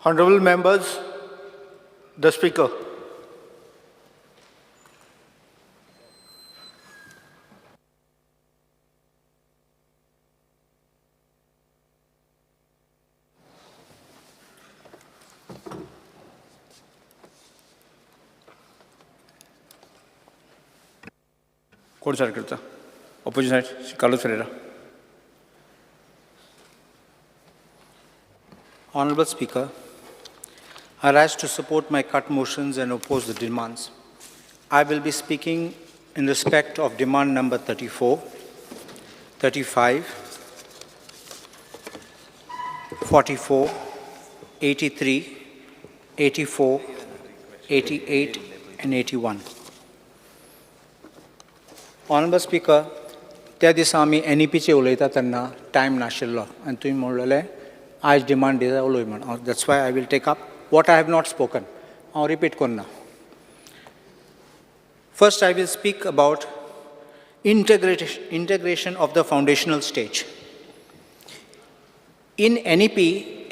Honorable members, the Speaker. कोण start करता? Opposition side, Carlos Ferreira. Honorable Speaker, I rise to support my cut motions and oppose the demands. I will be speaking in respect of demand number 34, 35, 44, 83, 84, 88, and 81. Honorable Speaker, त्या दिसा आमी एनईपीचेर उलयता तेन्ना time नाशिल्लो आनी तुवें म्हणलेलें आयज डिमांड दिता उलय म्हण. That's why I will take up what I have not spoken. हांव रिपीट करना. First I will speak about integration of the foundational stage. In NEP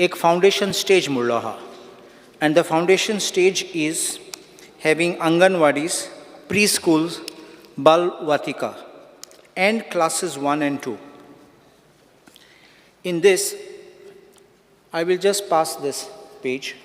एक फावंडेशन स्टेज म्हणलो आहा and the foundation stage is having anganwadis, pre schools, Bal Vatika and classes 1 and 2. In this, I will just pass this page.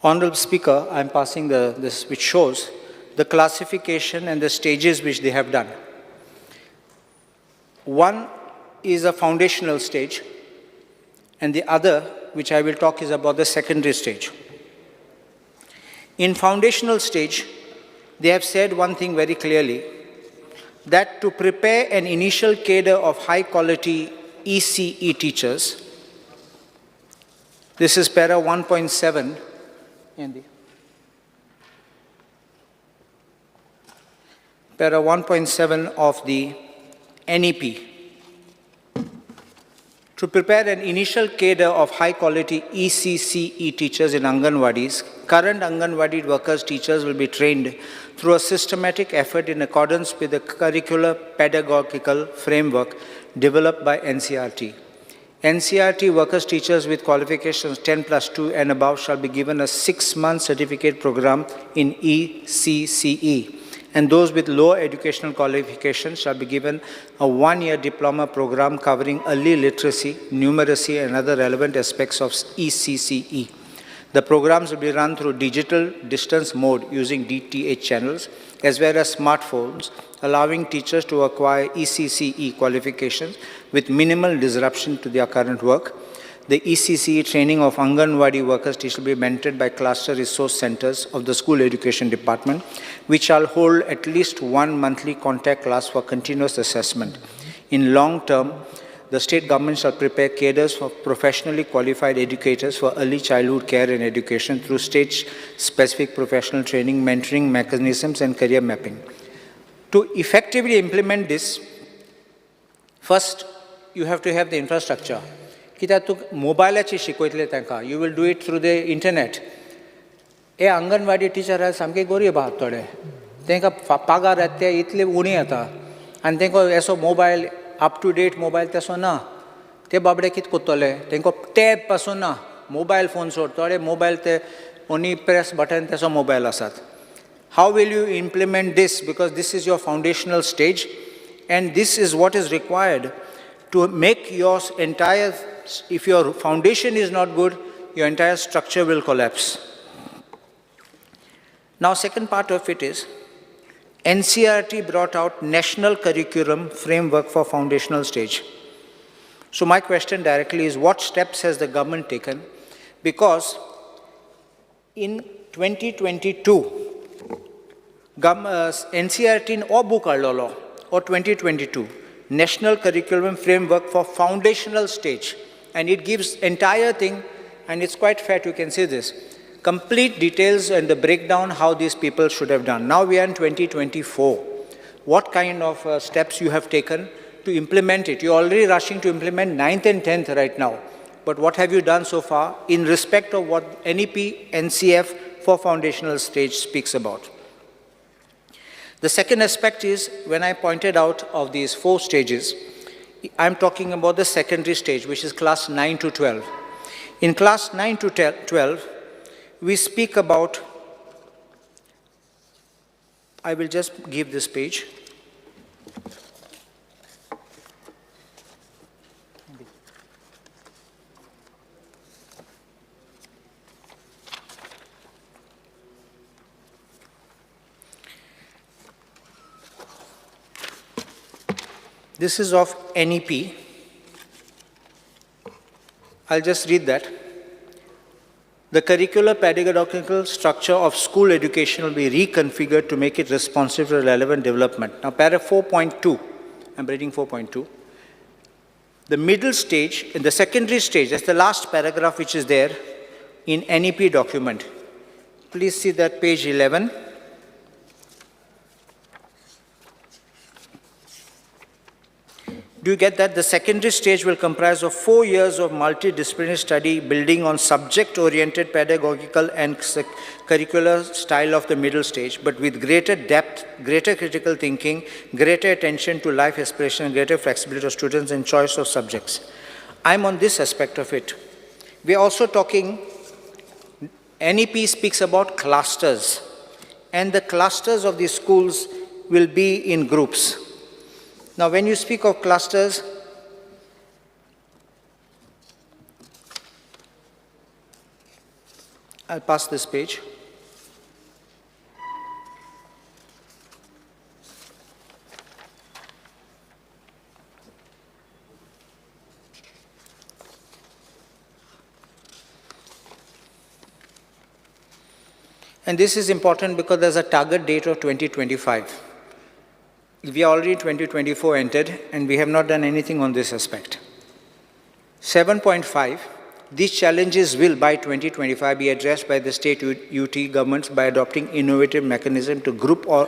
Honorable Speaker, I am passing this which shows the classification and the stages which they have done. One is a foundational stage, and the other, which I will talk, is about the secondary stage. In foundational stage, they have said one thing very clearly, that to prepare an initial cadre of high quality ECE teachers, this is para 1.7 in the para 1.7 of the NEP. To prepare an initial cadre of high-quality ECCE teachers in Anganwadis, current Anganwadi workers teachers will be trained through a systematic effort in accordance with the curricular pedagogical framework developed by NCERT. NCERT workers teachers with qualifications 10+2 and above shall be given a 6-month certificate program in ECCE, and those with lower educational qualifications shall be given a 1-year diploma program covering early literacy, numeracy, and other relevant aspects of ECCE. The programs will be run through digital distance mode using DTH channels as well as smartphones, allowing teachers to acquire ECCE qualifications with minimal disruption to their current work. The ECCE training of Anganwadi workers will be mentored by cluster resource centers of the school education department, which shall hold at least one monthly contact class for continuous assessment. In long term, the state government shall prepare cadres for professionally qualified educators for early childhood care and education through state-specific professional training, mentoring mechanisms, and career mapping. To effectively implement this, first you have to have the infrastructure. कित्याक तूं मोबायलाचेर शिकयतले तांकां, you will do it through the internet. हे anganwadi teacher आसा सामके गरीब आहात थोडे, तांकां पगार येता ते इतले उणी येता आनी तांकां असो mobile up to date mobile तसो ना. ते बाबडे कितें करतले, तांकां टॅब पासून ना, मोबायल फोन सोड, थोडे मोबायल ते ओन्ली प्रेस बटन तसो मोबायल आसात. How will you implement this? Because this is your foundational stage and this is what is required to make your entire, if your foundation is not good, your entire structure will collapse. Now, second part of it is, NCERT brought out National Curriculum Framework for Foundational Stage. So my question directly is, what steps has the government taken? Because in 2022, NCERT or book हाडलेलो or 2022, National Curriculum Framework for Foundational Stage, and it gives entire thing, and it's quite fat, you can see this. Complete details and the breakdown how these people should have done. Now we are in 2024. What kind of steps you have taken to implement it? You're already rushing to implement 9th and 10th right now. But what have you done so far in respect of what NEP, NCF for foundational stage speaks about. The second aspect is, when I pointed out of these 4 stages, I'm talking about the secondary stage, which is class 9 to 12. In class 9 to 12, we speak about, I will just give this page. This is of NEP. I'll just read that. The curricular pedagogical structure of school education will be reconfigured to make it responsive to relevant development. Now, para 4.2, I'm reading 4.2. The middle stage, in the secondary stage, that's the last paragraph which is there in NEP document. Please see that page 11. Do you get that? The secondary stage will comprise of 4 years of multidisciplinary study building on subject-oriented pedagogical and curricular style of the middle stage, but with greater depth, greater critical thinking, greater attention to life aspiration, greater flexibility of students and choice of subjects. I'm on this aspect of it. We are also talking, NEP speaks about clusters, and the clusters of these schools will be in groups. Now, when you speak of clusters, I'll pass this page. And this is important because there's a target date of 2025. We are already 2024 entered, and we have not done anything on this aspect. 7.5, these challenges will by 2025 be addressed by the state UT governments by adopting innovative mechanism to group or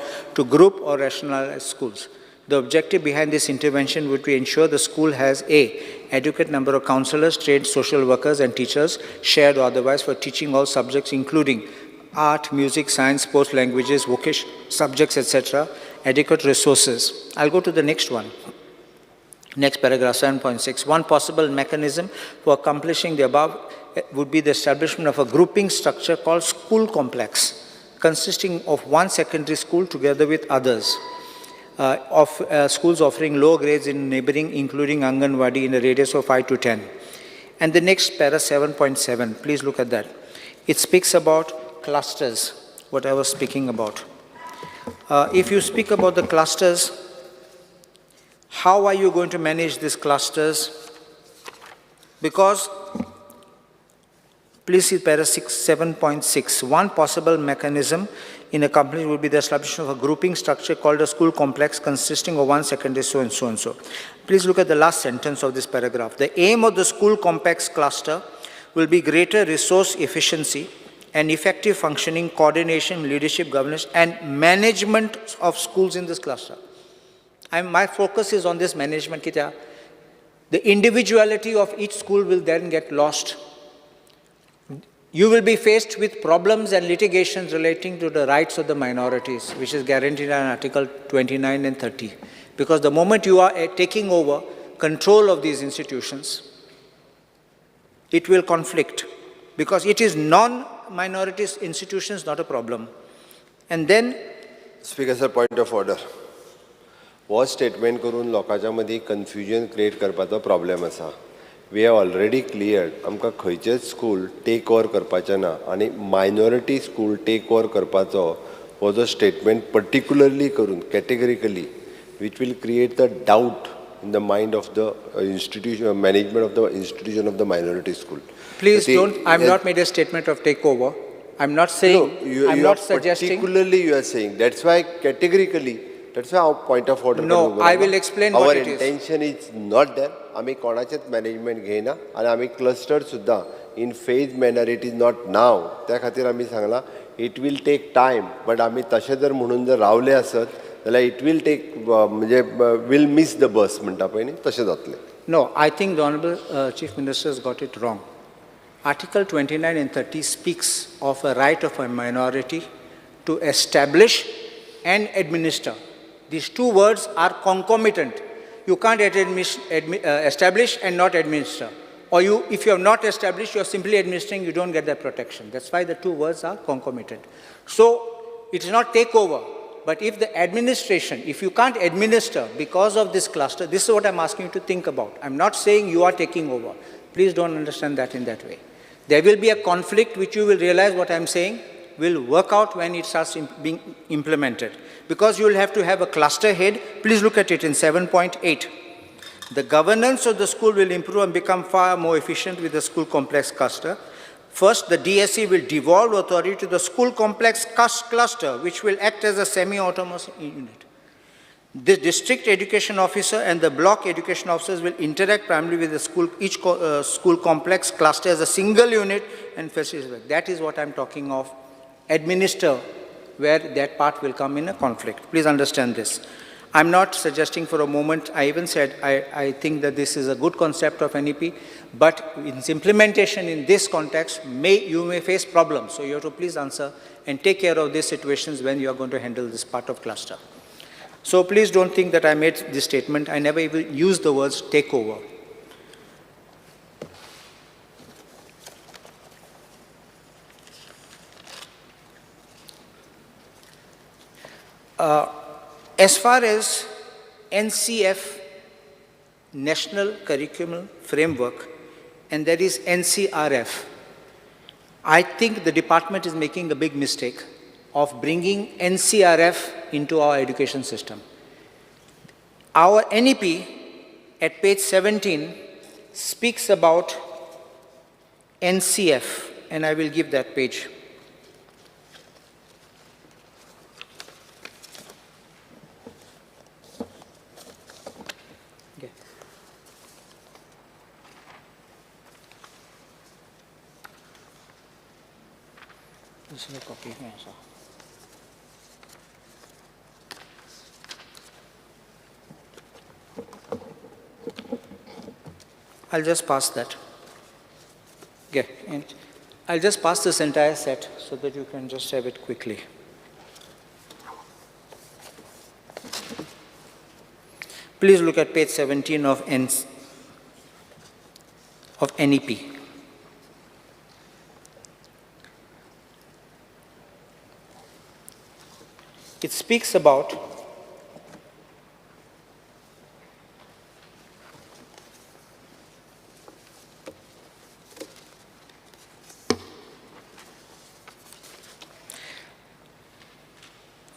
rationalize schools. The objective behind this intervention would be ensure the school has a adequate number of counselors, trained social workers and teachers, shared or otherwise, for teaching all subjects including art, music, science, sports, languages, vocational subjects, etc., adequate resources. I'll go to the next one. Next paragraph, 7.6. One possible mechanism for accomplishing the above would be the establishment of a grouping structure called school complex, consisting of one secondary school together with others, of schools offering low grades in neighboring, including Anganwadi, in a radius of 5 to 10. And the next para, 7.7, please look at that. It speaks about clusters, what I was speaking about. If you speak about the clusters, how are you going to manage these clusters? Because, please see para 7.6. One possible mechanism in accomplishment would be the establishment of a grouping structure called a school complex consisting of one secondary, so and so and so. Please look at the last sentence of this paragraph. The aim of the school complex cluster will be greater resource efficiency and effective functioning, coordination, leadership, governance, and management of schools in this cluster. My focus is on this management. Kitya. The individuality of each school will then get lost. You will be faced with problems and litigations relating to the rights of the minorities, which is guaranteed in Article 29 and 30. Because the moment you are taking over control of these institutions, it will conflict. Because it is non-minorities institutions, not a problem. And then... Speaker sir, point of order. हो statement करून लोकांच्या मदीं confusion create करपाचो problem आसा. We have already cleared आमकां खंयचेच school take over करपाचें ना आनी मायनॉरिटी स्कूल टेक ओवर करपाचो हो जो स्टेटमेंट पर्टिक्युलरली करून categorically which will create the doubt in the mind of the institution management of the institution of the minority school. Please don't, I have not made a statement of takeover. I'm not saying, No, you, I'm you not are suggesting. Particularly you are saying, that's why categorically, that's why our point of order. No, I will explain what it is. Our intention is not there. आमी कोणाचेच management घेयना आनी आमी cluster सुद्दां in phase manner, it is not now. त्या खातीर आमी सांगलां, it will take time, but आमी तशें जर म्हणून जर रावले आसत जाल्यार it will take, म्हणजे will miss the bus म्हणटा पळय न्ही, तशें जातलें. No, I think the Honorable Chief Minister has got it wrong. Article 29 and 30 speaks of a right of a minority to establish and administer. These two words are concomitant. You can't establish and not administer. Or if you have not established, you are simply administering, you don't get that protection. That's why the two words are concomitant. So it is not takeover, but if the administration, if you can't administer because of this cluster, this is what I'm asking you to think about. I'm not saying you are taking over. Please don't understand that in that way. There will be a conflict which you will realize what I'm saying will work out when it starts being implemented. Because you will have to have a cluster head. Please look at it in 7.8. The governance of the school will improve and become far more efficient with the school complex cluster. First, the DSE will devolve authority to the school complex cluster, which will act as a semi-autonomous unit. The district education officer and the block education officers will interact primarily with the school, each school complex cluster as a single unit and facilitate. That is what I'm talking of. Administer, where that part will come in a conflict. Please understand this. I'm not suggesting for a moment, I even said I think that this is a good concept of NEP, but its implementation in this context, you may face problems. So you have to please answer and take care of these situations when you are going to handle this part of cluster. So please don't think that I made this statement. I never even used the words take over. As far as NCF, National Curriculum Framework, and there is NCRF, I think the department is making a big mistake of bringing NCRF into our education system. Our NEP at page 17 speaks about NCF, and I will give that page. Okay. This is a copy. I'll just pass that. Okay, and I'll just pass this entire set so that you can just have it quickly. Please look at page 17 of NEP. It speaks about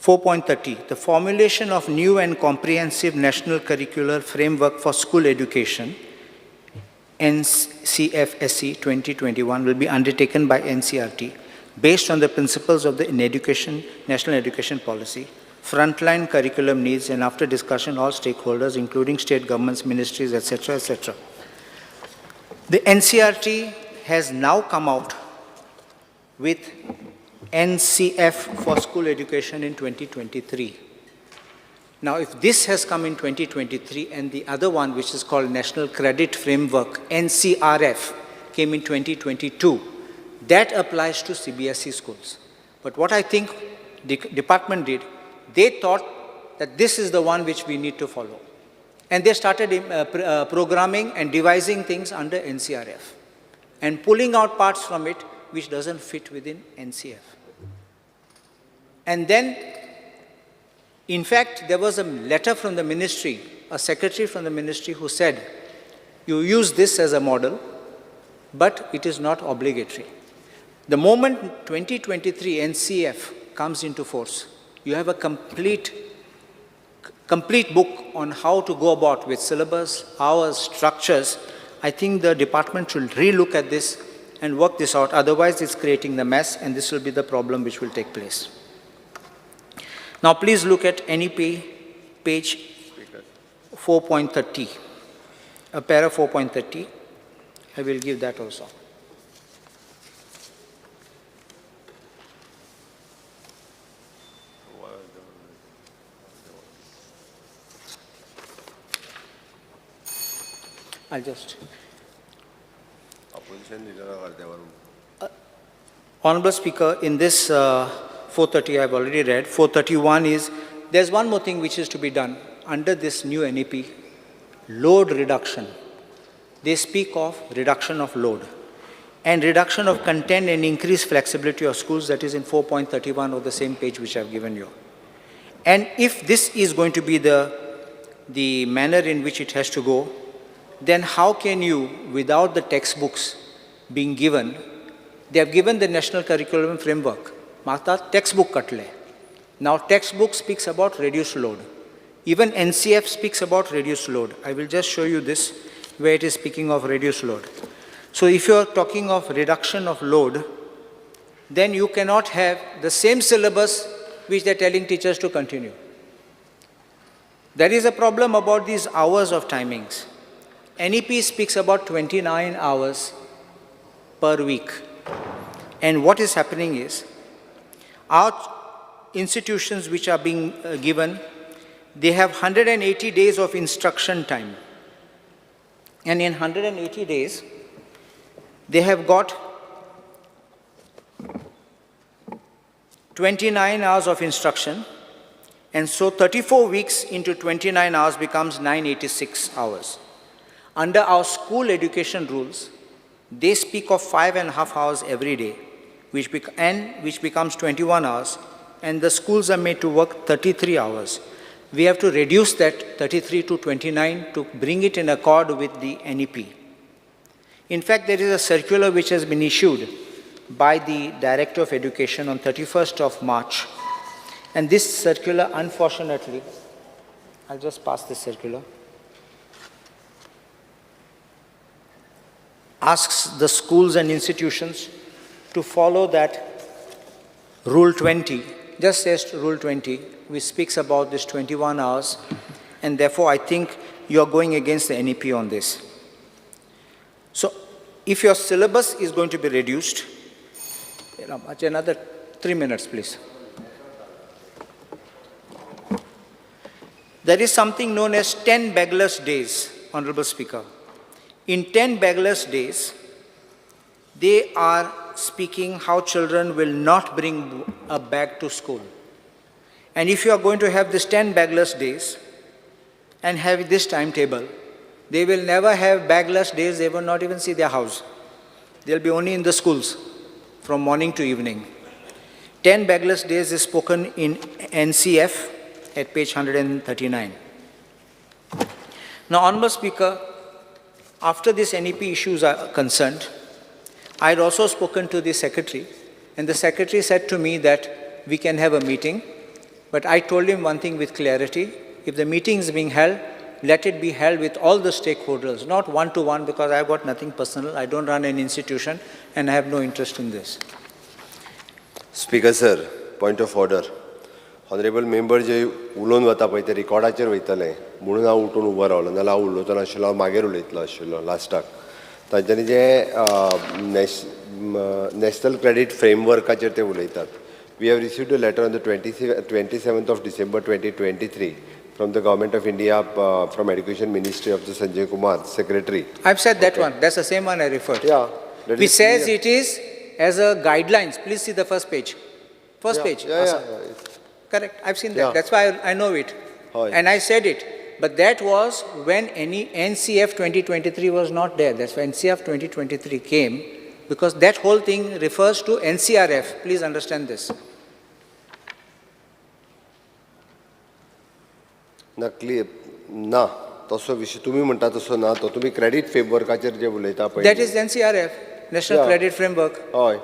.4.30, the formulation of new and comprehensive national curricular framework for school education, NCFSE 2021, will be undertaken by NCERT based on the principles of the National Education Policy, frontline curriculum needs, and after discussion all stakeholders, including state governments, ministries, etc., etc. The NCERT has now come out with NCF for school education in 2023. Now, if this has come in 2023 and the other one, which is called National Credit Framework, NCRF, came in 2022, that applies to CBSE schools. But what I think the department did, they thought that this is the one which we need to follow. And they started programming and devising things under NCRF and pulling out parts from it which doesn't fit within NCF. And then, in fact, there was a letter from the ministry, a secretary from the ministry who said, you use this as a model, but it is not obligatory. The moment 2023 NCF comes into force, you have a complete book on how to go about with syllabus, hours, structures. I think the department should relook at this and work this out. Otherwise, it's creating the mess, and this will be the problem which will take place. Now, please look at NEP page 4.30, para 4.30. I will give that also. I'll just. Opposition लिडराक अर्दें वर. Honorable Speaker, in this 430 I've already read, 431 is, there's one more thing which is to be done under this new NEP, load reduction. They speak of reduction of load and reduction of content and increased flexibility of schools, that is in 4.31 of the same page which I've given you. And if this is going to be the manner in which it has to go, then how can you, without the textbooks being given, they have given the national curriculum framework. Mata textbook katle. Now textbook speaks about reduced load. Even NCF speaks about reduced load. I will just show you this where it is speaking of reduced load. So if you are talking of reduction of load, then you cannot have the same syllabus which they are telling teachers to continue. There is a problem about these hours of timings. NEP speaks about 29 hours per week. And what is happening is, our institutions which are being given, they have 180 days of instruction time. And in 180 days, they have got 29 hours of instruction. And so 34 weeks into 29 hours becomes 986 hours. Under our school education rules, they speak of 5.5 hours every day, which becomes 21 hours, and the schools are made to work 33 hours. We have to reduce that 33 to 29 to bring it in accord with the NEP. In fact, there is a circular which has been issued by the Director of Education on 31st of March. And this circular, unfortunately, I'll just pass this circular, asks the schools and institutions to follow that Rule 20, just says Rule 20, which speaks about this 21 hours, and therefore I think you are going against the NEP on this. So if your syllabus is going to be reduced, another 3 minutes, please. There is something known as 10 bagless days, Honorable Speaker. In 10 bagless days, they are speaking how children will not bring a bag to school. And if you are going to have this 10 bagless days and have this timetable, they will never have bagless days, they will not even see their house. They'll be only in the schools from morning to evening. 10 bagless days is spoken in NCF at page 139. Now, Honorable Speaker, after this NEP issues are concerned, I had also spoken to the secretary, and the secretary said to me that we can have a meeting, but I told him one thing with clarity: if the meeting is being held, let it be held with all the stakeholders, not one-to-one, because I've got nothing personal, I don't run an institution, and I have no interest in this. Speaker sir, point of order. Honourable member जे उलोवन वता पळय ते रिकॉर्डाचेर वयतले म्हणून हांव उठून उबो रावलो, नाल्यार हांव उलोवचो नाशिल्लो, हांव मागीर उलयतलो आशिल्लो लास्टाक. तांच्यांनी जे नॅशनल क्रेडीट फ्रेमवर्काचेर ते उलयतात. We have received a letter on the 27th of December 2023 from the Government of India, from Education Ministry of the Sanjay Kumar, Secretary. I've said that one. That's the same one I referred. Yeah, that Which is says clear. It is as a guidelines. Please see the first page. First page. Yeah, Asa. yeah. Correct. I've seen that. Yeah. That's why I know it. Hi. And I said it. But that was when any NCF 2023 was not there. That's when NCF 2023 came, because that whole thing refers to NCRF. Please understand this. ना clear ना तसो विशय तुमी म्हणटा तसो ना तो. तुमी क्रेडीट फ्रेमवर्काचेर जे उलयता पळय. That is NCRF, National Yeah. Credit Framework. हय.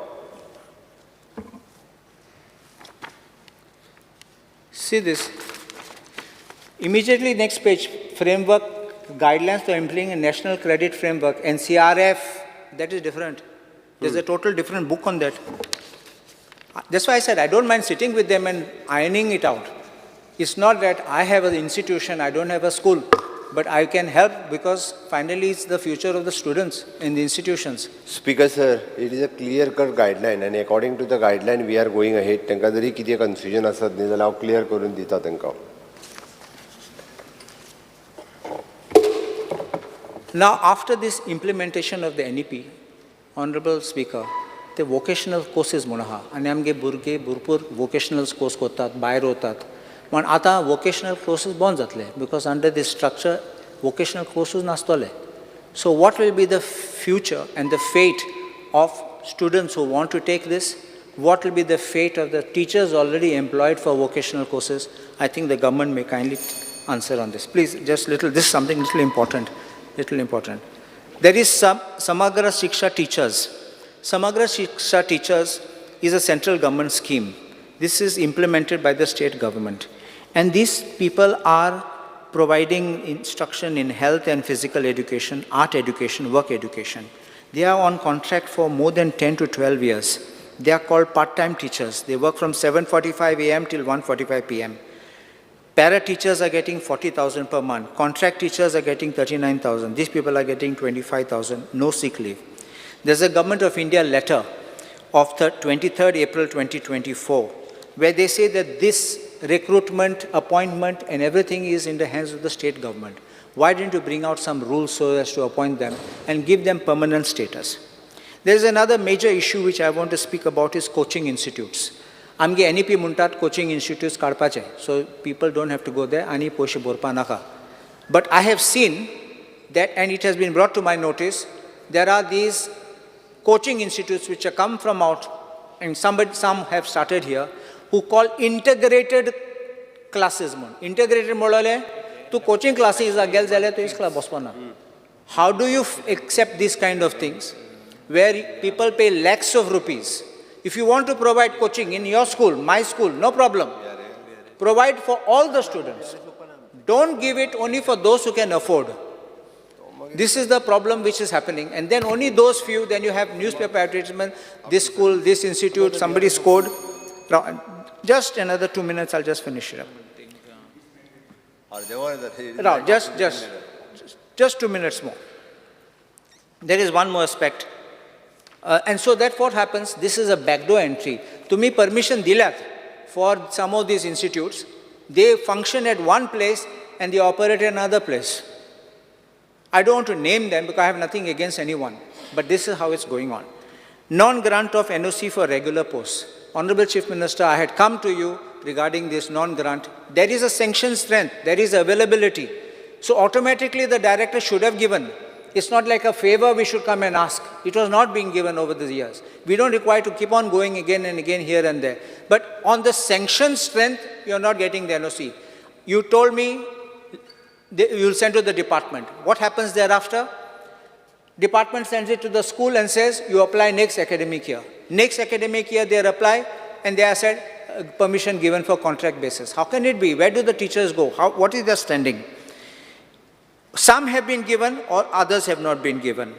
See this. Immediately next page, framework guidelines to implementing a national credit framework, NCRF, that is different. There's a total different book on that. That's why I said I don't mind sitting with them and ironing it out. It's not that I have an institution, I don't have a school, but I can help because finally it's the future of the students in the institutions. Speaker sir, it is a clear cut guideline आनी according to the guideline we are going ahead. तांकां जरी कितें confusion आसत न्ही जाल्यार हांव clear करून दिता तांकां. Now, after this implementation of the NEP, Honorable Speaker, ते वोकेशनल कोर्सीस म्हूण आहा आनी आमगे भुरगे भरपूर वोकेशनल कोर्स करतात, भायर वतात. पूण आतां वोकेशनल कोर्सीस बंद जातले because under this structure vocational courses नासतले. So what will be the future and the fate of students who want to take this? What will be the fate of the teachers already employed for vocational courses? I think the government may kindly answer on this. Please, just little, this is something little important, little important. There is some Samagra Shiksha teachers. Samagra Shiksha teachers is a central government scheme. This is implemented by the state government. And these people are providing instruction in health and physical education, art education, work education. They are on contract for more than 10 to 12 years. They are called part-time teachers. They work from 7:45 a.m. till 1:45 p.m. Para teachers are getting 40,000 per month. Contract teachers are getting 39,000. These people are getting 25,000, no sick leave. There's a Government of India letter of the 23rd April 2024, where they say that this recruitment, appointment, and everything is in the hands of the state government. Why didn't you bring out some rules so as to appoint them and give them permanent status? There is another major issue which I want to speak about is coaching institutes. आमगे NEP म्हणटात coaching institutes काडपाचे, so people don't have to go there आनी पयशे भरपा नाका. But I have seen that, and it has been brought to my notice, there are these coaching institutes which have come from out, and some have started here, who call integrated classes म्हूण. Integrated म्हणलें तूं coaching classes गेले जाल्यार तूं इस्कॉलाक बसपा ना. How do you accept these kind of things where people pay lakhs of rupees? If you want to provide coaching in your school, my school, no problem. Provide for all the students. Don't give it only for those who can afford. This is the problem which is happening. And then only those few, then you have newspaper advertisement, this school, this institute, somebody scored. Now, just another 2 minutes, I'll just finish it up. Now, just 2 minutes more. There is one more aspect. And so that what happens, this is a backdoor entry. To me permission dilat for some of these institutes, they function at one place and they operate in another place. I don't want to name them because I have nothing against anyone, but this is how it's going on. Non-grant of NOC for regular posts. Honorable Chief Minister, I had come to you regarding this non-grant. There is a sanction strength, there is availability. So automatically the director should have given. It's not like a favor we should come and ask. It was not being given over the years. We don't require to keep on going again and again here and there. But on the sanction strength, you're not getting the NOC. You told me you'll send to the department. What happens thereafter? Department sends it to the school and says, you apply next academic year. Next academic year, they apply and they are said, permission given for contract basis. How can it be? Where do the teachers go? What is their standing? Some have been given or others have not been given.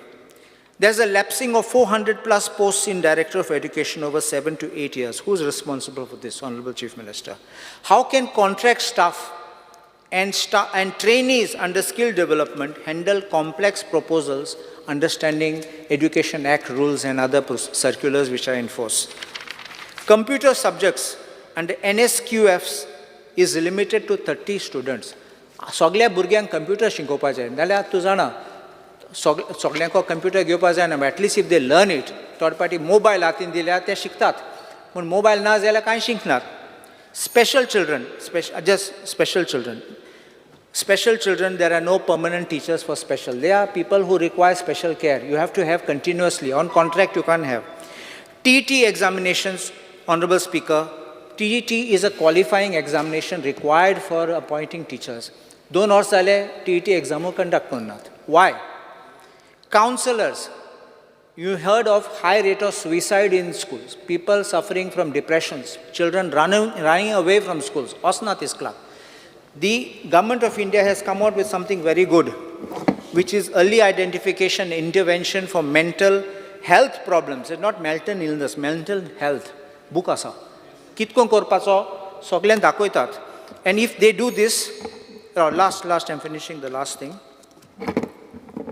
There's a lapsing of 400 plus posts in Director of Education over 7 to 8 years. Who's responsible for this, Honorable Chief Minister? How can contract staff and trainees under skill development handle complex proposals, understanding Education Act rules and other circulars which are in force? Computer subjects under NSQFs is limited to 30 students. सगल्या भुरग्यांक computer शिकोवपा जाय नाल्यार तूं जाणा सगल्यांक computer घेवपा जायना, at least if they learn it. थोडे पाटी मोबायल हातीन दिल्यार ते शिकतात, पूण मोबायल ना जाल्यार कांय शिकनात. Special children, just special children. Special children, there are no permanent teachers for special. They are people who require special care. You have to have continuously. On contract, you can't have. TET examinations, Honorable Speaker, TET is a qualifying examination required for appointing teachers. 2 वर्स जाले TET exam conduct करनात. Why? Counselors, you heard of high rate of suicide in schools, people suffering from depressions, children running away from schools. Osnat is club. The Government of India has come out with something very good, which is early identification intervention for mental health problems. It's not mental illness, mental health. Book asa. Kitko korpacho, soglen dakoytat. And if they do this, last, I'm finishing the last thing.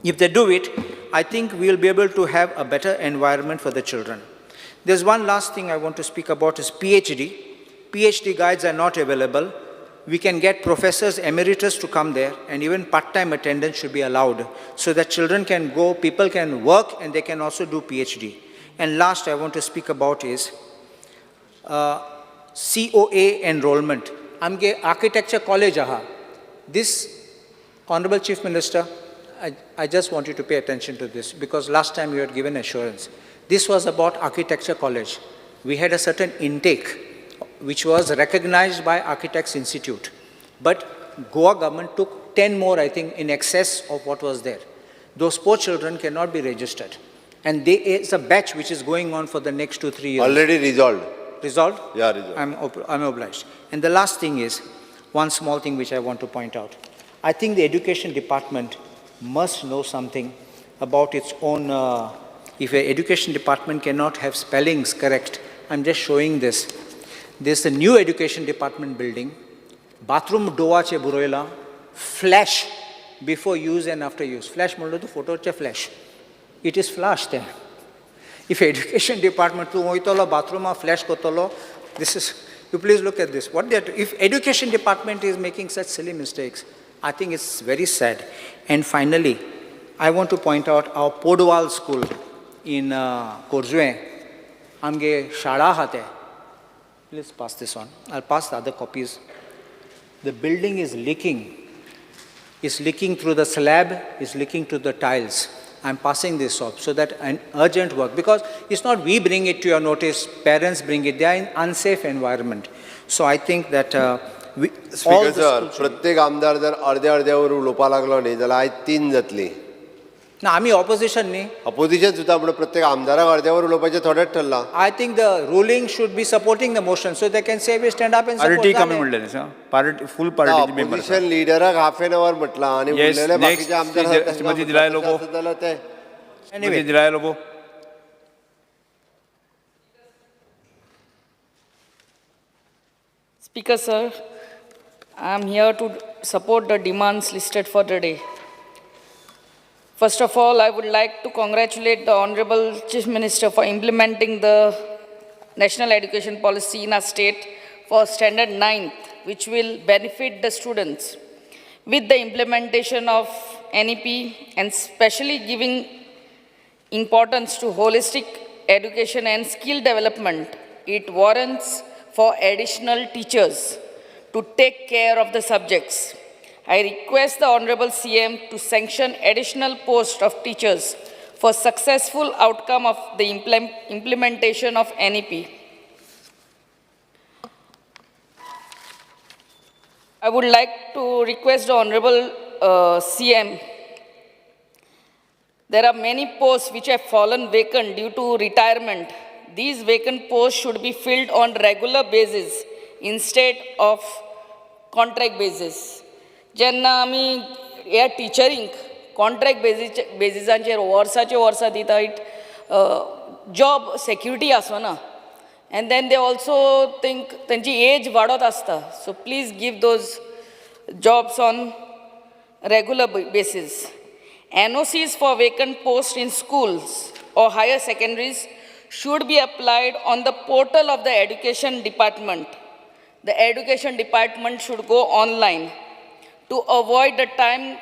If they do it, I think we'll be able to have a better environment for the children. There's one last thing I want to speak about is PhD. PhD guides are not available. We can get professors emeritus to come there, and even part-time attendance should be allowed so that children can go, people can work, and they can also do PhD. And last I want to speak about is COA enrollment. आमगे architecture college aha. This, Honorable Chief Minister, I just want you to pay attention to this because last time you had given assurance. This was about architecture college. We had a certain intake which was recognized by Architects Institute. But Goa government took 10 more, I think, in excess of what was there. Those poor children cannot be registered. And they, it's a batch which is going on for the next 2-3 years. Already resolved. Resolved? Yeah, resolved. I'm obliged. And the last thing is, one small thing which I want to point out. I think the education department must know something about its own, if the education department cannot have spellings correct, I'm just showing this. There's a new education department building, bathroom doa che buroila, flash before use and after use. Flash म्हणलो तो photo che flash. It is flash there. If education department तूं वयतलो बाथरुमा flash करतलो, this is, you please look at this. What they are, if education department is making such silly mistakes, I think it's very sad. And finally, I want to point out our Podwal school in Korjuem, आमगे शाळा आहा ते. Please pass this on. I'll pass the other copies. The building is leaking. It's leaking through the slab, it's leaking through the tiles. I'm passing this off so that an urgent work, because it's not we bring it to your notice, parents bring it, they are in unsafe environment. So I think that we, all Speaker the sir, schools should- प्रत्येक आमदार जर अर्द्या अर्द्यावर उलोवपाक लागलो न्ही जाल्यार आयज तीन जातली. ना, आमी opposition न्ही. अपोजिशन सुद्दां म्हणून प्रत्येक आमदाराक अर्द्यावर उलोवपाचें थोडेंच ठरलां. I think the ruling should be supporting the motion, so they can say we stand up and support. Party कमी जालें. म्हणलें न्ही सर, पार्टी फूल पार्टीचे मेंबर. ऑपोजिशन लिडराक हाफ एन our म्हटलां आनी Yes, उरलेले next, बाकीचे आमदार श्री तांकां श्रीमती दिलाय लोबो. आसत जाल्यार ते Anyway, Delilah Lobo. Speaker, sir, I am here to support the demands listed for the day. First of all, I would like to congratulate the Honorable Chief Minister for implementing the National Education Policy in our state for Standard 9th, which will benefit the students. With the implementation of NEP and especially giving importance to holistic education and skill development, it warrants for additional teachers to take care of the subjects. I request the Honorable CM to sanction additional post of teachers for successful outcome of the implementation of NEP. I would like to request the Honorable CM. There are many posts which have fallen vacant due to retirement. These vacant posts should be filled on regular basis instead of contract basis. जेन्ना आमी ह्या टिचरींक contract बेजिसांचेर वर्साचे वर्सां दिता, it job security आसना, and then they also think तेंची as वाडत आसता. So please give those jobs on regular basis. NOCs for vacant posts in schools or higher secondaries should be applied on the portal of the education department. The education department should go online to avoid the time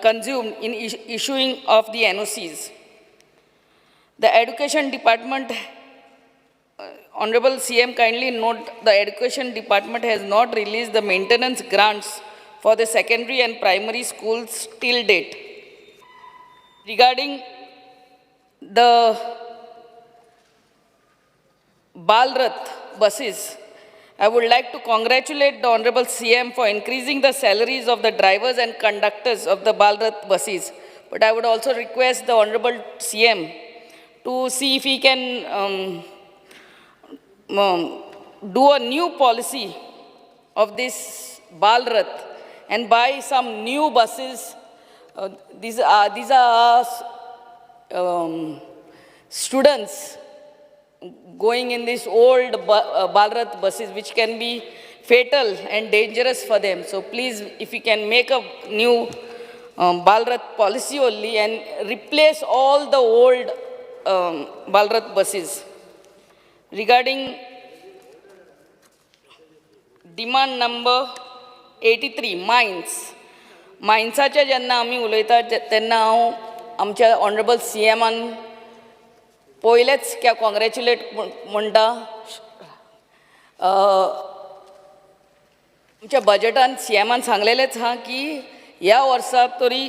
consumed in issuing of the NOCs. The education department, Honorable CM, kindly note the education department has not released the maintenance grants for the secondary and primary schools till date. Regarding the Balrath buses, I would like to congratulate the Honorable CM for increasing the salaries of the drivers and conductors of the Balrath buses. But I would also request the Honorable CM to see if he can do a new policy of this Balrath and buy some new buses. These are students going in these old Balrath buses, which can be fatal and dangerous for them. So please, if you can make a new Balrath policy only and replace all the old Balrath buses. Regarding Demand number 83, mines. मायन्साचे जेन्ना आमी उलयता तेन्ना हांव आमच्या honourable सी एमान पयलेच congratulate म्हणटा. आमच्या बजेटान सी एमान सांगलेलेंच आहा की ह्या वर्सा तरी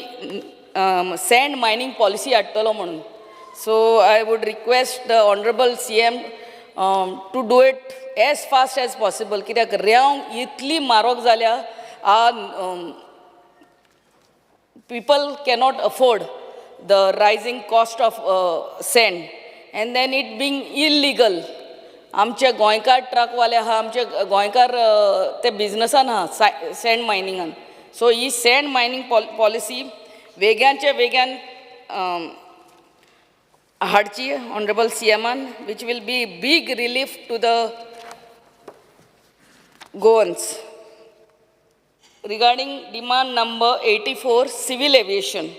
सँड मायनींग पॉलिसी हाडटलो म्हणून. So I would request the honourable CM to do it as fast as possible, कित्याक रेंव इतली म्हारग जाल्या, people cannot afford the rising cost of sand, and then it being illegal. आमचे गोंयकार ट्रकवाले आहा, आमचे गोंयकार ते बिजनसान आहा सँड मायनिंगान. सो ही सँड मायनींग पॉलिसी वेग्यानचे वेग्यान हाडची ऑनरेबल सी एमान, which will be big relief to the Goans. Regarding demand number 84, civil aviation.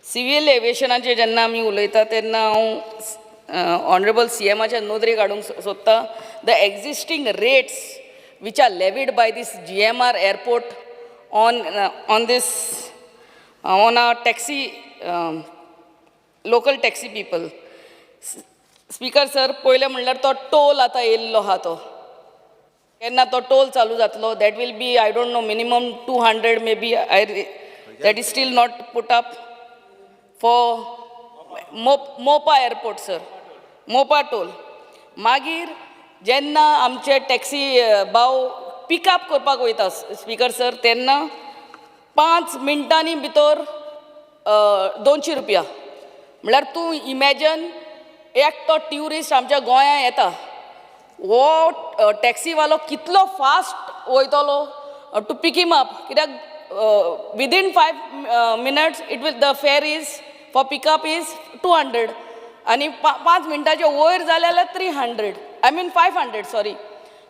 Civil एविएशनाचेर जेन्ना आमी उलयता तेन्ना हांव ऑनरेबल सी एमाच्या नदरेक हाडूंक सोदतां the existing rates which are levied by this GMR airport on this on a taxi, local taxi people. Speaker sir, पयलें म्हणल्यार तो टोल आतां येयल्लो आहा, तो केन्ना तो टोल चालू जातलो? That will be, I don't know, minimum 200 maybe. I that is still not put up for Mopa airport, sir, Mopa toll. मागीर जेन्ना आमचे टॅक्सी भाव पिकअप करपाक वयता, स्पीकर सर, तेन्ना 5 मिनटांनी भितर 200 रुपया. म्हणल्यार तूं इमॅजन, एकटो ट्युरिस्ट आमच्या गोंयांत येता, हो टॅक्सीवालो कितलो फास्ट वयतलो टू पीक हिम अप? कित्याक within 5 minutes it will the fare is for pickup is 200 आनी 5 मिनटाचे वयर जाले जाल्यार 300, I mean 500, sorry.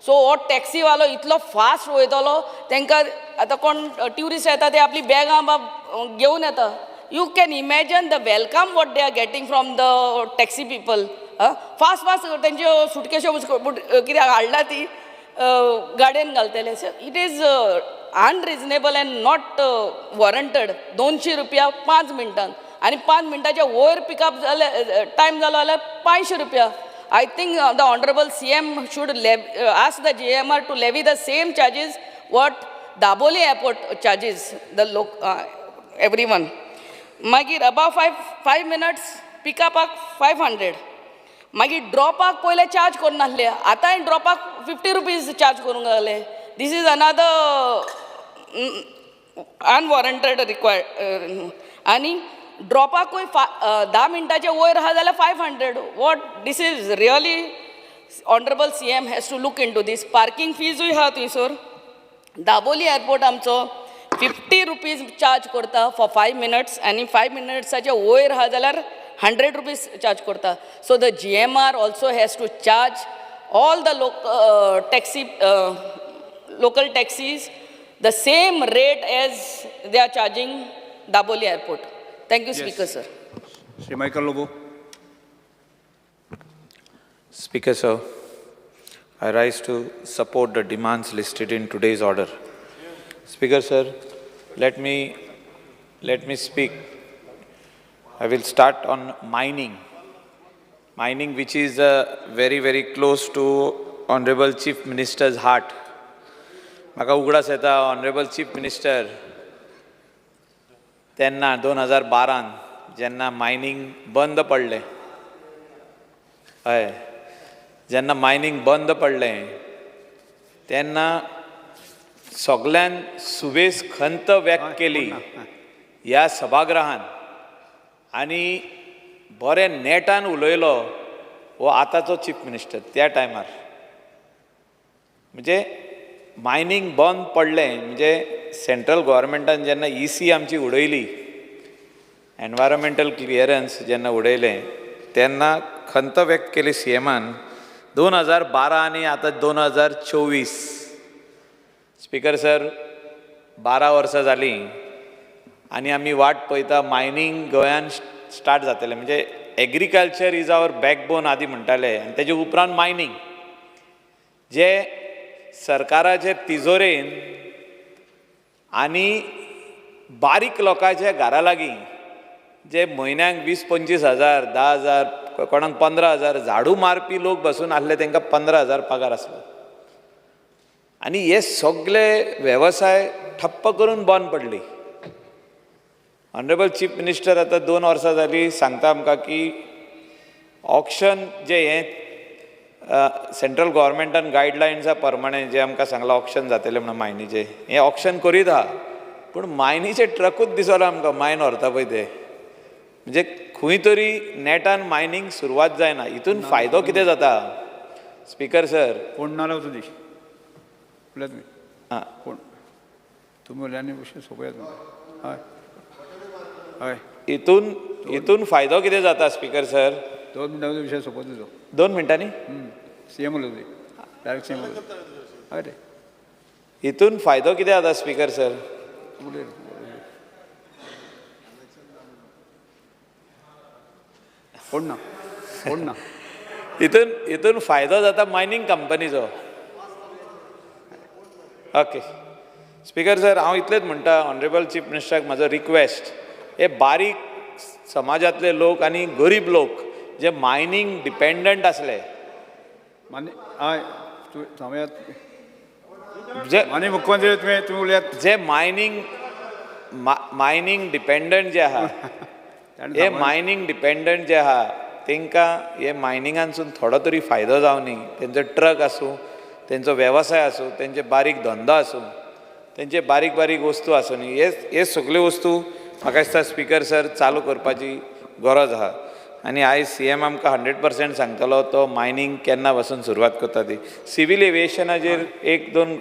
So हो टॅक्सीवालो इतलो फास्ट वयतलो? तांकां आतां कोण ट्युरिस्ट येता, ते आपली बॅगां बा घेवन येता. You can imagine the welcome what they are getting from the taxi people. Fast fast तेंच्यो सुटकेश्यो कितें हाडला ती गाडयेन घालतले. So it is unreasonable and not warranted, 200 रुपया 5 मिनटान आनी 5 मिनटाच्या वयर पिकअप जाले, टायम जालो जाल्यार 500 रुपया. I think the honourable CM should ask the GMR to levy the same charges what Dabolim airport charges the लोक एवरी वन. मागीर अबाव 5 5 मिनट्स पिकअपाक 500. मागीर ड्रॉपाक पयले चार्ज करनासले, आतांय ड्रॉपाक 50 रुपीज चार्ज करूंक लागले. This is another unwarranted required. आनी ड्रॉपाकूय 10 मिनटाचे वयर आहा जाल्यार 500. What this is really, honourable CM has to look into this. Parking फिजूय आहा थंयसर. दाबोली एअरपोर्ट आमचो 50 रुपीज चार्ज करता फॉर 5 मिनट्स आनी 5 मिनट्साचे वयर आहा जाल्यार 100 रुपीज चार्ज करता. So the GMR also has to charge all the taxi, local taxis the same rate as they are charging Dabolim airport. Thank you, Speaker sir. Shri Michael Lobo. Speaker, sir, I rise to support the demands listed in today's order. Speaker, sir, let me speak. I will start on mining. Mining, which is very, very close to Honorable Chief Minister's heart. म्हाका उगडास येता, honourable chief minister तेन्ना 2012न जेन्ना mining बंद पडलें, हय, जेन्ना mining बंद पडलें तेन्ना सगल्यान सुबेज खंत व्यक्त केली ह्या सभागृहान आनी बरें नेटान उलयलो हो आतांचो चीफ मिनिस्टर त्या टायमार. म्हणजे मायनींग बंद पडलें म्हणजे सेंट्रल गोवोरमेंटान जेन्ना इसी आमची उडयली, एनवायरमेंटल क्लियरन्स जेन्ना उडयलें, तेन्ना खंत व्यक्त केली सी एमान. 2012 आनी आतां 2024, स्पीकर सर, 12 वर्सां जालीं आनी आमी वाट पळयता मायनींग गोंयान स्टार्ट जातलें. म्हणजे agriculture is our backbone आदी म्हणटाले आनी तेजे उपरांत मायनींग. जे सरकाराचे तिजोरेन आनी बारीक लोकांच्या घरा लागीं जे म्हयन्याक 20-25 हजार, 10,000, कोणाक 15,000, झाडू मारपी लोक बसून आसले, तांकां 15,000 पगार आसलो आनी हे सगळे वेवसाय ठप्प करून बंद पडली. ऑनरेबल चीफ मिनिस्टर आतां 2 वर्सां जालीं सांगता आमकां की ऑक्शन जें हें सेंट्रल गव्हर्मेंटान गायडलायन्सा प्रमाणे जें आमकां सांगलां ऑक्शन जातलें म्हणून मायनीचें, हें ऑक्शन करीत आहा, पूण मायनीचे ट्रकूच दिसना आमकां मायन व्हरता पळय ते. म्हणजे खंय तरी नेटान मायनींग सुरवात जायना. हितून फायदो कितें जाता, स्पिकर सर? कोण ना तुजी उलयात तुमी. आं. कोण तुमी उलया आनी विशय सोंपयात तुमी. हय हय. हितून फायदो कितें जाता, स्पिकर सर? 2 मिनटां विशय सोंपत तुजो. 2 मिनटांनी. सीएम उलयता तुजी, डायरेक्ट सीएम उलयता. हय रे. हितून फायदो कितें जाता, स्पिकर सर? उलय. कोण ना, कोण ना. हितून फायदो जाता मायनींग कंपनीचो. ओके स्पिकर सर, हांव इतलेंच म्हणटा, ऑनरेबल चीफ मिनिस्टराक म्हाजो रिक्वेस्ट, हे बारीक समाजांतले लोक आनी गरीब लोक जे मायनींग डिपेंडंट आसले मान्य, हय, तुमी थांबयात. जे माननीय मुख्यमंत्री, तुमी तुमी उलयात. जे मायनींग मायनींग डिपेंडंट जे आहा ताणें हे मायनींग डिपेंडंट जे आहा, तांकां हे मायनिंगांसून थोडो तरी फायदो जावनी. तेंचो ट्रक आसूं, तेंचो वेवसाय आसूं, तेंचे बारीक धंदो आसूं, तेंचे बारीक बारीक वस्तू आसूं न्ही, हे हे सगल्यो वस्तू म्हाका दिसता, स्पिकर सर, चालू करपाची गरज आहा. आनी आयज सीएम आमकां 100% सांगतलो तो मायनींग केन्ना पासून सुरवात करता ती. सिवील एविएशनाचेर एक दोन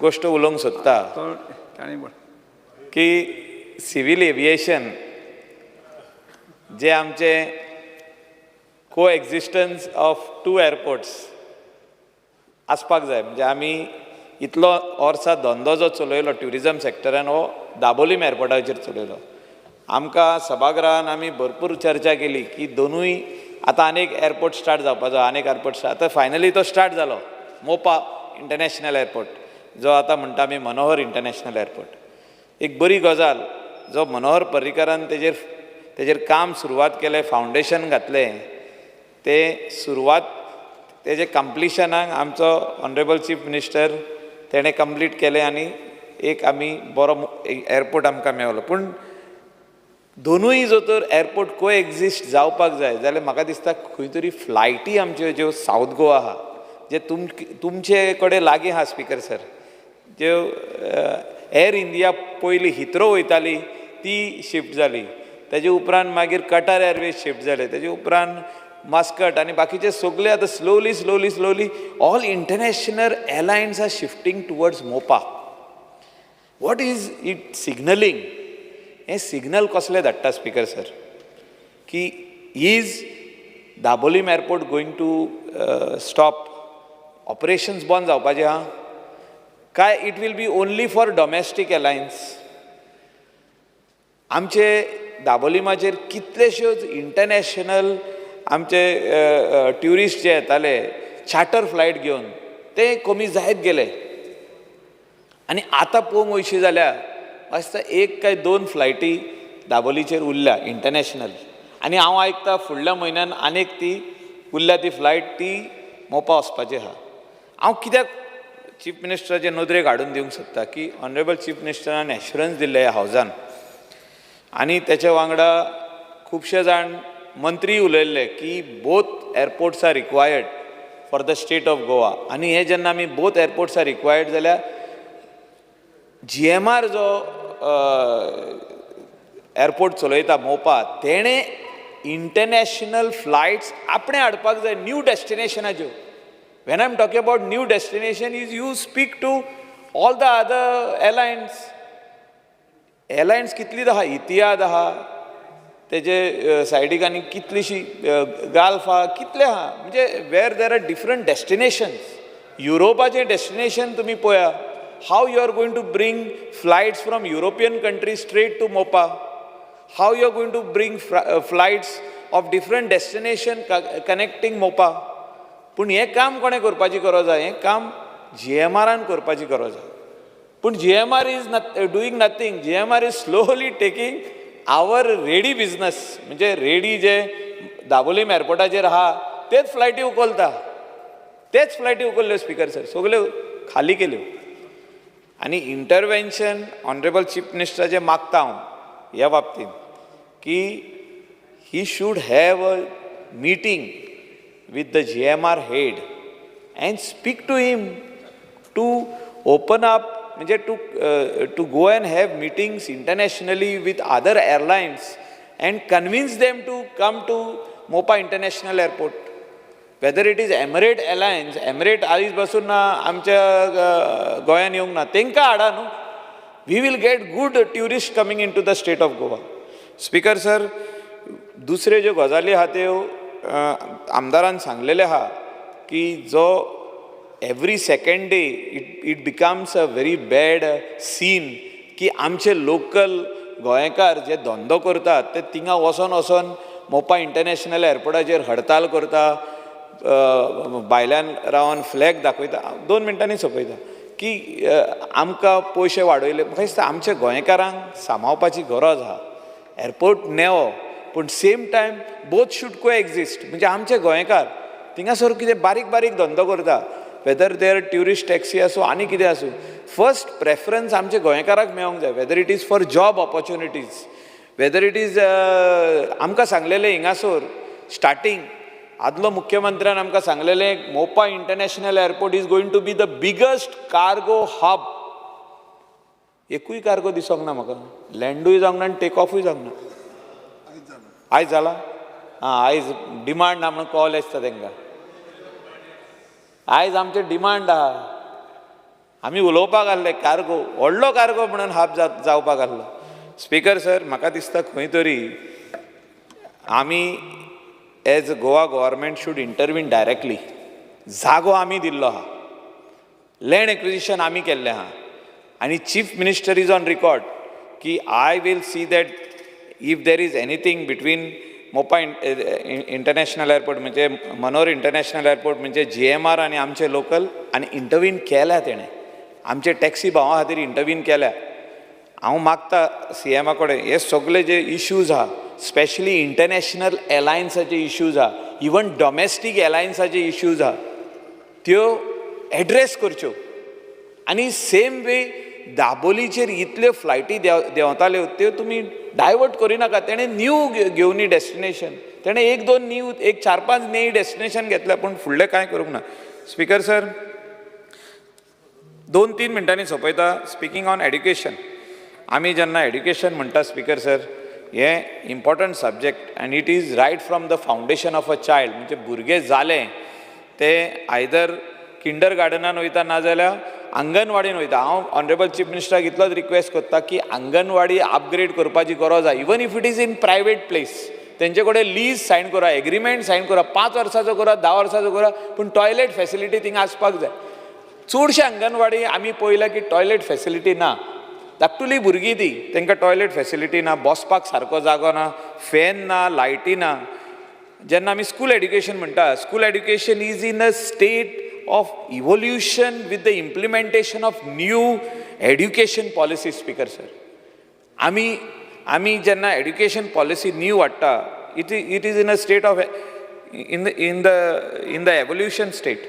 गोश्ट उलोवंक सोदता तो ताणें बोल. की सिवील एविएशन जे आमचे co existence of two airports आसपाक जाय. म्हणजे आमी इतलो वर्सां धंदो जो चलयलो ट्युरिजम सेक्टरान, हो दाबोलीम एअरपोर्टाचेर चलयलो. आमकां सभागृहान आमी भरपूर चर्चा केली की दोनूय आतां आनीक एअरपोर्ट स्टार्ट जावपाचो, आनीक एअरपोर्ट. आतां फायनली तो स्टार्ट जालो, मोपा इंटरनॅशनल एअरपोर्ट, जो आतां म्हणटा आमी मनोहर इंटरनॅशनल एअरपोर्ट. एक बरी गजाल, जो मनोहर पर्रीकारान तेजेर काम सुरवात केलें, फावंडेशन घातलें, तें सुरवात तेजें कंप्लिशनाक आमचो ऑनरेबल चीफ मिनिस्टर तेणें कंप्लीट केलें आनी एक आमी बरो एअरपोर्ट आमकां मेवलो. पूण दोनूय जर तर एअरपोर्ट को एक्झिस्ट जावपाक जाय जाल्यार म्हाका दिसता खंय तरी फ्लायटी आमच्यो ज्यो सावथ गोवा आहा, जे तुमचे कडेन लागीं आहा, स्पिकर सर, ज्यो एअर इंडिया पयलीं हिथ्रो वयताली ती शिफ्ट जाली, तेजे उपरांत मागीर कटार एअरवेज शिफ्ट जाले, तेजे उपरांत मस्कट आनी बाकीचे सगळे. आतां slowly slowly slowly all international airlines are shifting towards Mopa. What is it signalling? हें सिग्नल कसलें धाडटा, स्पिकर सर, की is Dabolim airport going to stop operations, बंद जावपाचें आहा काय it will be only for domestic airlines? आमचे दाबोलिमाचेर कितलेश्योच international आमचे ट्युरिस्ट जे येताले चार्टर फ्लायट घेवन, ते कमी जायत गेले आनी आतां पळोवंक वयशी जाल्यार म्हाका दिसता एक काय दोन फ्लायटी दाबोलीचेर उरल्या इंटरनॅशनल. आनी हांव आयकता फुडल्या म्हयन्यान आनीक ती उरल्या ती फ्लायट, ती मोपा वचपाची आहा. हांव कित्याक चीफ मिनिस्टराचे नदरेक हाडून दिवंक सोदता की ऑनरेबल चीफ मिनिस्टरान एश्युरन्स दिल्लें ह्या हावजान आनी तेच्या वांगडा खुबशे जाण मंत्री उलयल्ले की both airports are required for the state of Goa. आनी हे जेन्ना आमी बोथ एअरपोर्ट्स are required जाल्यार जीएमआर जो एअरपोर्ट चलयता मोपा, तेणें इंटरनॅशनल फ्लायट्स आपणें हाडपाक जाय new डेस्टिनेशनाच्यो. When I am talking about new destination is you speak to all the other airlines. Airlines कितली आहा, इतिहाद आहा, तेजे सायडीक आनी कितलीशी गाल्फ आहा, कितले आहा, म्हणजे where there are different destinations. युरोपाचें destination तुमी पळया, how you are going to bring flights from European countries straight to Mopa, how you are going to bring flights of different destination connecting Mopa. पूण हें काम कोणें करपाची गरज आहा? हें काम जीएमआरान करपाची गरज आहा. पूण GMR is not doing nothing. GMR is slowly taking our ready business. म्हणजे रेडी जे दाबोलीम एअरपोर्टाचेर आहा तेच फ्लायटी उखलता, तेच फ्लायटी उखल्ल्यो स्पिकर सर, सगल्यो खाली केल्यो. आनी इंटरवेन्शन ऑनरेबल चीफ मिनिस्टराचें मागता हांव ह्या बाबतींत की he should have a meeting with the GMR head and speak to him to open up, म्हणजे to go and have meetings internationally with other airlines and convince them to come to Mopa International Airport, whether it is Emirate Airlines. Emirate आयज पासून ना आमच्या गोंयान येवंक ना, तांकां हाडा न्हू. We will get good tourist coming into the state of Goa. Speaker sir, दुसऱ्यो ज्यो गजाली आहा त्यो आमदारान सांगलेले आहा की जो every second day it becomes a very bad scene की आमचे लोकल गोंयकार जे धंदो करतात ते थिंगा वचोन वचोन मोपा इंटरनॅशनल एअरपोर्टाचेर हडताल करता, भायल्यान रावन फ्लॅग दाखयता. 2 मिनटांनी सोंपयता की आमकां पयशे वाडयले. म्हाका दिसता आमच्या गोंयकारांक सांबाळपाची गरज आहा. एअरपोर्ट नेवो, पूण same time both should coexist. म्हणजे आमचे गोंयकार थिंगासर कितें बारीक बारीक धंदो करता, वेदर there tourist taxi आसूं आनी कितें आसूं, फर्स्ट प्रेफरन्स आमच्या गोंयकाराक मेळोंक जाय, whether it is for job opportunities, whether it is आमकां सांगलेलें हिंगासर स्टार्टींग आदलो मुख्यमंत्र्यान आमकां सांगलेलें, Mopa International Airport is going to be the biggest cargo hub. एकूय कार्गो दिसोंक ना म्हाका. लँडूय जावंक ना आनी टेक ऑफूय जावंक ना. आयज जाला. आं, आयज डिमांड ना म्हणून कॉल आसता तांकां. आयज आमचें डिमांड आहा. आमी उलोवपाक आहले कार्गो व्हडलो कार्गो म्हणून हब जावपाक आहलो. स्पिकर सर, म्हाका दिसता खंय तरी आमी as Goa government should intervene directly. जागो आमी दिल्लो आहा, लँड एक्विजिशन आमी केल्लें आहा आनी Chief Minister is on record की I will see that if there is anything between Mopa International Airport, म्हणजे मनोहर इंटरनॅशनल एअरपोर्ट, म्हणजे जीएमआर आनी आमचे लोकल. आनी इंटरवीन केल्या तेणें, आमचे टॅक्सी भावां खातीर इंटरवीन केल्या. हांव मागता सी एमा कडेन, हे सगळे जे इश्यूज आहा, स्पेशली इंटरनॅशनल एरलायन्साचे इश्यूज आहा, इवन डॉमेस्टीक एरलायन्साचे इश्यूज आहा, त्यो एड्रेस करच्यो. आनी सेम वे दाबोलीचेर इतल्यो फ्लायटी देंवताल्यो त्यो तुमी डायवर्ट करिनाका. तेणें न्यू घेवनी डेस्टिनेशन, तेणें एक दोन न्यू, एक चार पांच न्यू डेस्टिनेशन घेतल्या, पूण फुडलें कांय करूंक ना. स्पिकर सर, 2-3 मिनटांनी सोंपयता. स्पिकींग ऑन एड्युकेशन, आमी जेन्ना एड्युकेशन म्हणटा स्पिकर सर, हें important subject and it is right from the foundation of a child. म्हणजे भुरगें जालें तें आयदर किंडर गार्डनान वयता नाजाल्यार अंगणवाडीन वयता. हांव ऑनरेबल चीफ मिनिस्टराक इतलोच रिक्वेस्ट करता की अंगणवाडी अपग्रेड करपाची गरज आहा. Even if it is in private place, तेंचे कडेन लीज सायन करा, एग्रीमेंट सायन करा, 5 वर्साचो करा, 10 वर्साचो करा, पूण टॉयलेट फॅसिलिटी थिंगा आसपाक जाय. चडशे अंगणवाडी आमी पळयल्या की टॉयलेट फॅसिलिटी ना. धाकटुली भुरगीं ती, तांकां टॉयलेट फॅसिलिटी ना, बसपाक सारको जागो ना, फॅन ना, लायटी ना. जेन्ना आमी स्कूल एड्युकेशन म्हणटा, school education is in a state of evolution with the implementation of new education policy. Speaker sir, आमी जेन्ना एड्युकेशन पॉलिसी न्यू हाडटा, it is in a state of in the evolution state.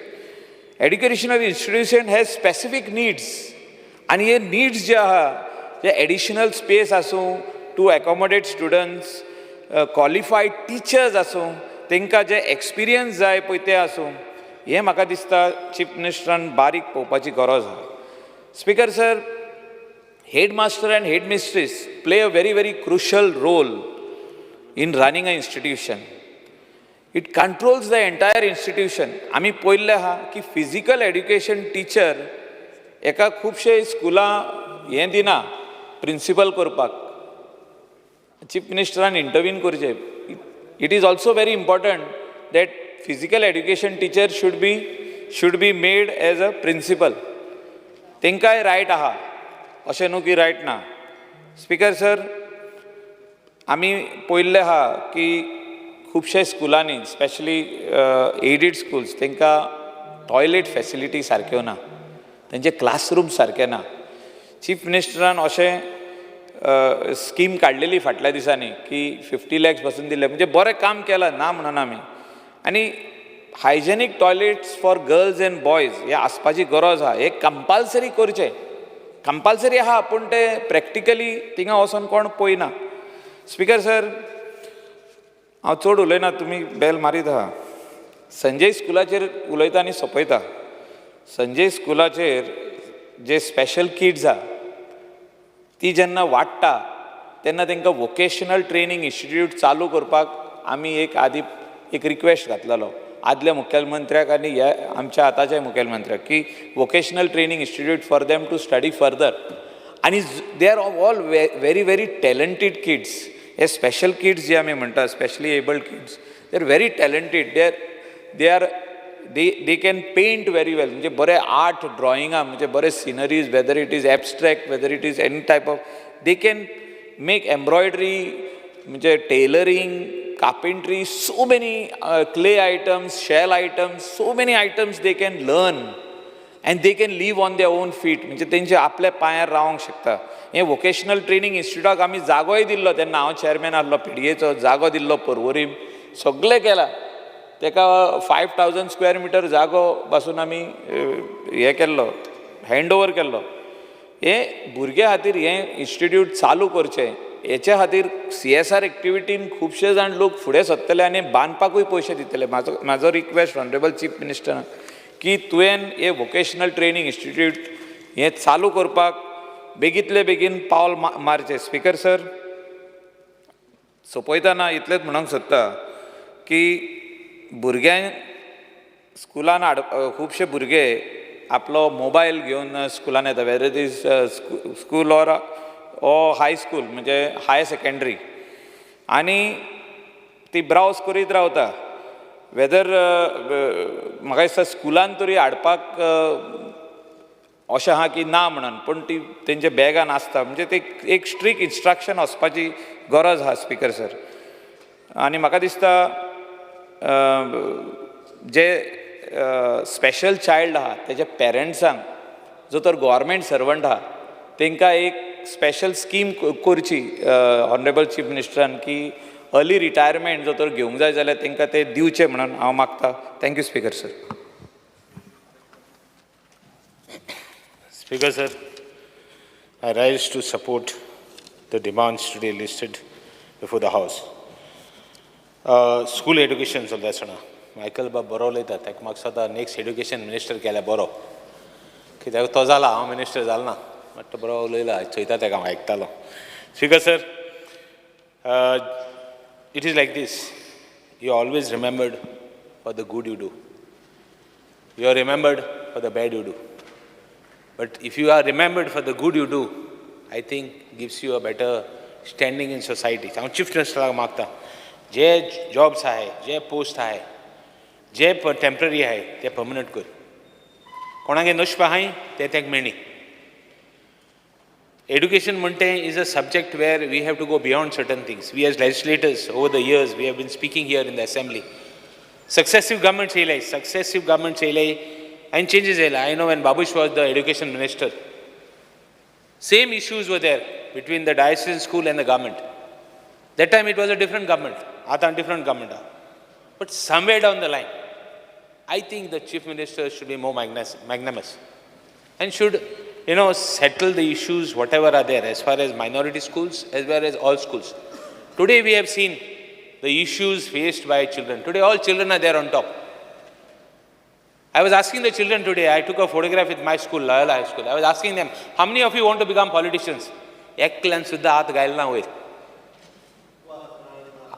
Educational institution has specific needs आनी हे needs जे आहा, जे additional space आसूं to accommodate students, qualified teachers आसूं, तांकां जे experience जाय पळय ते आसूं, हें म्हाका दिसता चीफ मिनिस्टरान बारीक पळोवपाची गरज आहा. Speaker sir, headmaster and headmistress play a very very crucial role in running a institution. It controls the entire institution. आमी पळयल्लें आहा की फिजिकल एड्युकेशन टिचर एका खुबशे स्कुलां हें दिना प्रिंसिपल करपाक. चीफ मिनिस्टरान इंटरवीन करचें. It is also very important that physical education teacher should be made as a principal. तांकांय रायट आहा, अशें न्हू की रायट ना. स्पिकर सर, आमी पळयल्लें आहा की खुबशे स्कुलांनी, स्पेशली एडीड स्कुल्स, तांकां टॉयलेट फॅसिलिटी सारक्यो ना. तेंचे क्लासरूम सारके ना. चीफ मिनिस्टरान अशें स्कीम काडलेली फाटल्या दिसांनी की 50 लॅक्स पासून दिले, म्हणजे बरें काम केलां ना म्हणना आमी. आनी hygienic toilets for girls and boys हे आसपाची गरज आहा, हे कंपल्सरी करचें, कंपल्सरी आहा पूण तें प्रॅक्टिकली थिंगा वचोन कोण पळयना. स्पिकर सर, हांव चड उलयना, तुमी बेल मारीत आहा. संजय स्कुलाचेर उलयता आनी सोंपयता. संजय स्कुलाचेर जे स्पेशल किड्स आहा ती जेन्ना वाडटा तेन्ना तांकां वोकेशनल ट्रेनींग इन्स्टिट्यूट चालू करपाक आमी एक आदी एक रिक्वेस्ट घातलेलो आदल्या मुखेलमंत्र्याक आनी ह्या आमच्या आतांच्या मुखेलमंत्र्याक की vocational training institute for them to study further. आनी they are all very very talented kids. हे स्पेशल किड्स जे आमी म्हणटा, specially abled kids, they are very talented. They can paint very well, म्हणजे बरे आर्ट ड्रॉइंगां, म्हणजे बरे sceneries, whether it is abstract, whether it is any type of, they can make embroidery, म्हणजे tailoring, carpentry, so many clay items, shell items, so many items they can learn and they can live on their own feet. म्हणजे तेंचे आपल्या पांयार रावंक शकता. हें vocational training इन्स्टिट्यूटाक आमी जागोय दिल्लो तेन्ना, हांव चॅरमॅन आसलो पीडीएचो, जागो दिल्लो परवरीम, सगळें केलां तेका. 5000 स्क्वेअर मिटर जागो पासून आमी हें केल्लो, हँड ओवर केल्लो. हे भुरग्यां खातीर हें इन्स्टिट्यूट चालू करचें, हेच्या खातीर सीएसआर एक्टिविटीन खुबशे जाण लोक फुडें सरतले आनी बांदपाकूय पयशे दितले. म्हाजो रिक्वेस्ट ऑनरेबल चीफ मिनिस्टराक की तुवें हे वोकेशनल ट्रेनींग इन्स्टिट्यूट हें चालू करपाक बेगींतले बेगीन पावल मारचें. स्पिकर सर, सोंपयतना इतलेंच म्हणूंक सोदता की भुरग्यांक स्कुलान हाड, खुबशे भुरगे आपलो मोबायल घेवन स्कुलान येता, whether it is school or high school, म्हणजे हायर सेकेंडरी, आनी ती ब्रावज करीत रावता. वेदर म्हाका दिसता स्कुलान तरी हाडपाक अशें आहा की ना म्हणून, पूण ती तेंच्या बॅगान आसता, म्हणजे ते एक स्ट्रीक इन्स्ट्रक्शन वचपाची गरज आहा स्पिकर सर. आनी म्हाका दिसता जे स्पेशल चायल्ड आहा तेज्या पेरंट्सांक, जो तर गोवोरमेंट सर्वंट आहा, तेंकां एक स्पेशल स्कीम करची ऑनरेबल चीफ मिनिस्टरान की अर्ली रिटायरमेंट जो तर घेवंक जाय जाल्यार तेंकां ते दिवचें म्हणून हांव मागता. Thank you speaker sir. Speaker sir, I rise to support the demands today listed before the House. School education चलता आसतना मायकल बाब बरो उलयता, ताका म्हाका दिसता नेक्स्ट एड्युकेशन मिनिस्टर केल्यार बरो, कित्याक तो जाला, हांव मिनिस्टर जालो ना, बट तो बरो उलयला, चोयता ताका हांव आयकतालो. Speaker sir, it is like this, you are always remembered for the good you do, you are remembered for the bad you do. But if you are remembered for the good you do, I think gives you a better standing in society. हांव chief मिनिस्टराक मागता, जे jobs आहाय, जे post आहाय, जे temporary आहाय ते permanent कर. कोणागे नशीब आहाय ते तेंक मेळणी. Education म्हणटे is a subject where we have to go beyond certain things. We as legislators over the years we have been speaking here in the assembly. Successive governments येयले, successive governments येयले and changes येयले. I know when Babush was the education minister, same issues were there between the diocesan school and the government. That time it was a different government, आतां different government आहा. But somewhere down the line, I think the chief minister should be more magnanimous and should, settle the issues whatever are there as far as minority schools as well as all schools. Today we have seen the issues faced by children. Today all children are there on top. I was asking the children today, I took a photograph with my school, Loyola High School. I was asking them, how many of you want to become politicians? एकल्यान सुद्दां हात घायला ना वयर.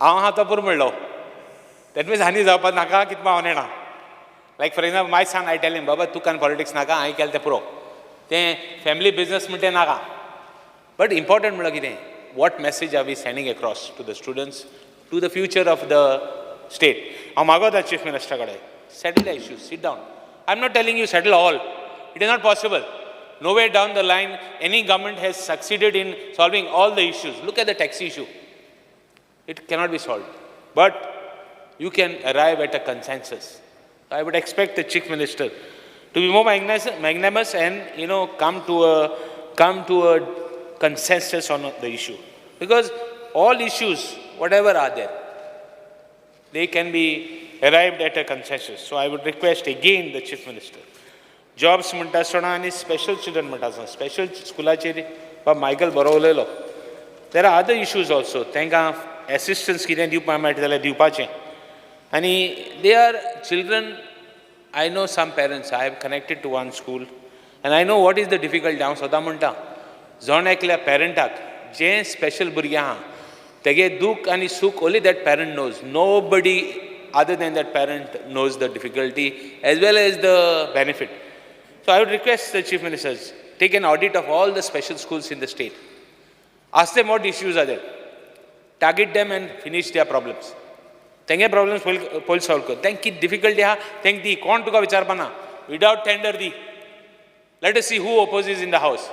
हांव आहा तो पुरो म्हणलो. That means आनी जावपाक नाका, कितें हांव नेणा. Like for example, my son, I tell him, बाबा तुका पॉलिटिक्स नाका, हांवें केलें तें पुरो. तें फॅमिली बिजनस म्हणटे नाका. बट इम्पॉर्टंट म्हणल्यार कितें, what message are we sending across to the students, to the future of the state. हांव मागोता चीफ मिनिस्टरा कडेन, settle the issues, sit down. I am not telling you settle all, it is not possible. Nowhere down the line any government has succeeded in solving all the issues. Look at the taxi issue. It cannot be solved. But you can arrive at a consensus. I would expect the Chief Minister To be more magnanimous and, you know, come to a consensus on the issue. Because all issues, whatever are there, they can be arrived at a consensus. So I would request again the Chief Minister. Jobs म्हणटा आसतना आनी special children म्हणटा आसतना special स्कुलाचेर बाब Michael बरो उलयलो. There are other issues also. तांकां assistance कितें दिवपाक मेळटा जाल्यार दिवपाचें. आनी they are children. I know some parents. I have connected to one school and I know what is the difficult. हांव सदां म्हणटा, जण एकल्या पेरंटाक जें स्पेशल भुरगें आहा तेगे दूख आनी सूख only that parent knows. Nobody other than that parent knows the difficulty as well as the benefit. So I would request the Chief Ministers, take an audit of all the special schools in the state. Ask them what issues are there. Target them and finish their problems. तेंगे problems पयलीं पयलीं solve कर. तेंक कितें difficulty आहा तेंक दी. कोण तुका विचारपा ना. विदावट tender the. Let us see who opposes in the house.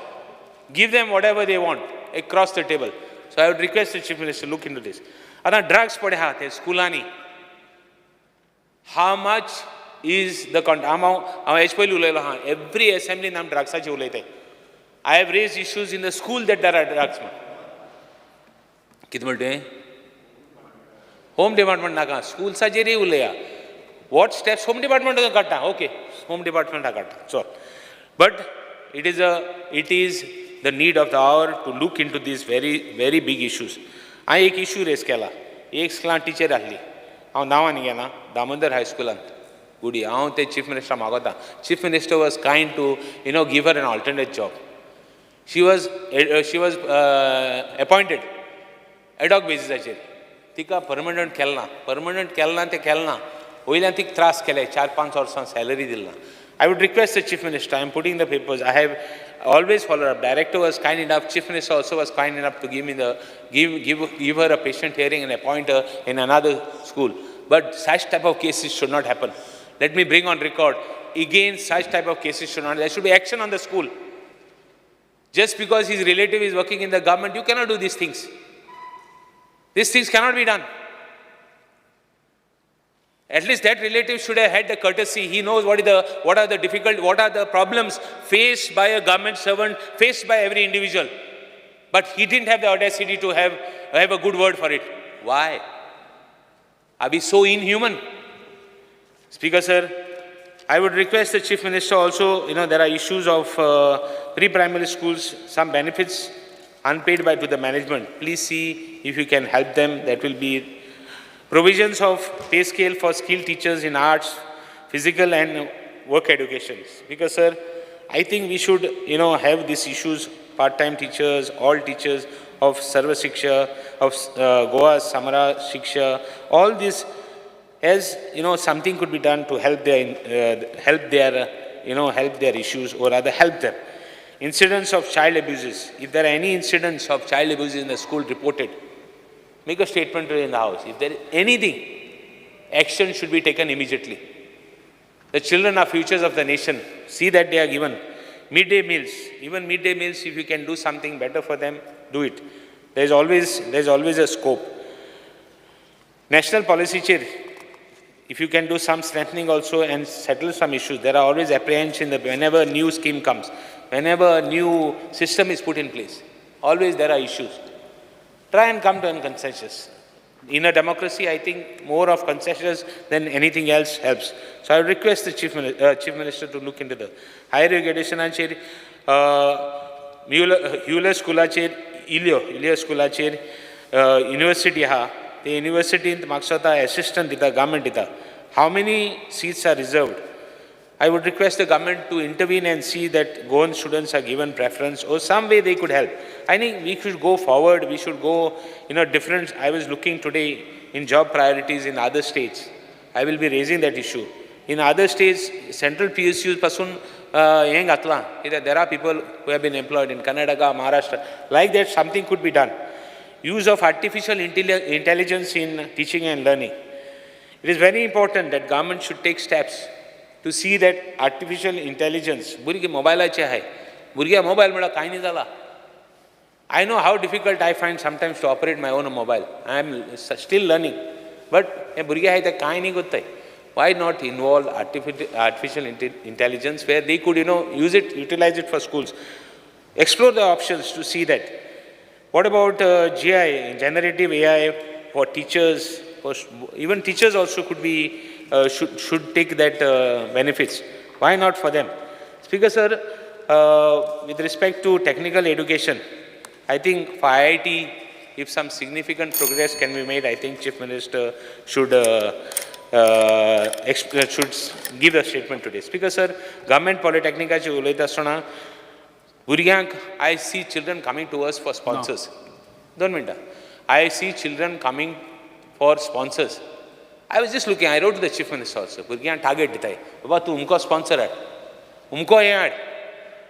Give them whatever they want across the table. So I would request the Chief Minister look into this. आतां ड्रग्स पळय आहा ते स्कुलांनी, how much is the cont हांव हांव has पयलीं उलयलो आहा, एवरी एसेंब्लीन आमी ड्रग्साचेर उलयताय. I have raised issues in the school that there are drugs. कितें म्हणटा तुवें? होम डिपार्टमेंट नाका, स्कुल्साचेरय उलया. What steps home department काडटा? ओके, होम डिपार्टमेंटा काडटा, चल. But it is the need of the hour to look into these very very big issues. हांवें एक इशू रेज केला. एक स्कुलान टिचर आहली, हांव नांवां घेना, दामोदर हायस्कुलांत गुडी. हांव ते चीफ मिनिस्टर मागोता. Chief Minister was kind to give her an alternate job. She was appointed ad hoc बेजिसाचेर. तिका परमनंट केलें ना. परमनंट केलें ना तें केलें ना, वयल्यान तिका त्रास केले, 4-5 वर्सां सॅलरी दिली ना. I would request the Chief Minister, I am putting the papers. I have always followed up. Director was kind enough, Chief Minister also was kind enough to give me the give give give her a patient hearing and appoint her in another school. But such type of cases should not happen. Let me bring on record again, such type of cases should not, there should be action on the school. Just because his relative is working in the government, you cannot do these things. These things cannot be done. At least that relative should have had the courtesy. He knows what are the difficult, what are the problems faced by a government servant, faced by every individual. But he didn't have the audacity to have a good word for it. Why? Are we so inhuman? Speaker, sir, I would request the Chief Minister also, there are issues of pre-primary schools, some benefits unpaid by to the management. Please see if you can help them. That will be provisions of pay scale for skilled teachers in arts, physical and work educations. Because, sir, I think we should have these issues, part-time teachers, all teachers of Sarva Shiksha, of Goa Samagra Shiksha, all this, as you know, something could be done to help their issues or rather help them. Incidents of child abuses. If there are any incidents of child abuses in the school reported, make a statement in the house. If there is anything, action should be taken immediately. The children are futures of the nation. See that they are given midday meals. Even midday meals, if you can do something better for them, do it. There is always a scope. National policy chair, if you can do some strengthening also and settle some issues. There are always apprehension that whenever a new scheme comes, whenever a new system is put in place, always there are issues. Try and come to a consensus. In a democracy, I think more of consensus than anything else helps. So I would request the Chief Minister to look into the higher educationाचेर, ह्युलर स्कुलाचेर, इलियो इलियो स्कुलाचेर university आहा, ते युनिवर्सिटींत म्हाका दिसता एसिस्टंट दिता, गव्हर्मेंट दिता. How many seats are reserved? I would request the government to intervene and see that Goan students are given preference or some way they could help. I think we should go forward, we should go in a different. I was looking today in job priorities in other states. I will be raising that issue. In other states, central PSUs पासून हें घातलां कित्याक there are people who have been employed in Karnataka, Maharashtra. Like that, something could be done. Use of artificial intelligence in teaching and learning. It is very important that government should take steps to see that artificial intelligence, भुरगीं मोबायलाचे आहाय, भुरग्यां mobile म्हळ्यार कांय न्ही जाला. I know how difficult I find sometimes to operate my own mobile. I am still learning. But हे भुरगे आहाय ते कांय न्ही करताय. Why not involve artificial intelligence where they could, you know, use it, utilize it for schools? Explore the options to see that. What about GI, generative AI for teachers? For even teachers also could be, should take that benefits. Why not for them? Speaker sir, with respect to technical education, I think for IIT, if some significant progress can be made, I think Chief Minister should give a statement today. Speaker sir, government polytechnicaचे उलयता आसतना भुरग्यांक I see children coming to us for sponsors. 2 मिनटां. I see children coming for sponsors. I was just looking, I wrote to the Chief Minister also. भुरग्यांक target दिताय, बाबा तूं उमको sponsor हाड, उमको हें हाड.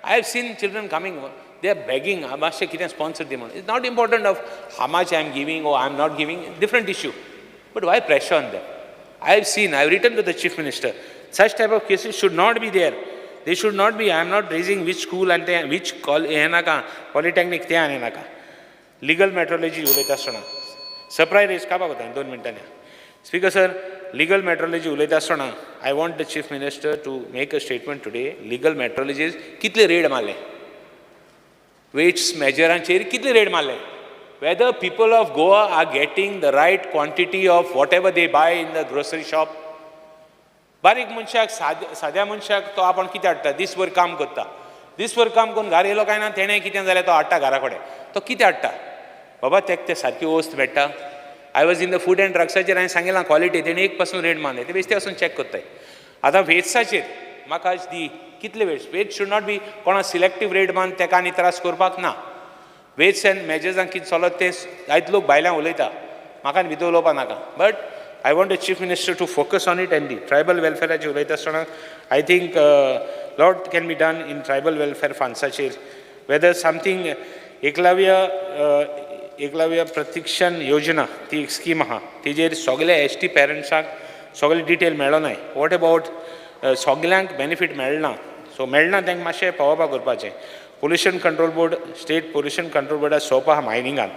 I have seen children coming, they are begging, मातशें कितें स्पॉन्सर दी म्हणून. It's not important of how much I am giving or I am not giving, different issue. But why pressure on them? I have seen, I have written to the Chief Minister, such type of cases should not be there. They should not be. I am not raising which school and they, which हें नाका, polytechnic तें आनी नाका. Legal metrology उलयता आसतना surprise rays काबाक वता 2 मिनटांनी. Speaker sir, legal metrology उलयता आसतना I want the Chief Minister to make a statement today. Legal metrology कितले रेड मारले, वेट्स मेजरांचेर कितले रेड मारले, whether people of Goa are getting the right quantity of whatever they buy in the grocery shop. बारीक मनशाक, साद्या मनशाक तो आपण कितें हाडटा, दीसभर काम करता, दीसभर काम करून घरा येयलो काय ना तेणें कितें जाल्यार तो हाडटा घरा कडेन, तो कितें हाडटा बाबा तेका तें सारकी वस्त मेळटा. I was in the food and ड्रग्साचेर हांवें सांगिलां क्वॉलिटी, तेणें एक पासून रेट मारले, ते बेश्टे वचून चॅक करताय. आतां वेट्साचेर म्हाका आज दी कितले weights, weights should not be कोणा सिलेक्टीव रेट मारून तेका आनी त्रास करपाक ना. वेट्स एंड मेजर्सान कितें चलत तें आयज लोक भायल्यान उलयता, म्हाका आनी भितर उलोवपा नाका. But I want the Chief Minister to focus on it. And the tribal वेलफेराचेर उलयता आसतना I think lot can be done in tribal welfare फंड्साचेर. Weather something Eklavya Prashikshan Yojana ती एक स्कीम आहा, तेजेर सगळे एस टी पेरंट्सांक सगळे डिटेल मेळनाय. What about सगल्यांक benefit मेळना, सो मेळना तांकां मातशें पळोवपाक करपाचें. Pollution control board, state pollution control बोर्डा सोप आहा मायनिंगान.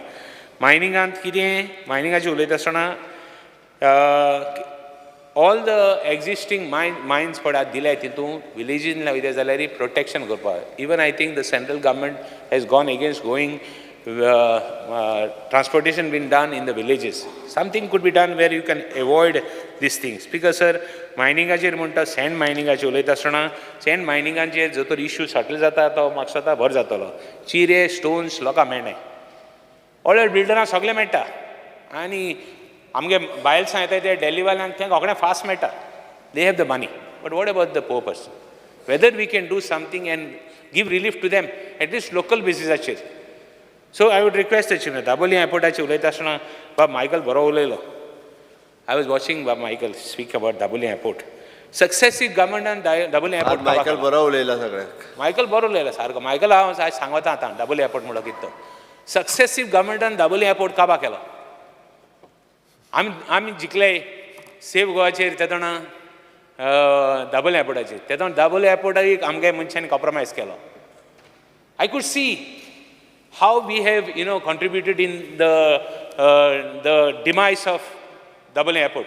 मायनिंगांत कितें, मायनिंगाचेर उलयता आसतना all the existing mines पळय आतां दिल्याय तितून विलेजीन वयता जाल्यार प्रोटेक्शन करपाक. Even I think the central government has gone against going transportation been done in the villages. Something could be done where you can avoid these things. Because sir, मायनिंगाचेर म्हणटा, send मायनिंगाचेर उलयता आसतना send मायनिंगाचेर जो तर issue settle जाता तो म्हाका दिसता बरो जातलो. चिरे स्टोन्स लोकांक मेळनाय, व्हड बिल्डरांक सगळें मेळटा, आनी आमगे बायल्सां येता ते डेल्लीवाल्यांक तें रोखडें फास्ट मेळटा. They have the money, but what about the poor person? Whether we can do something and give relief to them at least local बेसिसाचेर. So I would request the Chief Minister. Dabolim एअरपोर्टाचेर उलयता आसतना बाब Michael बरो उलयलो. I was watching Bob Michael speak about Dabolim airport. Successive गव्हर्मेंटान Dabolim airport Michael बरो उलयला सगळ्यांक. Michael बरो उलयला सारको. Michael हांव आयज सांगता आतां दाबोली एअरपोर्ट म्हणलो कितें तो. सक्सेसीव गव्हर्मेंटान दाबोली एअरपोर्ट काबा केलो. आमी जिखले सेफ गोवाचेर तेदोणा दाबोली एअरपोर्टाचेर, तेदोण दाबोली एअरपोर्टाक आमगे मनशांनी कॉम्प्रोमायज केलो. I could see how we have, you know, contributed in the demise of Dabolim airport.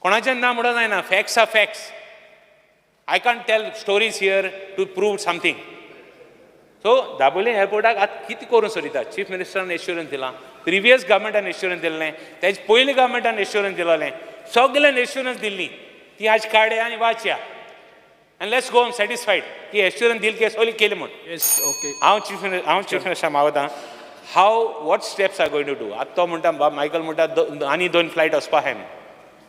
कोणाचें ना म्हणून जायना, facts are facts. I can't tell stories here to prove something. So Dabolim एअरपोर्टाक आतां कितें करूं सोदिता. चीफ मिनिस्टरान एश्युरन्स दिलां, previous गव्हर्मेंटान assurance दिल्लें, तेजे पयलीं गव्हर्मेंटान एश्युरन्स दिलोलें, सगल्यांनी एश्युरन्स दिल्ली, ती आज काडया आनी वाचया आनी let's go satisfied की एश्युरन्स दिल की सगळी केली म्हूण. Yes, okay. हांव चीफ मिनिस्टर मागता how what steps are going to do. आतां तो म्हणटा बाब मायकल म्हणटा आनी 2 फ्लायट वचपा आहाय म्हूण,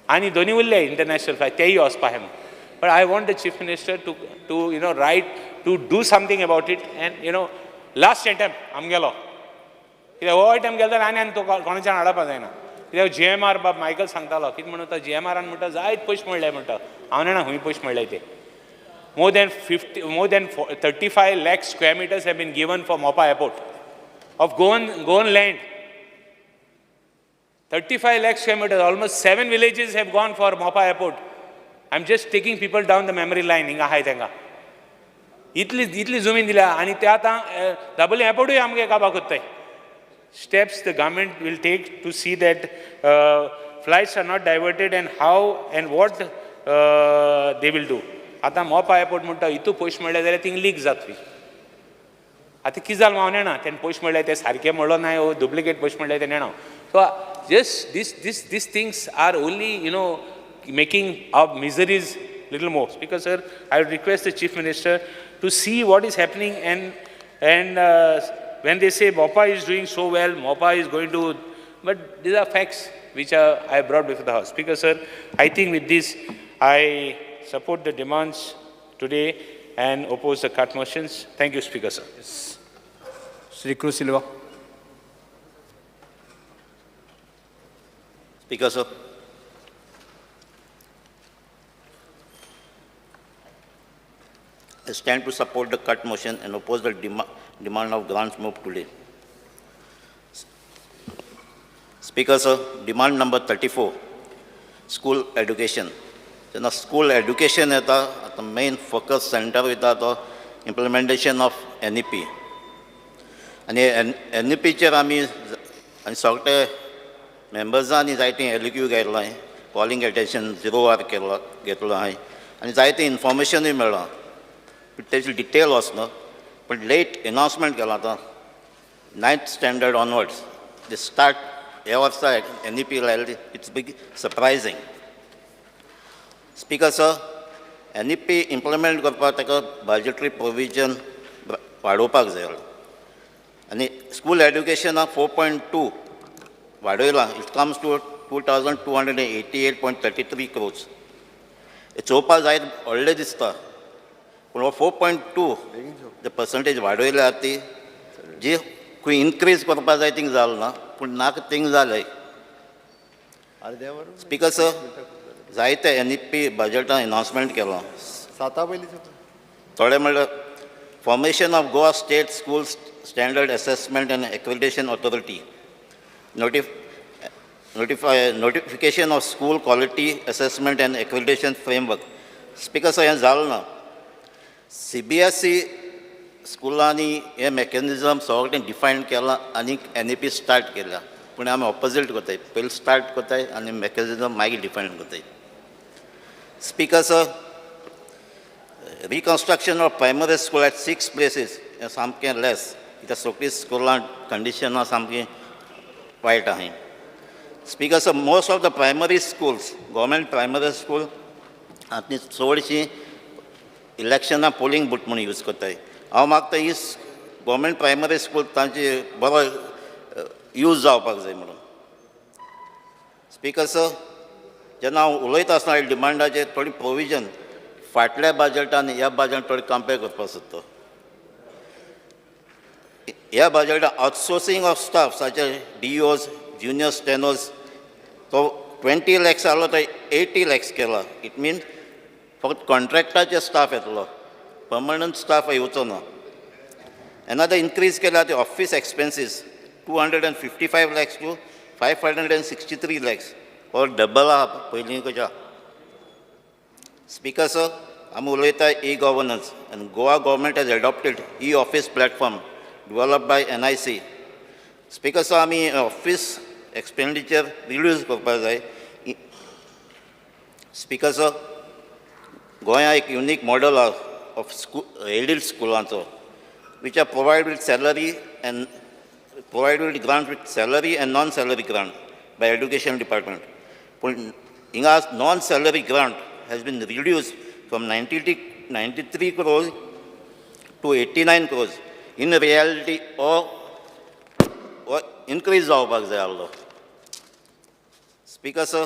आनी 2 उरले इंटरनॅशनल फ्लायट तेय वचपा आहाय म्हूण. But I want the Chief Minister to you know write to do something about it. And you know last attempt आमगेलो, कित्याक हो एटेम्प गेलो जाल्यार आनी आनी तो कोणाच्यान हाडपा जायना. कित्याक जी एम आर बाब मायकल सांगतालो कितें म्हणून, जी एम आरान म्हणटा जायत पयशे मेळ्ळे म्हणटा, हांव जाणा खंय पयशे मेळ्ळे ते. More than 35 lakh square meters have been given for Mopa Airport of Goan land. 35 lakh square meters, almost 7 villages have gone for Mopa Airport. I'm just taking people down the memory line. हिंगा आहाय तेंका इतली जमीन दिल्या आनी ते आतां दाबोली एअरपोर्टूय आमगे काबा कोत्ताय. Steps the government will take to see that flights are not diverted and how and what they will do. आतां मोपा एअरपोर्ट म्हणटा हितू पयशे मेळ्ळे जाल्यार थिंग लीक जातली. आतां कितें जालें हांव नेणा, तेणें पयशे मेळ्ळे ते सारके म्हणलो ना, डुप्लिकेट पयशे मेळ्ळे ते नेणा. So just this this this things are only making our miseries little more. Speaker sir, I would request the Chief Minister to see what is happening and when they say Mopa is doing so well, Mopa is going to, but these are facts which are, I brought before the House. Speaker sir, I think with this, I support the demands today and oppose the cut motions. Thank you, Speaker sir. Shri Cruz Silva. Speaker sir. I stand to support the cut motion and oppose the demand of grants moved today. Speaker sir, demand number 34, school education. जेन्ना school education येता आतां main focus centre वयता तो implementation of NEP. आनी एनईपीचेर आमी आनी सगळे मेंबर्सांनी जायतीं एलक्यू घेतलां, कॉलिंग एटेन्शन झिरो आर केलो घेतलो हांवें आनी जायतें इन्फॉर्मेशनूय मेळ्ळां. तेजे डिटेल वचना पण लेट एनावन्समेंट केलां आतां 9th standard onwards they start ह्या वर्सा एनईपी लायली. It's big surprising. Speaker sir, NEP implement करपाक ताका बजटरी प्रोविजन वाडोवपाक जाय आनी school एड्युकेशनाक 4.2 वाडयलां. It comes to 2,288.33 crores. हें चोवपाक जायत व्हडलें दिसता पूण हो 4.2 जे पर्संटेज वाडयल्या ती जी खंय इनक्रीज करपाक जाय थिंग जालें ना, पूण नाका थिंग जालें. स्पीकर सर, जायते एनईपी बजटान एनावन्समेंट केलां. साता पयलीं थोडे म्हणल्यार formation of Goa state school standard assessment and accreditation authority, notification of school quality assessment and accreditation framework. Speaker sir, हें जालें ना. सीबीएसई स्कुलांनी हें मॅकॅनिजम सगळें डिफायन केलां आनी एनईपी स्टार्ट केल्या, पूण आमी ऑपोजीट करताय. पयलीं स्टार्ट करताय आनी मॅकॅनिजम मागीर डिफायन करताय. Speaker sir, reconstruction of primary school at 6 places हें सामकें लेस, कित्याक सगळीं स्कुलां कंडिशनां सामकीं वायट आहाय. Speaker sir, most of the primary schools, government primary school आनी चडशीं इलेक्शनां पोलिंग बूथ म्हूण यूज करताय. हांव मागता ही गव्हर्मेंट प्रायमरी स्कूल तांचे बरो यूज जावपाक जाय म्हणून. स्पीकर सर, जेन्ना हांव उलयता आसतना डिमांडाचेर थोडी प्रोविजन फाटल्या बजटान ह्या बजटान थोडी कंपेर करपाक सोदता. ह्या बजटान आउटसोर्सिंग ऑफ स्टाफ साचे डीओज, ज्युनियर स्टेनोज तो 20 लॅक्स आहलो तो 80 लॅक्स केला. It means फक्त कॉन्ट्रॅक्टाचे स्टाफ येतलो, पर्मनंट स्टाफ येवचो ना. एनादर इन्क्रीज केला ते office expenses 255 lakhs to 563 lakhs, or double आहा पयलीं कशा. स्पीकर सर, आमी उलयता e governance आनी Goa government has adopted e office platform developed by NIC. Speaker sir, आमी ऑफीस एक्सपेंडिचर रिड्यूस करपाक जाय. स्पीकर सर, गोंया एक युनीक मॉडल आहा ऑफ स्कूल एडिड स्कुलांचो, which are provide with salary and provide with grant with salary and non salary grant by education department. पूण हिंगा non salary grant has been reduced from 93 crores to 89 crores. In reality हो increase जावपाक जाय आहलो. Speaker sir,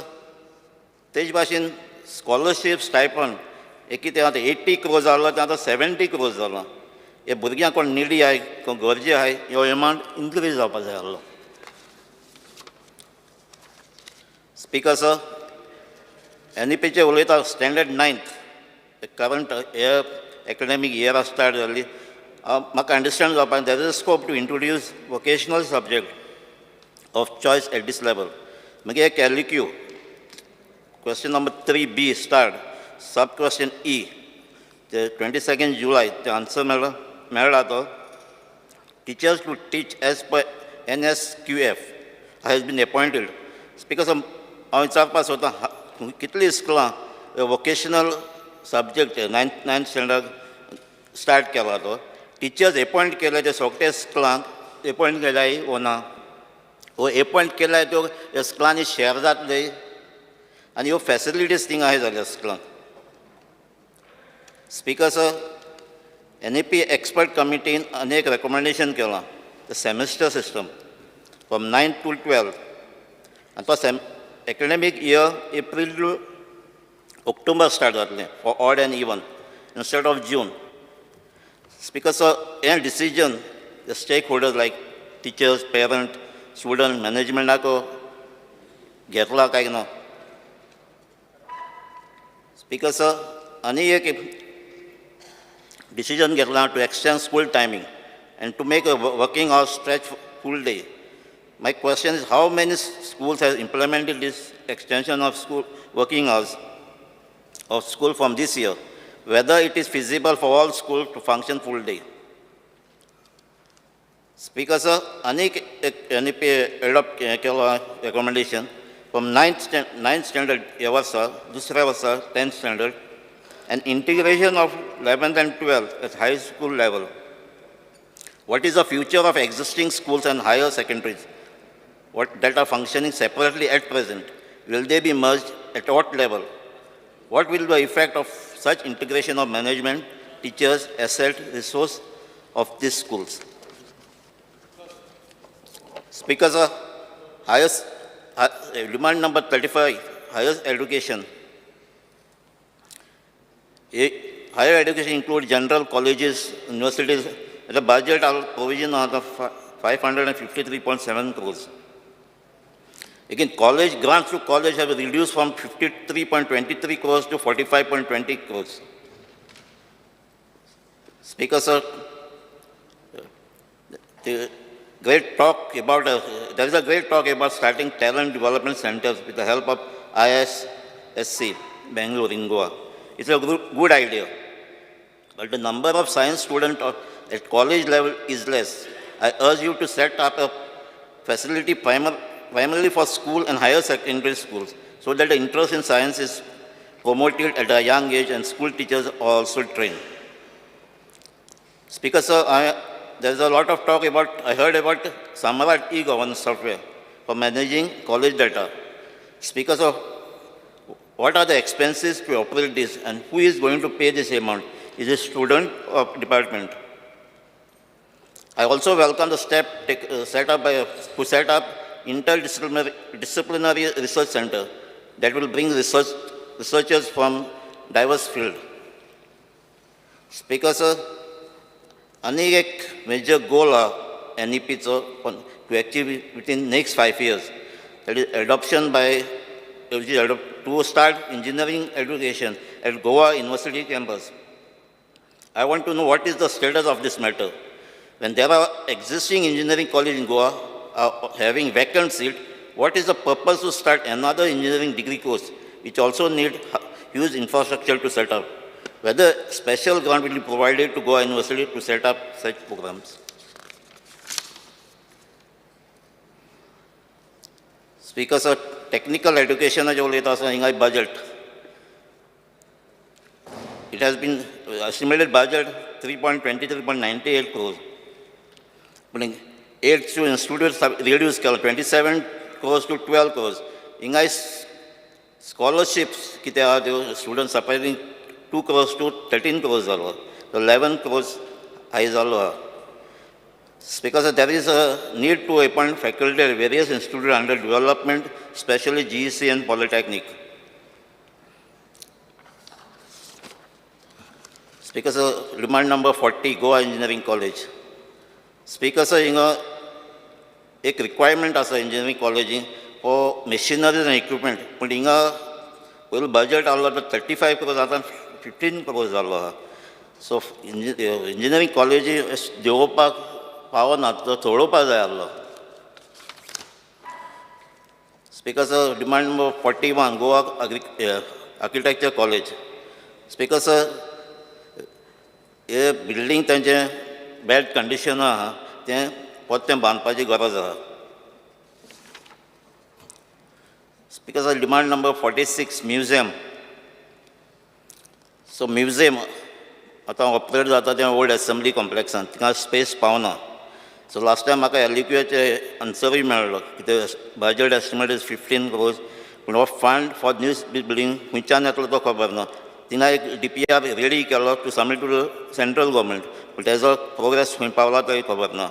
तेज भाशेन scholarship stipend एक कितें आतां 80 क्रोर्स आहलो तें आतां 70 क्रोर्स जालां. हे भुरग्यांक कोण निडी आहाय, कोण गरजे आहाय, ह्यो एमावंट इनक्रीज जावपाक जाय आहलो. स्पीकर सर, एनईपीचे उलयता स्टँडर्ड 9th current हे एकाडेमीक इयरा स्टार्ट जाल्ली. म्हाका अंडरस्टँड जावपाक there is a scope to introduce vocational subject of choice at this level. मागीर एक LQ question number 3B start sub question E ते 22 जुलय ते आन्सर मेळ्ळा मेळ्ळा तो teachers to teach as per NSQF has been appointed. Speaker sir, हांव विचारपाक सोदतां, कितलीं इस्कुलां vocational subject ninth standard start केला तो टिचर्स एपॉयंट केले ते सगळे स्कुलांक एपॉयंट केल्याय वो ना, वो एपॉयंट केल्यार त्यो स्कुलांनी शेअर जातले आनी ह्यो फॅसिलिटीज थिंगा आहाय जाल्या स्कुलांक. Speaker sir, NEP expert कमिटीन अनेक रेकमेंडेशन केलां, the semester system from 9th to 12th आनी तो sem academic year April to October start जातलें for odd and even instead of June. Speaker sir, हें decision the stakeholders like teachers, parent, student, मॅनेजमेंटाक घेतला काय ना? Speaker sir, आनी एक decision घेतला to extend school timing and to make a working hour stretch full day. My question is, how many schools have implemented this extension of school working hours of school from this year? Whether it is feasible for all schools to function full day? Speaker sir, आनीक एक NEP adopt केलो recommendation from ninth standard ह्या वर्सा, दुसऱ्या वर्सा 10th standard and integration of 11th and 12th at high school level. What is the future of existing schools and higher secondaries what that are functioning separately at present? Will they be merged, at what level? What will be the effect of such integration of management, teachers, asset, resource of these schools? Speaker sir, highest, demand number 35, higher education. Higher education includes general colleges, universities. The budget provision of the 553.7 crores. Again, college grants to college have reduced from 53.23 crores to 45.20 crores. Speaker sir, the great talk about, there is a great talk about starting talent development centers with the help of IISc, Bangalore in Goa. It's a good idea, but the number of science students at college level is less. I urge you to set up a facility primarily for school and higher secondary schools so that the interest in science is promoted at a young age and school teachers are also trained. Speaker sir, there's a lot of talk about, I heard about Samrat e-governance software for managing college data. Speaker sir, what are the expenses to operate this and who is going to pay this amount? Is it student or department? I also welcome the step set up by, to set up interdisciplinary disciplinary research center that will bring researchers from diverse field. Speaker sir, आनी एक major goal आहा एन ई पीचो to achieve within next 5 years, that is adoption by, which is to start engineering education at Goa University campus. I want to know what is the status of this matter. When there are existing engineering college in Goa having vacant seat, what is the purpose to start another engineering degree course, which also need huge infrastructure to set up? Whether special grant will be provided to Goa University to set up such programs. Speaker sir, technical education जे उलयता आसतना हिंगा budget. It has been estimated budget 3.23.98 crores. पूण aid to institute reduce केला 27 crores to 12 crores. हिंगा scholarships कितें आहा त्यो student supporting 2 crores to 13 crores जालो, 11 crores हाय जालो आहा. Because there is a need to appoint faculty at various institutes under development, especially GEC and Polytechnic. Speaker sir, demand number 40, Goa Engineering College. Speaker sir, हिंगा एक requirement आसा engineering कॉलेजीन for machineries and equipment, पूण हिंगा पयलो budget आहलो तो 35 क्रोर्स, आतां 15 क्रोर्स जाल्लो आहा. सो इंजिनियरींग कॉलेजी देंवोवपाक पावना, तो चडोवपाक जाय आहलो. Speaker sir, demand number 41, Goa architecture college. Speaker sir, हे बिल्डींग तांचें बॅड कंडिशन आहा, तें परतें बांदपाची गरज आहा. Speaker sir, demand number 46, museum. So museum आतां ऑपरेट जाता तें ओल्ड एसेंब्ली कॉम्प्लेक्सान, थिंगा स्पेस पावना. सो लास्ट टायम म्हाका एलइक्यूचे आन्सरूय मेळ्ळो कितें budget estimate is 15 crores, पूण हो फंड फॉर न्यू बिल्डींग खंयच्यान येतलो तो खबर ना. थिंगा एक डीपीआर रेडी केलो to submit to the central government, पूण तेजो प्रोग्रेस खंय पावला तोय खबर ना.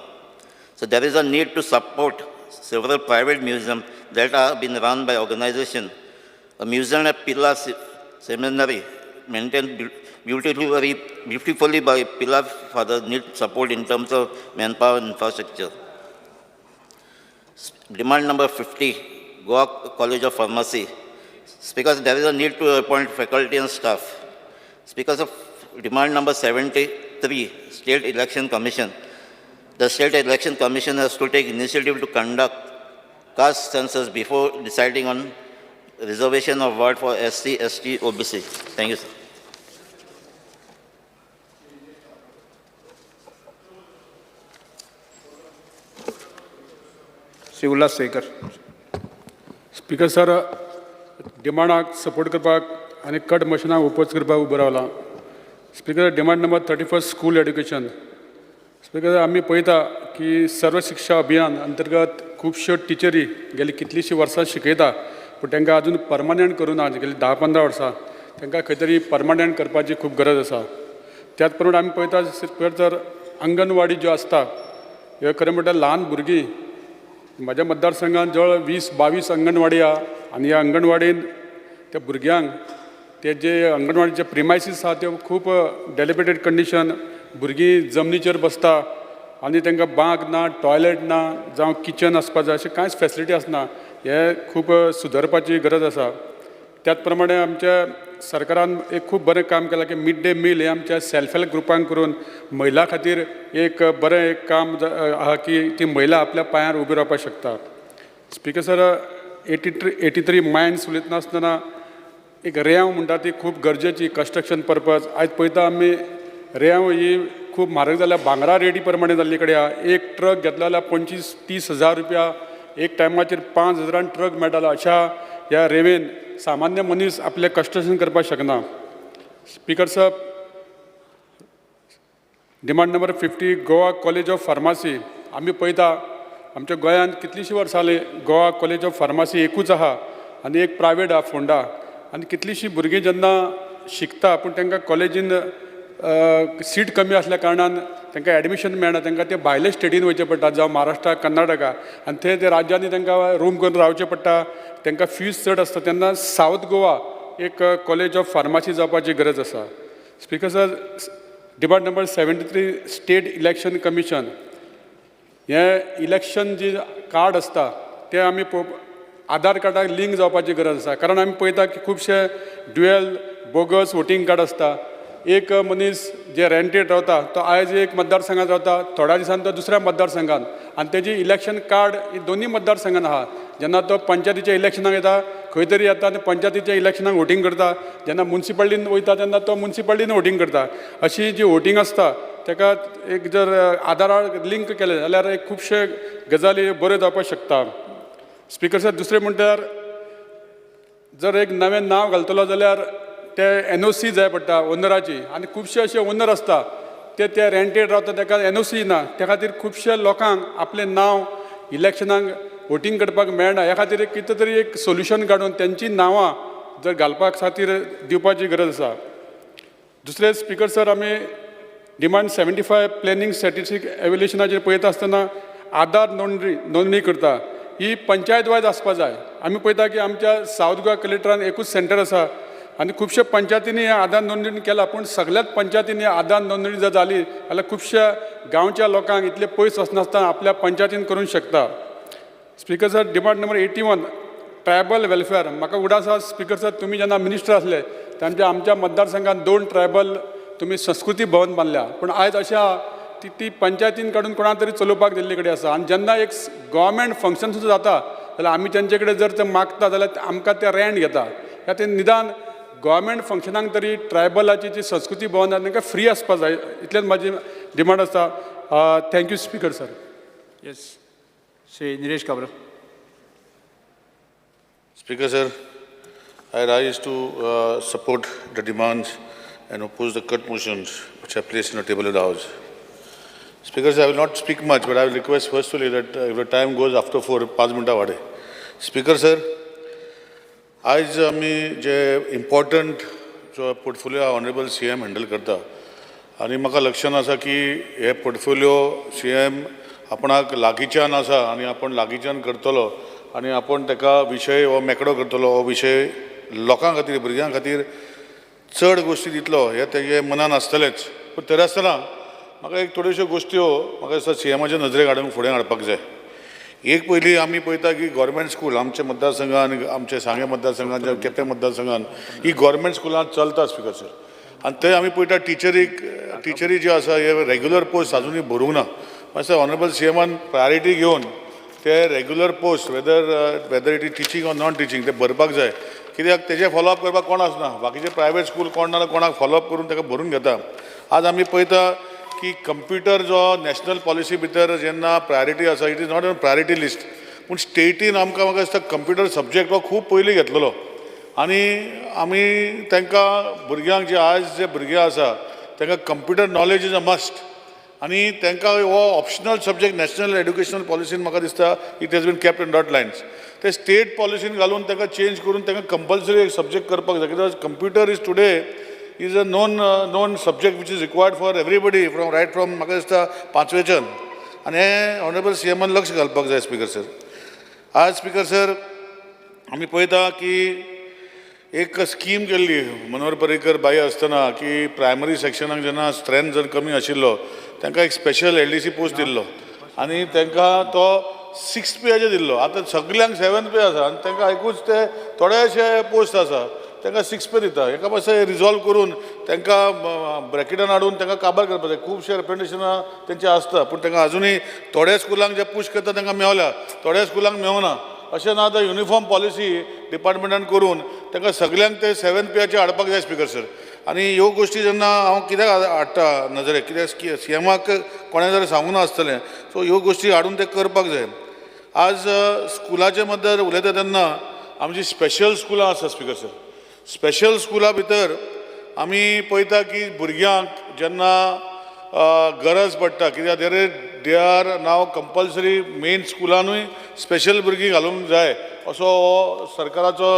So there is a need to support several private museums that are being run by organization. A museum at Pila Seminary, maintained beautifully, beautifully by Pila Father, need support in terms of manpower and infrastructure. Demand number 50, Goa College of Pharmacy. Because there is a need to appoint faculty and staff. Because of demand number 73, State Election Commission. The State Election Commission has to take initiative to conduct caste census before deciding on reservation of ward for SC, ST, OBC. Thank you, sir. Shri Ulhas Saikar. Speaker sir, डिमांडाक support करपाक आनी cut मोशनाक oppose करपाक उबो रावला. Speaker, demand number 31, school education. Speaker, आमी पळयता की सर्व शिक्षा अभियान अंतर्गत खुबश्यो टिचरी गेली कितलींशीं वर्सां शिकयता, पूण तांकां अजून परमनंट करूं ना. गेली 10-15 वर्सां तांकां खंय तरी परमनंट करपाची खूब गरज आसा. त्याच प्रमाणे आमी पळयता स्पीकर सर, अंगणवाडी ज्यो आसता, ह्यो खरें म्हणल्यार ल्हान भुरगीं, म्हज्या मतदारसंघात जवळ 20-22 अंगणवाडी आहा आनी ह्या अंगणवाडीन त्या भुरग्यांक ते जे अंगणवाडीचे प्रिमायसीस आहा त्यो खूब डिलॅपिडेटेड कंडिशन. भुरगीं जमनीचेर बसता आनी तांकां बांक ना, टॉयलेट ना, जावं किचन आसपा जाय, अशें कांयच फेसिलिटी आसना. हें खूब सुदरपाची गरज आसा. त्याच प्रमाणे आमच्या सरकारान एक खूब बरें काम केलां की मिड डे मील हें आमच्या सेल्फ हेल्प ग्रुपांक करून महिला खातीर एक बरें एक काम आहा की ती महिला आपल्या पांयार उबी रावपाक शकता. Speaker sir, 83 mines उलयतना आसतना एक रेंव म्हणटा ती खूब गरजेची कन्स्ट्रक्शन पर्पज. आयज पळयता आमी, रेंव ही खूब म्हारग जाल्या, भांगरा रेटी प्रमाणे जाल्ली कडेन आहा. एक ट्रक घेतलो जाल्यार 25-30 हजार रुपया, एक टायमाचेर 5 हजारान ट्रक मेळटालो. अशा ह्या रेंवेन सामान्य मनीस आपलें कन्स्ट्रक्शन करपाक शकना. Speaker sir, demand number 50, Goa College of Pharmacy. आमी पळयता, आमच्या गोंयांत कितलींशीं वर्सां जालीं गोवा कॉलेज ऑफ फार्मासी एकूच आहा आनी एक प्रायवेट आहा फोंडा. आनी कितलींशीं भुरगीं जेन्ना शिकता, पूण तांकां कॉलेजीन सीट कमी आसल्या कारणान तांकां एडमिशन मेळना. तांकां ते भायले स्टेटीन वयचें पडटा, जावं महाराष्ट्रा, कर्नाटका, आनी थंय ते राज्यांनी तांकां रूम करून रावचें पडटा. तांकां फीज चड आसता. तेन्ना सावथ गोवा एक कॉलेज ऑफ फार्मासी जावपाची गरज आसा. Speaker sir, demand number 73, State Election Commission. हें इलेक्शन जी कार्ड आसता तें आमी आधार कार्डाक लिंक जावपाची गरज आसा, कारण आमी पळयता की खुबशे ड्युएल बोगस वोटींग कार्ड आसता. एक मनीस जे रेंटेड रावता, तो आयज एक मतदारसंघात रावता, थोड्या दिसान तो दुसऱ्या मतदारसंघात, आनी तेजी इलेक्शन कार्ड ही दोनूय मतदारसंघात आहा. जेन्ना तो पंचायतीच्या इलेक्शनाक येता, खंय तरी येता आनी पंचायतीच्या इलेक्शनाक वोटींग करता. जेन्ना मुन्सिपालिटीन वयता तेन्ना तो मुन्सिपालिटीन वोटींग करता. अशी जी वोटींग आसता ताका एक जर आधाराक लिंक केलें जाल्यार एक खुबशे गजाली बऱ्यो जावपाक शकता. स्पीकर सर, दुसरें म्हणल्यार जर एक नवें नांव घालतलो जाल्यार ते एनओसी जाय पडटा ओनराची, आनी खुबशे अशे ओनर आसता ते ते रेंटेड रावता, ताका एनओसी ना. त्या खातीर खुबशे लोकांक आपलें नांव इलेक्शनाक वोटींग करपाक मेळना. ह्या खातीर एक कितें तरी एक सोल्युशन काडून तेंची नांवां जर घालपा खातीर दिवपाची गरज आसा. दुसरें स्पीकर सर, आमी डिमांड 75 प्लॅनिंग स्टॅटिस्टीक एव्हेल्युएशनाचेर पळयता आसतना आधार नोंदणी नोंदणी करता ही पंचायत वायज आसपा जाय. आमी पळयता की आमच्या सावथ गोवा कलेक्टरान एकूच सेंटर आसा आनी खुबश्या पंचायतींनी हें आधार नोंदणी केला, पूण सगल्याच पंचायतींनी आधार नोंदणी जर जाली जाल्यार खुबश्या गांवच्या लोकांक इतले पयस वचनासतना आपल्या पंचायतीन करूंक शकता. Speaker sir, demand number 81, tribal welfare. म्हाका उगडास आसा स्पीकर सर, तुमी जेन्ना मिनिस्टर आसले तांच्या आमच्या मतदारसंघात दोन ट्रायबल तुमी संस्कृती भवन बांदल्या, पूण आयज अशें आहा ती ती पंचायतीन काडून कोणा तरी चलोवपाक दिल्ले कडेन आसा. आनी जेन्ना एक गोवोरमेंट फंक्शन सुद्दां जाता जाल्यार आमी तेंचे कडेन जर ते मागता जाल्यार आमकां ते रेंट घेता. ह्या खातीर निदान गोवोरमेंट फंक्शनाक तरी ट्रायबलाची जी संस्कृती भवन आहा तांकां फ्री आसपा जाय, इतलेंच म्हाजी डिमांड आसा. Thank you, Speaker sir. Yes, Shri Nilesh Cabral. Speaker sir, I rise to support the demands and oppose the cut motions which are placed on the table of the House. Speaker sir, I will not speak much, but I will request firstly that if the time goes after 4, 5 मिनटां वाडय. Speaker sir, आयज आमी जे important जो portfolio honourable CM handle करता आनी म्हाका लक्षान आसा की हे पोर्टफोलियो सीएम आपणाक लागींच्यान आसा आनी आपूण लागींच्यान करतलो आनी आपूण ताका विशय हो मेकळो करतलो, हो विशय लोकां खातीर, भुरग्यां खातीर चड गोश्टी दितलो हें तेजे मनान आसतलेंच. पूण तरी आसतना म्हाका एक थोड्योश्यो गोश्ट्यो म्हाका दिसता सीएमाच्या नजरेक हाडून फुडें हाडपाक जाय. एक पयलीं आमी पळयता की गव्हर्मेंट स्कूल आमच्या मतदारसंघान, आमच्या सांगें मतदारसंघान, केपें मतदारसंघान ही गव्हर्मेंट स्कुलां चलता स्पिकर सर. आनी थंय आमी पळयता टिचरी ज्यो आसा हे रेगुलर पोस्ट आजुनूय भरूंक ना. मातशें ऑनरेबल सीएमान प्रायोरिटी घेवन ते regular post whether it is teaching or non teaching ते भरपाक जाय. कित्याक तेजें फॉलोअप करपाक कोण आसना, बाकीचे प्रायवेट स्कूल कोण ना कोणाक फॉलोअप करून ताका भरून घेता. आज आमी पळयता की कंप्युटर जो नॅशनल पॉलिसी भितर जेन्ना प्रायोरिटी आसा, it is not on priority list, पूण स्टेटीन आमकां म्हाका दिसता कंप्युटर सब्जॅक्ट हो खूब पयलीं घेतलेलो आनी आमी तांकां भुरग्यांक जे आयज जे भुरगे आसा तांकां computer knowledge is a must आनी तांकां हो ऑप्शनल सब्जॅक्ट नॅशनल एड्युकेशनल पॉलिसीन म्हाका दिसता it has been kept in dot lines. ते स्टेट पॉलिसीन घालून तांकां चेंज करून तांकां कंपल्सरी एक सब्जॅक्ट करपाक जाय. कित्याक computer is today is a known subject which is required for everybody from right from म्हाका दिसता पांचवेच्यान. आनी हें ऑनरेबल सीएमान लक्ष घालपाक जाय स्पिकर सर. आज स्पिकर सर आमी पळयता की एक स्कीम केल्ली मनोहर पर्रीकर बाई आसतना की प्रायमरी सेक्शनाक जेन्ना स्ट्रेंथ जर कमी आशिल्लो तांकां एक स्पेशल LDC post दिल्लो आनी तांकां तो 6 पेयाचेर दिल्लो. आतां सगल्यांक 7 पे आसा आनी तांकां एकूच ते थोडेशे पोस्ट आसा तांकां 6 पे दिता. हेका मातशें रिजॉल्व करून तांकां ब्रॅकेटान हाडून तांकां काबार करपाक जाय. खुबशे रेप्रेजेंटेशनां तेंचे आसता पूण तांकां आजुनूय थोड्या स्कुलांक जे पूश करता तांकां मेवल्या, थोड्या स्कुलांक मेवना. अशें ना आतां युनिफॉर्म पॉलिसी डिपार्टमेंटान करून तांकां सगल्यांक ते 7 पेयाचे हाडपाक जाय स्पिकर सर. आनी ह्यो गोश्टी जेन्ना हांव कित्याक हाडटा नजरेक, कित्याक सीएमाक कोणें जर सांगूंक नासतलें, सो ह्यो गोश्टी हाडून ते करपाक जाय. आज स्कुलाचे बद्दल उलयता तेन्ना आमची स्पेशल स्कुलां आसा स्पिकर सर. स्पेशल स्कुला भितर आमी पळयता की भुरग्यांक जेन्ना गरज पडटा, कित्याक they are now compulsory main स्कुलानूय special भुरगीं घालूंक जाय असो हो सरकाराचो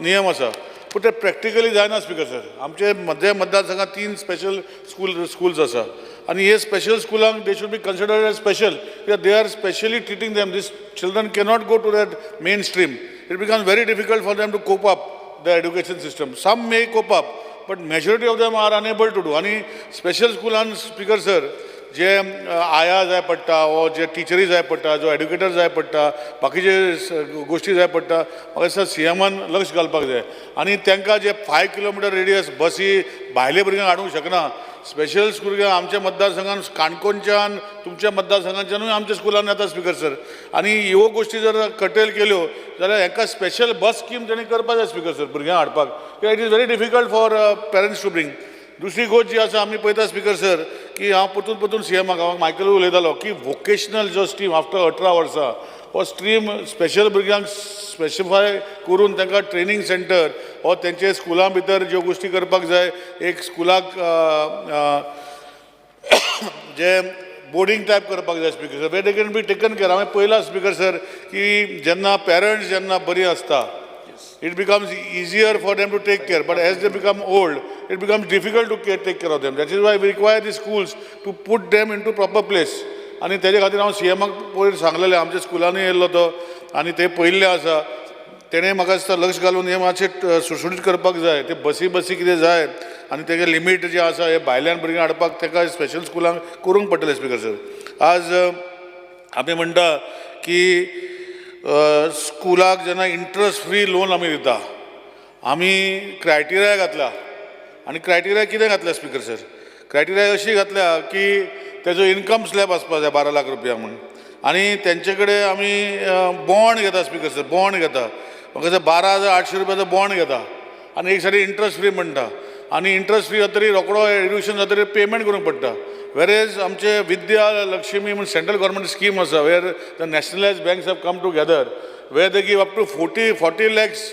नियम आसा. पूण ते प्रॅक्टिकली जायना स्पिकर सर. आमचे मध्य मतदारसंघात 3 स्पेशल स्कुल्स आसा आनी हे special स्कुलांक they should be considered as special, कित्याक they are specially treating them. These children cannot go to that main stream. It becomes very difficult for them to cope up the education system. Some may cope up, but majority of them are unable to do. आनी special स्कुलान speaker sir जे आया जाय पडटा वो जे टिचरी जाय पडटा, जो एड्युकेटर जाय पडटा, बाकीचे गोश्टी जाय पडटा, म्हाका दिसता सीएमान लक्ष घालपाक जाय. आनी तांकां जे 5 किलोमिटर रेडियस बसी भायले भुरग्यांक हाडूंक शकना. स्पेशल स्कूल आमच्या मतदारसंघान काणकोणच्यान तुमच्या मतदारसंघाच्यानूय आमच्या स्कुलान येता स्पिकर सर. आनी ह्यो गोश्टी जर कटेल केल्यो जाल्यार हेका स्पेशल बस स्कीम तेणी करपाक जाय स्पिकर सर भुरग्यांक हाडपाक, कित्याक it is very difficult for parents to bring. दुसरी गोश्ट जी आसा आमी पळयता स्पिकर सर की हांव परतून परतून सीएमाक हांव मायकल उलयतालो की वोकेशनल जो स्ट्रीम आफ्टर 18 वर्सां हो स्ट्रीम स्पेशल भुरग्यांक स्पेसिफाय करून तांकां ट्रेनींग सेंटर हो तेंचे स्कुलां भितर ज्यो गोश्टी करपाक जाय. एक स्कुलाक जे बोर्डींग टायप करपाक जाय speaker sir, where they can be taken care. हांवें पळयलां स्पिकर सर की जेन्ना पेरंट्स जेन्ना बरी आसता it becomes easier for them to take care, but as they become old, it becomes difficult to take care of them. That is why we require the schools to put them into proper place. आनी तेजे खातीर हांव सीएमाक पयर सांगलेलें, आमच्या स्कुलांनी येयल्लो तो आनी ते पळयल्लें आसा, तेणें म्हाका दिसता लक्ष घालून हें मातशें सुटसुटीत करपाक जाय. ते बसी बसी कितें जाय आनी तेजें लिमीट जें आसा हें भायल्यान भुरग्यांक हाडपाक ताका स्पेशल स्कुलांक करूंक पडटलें स्पिकर सर. आज आमी म्हणटा की स्कुलाक जेन्ना इंट्रस्ट फ्री लोन आमी दिता, आमी क्रायटेरिया घातला आनी क्रायटेरिया कितें घातल्या स्पिकर सर? क्रायटेरिया अशी घातल्या की तेजो इनकम स्लॅब आसपाक जाय 12 लाख रुपया म्हूण, आनी तेंचे कडेन आमी बॉन्ड घेता स्पिकर सर, बॉन्ड घेता म्हाका दिसता 12,800 रुपयाचो बॉन्ड घेता आनी एक सायडीन इंट्रस्ट फ्री म्हणटा आनी इंट्रस्ट फ्री जातरी रोकडो एडमिशन जातरी पेमेंट करूंक पडटा. वेरेज आमचे विद्या लक्ष्मी म्हूण सेंट्रल गव्हर्मेंट स्कीम आसा where the nationalise banks have come together where they give up to 40 lakhs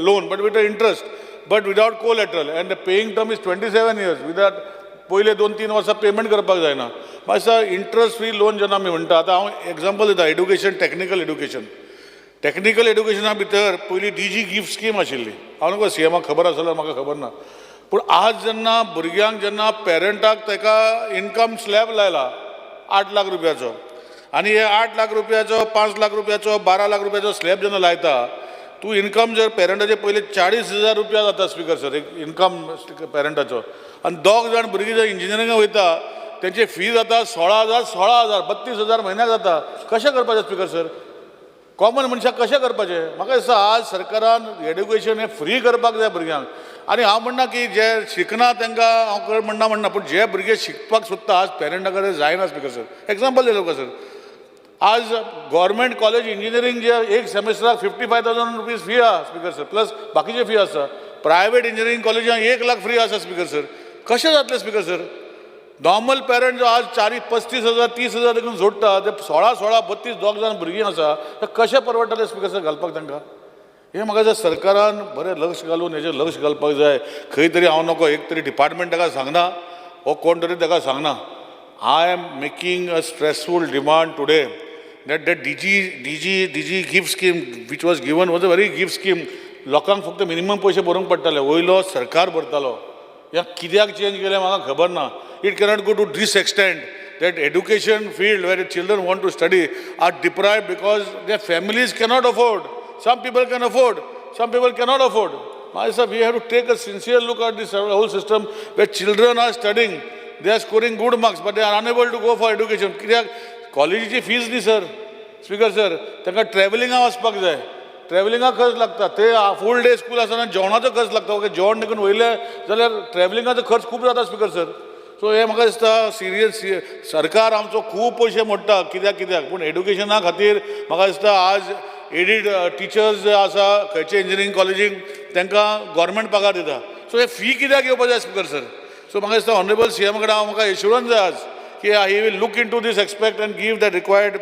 loan but with interest but without collateral and the paying term is 27 years without पयले 2-3 वर्सां payment करपाक जायना. मातसो interest free loan जेन्ना आमी म्हणटा, आतां हांव एग्जाम्पल दिता, एड्युकेशन, टॅक्निकल एड्युकेशन. टॅक्निकल एड्युकेशना भितर पयलीं डीजी गिफ्ट स्कीम आशिल्ली. हांव नको सीएमाक खबर आसा जाल्यार म्हाका खबर ना, पूण आज जेन्ना भुरग्यांक जेन्ना पेरंटाक ताका इनकम स्लॅब लायला 8 लाख रुपयाचो, आनी हे 8 लाख रुपयाचो, 5 लाख रुपयाचो, 12 लाख रुपयाचो स्लॅब जेन्ना लायता, तूं इनकम जर पेरंटाचे पयले 40,000 रुपया जाता स्पिकर सर, एक इनकम पेरंटाचो, आनी 2 जाण भुरगीं जर इंजिनियरिंगाक वयता तेंचे फी जाता 16,000, 16,000, 32,000 म्हयन्याक जाता. कशें करपाचें स्पिकर सर? कॉमन मनशाक कशें करपाचें? म्हाका दिसता आज सरकारान एड्युकेशन हें फ्री करपाक जाय भुरग्यांक. आनी हांव म्हणना की जे शिकना तांकां हांव म्हणना, पूण जे भुरगे शिकपाक सोदता आज पेरंटा कडेन जायना स्पिकर सर. एग्जाम्पल दिलें तुका सर, आज गव्हर्मेंट कॉलेज इंजिनियरींग जे एक सेमेस्टराक 55,000 रुपीज फी आसा स्पिकर सर, प्लस बाकीचे फी आसा. प्रायवेट इंजिनियरींग कॉलेजांक 1 लाख फ्री आसा स्पिकर सर. कशें जातलें स्पिकर सर? नॉर्मल पेरंट जो आज 40, 35,000, 30,000 देखून जोडटा, ते 16, 16, 32 2 जाण भुरगीं आसा, ते कशें परवडटलें स्पिकर सर घालपाक तांकां? हें म्हाका दिसता सरकारान बरें लक्ष घालून हेजेर लक्ष घालपाक जाय. खंय तरी हांव नको एक तरी डिपार्टमेंट ताका सांगना, हो कोण तरी ताका सांगना. I am making a stressful demand today that the DG gift scheme which was given was a very gift scheme. लोकांक फक्त मिनिमम पयशे भरूंक पडटाले, वयलो सरकार भरतालो. ह्या कित्याक चेंज केलें म्हाका खबर ना. It cannot go to this extent that education field where children want to study are deprived because their families cannot afford. Some people can afford, some people cannot afford. Myself, we have to take a sincere look at this whole system where children are studying, they are scoring good marks, but they are unable to go for education. कित्याक कॉलेजीची fees न्ही sir, speaker sir, तांकां ट्रॅव्हलिंगा वचपाक जाय, ट्रॅव्हलिंगा खर्च लागता. ते full day school आसतना जेवणाचो खर्च लागता. ओके, जेवण देखून वयलें जाल्यार ट्रॅव्हलिंगाचो खर्च खूब जाता स्पिकर सर. सो हें म्हाका दिसता सिरियस, सरकार आमचो खूब पयशे मोडटा कित्याक कित्याक, पूण एड्युकेशना खातीर म्हाका दिसता आज एडीड टिचर्स जे आसा खंयचे इंजिनियरींग कॉलेजीक तांकां गव्हर्मेंट पगार दिता. सो हे फी कित्याक घेवपा जाय स्पिकर सर? सो म्हाका दिसता ऑनरेबल सी एम कडेन हांव म्हाका एश्युरन्स जाय आज की he will look into this aspect and give the required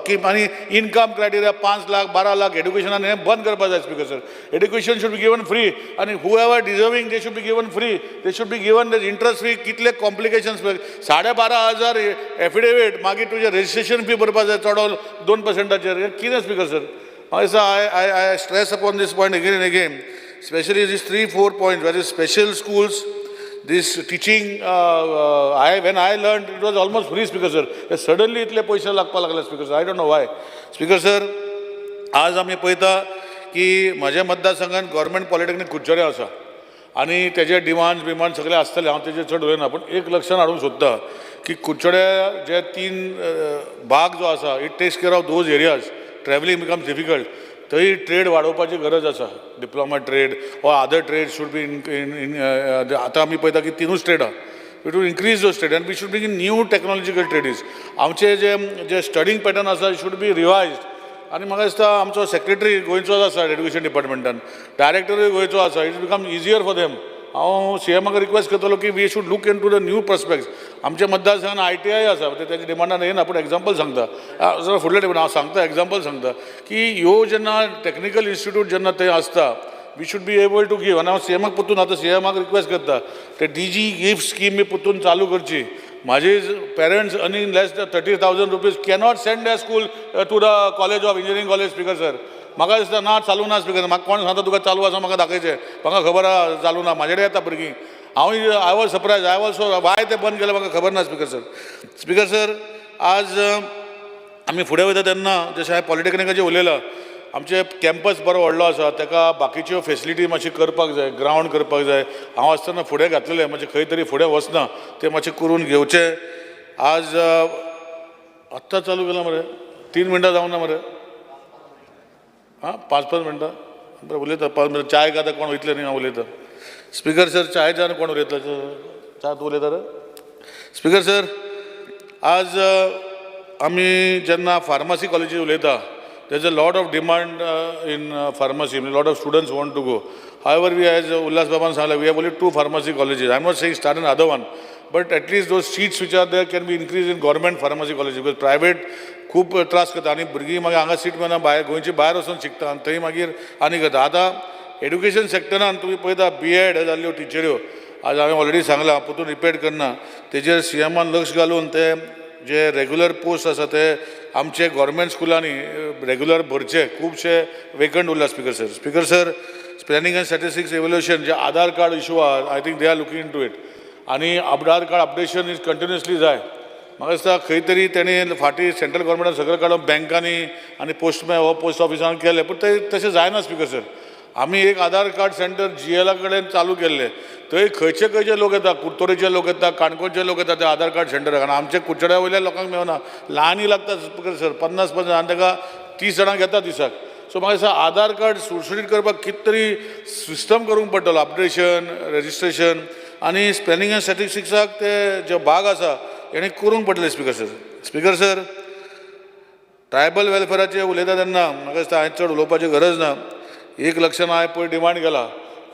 की आनी इनकम क्रायटेरिया 5 लाख 12 लाख एड्युकेशनान हें बंद करपाक जाय speaker sir. Education should be given free आनी whoever deserving they should be given free, they should be given the interest free. कितले complications, 12,500 affidavit, मागीर तुजें रजिस्ट्रेशन फी भरपाक जाय चडो 2%, कितें स्पिकर सर? म्हाका दिसता I stress upon this point again and again, specially these 3-4 points, where is special schools, this teaching, when I learned, it was almost free, Speaker sir. Suddenly इतले पयशे लागपाक लागले Speaker sir. I don't know why. Speaker sir, आज आमी पळयता की म्हज्या मतदारसंघात गव्हर्मेंट पॉलिटेक्नीक कुडचडे आसा आनी तेजे डिमांड्स बिमांड सगळे आसतले, हांव तेजेर चड उलयना, पूण एक लक्षान हाडूंक सोदता की कुडचडे जे 3 भाग जो आसा, it takes care of those areas, travelling becomes difficult. थंय ट्रेड वाडोवपाची गरज आसा, diploma trade or other trade should be in. आतां आमी पळयता की 3 ट्रेड आहा, we to increase those trade and we should bring in new technological trades. आमचे जे जे स्टडींग पॅटर्न आसा should be रिवायज्ड. आनी म्हाका दिसता आमचो सेक्रेटरी गोंयचोच आसा एड्युकेशन डिपार्टमेंटान, डायरेक्टरूय गोंयचो आसा, it become easier for them. हांव सी एमाक रिक्वेस्ट करतलो की we should look into the new prospects. आमच्या मतदारसंघान ITI आसा, तेच्या डिमांडान येना, पूण एग्जाम्पल सांगता, फुडले डिमांड हांव सांगता, एग्जाम्पल सांगता की ह्यो जेन्ना टॅक्निकल इन्स्टिट्यूट जेन्ना थंय आसता, we should be able to give. आनी हांव सी एमाक परतून आतां सी एमाक रिक्वेस्ट करता ते डीजी गिफ्ट स्कीम बी परतून चालू करची. म्हाजे parents earning less than 30,000 rupees cannot send the school to the college of engineering college speaker sir. म्हाका दिसता ना चालू ना स्पिकर, म्हाका कोण सांगता तुका चालू आसा, म्हाका दाखयचें, म्हाका खबर आहा चालू ना. म्हाजे कडेन येता भुरगीं, हांव I was surprise, I was why तें बंद केलें म्हाका खबर ना स्पिकर सर. स्पिकर सर, आज आमी फुडें वयता तेन्ना जशें हांवें पॉलिटेक्निकाचेर उलयलां, आमचे कॅम्पस बरो व्हडलो आसा, ताका बाकीच्यो फेसिलिटी मातशी करपाक जाय, ग्रावंड करपाक जाय. हांव आसतना फुडें घातलेलें, मातशें खंय तरी फुडें वचना, तें मातशें करून घेवचें. आज आत्तां चालू केलां मरे, 3 मिनटां जावंक ना मरे, आं 5-5 मिनटां बरें उलयता, 5 मिनटां चाय आतां कोण वयतले न्ही, हांव उलयता. स्पिकर सर, चायेच्यान कोण उलयतलो? च्या तूं उलयता रे? स्पिकर सर, आज आमी जेन्ना फार्मासी कॉलेजीर उलयता, there is a lot of demand in pharmacy, a lot of students want to go. However, we, as Ullas Baban सांगला, we have only 2 pharmacy colleges. I am not saying start another one, but at least those seats which are there can be increased in government pharmacy colleges, because private खूब त्रास करता आनी भुरगीं मागीर हांगा seat मेळना, भायर गोंयचे भायर वचून शिकता आनी थंय मागीर आनी करता. आतां एड्युकेशन सॅक्टरान तुमी पळयता बी एड जाल्ल्यो टिचऱ्यो, आज हांवें ऑलरेडी सांगलां, परतून रिपीट करना, तेजेर सी एमान लक्ष घालून ते जे रेगुलर पोस्ट आसा ते आमचे गोवोरमेंट स्कुलांनी रेगुलर भरचे. खुबशे वेकंट उरला speaker sir. Speaker sir, planning and statistics evaluation J Aadhaar card issue आहा, I think they are looking into it आनी Aadhaar card updation is continuously जाय. म्हाका दिसता खंय तरी तेणी फाटीं सेंट्रल गोवोरमेंटान सगळें काडून बँकांनी आनी पोस्टमॅन हो पोस्ट ऑफिसान केलें, पूण तें तशें जायना स्पीकर सर. आमी एक आधार कार्ड सेंटर जी एला कडेन चालू केल्लें, थंय खंयचे खंयचे लोक येता, कुडतरेचे लोक येता, काणकोणचे लोक येता त्या आधार कार्ड सेंटराक, आनी आमचे कुडचड्या वयल्या लोकांक मेळना. लायनी लागता स्पीकर सर 50 आनी ताका 30 जाणां घेता दिसाक. सो म्हाका दिसता आधार कार्ड सुटसुटीत करपाक कितें तरी सिस्टम करूंक पडटलो, अपडेशन, रजिस्ट्रेशन आनी स्पेलिंग एंड स्टॅटिस्टिक्साक ते जे भाग आसा हेणी करूंक पडटलें speaker sir. Speaker sir, tribal वेलफेराचेर उलयता तेन्ना म्हाका दिसता हांवें चड उलोवपाची गरज ना. एक लक्षान हांवें पयर डिमांड केला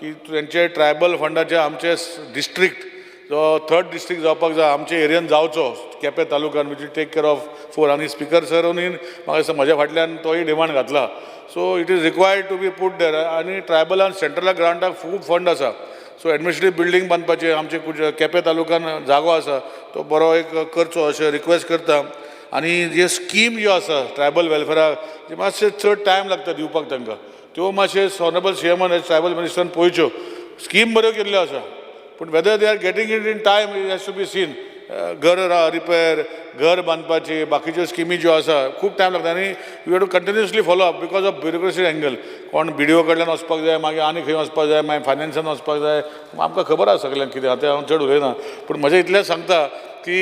की तेंचे ट्रायबल फंडाचे आमचे डिस्ट्रिक्ट जो थर्ड डिस्ट्रिक्ट जावपाक जाय आमचे एरियन जावचो केपें तालुक्यान, which will take care of 4. आनी स्पिकर सरूनय म्हाका दिसता म्हज्या फाटल्यान तोय डिमांड घातला. So it is required to be put there. आनी ट्रायबलान सेंट्रला ग्रांटाक खूब फंड आसा. सो एडमिनिस्ट्रेटीव बिल्डींग बांदपाचें आमचे केपें तालुक्यान जागो आसा तो बरो एक करचो अशें रिक्वेस्ट करता. आनी जे स्कीम ज्यो आसा ट्रायबल वेलफेराक जे मातशें चड टायम लागता दिवपाक तांकां, त्यो मातशें ऑनरेबल सी एमान ट्रायबल मिनिस्टरान पळोवच्यो. स्कीम बऱ्यो केल्ल्यो आसा पूण whether they are getting it in time it has to be seen. घर रिपेर, घर बांदपाची, बाकीच्यो स्किमी ज्यो आसा खूब टायम लागता आनी you have to continuously follow up because of bureaucracy angle. कोण बी डी ओ कडल्यान वचपाक जाय, मागीर आनी खंय वचपाक जाय, मागीर फायनान्सान वचपाक जाय. आमकां खबर आसा सगल्यांक कितें आसा तें, हांव चड उलयना. पूण म्हजें इतलेंच सांगता की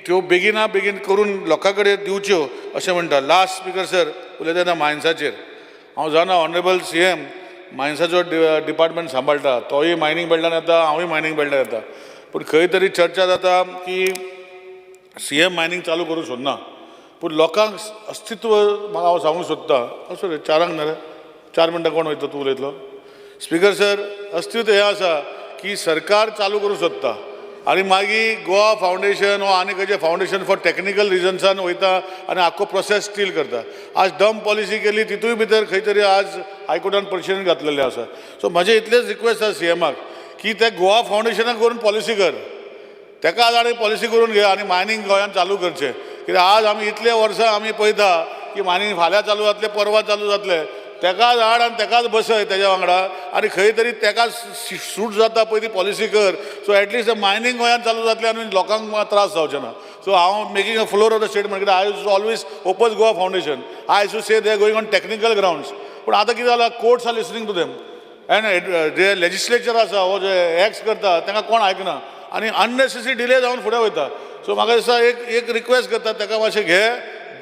त्यो बेगिना बेगीन करून लोकां कडेन दिवच्यो अशें म्हणटा. लास्ट स्पीकर सर, उलयता तेन्ना मायन्साचेर हांव जाणा ऑनरेबल सी एम मायन्साचो डिपार्टमेंट सांबाळटा, तोय मायनींग बेल्टान येता, हांवूय मायनींग बेल्टान येता. पूण खंय तरी चर्चा जाता की सी एम मायनींग चालू करूंक सोदना, पूण लोकांक अस्तित्व म्हाका हांव सांगूंक सोदता. असो रे चारांक ना रे, 4 मिनटां कोण वयतलो तूं उलयतलो. स्पीकर सर, अस्तित्व हें आसा की सरकार चालू करूंक सोदता आनी मागीर गोवा फावंडेशन वा आनी खंयचें फावंडेशन फॉर टॅक्निकल रिजन्सान वयता आनी आख्खो प्रोसेस स्टील करता. आज डंप पॉलिसी केली तितूय भितर खंय तरी आज हायकोर्टान प्रेसिडेंट घातलेलें आसा. सो म्हजें इतलेंच रिक्वेस्ट आसा सी एमाक की ते गोवा फावंडेशनाक करून पॉलिसी कर, तेका आज आनी पॉलिसी करून घे आनी मायनींग गोंयांत चालू करचें. कित्याक आज आमी इतले वर्सां आमी पळयता की मायनींग फाल्यां चालू जातलें, परवां चालू जातलें, तेकाच हाड आनी तेकाच बसय तेज्या वांगडा आनी खंय तरी तेका सूट जाता पळय ती पॉलिसी कर. सो एटलिस्ट मायनींग गोंयांत चालू जातलें आनी लोकांक त्रास जावचे ना. सो हांव making a floor of the statement, कित्याक I use always oppose Goa foundation. I used to say they are going on technical grounds. पूण आतां कितें जालां, courts are listening to them and J legislature आसा हो जे x करता तांकां कोण आयकना आनी अननेसेसरी डिले जावन फुडें वयता. सो म्हाका दिसता एक रिक्वेस्ट करता ताका मातशें घे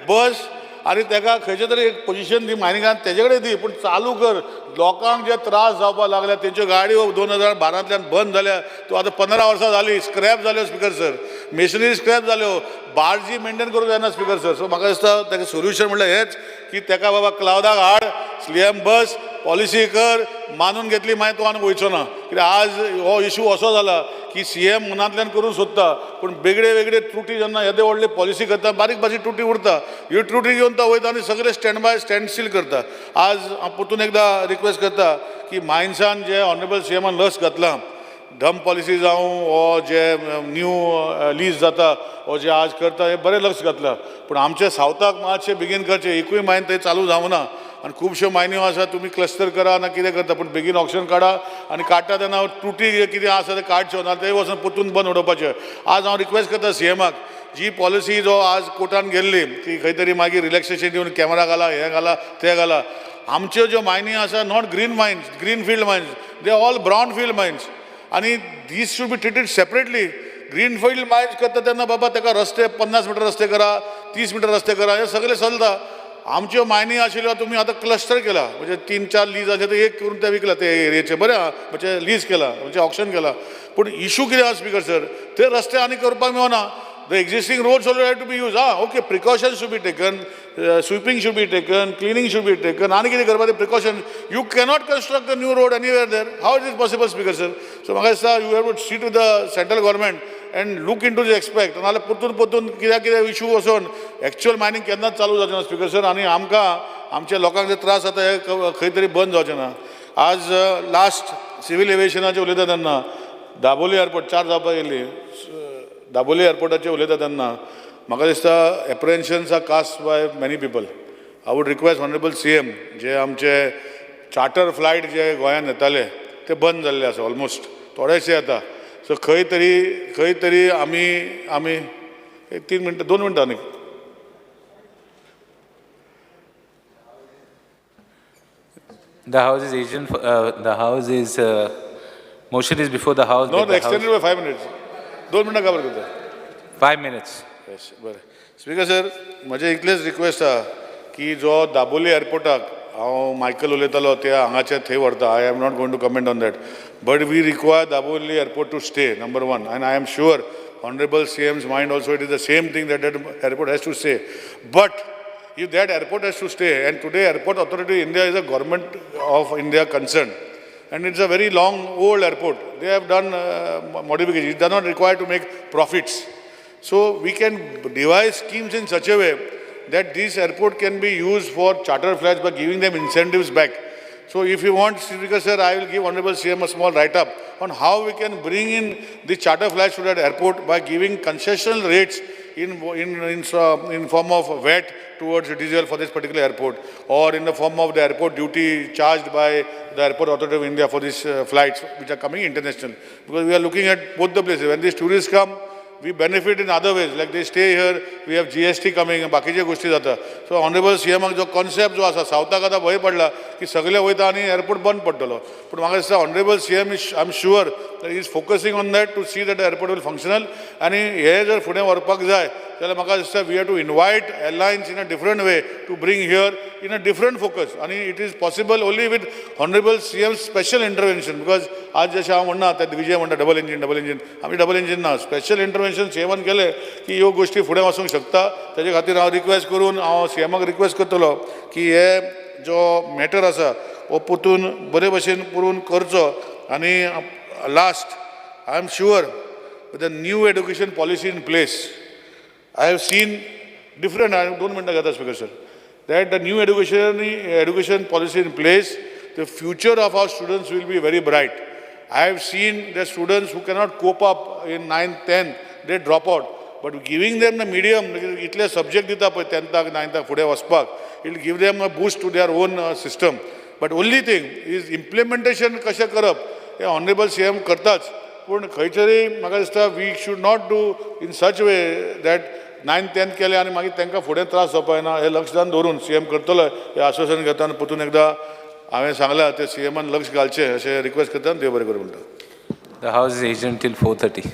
बस आनी ताका खंयचें तरी एक पोजिशन दी मायनिंगान, तेजे कडेन दी, पूण चालू कर. लोकांक जे त्रास जावपाक लागल्या, तेंच्यो गाडयो 2012 बंद जाल्या, त्यो आतां 15 वर्सां जालीं स्क्रॅप जाल्यो स्पीकर सर, मेशनरी स्क्रॅप जाल्यो, बार्जी मेनटेन करूंक जायना स्पीकर सर. सो म्हाका दिसता ताका सोल्युशन म्हणल्यार हेंच की ताका बाबा क्लावदाक हाड, सी एम बस, पॉलिसी कर, मानून घेतली मागीर तूं आनी वयचो ना. कित्याक आज हो इशू असो जाला की सी एम मनांतल्यान करूंक सोदता पूण वेगळे वेगळे त्रुटी जेन्ना येदे व्हडले पॉलिसी करता बारीक बारीक त्रुटी उरता, ह्यो त्रुटी घेवन तो वयता आनी सगळे स्टँड बाय स्टँड स्टील करता. आज हांव परतून एकदां रिक्वेस्ट करता की मायन्सान जे ऑनरेबल सी एमान लस घातलां, डंप पॉलिसी जावं वो जे न्यू लीज जाता वो जे आज करता हे बरें लक्ष घातलां, पूण आमचे सावथाक मातशें बेगीन करचें. एकूय मायन थंय चालू जावना आनी खुबश्यो मायन्यो आसा, तुमी क्लस्टर करा ना कितें करता, पूण बेगीन ऑक्शन काडा आनी काडटा तेन्ना त्रुटी कितें आसा तें काडच्यो, ना तें वचून परतून बंद उडोवपाचें. आज हांव रिक्वेस्ट करता सी एमाक, जी पॉलिसी जो आज कोर्टान गेल्ली ती खंय तरी मागीर रिलॅक्सेशन दिवन कॅमेरा घाला, हें घाला, तें घाला, आमच्यो ज्यो मायनी आसा not green mines, green field mines, they all brown field mines आनी these should be treated separately. Green field mines करता तेन्ना बाबा ताका रस्ते 50 मिटर रस्ते करा, 30 मिटर रस्ते करा, हें सगळें चलता. आमच्यो मायनी आशिल्ल्यो तुमी आतां क्लस्टर केला, म्हणजे 3-4 लीज आसा ते एक करून ते विकला ते एरियेचे, बरें आहा, म्हणजे लीज केला, म्हणजे ऑक्शन केला. पूण इशू कितें आसा स्पीकर सर, ते रस्ते आनी करपाक मेळना. The existing roads also have to be used. Okay, precautions should be taken, sweeping should be taken, cleaning should be taken. आनी कितें करपाचें precaution. You cannot construct a new road anywhere there. How is it possible, Speaker sir? So म्हाका दिसता you have to sit with the central government and look into the aspect. नाजाल्यार परतून परतून कित्याक कितें इशू वचोन एक्चुअल मायनींग केन्नाच चालू जावचें ना स्पीकर सर. आनी आमकां आमच्या लोकांक जे त्रास जाता हे खंय तरी बंद जावचें ना. आज लास्ट सिवील एविएशनाचें उलयता तेन्ना दाबोली एअरपोर्ट 4 जावपाक येयली. दाबोली एअरपोर्टाचेर उलयता तेन्ना म्हाका दिसता apprehensions are cast by many people. I would request honourable CM, जे आमचे चार्टर फ्लायट जे गोंयांत येताले ते बंद जाल्ले आसा ऑलमोस्ट, थोडेशे येता. सो खंय तरी आमी आमी 3 मिनटां 2 मिनटां न्ही. The house is agent. The house is motion is before the house. No, extended by 5 minutes. 2 मिनटां काबर करता? 5 minutes. Yes, बरें. स्पीकर सर, म्हजें इतलेंच रिक्वेस्ट आसा की जो दाबोली एअरपोर्टाक हांव मायकल उलयतालो ते हांगाचे थंय व्हरता. I am not going to comment on that, but we require Dabolim airport to stay, number 1. And I am sure honourable CM's mind also it is the same thing that that airport has to stay. But if that airport has to stay, and today Airport Authority India is a government of India concern, and it's a very long old airport. They have done modifications. It does not require to make profits. So we can devise schemes in such a way that this airport can be used for charter flights by giving them incentives back. So if you want, Speaker sir, I will give Honorable CM a small write-up on how we can bring in the charter flights to that airport by giving concessional rates in form of VAT towards diesel for this particular airport, or in the form of the airport duty charged by the Airport Authority of India for these flights which are coming international. Because we are looking at both the places. When these tourists come, we benefit in other ways, like they stay here, we have GST coming, बाकीचे गोष्टी जाता. So honourable सीएमाक जो concept जो आसा, सावथाक आतां भंय पडला की सगळे वयता आनी एअरपोर्ट बंद पडटलो. पूण म्हाका दिसता honourable CM is, I am sure is focusing on that to see that airport will functional. आनी हे जर फुडें व्हरपाक जाय जाल्यार म्हाका दिसता we have to invite airlines in a different way to bring here in a different focus. आनी it is possible only with honourable CM special intervention. Because आज जशें हांव म्हणना, ते विजय म्हणटा डबल इंजीन डबल इंजीन, आमी डबल इंजीन ना. Special इंटरवेन्शन सीएमान केलें की ह्यो गोश्टी फुडें वचूंक शकता. ताजे खातीर हांव रिक्वेस्ट करून हांव सीएमाक रिक्वेस्ट करतलो की हे जो मॅटर आसा हो परतून बरे भशेन पुरून करचो. आनी last, I am sure with the new education policy in place, I have seen different, 2 मिनटां घेता speaker sir, that the new education policy in place, the future of our students will be very bright. I have seen the students who cannot cope up in 9th, 10th, they drop out. But giving them the medium, इतले subject दिता पळय 10th, 9th फुडें वचपाक, it will give them a boost to their own system. But only thing is implementation कशें करप हें honourable CM करताच. पूण खंय तरी म्हाका दिसता we should not do in such way that 9th, 10th केलें आनी मागीर तांकां फुडें त्रास जावपा जायना, हें लक्षांत दवरून सीएम करतलो हें आश्वासन घेता. आनी परतून एकदां हांवें सांगलां तें सीएमान लक्ष घालचें अशें रिक्वेस्ट करता. देव बरें करूं म्हणटा. The house is adjourned till 4:30.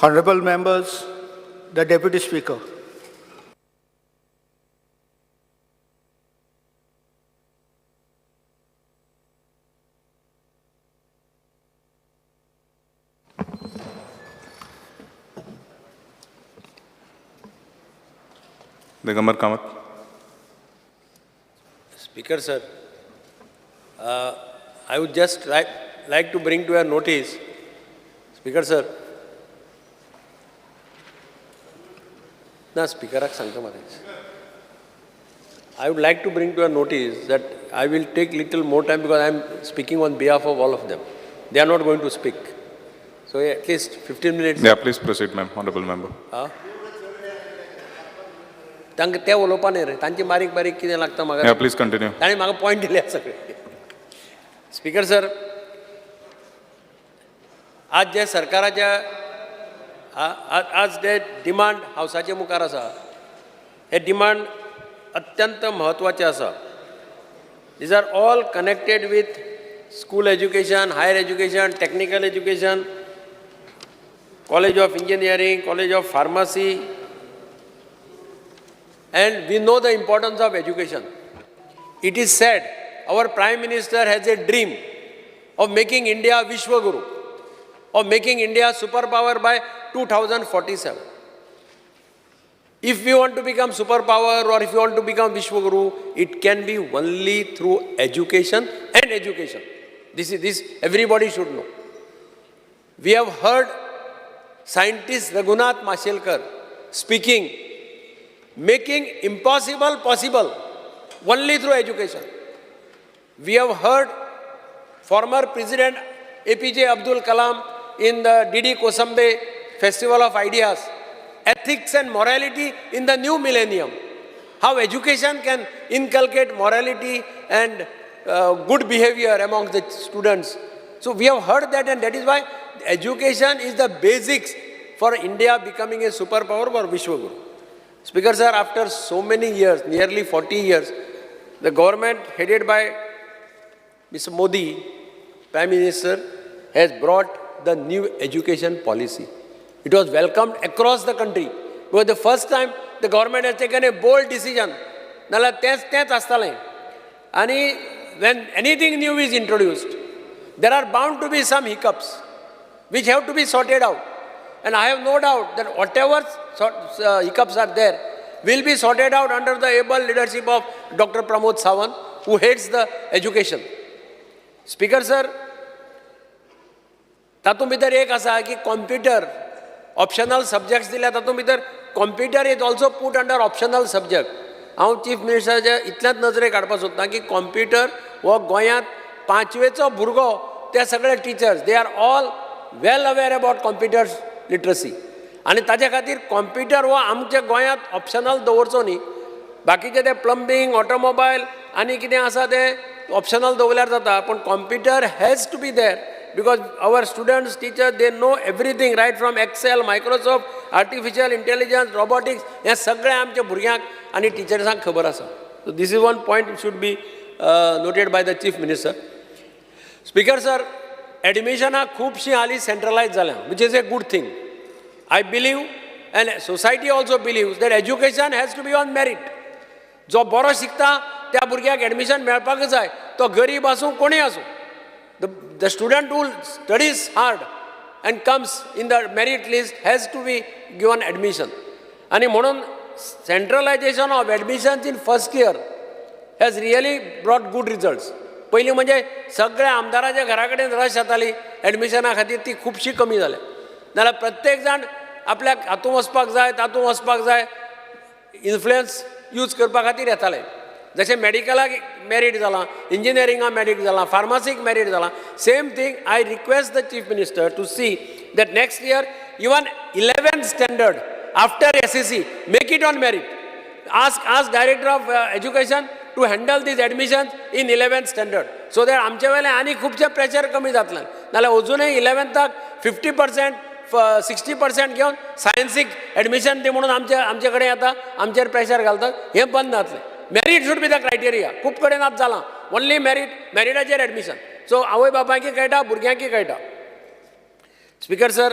Honorable members, the Deputy Speaker. Digambar Kamat. Speaker, sir, I would just like to bring to your notice, Speaker, sir, ना स्पीकराक सांगता मरे. I would like to bring to your notice that I will take little more time because I am speaking on behalf of all of them. They are not going to speak. So at least 15 minutes. Yeah, please proceed, ma'am, honorable member. तांकां ते उलोवपा न्ही रे, तांची बारीक बारीक कितें लागता म्हाका. Yeah, please continue. ताणें म्हाका पॉयंट दिले सगळे. स्पीकर सर, आज जे सरकाराच्या आज जे डिमांड हावसाचे मुखार आसा, हे डिमांड अत्यंत म्हत्वाचे आसा. These are all connected with school education, higher education, technical education, college of engineering, college of pharmacy, and we know the importance of education. It is said our Prime Minister has a dream of making India Vishwaguru, of making India superpower by 2047. If we want to become superpower or if you want to become Vishwaguru, it can be only through education and education. This everybody should know. We have heard scientist Raghunath Mashelkar speaking, making impossible possible only through education. We have heard former President APJ Abdul Kalam in the D.D. Kosambe Festival of Ideas, ethics and morality in the new millennium. How education can inculcate morality and good behavior among the students. So we have heard that, and that is why education is the basics for India becoming a superpower or Vishwaguru. Speaker sir, after so many years, nearly 40 years, the government headed by Mr. Modi, Prime Minister, has brought the new education policy. It was welcomed across the country because the first time the government has taken a bold decision. नाल्यार तेंच तेंच आसतालें. आनी when anything new is introduced, there are bound to be some hiccups which have to be sorted out. And I have no doubt that whatever hiccups are there will be sorted out under the able leadership of Dr. Pramod Sawant, who heads the education. Speaker sir, तातूंत भितर एक आसा की computer optional सब्जॅक्ट्स दिल्या, तातूंत भितर computer is also put under optional subject. हांव chief मिनिस्टराच्या इतल्याच नजरेक हाडपाक सोदतां की कॉम्प्युटर हो गोंयांत पांचवेचो भुरगो, ते सगळे teachers they are all well aware about computer literacy. आनी ताजे खातीर कॉम्प्युटर हो आमच्या गोंयांत ऑप्शनल दवरचो न्ही. बाकीचे ते प्लंबींग, ऑटोमोबायल आनी कितें आसा तें ऑप्शनल दवरल्यार जाता, पूण computer has to be there because our students, teachers, they know everything right from Excel, Microsoft, artificial intelligence, robotics, हें सगळें आमच्या भुरग्यांक आनी टिचर्सांक खबर आसा. So this is one point should be noted by the chief minister. Speaker sir, एडमिशनां खुबशीं हालीं सेंट्रलायज जाल्यां, which is a good thing. I believe and society also believes that education has to be on merit. जो बरो शिकता त्या भुरग्याक admission मेळपाकच जाय, तो गरीब आसूं कोणूय आसूं. The student who studies hard and comes in the merit list has to be given admission. आनी म्हणून centralization of admissions in first year has really brought good results. पयलीं म्हणजे सगळ्या आमदाराच्या घरा कडेन रश जाताली एडमिशना खातीर, ती खुबशी कमी जाल्या. नाल्यार प्रत्येक जाण आपल्याक हातूंत वचपाक जाय, तातूंत वचपाक जाय, इन्फ्लुयन्स यूज करपा खातीर येताले. जशें मॅडिकलाक मॅरीट जालां, इंजिनियरिंगाक मॅरीट जालां, फार्मासीक मॅरीट जालां, same thing I request the chief minister to see that next year even 11th standard after SSC make it on merit. Ask director of education to handle these admissions in 11th standard so that आमचे वेले आनी खुबशें pressure कमी जातलें. नाल्यार अजुनूय इलेवन्थाक 50% 60% घेवन सायन्सीक admission दी म्हणून आमचे कडेन येता, आमचेर प्रेशर घालतात, हें बंद जातलें. Merit should be the criteria. खूब कडेन आतां जालां ओन्ली मॅरीट, मॅरिटाचेर एडमिशन. सो आवय बापायकय कळटा, भुरग्यांकय कळटा. Speaker sir,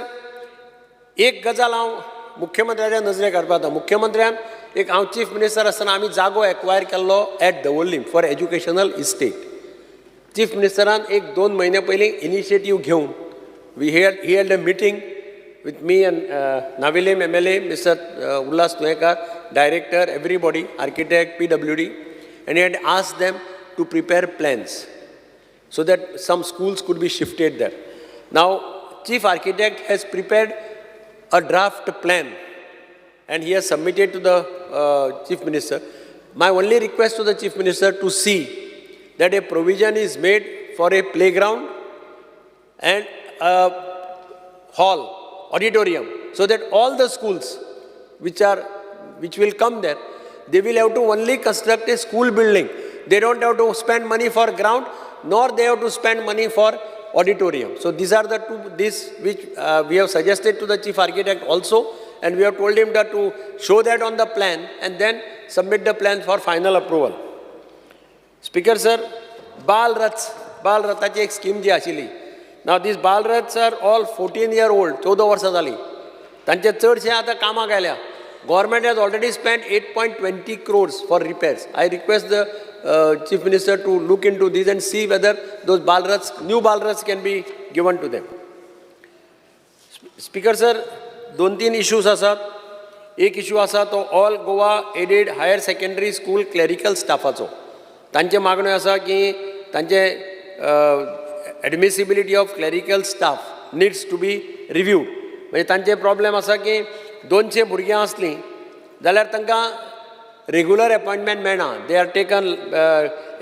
एक गजाल हांव मुख्यमंत्र्याच्या नजरेक हाडपाक वता. मुख्यमंत्र्यान एक, हांव चीफ मिनिस्टर आसतना आमी जागो एक्वायर केल्लो at Davorlim for educational estate. Chief मिनिस्टरान एक दोन म्हयने पयलीं इनिशिएटीव घेवन we he had a meeting with me and Navelim MLA, Mister Ulhas Tuyenkar, director, everybody, architect, PWD, and he had asked them to prepare plans so that some schools could be shifted there. Now, chief architect has prepared a draft plan and he has submitted to the chief minister. My only request to the chief minister to see that a provision is made for a playground and a hall, auditorium, so that all the schools which will come there, they will have to only construct a school building. They don't have to spend money for ground, nor they have to spend money for auditorium. So these are the two, this which we have suggested to the chief architect also, and we have told him that to show that on the plan and then submit the plan for final approval. Speaker sir, Bal Rath, Bal Rathaची एक scheme जी आशिल्ली. Now these Bal Raths are all 14 year old, 14 वर्सां जालीं. तांचे चडशे आतां कामाक आयल्या. Government has already spent 8.20 crores for repairs. I request the Chief Minister to look into this and see whether those Bal Raths, new Bal Raths can be given to them. Speaker sir, दोन तीन issues आसात. एक issue आसा तो All Goa Aided Higher Secondary School clerical स्टाफाचो. तांचे मागण्यो आसा की तांचे admissibility of clerical staff needs to be reviewed. म्हणजे तांचे प्रॉब्लेम आसा की 200 भुरगीं आसलीं जाल्यार तांकां रेगुलर अपॉयंटमेंट मेळना. They are taken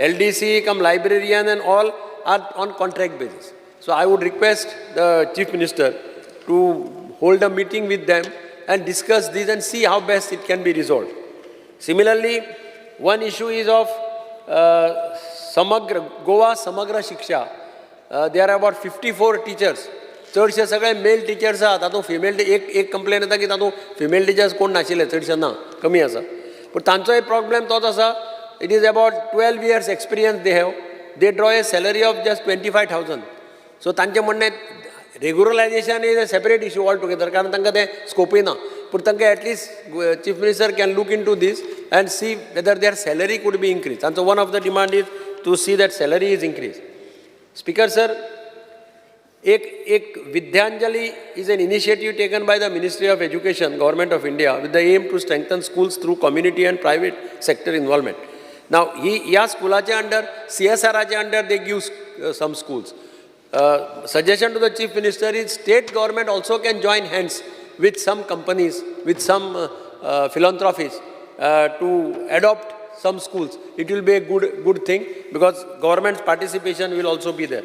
LDC cum librarian and all are on contract basis. So I would request the Chief Minister to hold a meeting with them and discuss this and see how best it can be resolved. Similarly, one issue is of Samagra, Goa Samagra Shiksha. There are about 54 teachers. चडशे सगळे mail teachers आहा, तातूंत female एक एक complain येता की तातूंत female teachers कोण नाशिल्ले, चडशे ना, कमी आसा. पूण तांचोय प्रॉब्लेम तोच आसा. It is about 12 years experience they have. They draw a salary of just 25,000. So तांचें म्हणणें, regularisation is a separate issue altogether, कारण तांकां तें स्कोपूय ना. पूण तांकां at least Chief Minister can look into this and see whether their salary could be increase. तांचो one of the demand is to see that salary is increase. Speaker sir, एक एक Vidyanjali is an initiative taken by the Ministry of Education, Government of India, with the aim to strengthen schools through community and private sector involvement. Now ही ह्या स्कुलाच्या under, सीएसआराच्या under they give some schools. Suggestion to the Chief Minister is state government also can join hands with some companies, with some philanthropists to adopt some schools. It will be a good thing because government's participation will also be there.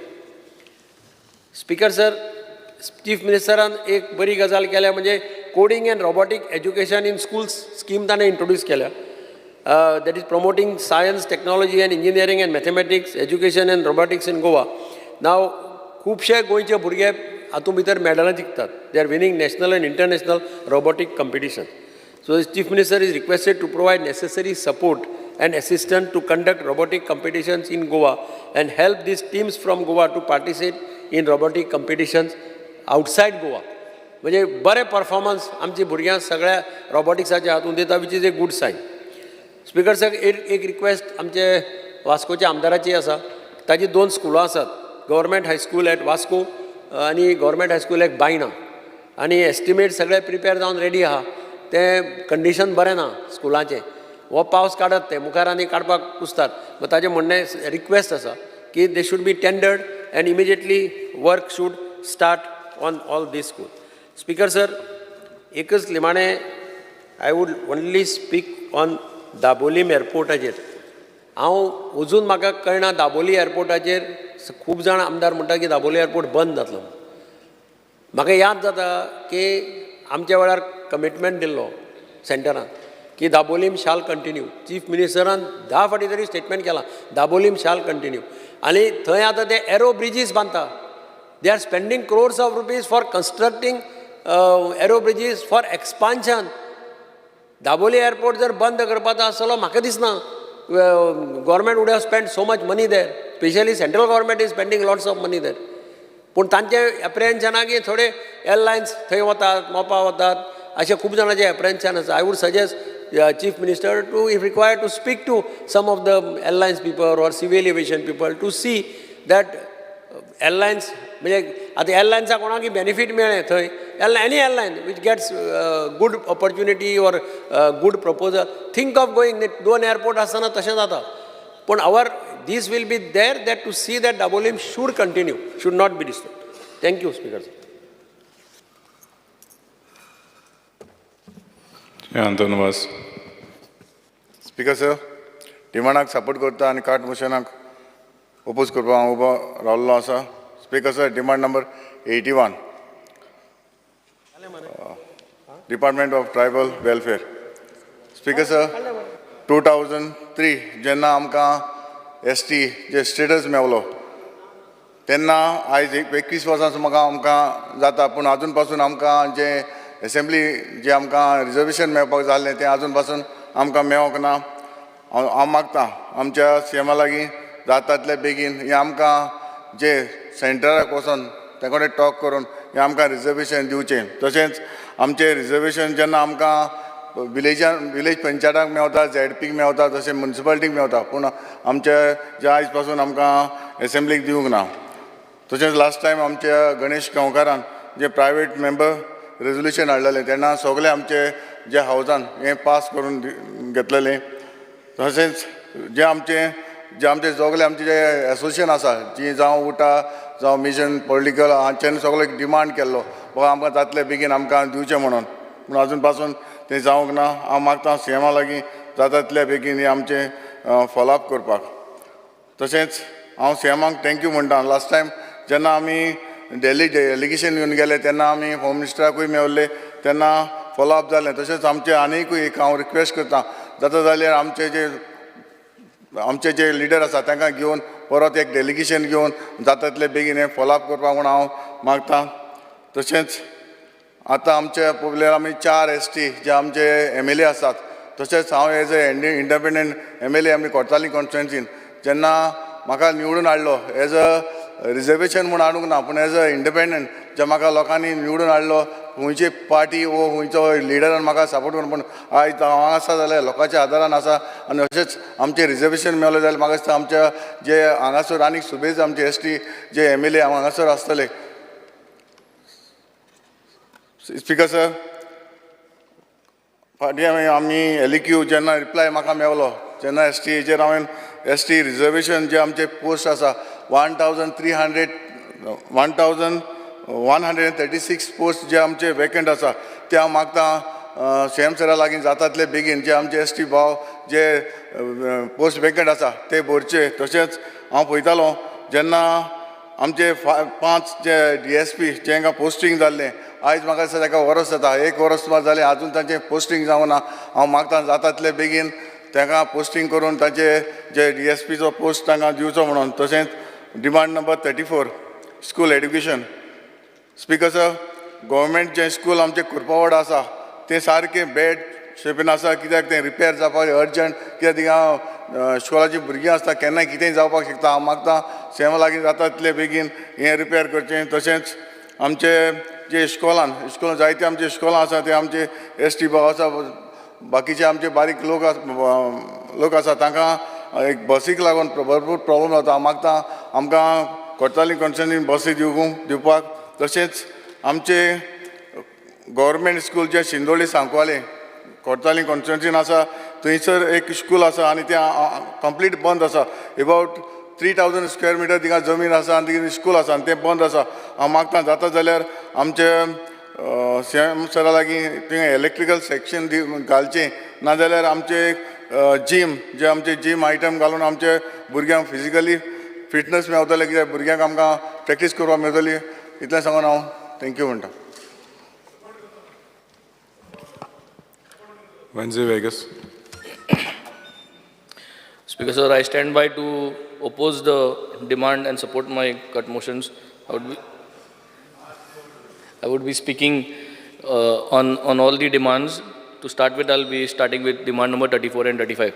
Speaker sir, Chief मिनिस्टरान एक बरी गजाल केल्या, म्हणजे coding and robotic education in schools scheme ताणें introduce केल्या, that is promoting science, technology and engineering and mathematics education and robotics in Goa. Now खुबशे गोंयचे भुरगे हातूंत भितर मेडलां जिखतात. They are winning national and international robotic competition. So Chief Minister is requested to provide necessary support and assistance to conduct robotic competitions in Goa and help these teams from Goa to participate in robotic competitions outside Goa. म्हणजे बरें performance आमची भुरग्यां सगळ्या रोबोटिक्साच्या हातून दिता, which is a good sign. Speaker sir, एक एक request आमचे वास्कोच्या आमदाराची आसा. ताजी दोन स्कुलां आसात, government high school at Vasco आनी गव्हर्मेंट हायस्कूल एट बायणा, आनी एस्टिमेट सगळे प्रिपेर जावन रेडी आहा. तें कंडिशन बरें ना स्कुलाचें. हो पावस काडत ते मुखार आनी काडपाक कुसतात. मागीर ताजें म्हणणें, रिक्वेस्ट आसा की they should be tendered and immediately work should start on all these school. Speaker sir, एकच निमाणें, I would only speak on Dabolim एअरपोर्टाचेर. हांव अजून म्हाका कळना, दाबोली एअरपोर्टाचेर खूब जाण आमदार म्हणटा की दाबोली एअरपोर्ट बंद जातलो. म्हाका याद जाता की आमच्या वेळार कमिटमेंट दिल्लो सेंटरान की दाबोलीम शाल कंटिन्यू. चीफ मिनिस्टरान 10 फावटी तरी स्टेटमेंट केलां, दाबोलीम शाल कंटिन्यू. आनी थंय आतां ते एरो ब्रिजीस बांदता. They are spending crores of rupees for constructing aero bridges for expansion. Dabolim airport जर बंद करपाचो आसलो, म्हाका दिसना government would have spend so much money there. Specially central government is spending lots of money there. पूण तांचें एप्रिहेन्शना की थोडे एरलायन्स थंय वतात, मोपा वतात, अशें खूब जाणांचें एप्रिहेन्शन आसा. I would suggest Chief Minister to, if required, to speak to some of the airlines people or civil aviation people to see that airlines, म्हणजे आतां एरलायन्साक कोणाकय बेनिफीट मेळ्ळें थंय, any airline which gets good opportunity or good proposal, think of going. दोन airport आसतना तशें जाता, पूण our this will be there that to see that Dabolim should continue, should not be disturb. Thank you, Speaker. Antonio Vaz. Speaker sir, डिमांडाक support करता आनी cart मोशनाक oppose करपाक हांव उबो रावल्लो आसा. Speaker sir, demand number 81, Department of Tribal Welfare. Speaker sir, 2003 जेन्ना आमकां S T जे status मेवलो तेन्ना आयज 21 वर्सां म्हाका आमकां जाता, पूण आजून पासून आमकां जे एसेंब्ली जे आमकां रिजर्वेशन मेळपाक जाल्लें तें आजून पासून आमकां मेळोंक ना. हांव मागता आमच्या सी एमा लागीं जाता बेगीन हें आमकां जे सेंटराक वचोन ते कडेन टॉक करून हें आमकां रिजर्वेशन दिवचें. तशेंच आमचें रिजर्वेशन जेन्ना आमकां विलेजान विलेज पंचायताक मेवता, झेडपीक मेवता, तशें मुन्सिपालिटीक मेवता, पूण आमचे जे आयज पासून आमकां एसेंब्लीक दिवंक ना. तशेंच लास्ट टायम आमच्या गणेश गांवकारान जे प्रायवेट मेंबर रेजोल्युशन हाडलेलें तेन्ना सगळे आमचे जे हावजान हें पास करून घेतलेलें. तशेंच जे आमचे सगळे आमचे जे एसोसिएशन आसा जी जावं उटा जावं मिशन पॉलिटिकल हांच्यानी सगळे डिमांड केल्लो बाबा आमकां जातले बेगीन आमकां दिवचें म्हणून, पूण आजून पासून तें जावंक ना. हांव मागता सी एमा लागीं जाता तितले बेगीन हें आमचें फॉलोअप करपाक. तशेंच हांव सी एमाक thank you म्हणटा. लास्ट टायम जेन्ना आमी दिल्ली डेलिगेशन घेवन गेले तेन्ना आमी होम मिनिस्टराकूय मेवल्ले तेन्ना फॉलोअप जालें. तशेंच आमचें आनीकूय एक हांव रिक्वेस्ट करता, जाता जाल्यार आमचे जे लिडर आसा तांकां घेवन परत एक डेलिगेशन घेवन जाता तितले बेगीन हें फॉलोअप करपाक म्हूण हांव मागता. तशेंच आतां आमच्या पळोवल्यार आमी 4 एस टी जे आमचे एम एल ए आसात, तशेंच हांव as a independent M L A आमी कोर्ताली कॉन्स्टिट्युएन्सीन जेन्ना म्हाका निवडून हाडलो एज अ रिजर्वेशन म्हूण हाडूंक ना, पूण एज अ इंडिपेंडंट जे म्हाका लोकांनी निवडून हाडलो, खंयची पार्टी वो खंयचो लिडरान म्हाका सपोर्ट करून, पूण आयज हांव आसा जाल्यार लोकांच्या आदारान आसा. आनी अशेंच आमचें रिजर्वेशन मेवलें जाल्यार म्हाका दिसता आमच्या जे हांगासर आनीक सुबेज आमचे S T J M L A हांगासर आसतले. स्पीकर सर, फाटीं आमी एल क्यू जेन्ना रिप्लाय म्हाका मेवलो जेन्ना एस टी हेचेर हांवें एस टी रिजर्वेशन जे आमचे पोस्ट आसा 1136 पोस्ट जे आमचे वेकंट आसा ते हांव मागता सी एम सरा लागीं जाता तितले बेगीन जे आमचे एस टी भाव जे पोस्ट वेकंट आसा ते भरचे. तशेंच हांव पळयतालो जेन्ना आमचे 5 जे डी एस पी जेंकां पोस्टींग जाल्लें आयज म्हाका दिसता ताका वरस जाता, 1 वरस सुमार जालें आजून तांचें पोस्टींग जावंक ना. हांव मागता जाता तितले बेगीन तांकां पोस्टींग करून तांचे जे डी एस पीचो पोस्ट तांकां दिवचो म्हणून. तशेंच demand number 34 school education. Speaker sir, government जें स्कूल आमचें कुरपावड आसा तें सारकें बॅड शेपीन आसा, कित्याक तें रिपेर जावपाक अर्जंट, कित्याक थिंगा स्कुलाचीं भुरगीं आसता केन्नाय कितेंय जावपाक शकता. हांव मागता सी एमा लागीं जाता तितले बेगीन हें रिपेर करचें. तशेंच आमचे जे इस्कॉलान इस्कॉलान जायते आमचे इस्कॉलां आसा ते आमचे एस टी भाव आसा, बाकीचे आमचे बारीक लोक आसा तांकां एक बसीक लागून भरपूर प्रॉब्लम जाता. हांव मागता आमकां कोर्ताली कॉन्स्टिट्युएन्सीन बसी दिवपाक. तशेंच आमचे गव्हर्मेंट स्कूल जे शिंदोळी सांकवाले कोर्ताली कॉन्स्टिट्युएन्सीन आसा थंयसर एक स्कूल आसा आनी तें कंप्लीट बंद आसा. अबावट 3000 स्क्वेअर मिटर थिंगा जमीन आसा आनी थिंगा स्कूल आसा आनी तें बंद आसा. हांव मागता जाता जाल्यार आमचे सी एम सरा लागीं थिंगा इलेक्ट्रिकल सेक्शन घालचें, नाजाल्यार आमचे जीम जे आमचे जीम आयटम घालून आमचे भुरग्यांक फिजिकली फिटनस मेवतले, कित्याक भुरग्यांक आमकां प्रॅक्टीस करपाक मेळटली. इतलें सांगून हांव thank you म्हणटा. Venzy Vegas. Speaker sir, I stand by to oppose the demand and support my cut motions. I would be speaking on all the demands. To start with, I'll be starting with demand number 34 and 35.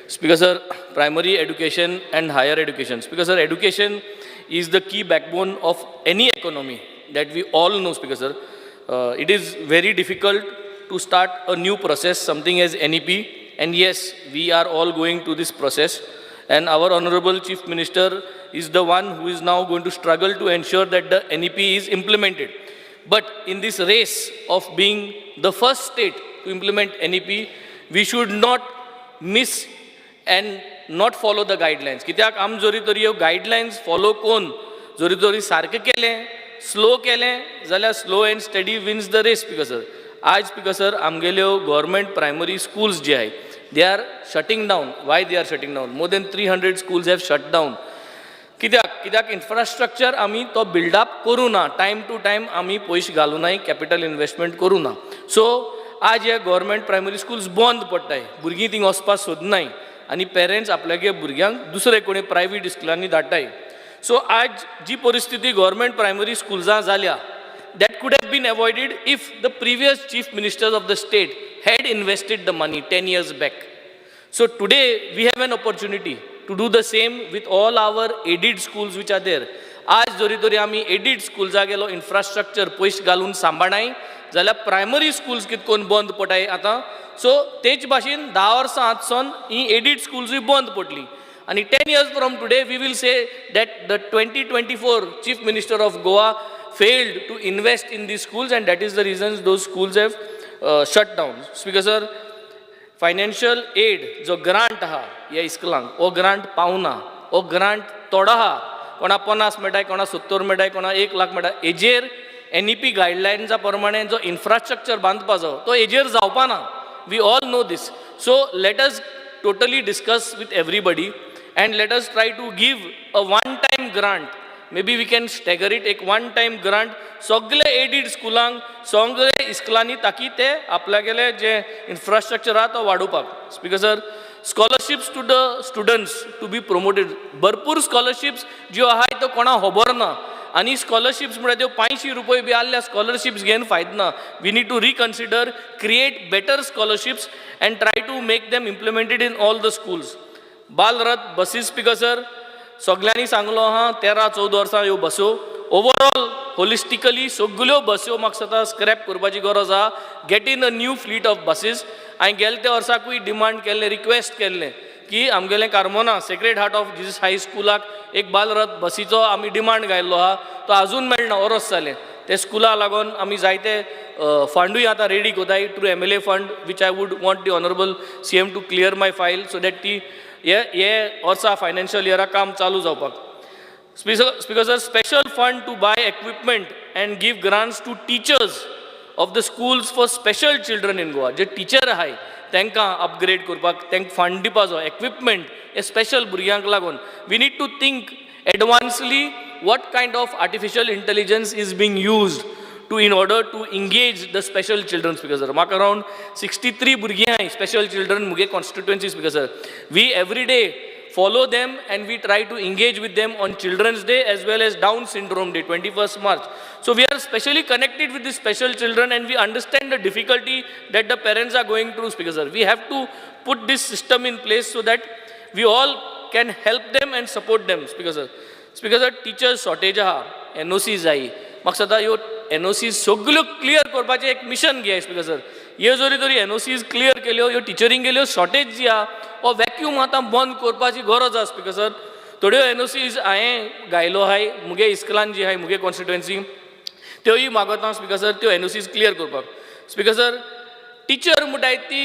Speaker sir, primary education and higher education. Speaker sir, education is the key backbone of any economy that we all know, Speaker sir. It is very difficult to start a new process, something as NEP, and yes, we are all going to this process, and our Honorable Chief Minister is the one who is now going to struggle to ensure that the NEP is implemented. But in this race of being the first state to implement NEP, we should not miss and not follow the guidelines. कित्याक आम जरी तरी ह्यो guidelines follow करून जरी तरी सारकें केलें, स्लो केलें जाल्यार slow and steady wins the race, Speaker sir. आज स्पीकर सर आमगेल्यो गव्हर्मेंट प्रायमरी स्कूल्स जे आहाय, they are shutting down. Why they are shutting down? More than 300 schools have shut down. कित्याक? कित्याक इन्फ्रास्ट्रक्चर आमी तो बिल्डअप करूं ना, टायम टू टायम आमी पयशे घालूं नाय, कॅपिटल इन्वेस्टमेंट करूं ना. सो आज हे गव्हर्मेंट प्रायमरी स्कूल्स बंद पडटाय, भुरगीं थिंग वचपाक सोदनाय आनी पेरंट्स आपल्यागे भुरग्यांक दुसरे कोणी प्रायवेट इस्कुलांनी धाडटाय. सो आज जी परिस्थिती गव्हर्मेंट प्रायमरी स्कुल्सां जाल्या, that could have been avoided if the previous chief ministers of the state had invested the money 10 years back. So today we have an opportunity to do the same with all our aided schools which are there. आज जरी तरी आमी aided स्कुल्सा गेलो infrastructure पयशे घालून सांबाळनाय जाल्यार primary schools कितें करून बंद पडटाय आतां. सो तेच भाशेन 10 वर्सां आतसून ही एडीड स्कुल्सूय बंद पडली आनी 10 years from today we will say that the 2024 Chief Minister of Goa failed to invest in these schools, and that is the reason those schools have shut down. Speaker sir, financial aid जो grant आहा ह्या इस्कुलांक, हो grant पावना, हो grant थोडो आहा, कोणा 50 मेळटाय, कोणा 70 मेळटाय, कोणा 1 लाख मेळटा. हेजेर एनईपी गायडलायन्सा प्रमाणे जो इन्फ्रास्ट्रक्चर बांदपाचो तो हेजेर जावपा ना. We all know this. So let us totally discuss with everybody and let us try to give a one time grant. Maybe we can stagger it, एक वन टायम ग्रांट सगळे aided स्कुलांक, सगळे इस्कुलांनी, ताकी ते आपल्यागेले जे infrastructure आहा तो वाडोवपाक. Speaker sir, scholarships to the students to be promoted. भरपूर scholarships ज्यो आहाय त्यो कोणाक खबर ना आनी स्कॉलरशिप्स म्हळ्यार त्यो 500 रुपये बी आहल्या स्कॉलरशिप्स घेवन फायदो ना. We need to reconsider, create better scholarships and try to make them implemented in all the schools. Balrath buses, Speaker sir, सगल्यांनी सांगलो आहा, 13-14 वर्सां ह्यो बसो ओवरऑल होलिस्टिकली सगल्यो बस्यो म्हाका दिसता स्क्रॅप करपाची गरज आहा. Get in a new fleet of buses. हांवें गेले त्या वर्साकूय डिमांड केल्लें, रिक्वेस्ट केल्लें की आमगेलें Carmona Sacred Heart of Jesus High स्कुलाक एक बालरथ बसीचो आमी डिमांड घायल्लो आहा, तो आजून मेळना, वरोस जालें. ते स्कुला लागून आमी जायते फंडूय आतां रेडी कोताय through MLA fund, which I would want the honourable CM to clear my file so that ती हे हे वर्सा फायनान्शियल इयरा काम चालू जावपाक. Speaker sir, special fund to buy equipment and give grants to teachers of the schools for special children in Goa. J teacher आहाय तांकां upgrade करपाक तांकां फंड दिवपाचो, इक्विपमेंट हे स्पेशल भुरग्यांक लागून. We need to think advancedly what kind of artificial intelligence is being used to in order to engage the special children. Speaker sir, म्हाका around 63 भुरगीं आहाय स्पेशल चिल्ड्रन मुगे constituency. Speaker sir, we every day follow them and we try to engage with them on Children's Day as well as Down Syndrome Day, 21st March. So we are specially connected with the special children and we understand the difficulty that the parents are going through, Speaker sir. We have to put this system in place so that we all can help them and support them, Speaker sir. Speaker sir, teachers shortage आहा, NOC जाय. म्हाका दिसता ह्यो NOC सगल्यो clear करपाचें एक mission घेय, speaker sir. ह्यो जरी तरी NOCs clear केल्यो, ह्यो टिचरींक गेल्यो शॉर्टेज जी आहा हो वॅक्यूम आतां बंद करपाची गरज आहा. स्पीकर सर, थोड्यो NOCs हांवें घायलो आहाय मुगे इस्कुलान जी आहाय मुगे कॉन्स्टिट्युएन्सी, त्योय मागता स्पीकर सर त्यो NOCs clear करपाक. स्पीकर सर, टिचर म्हणटाय ती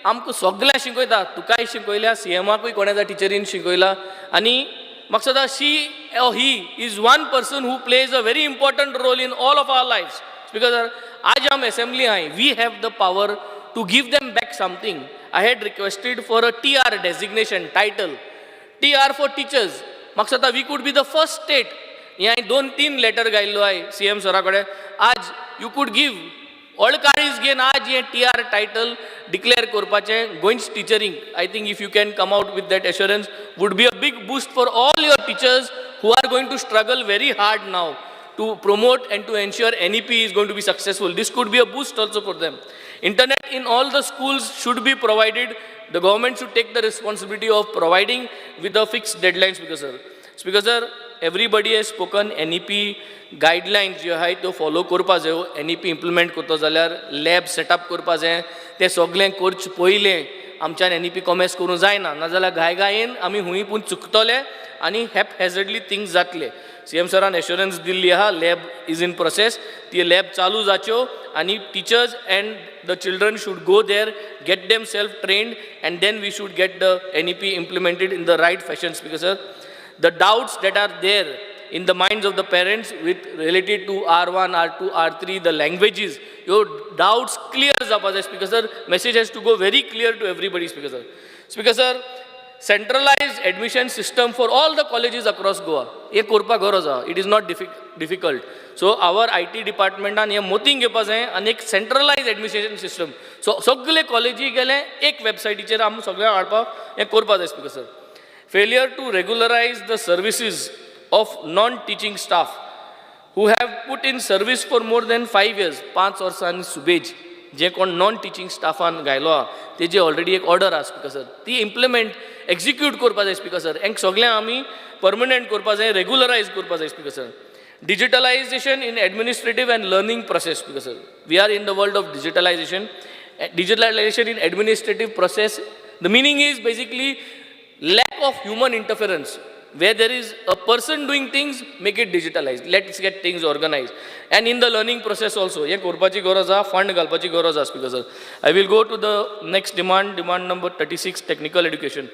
आमकां सगळ्यांक शिकयता, तुकाय शिकयल्या, सीएमाकूय कोणा टिचरीन शिकयला आनी म्हाका दिसता she or he is one person who plays a very important role in all of our lives. Speaker sir, आज आम असेंब्ली आहाय, we have the power to give them back something. I had requested for a TR designation title, TR for teachers. म्हाका दिसता we could be the first state. हें हांवें 2-3 letter घायल्लो आहाय C M सरा कडेन. आज you could give all काळीज घेवन आज हें टी आर टायटल डिक्लेअर करपाचें गोंयच टिचरींक. I think if you can come out with that assurance would be a big boost for all your teachers who are going to struggle very hard now to promote and to ensure NEP is going to be successful. This could be a boost also for them. Internet in all the schools should be provided. The government should take the responsibility of providing with the fixed deadlines, Speaker sir. Speaker sir, Everybody has spoken. NEP guidelines ज्यो आहाय त्यो follow करपा जायो. NEP implement करतो जाल्यार lab setup करपा जाय. तें सगळें करचें पयलें आमच्यान एनईपी कॉमेस करूंक जायना, नाजाल्यार घायघायेन आमी हुंय पूण चुकतले आनी हॅपहॅजर्डली थिंग्स जातले. सीएम सरान एश्योरन्स दिल्ली आहा, लॅब is in process. ती लॅब चालू जाच्यो आनी teachers and the children should go there, get them self trained, and then we should get the NEP implemented in the right fashion. Speaker sir, the doubts that are there in the minds of the parents with related to R1, R2, R3, the languages, your doubts clear जावपा जाय. Speaker sir, message has to go very clear to everybody. Speaker sir. Speaker sir, centralized admission system for all the colleges across Goa. हे करपाक गरज आहा. It is not difficult. So our IT डिपार्टमेंटान हें मोतीन घेवपा जाय आनी एक सेंट्रलायज एडमिशन सिस्टम, सो सगळे कॉलेजी गेले एक वेबसायटीचेर आमी सगळ्यांक हाडपाक हें करपा जाय. Speaker sir, failure to regularize the services of non-teaching staff who have put in service for more than 5 years. 5 वर्सांनी सुबेज जे कोण नॉन टिचींग स्टाफान घायलो आहा, तेजी ऑलरेडी एक ऑर्डर आहा. स्पीकर सर, ती इम्प्लिमेंट एक्झिक्यूट करपा जाय. स्पीकर सर, हेंक सगळ्यांक आमी परमनंट करपा जाय, रेगुलरायज करपा जाय. Speaker sir, digitalization in administrative and learning process. Speaker sir, we are in the world of digitalization. Digitalization in administrative process, the meaning is basically lack of human interference. Where there is a person doing things, make it digitalized. Let's get things organized. And in the learning process also, हे करपाची गरज आहा, fund घालपाची गरज आहा. Speaker sir, I will go to the next demand, demand number 36, technical education.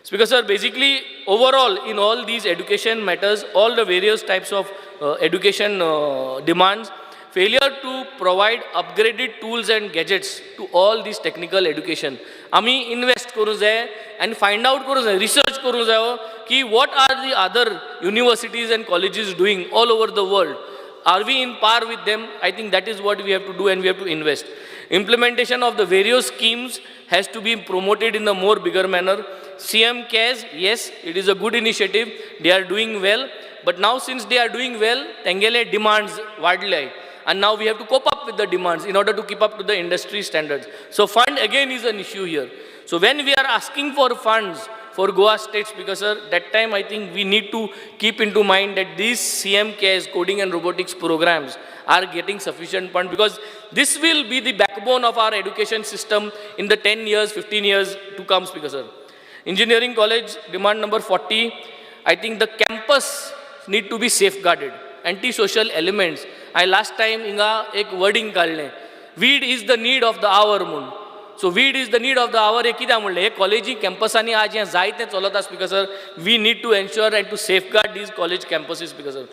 Speaker sir, basically, overall, in all these education matters, all the various types of education demands, failure to provide upgraded tools and gadgets to all these technical education. आमी invest करूं जाय आनी find out करूं जाय, research करूं जायो की what are the other universities and colleges doing all over the world. Are we in par with them? I think that is what we have to do, and we have to invest. Implementation of the various schemes has to be promoted in a more bigger manner. CM CARES, yes, it is a good initiative. They are doing well. But now since they are doing well, तेंगेले demands वाडले, and now we have to cope up with the demands in order to keep up to the industry standards. So fund again is an issue here. So when we are asking for funds for Goa State, Speaker sir, that time I think we need to keep into mind that these CM CARES coding and robotics programs are getting sufficient fund, because this will be the backbone of our education system in the 10 years, 15 years to come, Speaker sir. Engineering college, demand number 40, I think the campus need to be safeguarded. Anti-social elements, I last time हिंगा एक wording काडलें, weed is the need of the hour म्हूण. So weed is the need of the hour हे कित्याक म्हणलें? हे कॉलेजी कॅम्पसांनी आज हें जायतें चलता. Speaker sir, we need to ensure and to safeguard these college campuses. Speaker sir,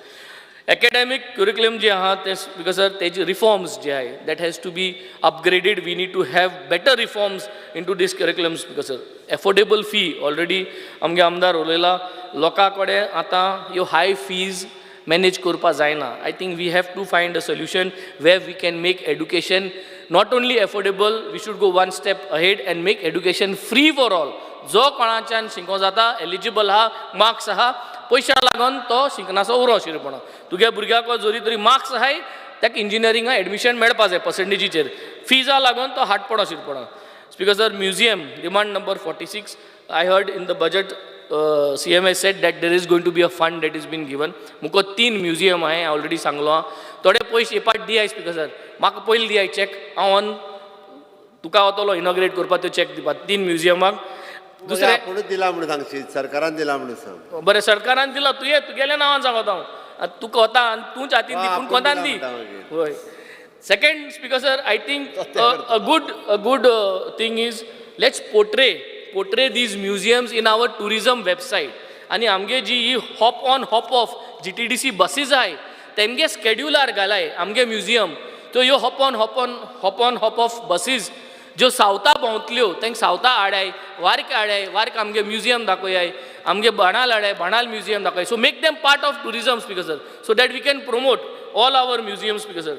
academic curriculum जे आहा ते, स्पीकर सर, तेजे रिफॉर्म्स जे आहे, that has to be upgraded. We need to have better reforms into this curriculum. Speaker sir, affordable fee, already आमगे आमदार उलयला, लोकां कडेन आतां ह्यो हाय फीज मॅनेज करपा जायना. I think we have to find a solution where we can make education not only affordable, we should go one step ahead and make education free for all. जो कोणाच्यान शिको जाता, एलिजिबल आहा, marks आहा, पयशा लागून तो शिकनासो उरो शिरपणा. तुगे भुरग्याक जरी तरी मार्क्स आहाय, ताका इंजिनियरिंगाक एडमिशन मेळपा जाय पर्संटेजीचेर, फिजा लागून तो हाट पडो शिरपणा. Speaker sir, museum, demand number 46. I heard in the budget CM has said that there is going to be a fund that is been given. मुको तीन म्युजियम हांवें ऑलरेडी सांगलो आहा. थोडे पयशे पाट दियाय. स्पीकर सर, म्हाका पयलीं दियाय चॅक, हांव ऑन तुका वतलो इनॉग्रेट करपाक त्यो चॅक दिवपाक तीन म्युजियमाक. दुसरें आपुणूच दिला म्हणून सांगशीत, सरकारान दिला म्हणून सांग. बरें, सरकारान दिला, तुवें तुगेल्या नांवान सांगता हांव. आतां तुका वता आनी तूंच हातीन दी, पूण आपूण कोतान दिला दी. म्हणटा मागीर. हय. Second, Speaker sir, I think a good thing is, let's portray these museums in our tourism website. आनी आमगे जी ही hop on hop off GTDC buses आहाय, तेमगे स्केड्युलार घालाय आमगे म्युजियम. त्यो ह्यो hop on hop off buses ज्यो सावथा भोंवतल्यो, तांकां सावथा हाडाय, वार्क हाडाय, वार्क आमगे म्युजियम दाखोयाय, आमगे बाणाल हाडाय, बाणाल म्युजियम दाखय. So make them part of tourism, Speaker sir, so that we can promote all our museum. Speaker sir,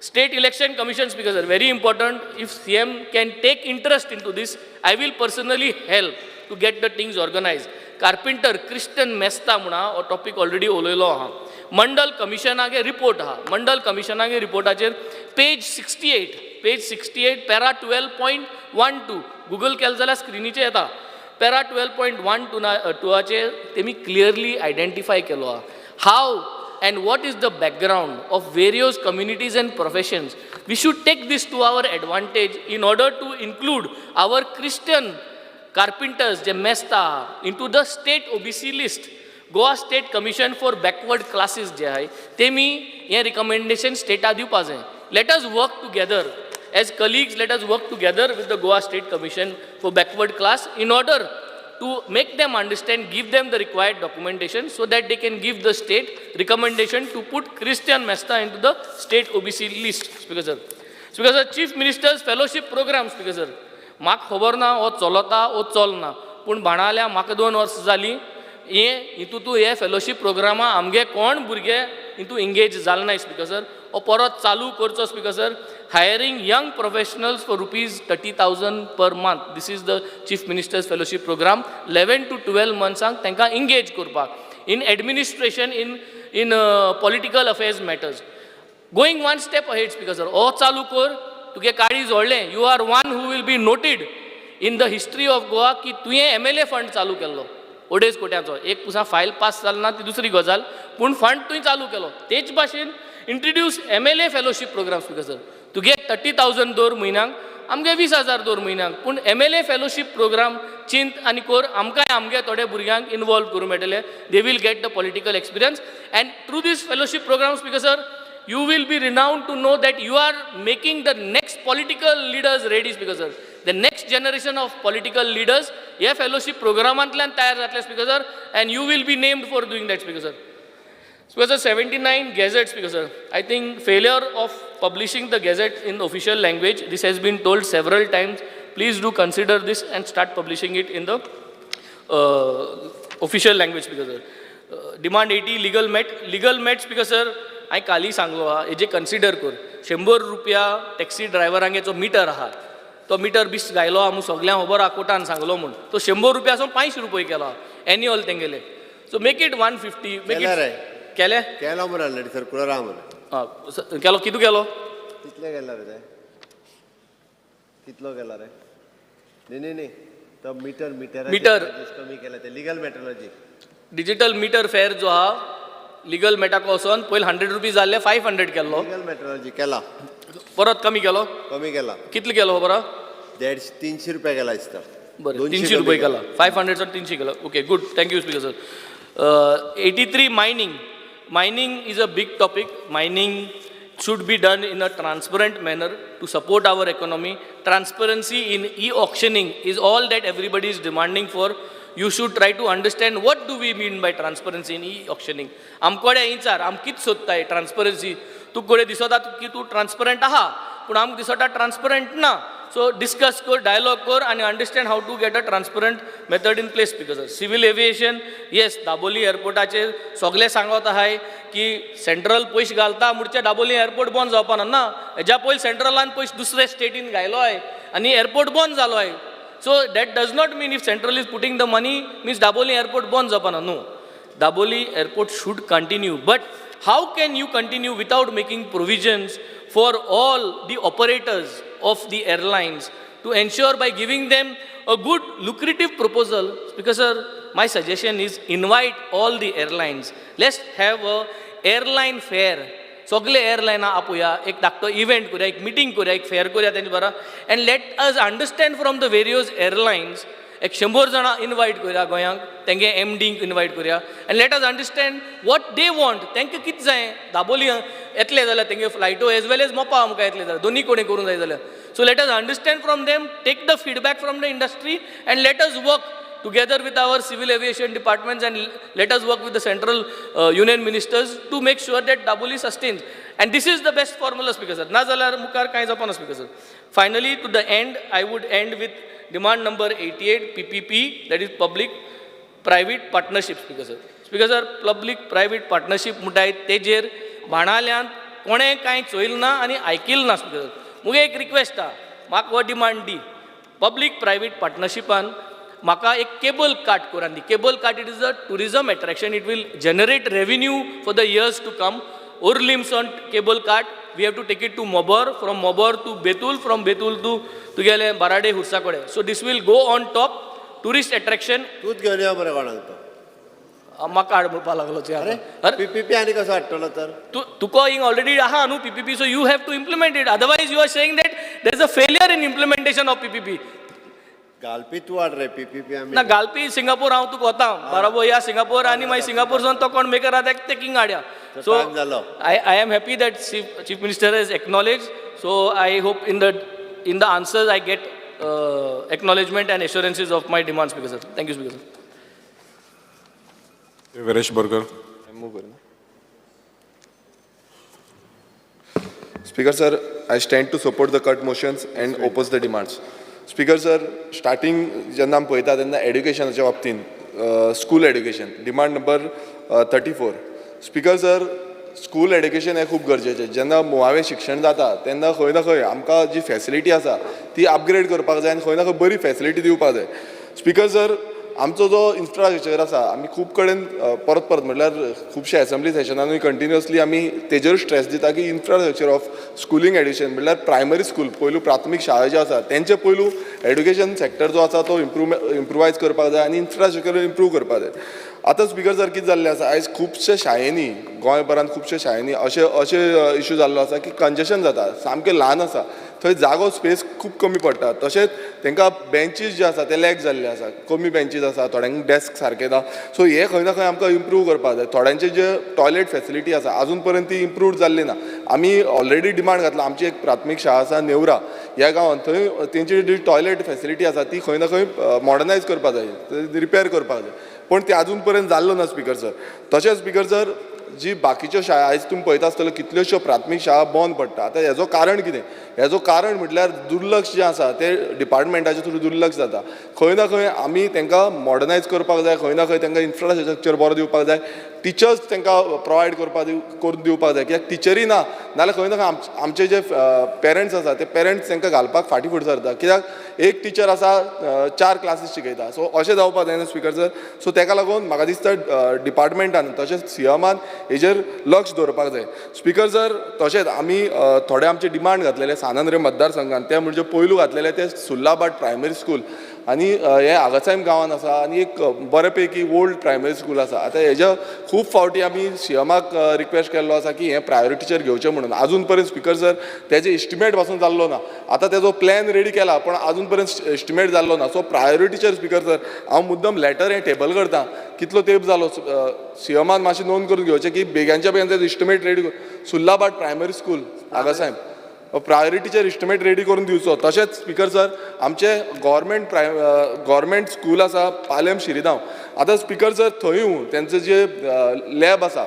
State Election Commission, Speaker sir, very important. If CM can take interest into this, I will personally help to get the things organized. Carpenter Christian Mesta म्हणा हो topic already उलयलो आहा. मंडल कमिशनागे report आहा. मंडल कमिशनागे रिपोर्टाचेर page 68, page 68, para 12.12, Google केलें जाल्यार स्क्रिनीचेर येता. Para 12.1 टूवाचेर तेमी clearly identify केलो आहा. How and what is the background of various communities and professions. We should take this to our advantage in order to include our Christian carpenters J Mesta into the state OBC list. Goa State Commission for Backward Classes जे आहाय तेमी हें recommendation strata दिवपा जाय. Let us work together as colleagues. Let us work together with the Goa State Commission for Backward Class in order to make them understand, give them the required documentation so that they can give the state recommendation to put Christian Mesta into the state OBC list. Speaker sir. Speaker sir, Chief Minister's Fellowship Program, Speaker sir. म्हाका खबर ना हो चलता वो चलना, पूण बाणाल्या म्हाका 2 वर्सां जालीं हे हितू तूं हे फेलोशीप प्रोग्रामा आमगे कोण भुरगे हितू इंगेज जाले ना. स्पीकर सर, हो परत चालू करचो. Speaker sir, hiring young professionals for ₹30,000 per month. This is the Chief Minister's Fellowship Program. 11 to 12 मंथ्सांक तांकां इंगेज करपाक in administration, in political affairs matters. Going one step ahead, Speaker sir, हो चालू कर. तुगे काळीज व्हडलें. You are one who will be noted in the history of Goa की तुवें एमएलए फंड चालू केल्लो 2.5 कोट्यांचो. एक पुसा फायल पास जाल ना ती दुसरी गजाल, पूण फंड तुवें चालू केलो. तेच भाशेन introduce MLA fellowship program. Speaker sir, तुगे 30,000 दवर म्हयन्याक, आमगे 20,000 दवर म्हयन्याक, पूण एमएलए फेलोशीप प्रोग्राम चिंत आनी कर. आमकांय आमगे थोडे भुरग्यांक इनवॉल्व करूंक मेळटले. They will get the political experience and through this fellowship program, Speaker sir, you will be renowned to know that you are making the next political leaders ready, Speaker sir. The next generation of political leaders hey fellowship प्रोग्रामांतल्यान तयार जातले, Speaker sir, and you will be named for doing that, Speaker sir. Speaker sir, 79 gazette, Speaker sir. I think failure of publishing the gazette in official language, this has been told several times. Please do consider this and start publishing it in the official language, Speaker sir. Demand 80, legal met. Legal met, Speaker sir, हांवें काली सांगलो आहा, हेजे consider कर. 100 रुपया taxi ड्रायव्हरांगे जो metre आहा तो metre बीस घायलो आहा सगल्यांक खबर आहा, कोर्टान सांगलो म्हूण. तो 100 रुपया 500 रुपये केलो एन्युअल तेंगेले. So make it 150. Make केला रे. केले. केलो म्हण ऑलरेडी सर्कुलर आहा म्हण. केलो. कितू केलो? कितले केला रे ते? कितलो केला रे? न्ही न्ही न्ही, तो मिटर मिटर मिटर. कमी केला ते legal metrology. डिजिटल मिटर फेर जो आहा लिगल मेटाक वचोन पयलीं 100 रुपीज जाल्ले 500 केल्लो. लिगल मेट्रोलॉजी केला. परत कमी केलो. कमी केला. कितलो केलो खबर आहा? 150 300 रुपया केला दिसता. बरें. 200 300 रुपये कमी केला. 500 300 केला. Okay, good, thank you, Speaker sir. 83, mining. Mining is a big topic. Mining should be done in a transparent manner to support our economy. Transparency in e-auctioning is all that everybody is demanding for. You should try to understand what do we mean by transparency in e-auctioning. आमकोडे विचार आम कित सोदताय transparency. तूं कोडे दिसता की तूं transparent आहा, पूण आमकां दिसता ट्रान्सपरंट ना. सो डिस्कस कर, डायलॉग कर आनी understand how to get a transparent method in place. Because civil aviation, yes, Dabolim एअरपोर्टाचेर सगळे सांगत आहाय की सेंट्रल पयशे घालता म्हणचे दाबोली एअरपोर्ट बंद जावपा ना. हेज्या पयलीं सेंट्रलान पयशे दुसरे स्टेटीन घायलो आहाय आनी एअरपोर्ट बंद जालो आहाय. So that does not mean if central is putting the money means Dabolim airport बंद जावपा ना. No, Dabolim airport should continue, but how can you continue without making provisions for all the operators of the airlines to ensure by giving them a good lucrative proposal? Because sir, my suggestion is invite all the airlines. Let's have a airline fair. सगळे एअरलायना आपोया, एक धाकटो event करूया, एक meeting करूया, एक fair करूया तेंचे बरोबर and let us understand from the various airlines. एक 100 जाणां इनवायट करूया गोंयांक, तेंगे एमडींक इनवायट करूया and let us understand what they want. तांकां कितें जाय? दाबोली येतले जाल्यार तेंगे फ्लायटो एज वेल एज मोपा आमकां येतले जाल्यार दोनी कडेन करूंक जाय जाल्यार. So let us understand from them, take the feedback from the industry and let us work together with our civil aviation departments and let us work with the central union ministers to make sure that Dabolim sustains. And this is the best formula, Speaker sir. ना जाल्यार मुखार कांय जावपा ना, Speaker sir. Finally, to the end, I would end with demand number 88, PPP, that is public private partnership, Speaker sir. Speaker sir, public private partnership म्हणटाय तेजेर बाणाल्यांत कोणें कांय चोयल ना आनी आयकिल ना. स्पीकर सर, मुगे एक रिक्वेस्ट आहा. म्हाका हो डिमांड दी, पब्लीक प्रायवेट पार्टनरशिपान म्हाका एक केबल कार्ट करून दी. Cable cart, it is a tourism attraction. It will generate revenue for the years to come. ओर्लिम्स on cable cart, we have to take it to Mobor, from Mobor to Betul, from Betul to तुगेले बाराडे हुडसा कडेन. So this will go on top tourist attraction. तूच घेवन यो मरे कोणाक तो. म्हाका हाड म्हणपाक लागलो. अरे, पीपीपी आनी कसो हाडटलो तर? तुका हिंग ऑलरेडी आहा न्हू PPP, so you have to implement it, otherwise you are saying that there is a failure in implementation of PPP. घालपी तूं हाड रे पीपीपी आमी. ना, घालपी सिंगापूर हांव तुका वता बरोबर, या सिंगापूर आनी मागीर सिंगापूरसून तो कोण मेकर आहा ते किंग हाडया. So I am happy that Chief Minister has acknowledged. So I hope in the answers I get acknowledgement and assurances of my demands, Speaker sir. Thank you, Speaker sir. Viresh Borkar. Speaker sir, I stand to support the cut motions and oppose the demands. Speaker sir, starting जेन्ना आमी पळयता तेन्ना एड्युकेशनाच्या बाबतींत school education, demand number 34. Speaker sir, school education हें खूब गरजेचें. जेन्ना मुळावें शिक्षण जाता तेन्ना खंय ना खंय आमकां जी फॅसिलिटी आसा ती अपग्रेड करपाक जाय आनी खंय ना खंय बरी फॅसिलिटी दिवपाक जाय. स्पीकर सर, आमचो जो इन्फ्रास्ट्रक्चर आसा, आमी खूब कडेन परत परत म्हटल्यार खुबशे एसेंब्ली सेशनानूय कंटिन्युअसली आमी तेजेर स्ट्रेस दिता की इन्फ्रास्ट्रक्चर ऑफ स्कुलींग एड्युकेशन, म्हटल्यार प्रायमरी स्कूल, पयलू प्राथमीक शाळा ज्यो आसा तेंचे पयलू एड्युकेशन सेक्टर जो आसा तो इम्प्रुवायज करपाक जाय आनी इन्फ्रास्ट्रक्चर इम्प्रूव करपाक जाय. आतां स्पीकर सर, कितें जाल्लें आसा, आयज खुबशे शाळेंनी, गोंयभरान खुबशे शाळेंनी अशे अशे इशू जाल्लो आसा की कंजेशन जाता, सामकें ल्हान आसा थंय जागो, स्पेस खूब कमी पडटा. तशेंच तांकां बेंचीस जे आसा ते लॅक जाल्ले आसा, कमी बेंचीस आसा, थोड्यांक डेस्क सारके ना. सो हे खंय ना खंय आमकां इम्प्रूव करपाक जाय. थोड्यांचे जे टॉयलेट फेसिलिटी आसा आजून पर्यंत ती इम्प्रूव जाल्ली ना. आमी ऑलरेडी डिमांड घातला. आमची एक प्राथमीक शाळा आसा नेवरा ह्या गांवांत, थंय तेंची जी टॉयलेट फेसिलिटी आसा ती खंय ना खंय मॉडर्नायज करपाक जाय, रिपेर करपाक जाय, पूण ते आजून पर्यंत जाल्लो ना स्पीकर सर. तशेंच स्पीकर सर, जी बाकीच्यो शाळा आयज तुमी पळयता आसतलो, कितल्योश्यो प्राथमीक शाळा बंद पडटा. आतां हेजो कारण कितें? हेजो कारण म्हटल्यार दुर्लक्ष जें आसा तें डिपार्टमेंटाचे थ्रू दुर्लक्ष जाता. खंय ना खंय आमी तांकां मॉडर्नायज करपाक जाय, खंय ना खंय तांकां इन्फ्रास्ट्रक्चर बरो दिवपाक जाय, टिचर्स तांकां प्रोवायड करपाक करून दिवपाक जाय, कित्याक टिचरी ना नाल्यार खंय ना खंय आमचे जे पेरंट्स आसा ते पेरंट्स तांकां घालपाक फाटीं फुडें सरता, कित्याक एक टिचर आसा 4 क्लासीस शिकयता. सो अशें जावपाक जायना स्पीकर सर. सो ताका लागून म्हाका दिसता डिपार्टमेंटान तशेंच सीएमान हेजेर लक्ष दवरपाक जाय स्पीकर सर. तशेंच आमी थोडे आमचे डिमांड घातलेले सान आंद्रे मतदारसंघान, ते म्हणजे पयलू घातलेले ते सुर्लाभाट प्रायमरी स्कूल आनी हे आगासाहेब गांवान आसा आनी एक बरे पैकी ओल्ड प्रायमरी स्कूल आसा. आतां हेज्या खूब फावटी आमी सीएमाक रिक्वेस्ट केल्लो आसा की हें प्रायोरिटीचेर घेवचें म्हणून. आजून पर्यंत स्पीकर सर तेजे इस्टिमेट पासून जाल्लो ना. आतां तेजो प्लॅन रेडी केला पण आजून पर्यंत इस्टिमेट जाल्लो ना. सो प्रायोरिटीचेर स्पीकर सर हांव मुद्दम लेटर हें टेबल करता. कितलो तेंप जालो, सीएमान मातशें नोंद करून घेवचें की बेग्यांच्या बेगीन तेजो estimate ready, Surlabhat primary school आगासाहेब प्रायोरिटीचेर इस्टिमेट रेडी करून दिवचो. तशेंच स्पीकर सर, आमचे गव्हर्मेंट स्कूल आसा पालेम शिरिदांव. आतां स्पीकर सर, थंयूय तेंचे जे लॅब आसा,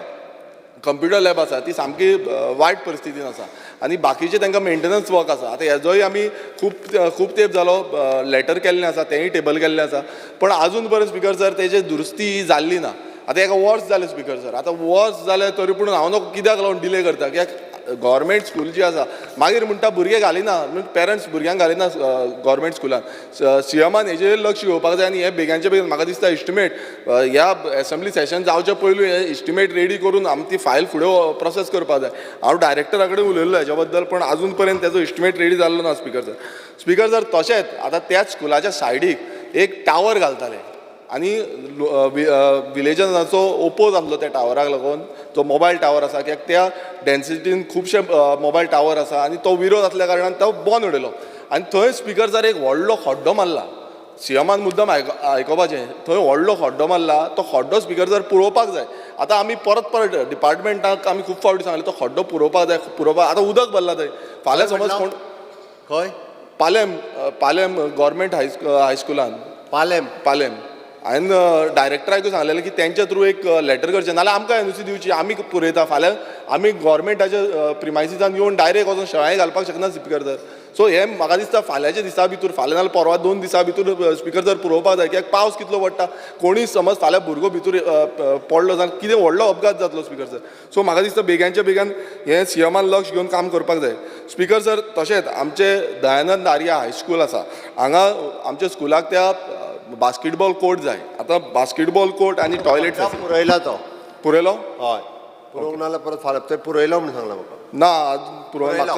कंप्युटर लॅब आसा, ती सामकी वायट परिस्थितीन आसा आनी बाकीचे तांकां मेंटेनन्स वर्क आसा. आतां हेजोय आमी खूब खूब तेंप जालो लेटर केल्लें आसा, तेंय टेबल केल्लें आसा, पण आजून पर्यंत स्पीकर सर तेजे दुरुस्ती जाल्ली ना. आतां एका वर्स जालें स्पीकर सर, आतां वर्स जालें तरी पूण हांव न्हू कित्याक लागून डिले करता, कित्याक गव्हर्मेंट स्कूल जी आसा मागीर म्हणटा भुरगे घालिना, पेरंट्स भुरग्यांक घालिना गव्हर्मेंट स्कुलान. सीएमान हेजेर लक्ष घेवपाक जाय आनी हे बेग्यांचे बेगीन म्हाका दिसता इस्टिमेट ह्या एसेंब्ली सेशन जावचे पयलू हे इस्टिमेट रेडी करून आमी ती फायल फुडें प्रोसेस करपाक जाय. हांव डायरेक्टरा कडेन उलयल्लो हेज्या बद्दल, पण आजून पर्यंत तेजो इस्टिमेट रेडी जाल्लो ना स्पीकर सर. स्पीकर सर, तशेंच आतां त्याच स्कुलाच्या सायडीक एक टावर घालताले आनी विलेजर्साचो ओपोज आसलो त्या टावराक लागून. जो मोबायल टावर आसा, कित्याक त्या डेन्सिटीन खुबशे मोबायल टावर आसा आनी तो विरोध आसल्या कारणान तो बंद उडयलो आनी थंय स्पीकर सर एक व्हडलो खड्डो मारला. सीएमान मुद्दम आयकोपाचें, थंय व्हडलो खड्डो मारला, तो खड्डो स्पीकर सर पुरोवपाक जाय. आतां आमी परत परत डिपार्टमेंटाक आमी खूब फावटी सांगलें तो खड्डो पुरोवपाक जाय, पुरोवपाक. आतां उदक भरलां थंय, फाल्यां समज कोण खंय पालेम, पालेम गव्हर्मेंट हायस्कुलान पालेम पालेम हांवें डायरेक्टराकूय सांगलेलें की तेंच्या थ्रू एक लेटर करचें, नाल्यार आमकां एनओसी दिवची, आमी पुरयता. फाल्यां आमी गव्हर्मेंटाच्या प्रिमायसिसान येवन डायरेक्ट वचून शेळांय घालपाक शकना स्पीकर सर. सो हें म्हाका दिसता फाल्यांच्या दिसा भितर, फाल्यां नाल्यार परवा 2 दिसां भितर स्पीकर सर पुरोवपाक जाय, कित्याक पावस कितलो पडटा, कोणूय समज फाल्यां भुरगो भितर पडलो जाल्यार कितें व्हडलो अपघात जातलो स्पीकर सर. सो म्हाका दिसता बेग्यांच्या बेगान हें सीएमान लक्ष घेवन काम करपाक जाय स्पीकर सर. तशेंच आमचे दयानंद आर्या हायस्कूल आसा, हांगा आमच्या स्कुलाक त्या बास्केटबॉल कोर्ट जाय. आतां बास्केटबॉल कोर्ट आनी टॉयलेट पुरयला तो पुरयलो? हय, पुरोवंक ना जाल्यार परत फाल्यां ते पुरयलो म्हूण सांगला म्हाका. ना, पुरोवंक.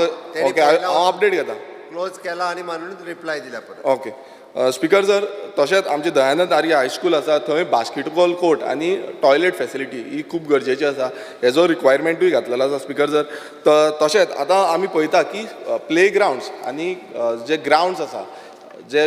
ओके, हांव अपडेट घेता. क्लोज केला आनी म्हणून रिप्लाय दिल्या परत. ओके स्पीकर सर, तशेंच आमचे दयानंद आर्य हायस्कूल आसा, थंय बास्केटबॉल कोर्ट आनी टॉयलेट फॅसिलिटी ही खूब गरजेची आसा, हेजो रिक्वायरमेंटूय घातलेलो आसा स्पीकर सर. तशेंच आतां आमी पळयता की प्ले ग्रावंड्स आनी जे ग्रावंड्स आसा, जे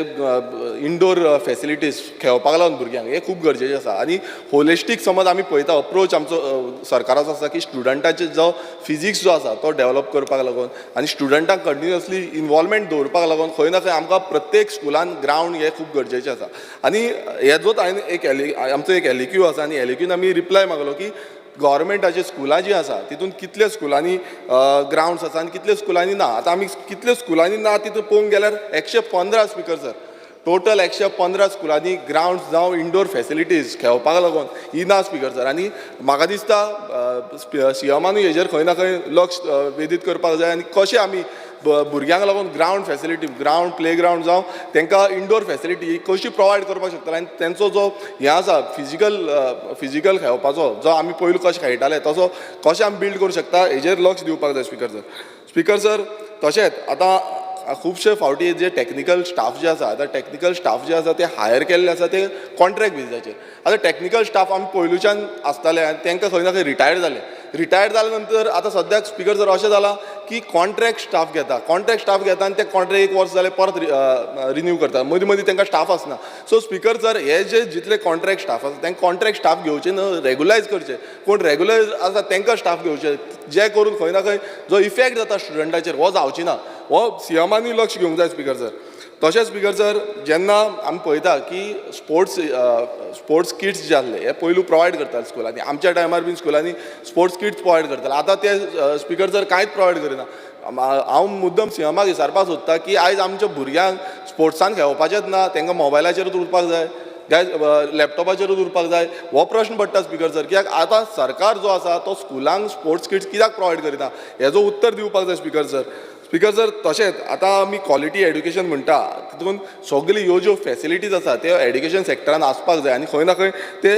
इनडोर फॅसिलिटीज खेळपाक लागून भुरग्यांक, हे खूब गरजेचें आसा. आनी होलिस्टीक समज आमी पळयता, अप्रोच आमचो सरकाराचो आसा की स्टुडंटाचे जो फिजिक्स जो आसा तो डेवलप करपाक लागून आनी स्टुडंटांक कंटिन्युअसली इनवॉल्वमेंट दवरपाक लागून खंय ना खंय आमकां प्रत्येक स्कुलान ग्रावंड हे खूब गरजेचें आसा. आनी हेजोच हांवें एक आमचो एक एलएक्यू आसा आनी एलएक्यून आमी रिप्लाय मागलो की गव्हर्मेंटाची स्कुलां जीं आसा तितून कितल्या स्कुलांनी ग्रावंड्स आसा आनी कितल्या स्कुलांनी ना. आतां आमी कितल्या स्कुलांनी ना तितून पळोवंक गेल्यार 115 स्पीकर सर, टोटल 115 स्कुलांनी ग्रावंड्स जावं इनडोर फॅसिलिटीज खेळपाक लागून ही ना स्पीकर सर. आनी म्हाका दिसता सीएमानूय हेजेर खंय ना खंय लक्ष वेधीत करपाक जाय आनी कशें आमी भुरग्यांक लागून ground facility, ground play ground जावं तांकां इनडोर फॅसिलिटी कशी प्रोवायड करपाक शकतले आनी तेंचो जो हें आसा फिजिकल खेळपाचो जो आमी पयलू कशें खेळटाले तसो कशें आमी बिल्ड करूं शकता हेजेर लक्ष दिवपाक जाय स्पीकर सर. स्पीकर सर, तशेंच आतां खुबशे फावटी जे टॅक्निकल स्टाफ जे आसा, आतां टॅक्निकल स्टाफ जे आसा ते हायर केल्ले आसा ते कॉन्ट्रॅक्ट बेजिसाचेर. आतां टॅक्निकल स्टाफ आमी पयलुच्यान आसताले आनी तांकां खंय ना खंय रिटायर जाले. रिटायर जाले नंतर आतां सद्याक स्पीकर सर अशें जालां की कॉन्ट्रॅक्ट स्टाफ घेता, कॉन्ट्रॅक्ट स्टाफ घेता आनी ते कॉन्ट्रॅक्ट एक वर्स जालें परत रिन्यू करता, मदीं मदीं तांकां स्टाफ आसना. सो स्पीकर सर, हे जे जितले कॉन्ट्रॅक्ट स्टाफ आसा तांकां कॉन्ट्रॅक्ट स्टाफ घेवचे न्हू, रेगुलायज करचे, कोण रेगुलर आसा तांकां स्टाफ घेवचे, जे करून खंय ना खंय जो इफेक्ट जाता स्टुडंटाचेर हो जावची ना, हो सीएमानूय लक्ष घेवंक जाय स्पीकर सर. तशेंच स्पीकर सर, जेन्ना आमी पळयता की स्पोर्ट्स किट्स जे आसले हे पयलू प्रोवायड करताले स्कुलांनी, आमच्या टायमार बीन स्कुलांनी स्पोर्ट्स किट्स प्रोवायड करताले, आतां ते स्पीकर सर कांयच प्रोवायड करिना. हांव मुद्दम सीएमाक विचारपाक सोदता की आयज आमच्या भुरग्यांक स्पोर्ट्सान खेळपाचेंच ना, तांकां मोबायलाचेरूच उरपाक जाय, लॅपटॉपाचेरूच उरपाक जाय, हो प्रश्न पडटा स्पीकर सर. कित्याक आतां सरकार जो आसा तो स्कुलांक स्पोर्ट्स किट्स कित्याक प्रोवायड करिना हेजो उत्तर दिवपाक जाय स्पीकर सर. स्पीकर सर, तशेंच आतां आमी क्वॉलिटी एड्युकेशन म्हणटा तितून सगळ्यो ह्यो ज्यो फॅसिलिटीज आसा त्यो एड्युकेशन सेक्टरान आसपाक जाय आनी खंय ना खंय ते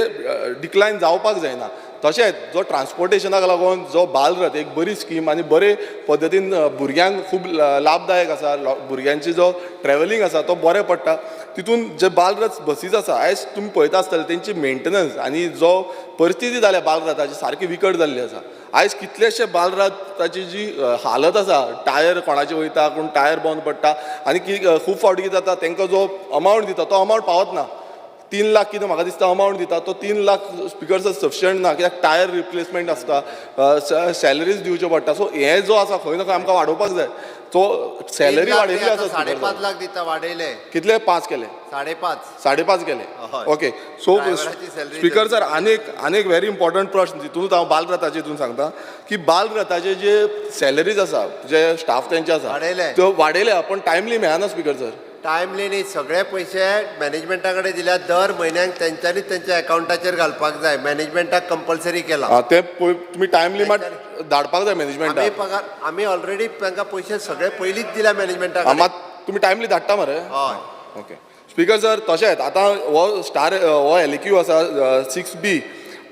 डिक्लायन जावपाक जायना. तशेंच जो ट्रान्सपोर्टेशनाक लागून जो बालरथ एक बरी स्कीम आनी बरे पद्दतीन भुरग्यांक खूब लाभदायक आसा, भुरग्यांची जो ट्रॅवलिंग आसा तो बरें पडटा. तितून जे बालरथ बसीस आसा आयज तुमी पळयता आसतले तेंची मेंटेनन्स आनी जो परिस्थिती जाल्या बालरथाची सारकी विकट जाल्ली आसा. आयज कितलेशे बालरथाची जी हालत आसा, टायर कोणाचे वयता, कोण टायर बंद पडटा आनी खूब फावटी कितें जाता तांकां जो अमावंट दिता तो अमावंट पावत ना. 3 लाख कितें म्हाका दिसता अमावंट दिता तो 3 लाख स्पीकर सर सफिशंट ना, कित्याक टायर रिप्लेसमेंट आसता, सॅलरीज दिवच्यो पडटा. सो हें जो आसा खंय ना खंय आमकां वाडोवपाक जाय, सो सॅलरी वाडयल्ली आसा. 5.5 लाख दिता, वाडयले कितले? 5 केले, 5.5, 5.5 केले. ओके, सो स्पीकर सर आनीक व्हेरी इम्पॉर्टंट प्रश्न तितूनच हांव बालरथाचे हितून सांगता की बालरथाचे जे सॅलरीज आसा, जे स्टाफ तेंचे आसा त्यो वाडयल्या पण टायमली मेळना स्पीकर सर. टायमली न्ही, सगळे पयशे मॅनेजमेंटा कडेन दिल्या, दर म्हयन्याक तेंच्यांनी तेंच्या अकावंटाचेर घालपाक जाय, मॅनेजमेंटाक कंपल्सरी केला. ते तुमी टायमली मात धाडपाक जाय मॅनेजमेंटाक. पगार आमी ऑलरेडी तांकां पयशे सगळे पयलींच दिल्या मॅनेजमेंटाक, मात तुमी टायमली धाडटा मरे. हय, ओके स्पीकर सर. तशेंच आतां हो स्टार हो एलक्यू आसा 6B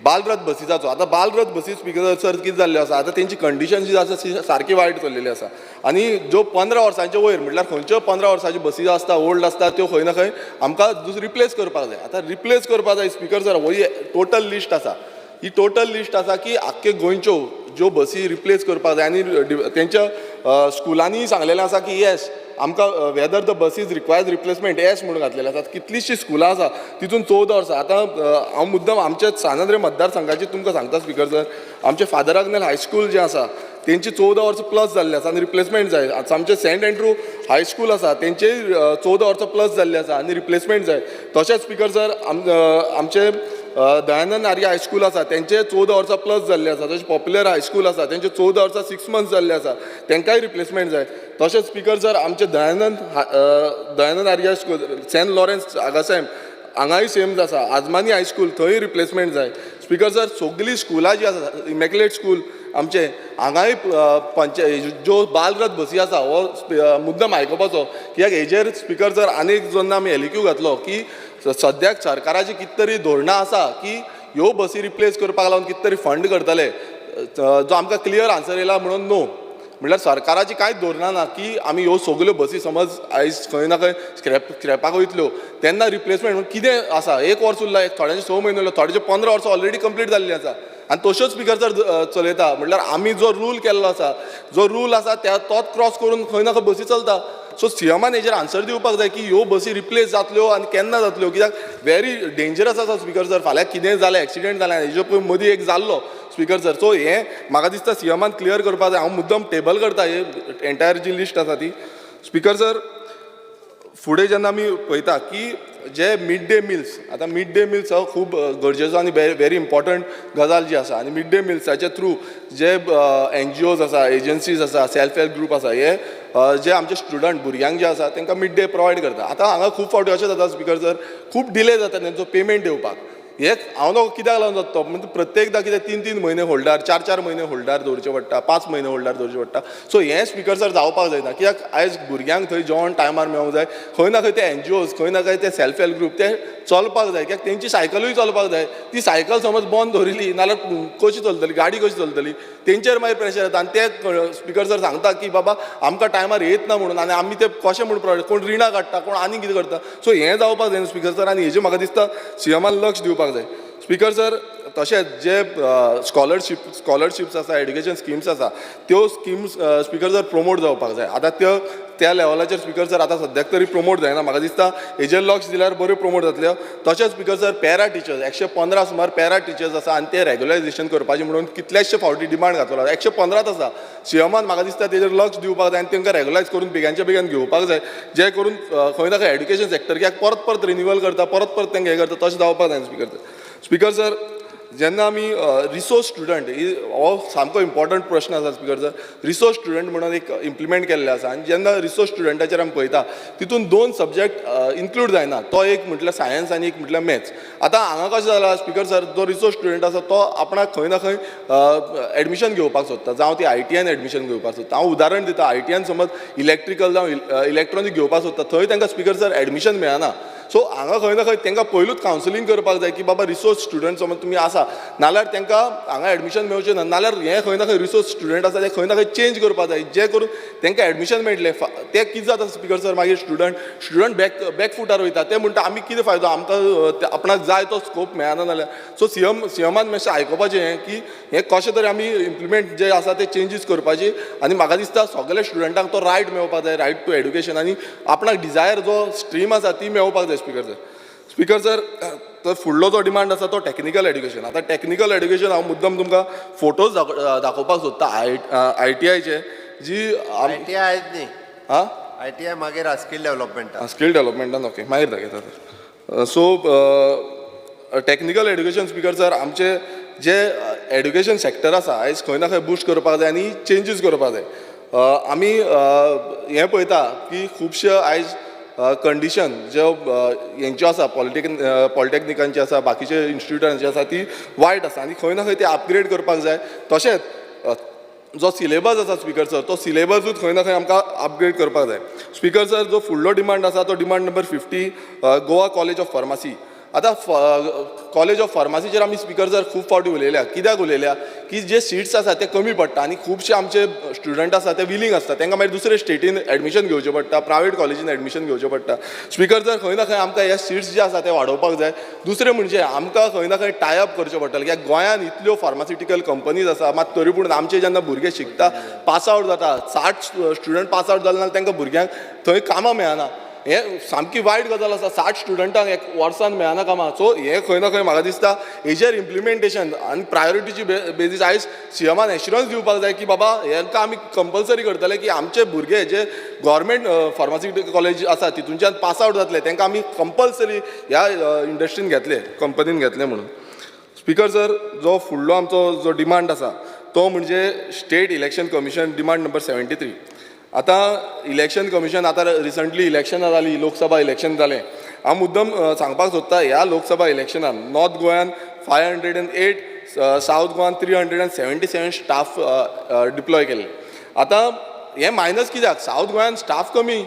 बालरथ बसीसाचो. आतां बालरथ बसी स्पीकर सर कितें जाल्ल्यो आसा, आतां तेंची कंडिशन जी आसा ती सारकी वायट चल्लेली आसा आनी ज्यो 15 वर्सांचे वयर म्हटल्यार खंयच्यो 15 वर्सांच्यो बसी आसता ओल्ड आसता त्यो खंय ना खंय आमकां रिप्लेस करपाक जाय. आतां रिप्लेस करपाक जाय स्पीकर सर, ही टोटल लिस्ट आसा, ही टोटल लिस्ट आसा की आख्खे गोंयच्यो ज्यो बसी रिप्लेस करपाक जाय आनी तेंच्या स्कुलांनी सांगलेलें आसा की येस आमकां whether the buses requires replacement yes म्हणून घातलेलें आसा. कितलींशीं स्कुलां आसा तितून 14 वर्सां. आतां हांव मुद्दम आमच्या सांत मतदारसंघाची तुमकां सांगता स्पीकर सर, आमचे फादर आग्नेल हायस्कूल जें आसा तेंची 14 वर्सां प्लस जाल्ले आसा आनी रिप्लेसमेंट जाय. आतां आमचें सेंट एंड्रू हायस्कूल आसा तेंचेय 14 वर्सां प्लस जाल्ले आसा आनी रिप्लेसमेंट जाय. तशेंच स्पीकर सर आमचें दयानंद आर्य हायस्कूल आसा तेंचे 14 वर्सां प्लस जाल्ले आसा. तशें पॉप्युलर हायस्कूल आसा तेंचे 14 वर्सां 6 मंथ्स जाल्ले आसा, तेंकांय रिप्लेसमेंट जाय. तशेंच स्पीकर सर आमचे Dayanand Arya school Saint Lawrence Agassaim हांगाय सेम आसा, आजमानी हायस्कूल थंय रिप्लेसमेंट जाय. स्पीकर सर सगळीं स्कुलां जीं आसा इमॅक्युलेट स्कूल आमचे हांगाय ज्यो बालरथ बसी आसा हो मुद्दम आयकुपाचो, कित्याक हेजेर स्पीकर सर आनीक जेन्ना आमी एलक्यू घातलो की सद्याक सरकाराची कितें तरी धोरणां आसा की ह्यो बसी रिप्लेस करपाक लागून कितें तरी फंड करतले, जो आमकां क्लियर आन्सर येयला म्हणून नो. म्हणल्यार सरकाराची कांयच धोरणां ना की आमी ह्यो सगल्यो बसी समज आयज खंय ना खंय स्क्रॅपाक वयतल्यो तेन्ना रिप्लेसमेंट म्हणून कितें आसा. एक वर्स उरला, थोड्यांचे 6 म्हयने उरला, थोड्यांचे 15 वर्सां ऑलरेडी कंप्लीट जाल्ली आसा आनी तश्योच स्पिकर सर चलयता. म्हणल्यार आमी जो रूल केल्लो आसा, जो रूल आसा त्या तोच क्रॉस करून खंय ना खंय बसी चलता. सो सीएमान हेजेर आन्सर दिवपाक जाय की ह्यो बसी रिप्लेस जातल्यो आनी केन्ना जातल्यो, कित्याक व्हेरी डेंजरस आसा स्पिकर सर. फाल्यां कितेंय जालें, एक्सिडंट जालें, हेज्यो पळय मदीं एक जाल्लो स्पिकर सर. सो हें म्हाका दिसता सीएमान क्लियर करपाक जाय. हांव मुद्दम टेबल करता हे एंटायर जी लिस्ट आसा ती. स्पिकर सर फुडें जेन्ना आमी पळयता की जे मिड डे मिल्स, आतां मिड डे मिल्स हो खूब गरजेचो आनी व्हेरी इम्पॉर्टंट गजाल जी आसा. आनी मिड डे मिल्साचे थ्रू जे एनजीओज आसा, एजन्सीज आसा, सेल्फ हेल्प ग्रूप आसा, हे जे आमचे स्टुडंट भुरग्यांक जे आसा तांकां मिड डे प्रोवायड करता. आतां हांगा खूब फावटी अशें जाता स्पिकर सर, खूब डिले जाता तेंचो पेमेंट येवपाक. हे हांव न्हू कित्याक लागून जाता तो, म्हणजे प्रत्येकदां कितें 3-3 म्हयने होल्डार, 4-4 म्हयने होल्डार दवरचे पडटा, 5 म्हयने होल्डार दवरचे पडटा. सो हें स्पिकर सर जावपाक जायना, कित्याक आयज भुरग्यांक थंय जेवण टायमार मेळोंक जाय. खंय ना खंय ते एनजीओज, खंय ना खंय ते सेल्फ हेल्प ग्रूप ते चलपाक जाय, कित्याक तेंची सायकलूय चलपाक जाय. ती सायकल समज बंद दवरिली नाल्यार कशी चलतली, गाडी कशी चलतली, तेंचेर मागीर प्रेशर येता. आनी ते स्पिकर सर सांगता की बाबा आमकां टायमार येत ना म्हणून, आनी आमी ते कशें म्हूण प्रोवायड, कोण रिणां काडटा, कोण आनी कितें करता. सो हें जावपाक जायना स्पिकर सर, आनी हेजेर म्हाका दिसता सीएमान लक्ष दिवपाक जाय. स्पिकर सर तशेंच जे स्कॉलरशिप्स आसा, एड्युकेशन स्किम्स आसा, त्यो स्किम्स स्पिकर सर प्रमोट जावपाक जाय. आतां त्यो त्या लेवलाचेर स्पिकर सर आतां सद्याक तरी प्रमोट जायना, म्हाका दिसता हेजेर लक्ष दिल्यार बऱ्यो प्रमोट जातल्यो. तशेंच स्पिकर सर पॅरा टिचर्स 115 सुमार पॅरा टिचर्स आसा आनी ते रेगुलरायझेशन करपाचें म्हणून कितलेशे फावटी डिमांड घातलो, 115 आसा. सीएमान म्हाका दिसता तेजेर लक्ष दिवपाक जाय आनी तांकां रेगुलायज करून बेगानच्या बेगान घेवपाक जाय, जे करून खंय ना खंय एड्युकेशन सेक्टर कित्याक परत परत रिन्युअल करता, परत परत तांकां हें करता, तशें जावपाक जाय स्पिकर सर. स्पिकर सर जेन्ना आमी रिसोर्स स्टुडंट, हो सामको इम्पॉर्टंट प्रश्न आसा स्पिकर सर. रिसोर्स स्टुडंट म्हणून एक इम्प्लिमेंट केल्लें आसा आनी जेन्ना रिसोर्स स्टुडंटाचेर आमी पळयता तितून 2 सब्जेक्ट इन्क्लूड जायना, तो एक म्हटल्यार सायन्स आनी एक म्हटल्यार मॅथ्स. आतां हांगा कशें जालां स्पिकर सर, जो रिसोर्स स्टुडंट आसा तो आपणाक खंय ना खंय एडमिशन घेवपाक सोदता, जावं ती ITIन एडमिशन घेवपाक सोदता. हांव उदाहरण दिता, ITIन समज इलेक्ट्रिकल जावं इलेक्ट्रॉनीक घेवपाक सोदता, थंय तांकां स्पिकर सर एडमिशन मेळना. सो हांगा खंय ना खंय तांकां पयलूच कावन्सिलींग करपाक जाय की बाबा रिसोर्स स्टुडंट समज तुमी आसा नाल्यार तांकां हांगा एडमिशन मेळचें ना, नाल्यार हें खंय ना खंय रिसोर्स स्टुडंट आसा ते खंय ना खंय चेंज करपाक जाय, जे करून तांकां एडमिशन मेळटलें. तें कितें जाता स्पिकर सर, मागीर स्टुडंट बॅक फुटार वयता, ते म्हणटा आमी कितें फायदो, आमकां आपणाक जाय तो स्कोप मेळना जाल्यार. सो सीएमान मातशें आयकुपाचें हें की हें कशें तरी आमी इम्प्लिमेंट जे आसा ते चेंजीस करपाची, आनी म्हाका दिसता सगल्या स्टुडंटांक तो रायट मेळपाक जाय, रायट टू एड्युकेशन, आनी आपणाक डिजायर जो स्ट्रीम आसा ती मेळपाक जाय स्पिकर सर. स्पिकर सर तर फुडलो जो डिमांड आसा तो टॅक्निकल एड्युकेशन. आतां टॅक्निकल एड्युकेशन हांव मुद्दम तुमकां फोटोज दाखोवपाक सोदता ITIचे जी ITI आयज न्ही, आं ITI मागीर स्कील डेव्हलपमेंटान, स्कील डेव्हलपमेंटान ओके मागीर दाखयता. So technical education speaker sir आमचे जे एड्युकेशन सेक्टर आसा आयज खंय ना खंय बुस्ट करपाक जाय आनी चेंजीस करपाक जाय. आमी हें पळयता की खुबशे आयज कंडिशन ज्यो हेंच्यो आसा, पॉलिटेक्निकांची आसा, बाकीचे इन्स्टिट्यूटांची आसा, ती वायट आसा आनी खंय ना खंय ती अपग्रेड करपाक जाय. तशेंच जो सिलेबस आसा स्पिकर सर, तो सिलेबसूच खंय ना खंय आमकां अपग्रेड करपाक जाय. स्पिकर सर जो फुडलो डिमांड आसा तो demand number 50, Goa college of pharmacy. आतां कॉलेज ऑफ फार्मासीचेर आमी स्पिकर सर खूब फावटी उलयल्या. कित्याक उलयल्या की जे सिट्स आसा ते कमी पडटा आनी खुबशे आमचे स्टुडंट आसा ते विलींग आसता, तांकां मागीर दुसरे स्टेटीन एडमिशन घेवचें पडटा, प्रायवेट कॉलेजीन एडमिशन घेवचें पडटा. स्पिकर सर खंय ना खंय आमकां हे सिट्स जे आसा ते वाडोवपाक जाय. दुसरें म्हणजे आमकां खंय ना खंय टायअप करचें पडटलें, कित्याक गोंयांत इतल्यो फार्मास्युटिकल कंपनीज आसा, मात तरी पूण आमचे जेन्ना भुरगे शिकता, पास आवट जाता, 60 स्टुडंट पास आवट जाले नाल्यार तांकां भुरग्यांक थंय कामां मेळना. हें सामकी वायट गजाल आसा, 60 स्टुडंटांक एक वर्सान मेळना कामां. सो हें खंय ना खंय म्हाका दिसता हेजेर इम्प्लिमेंटेशन आनी प्रायोरिटीची बेजीस आयज सीएमान एश्युरन्स दिवपाक जाय की बाबा हेंकां आमी कंपल्सरी करतले की आमचे भुरगे जे गव्हर्मेंट फार्मास्युटिकल कॉलेज आसा तितूनच्यान पास आवट जातले तांकां आमी कंपल्सरी ह्या इंडस्ट्रीन घेतले, कंपनीन घेतले म्हणून. स्पिकर सर जो फुडलो आमचो जो डिमांड आसा तो म्हणजे state election commission, demand number 73. आतां इलेक्शन कमिशन आतां रिसंटली इलेक्शनां जालीं, लोकसभा इलेक्शन जालें. हांव मुद्दम सांगपाक सोदता ह्या लोकसभा इलेक्शनान नॉर्थ गोंयान 508, सावथ गोवान 377 स्टाफ डिप्लॉय केल्ले. आतां हें मायनस कित्याक, सावथ गोंयान स्टाफ कमी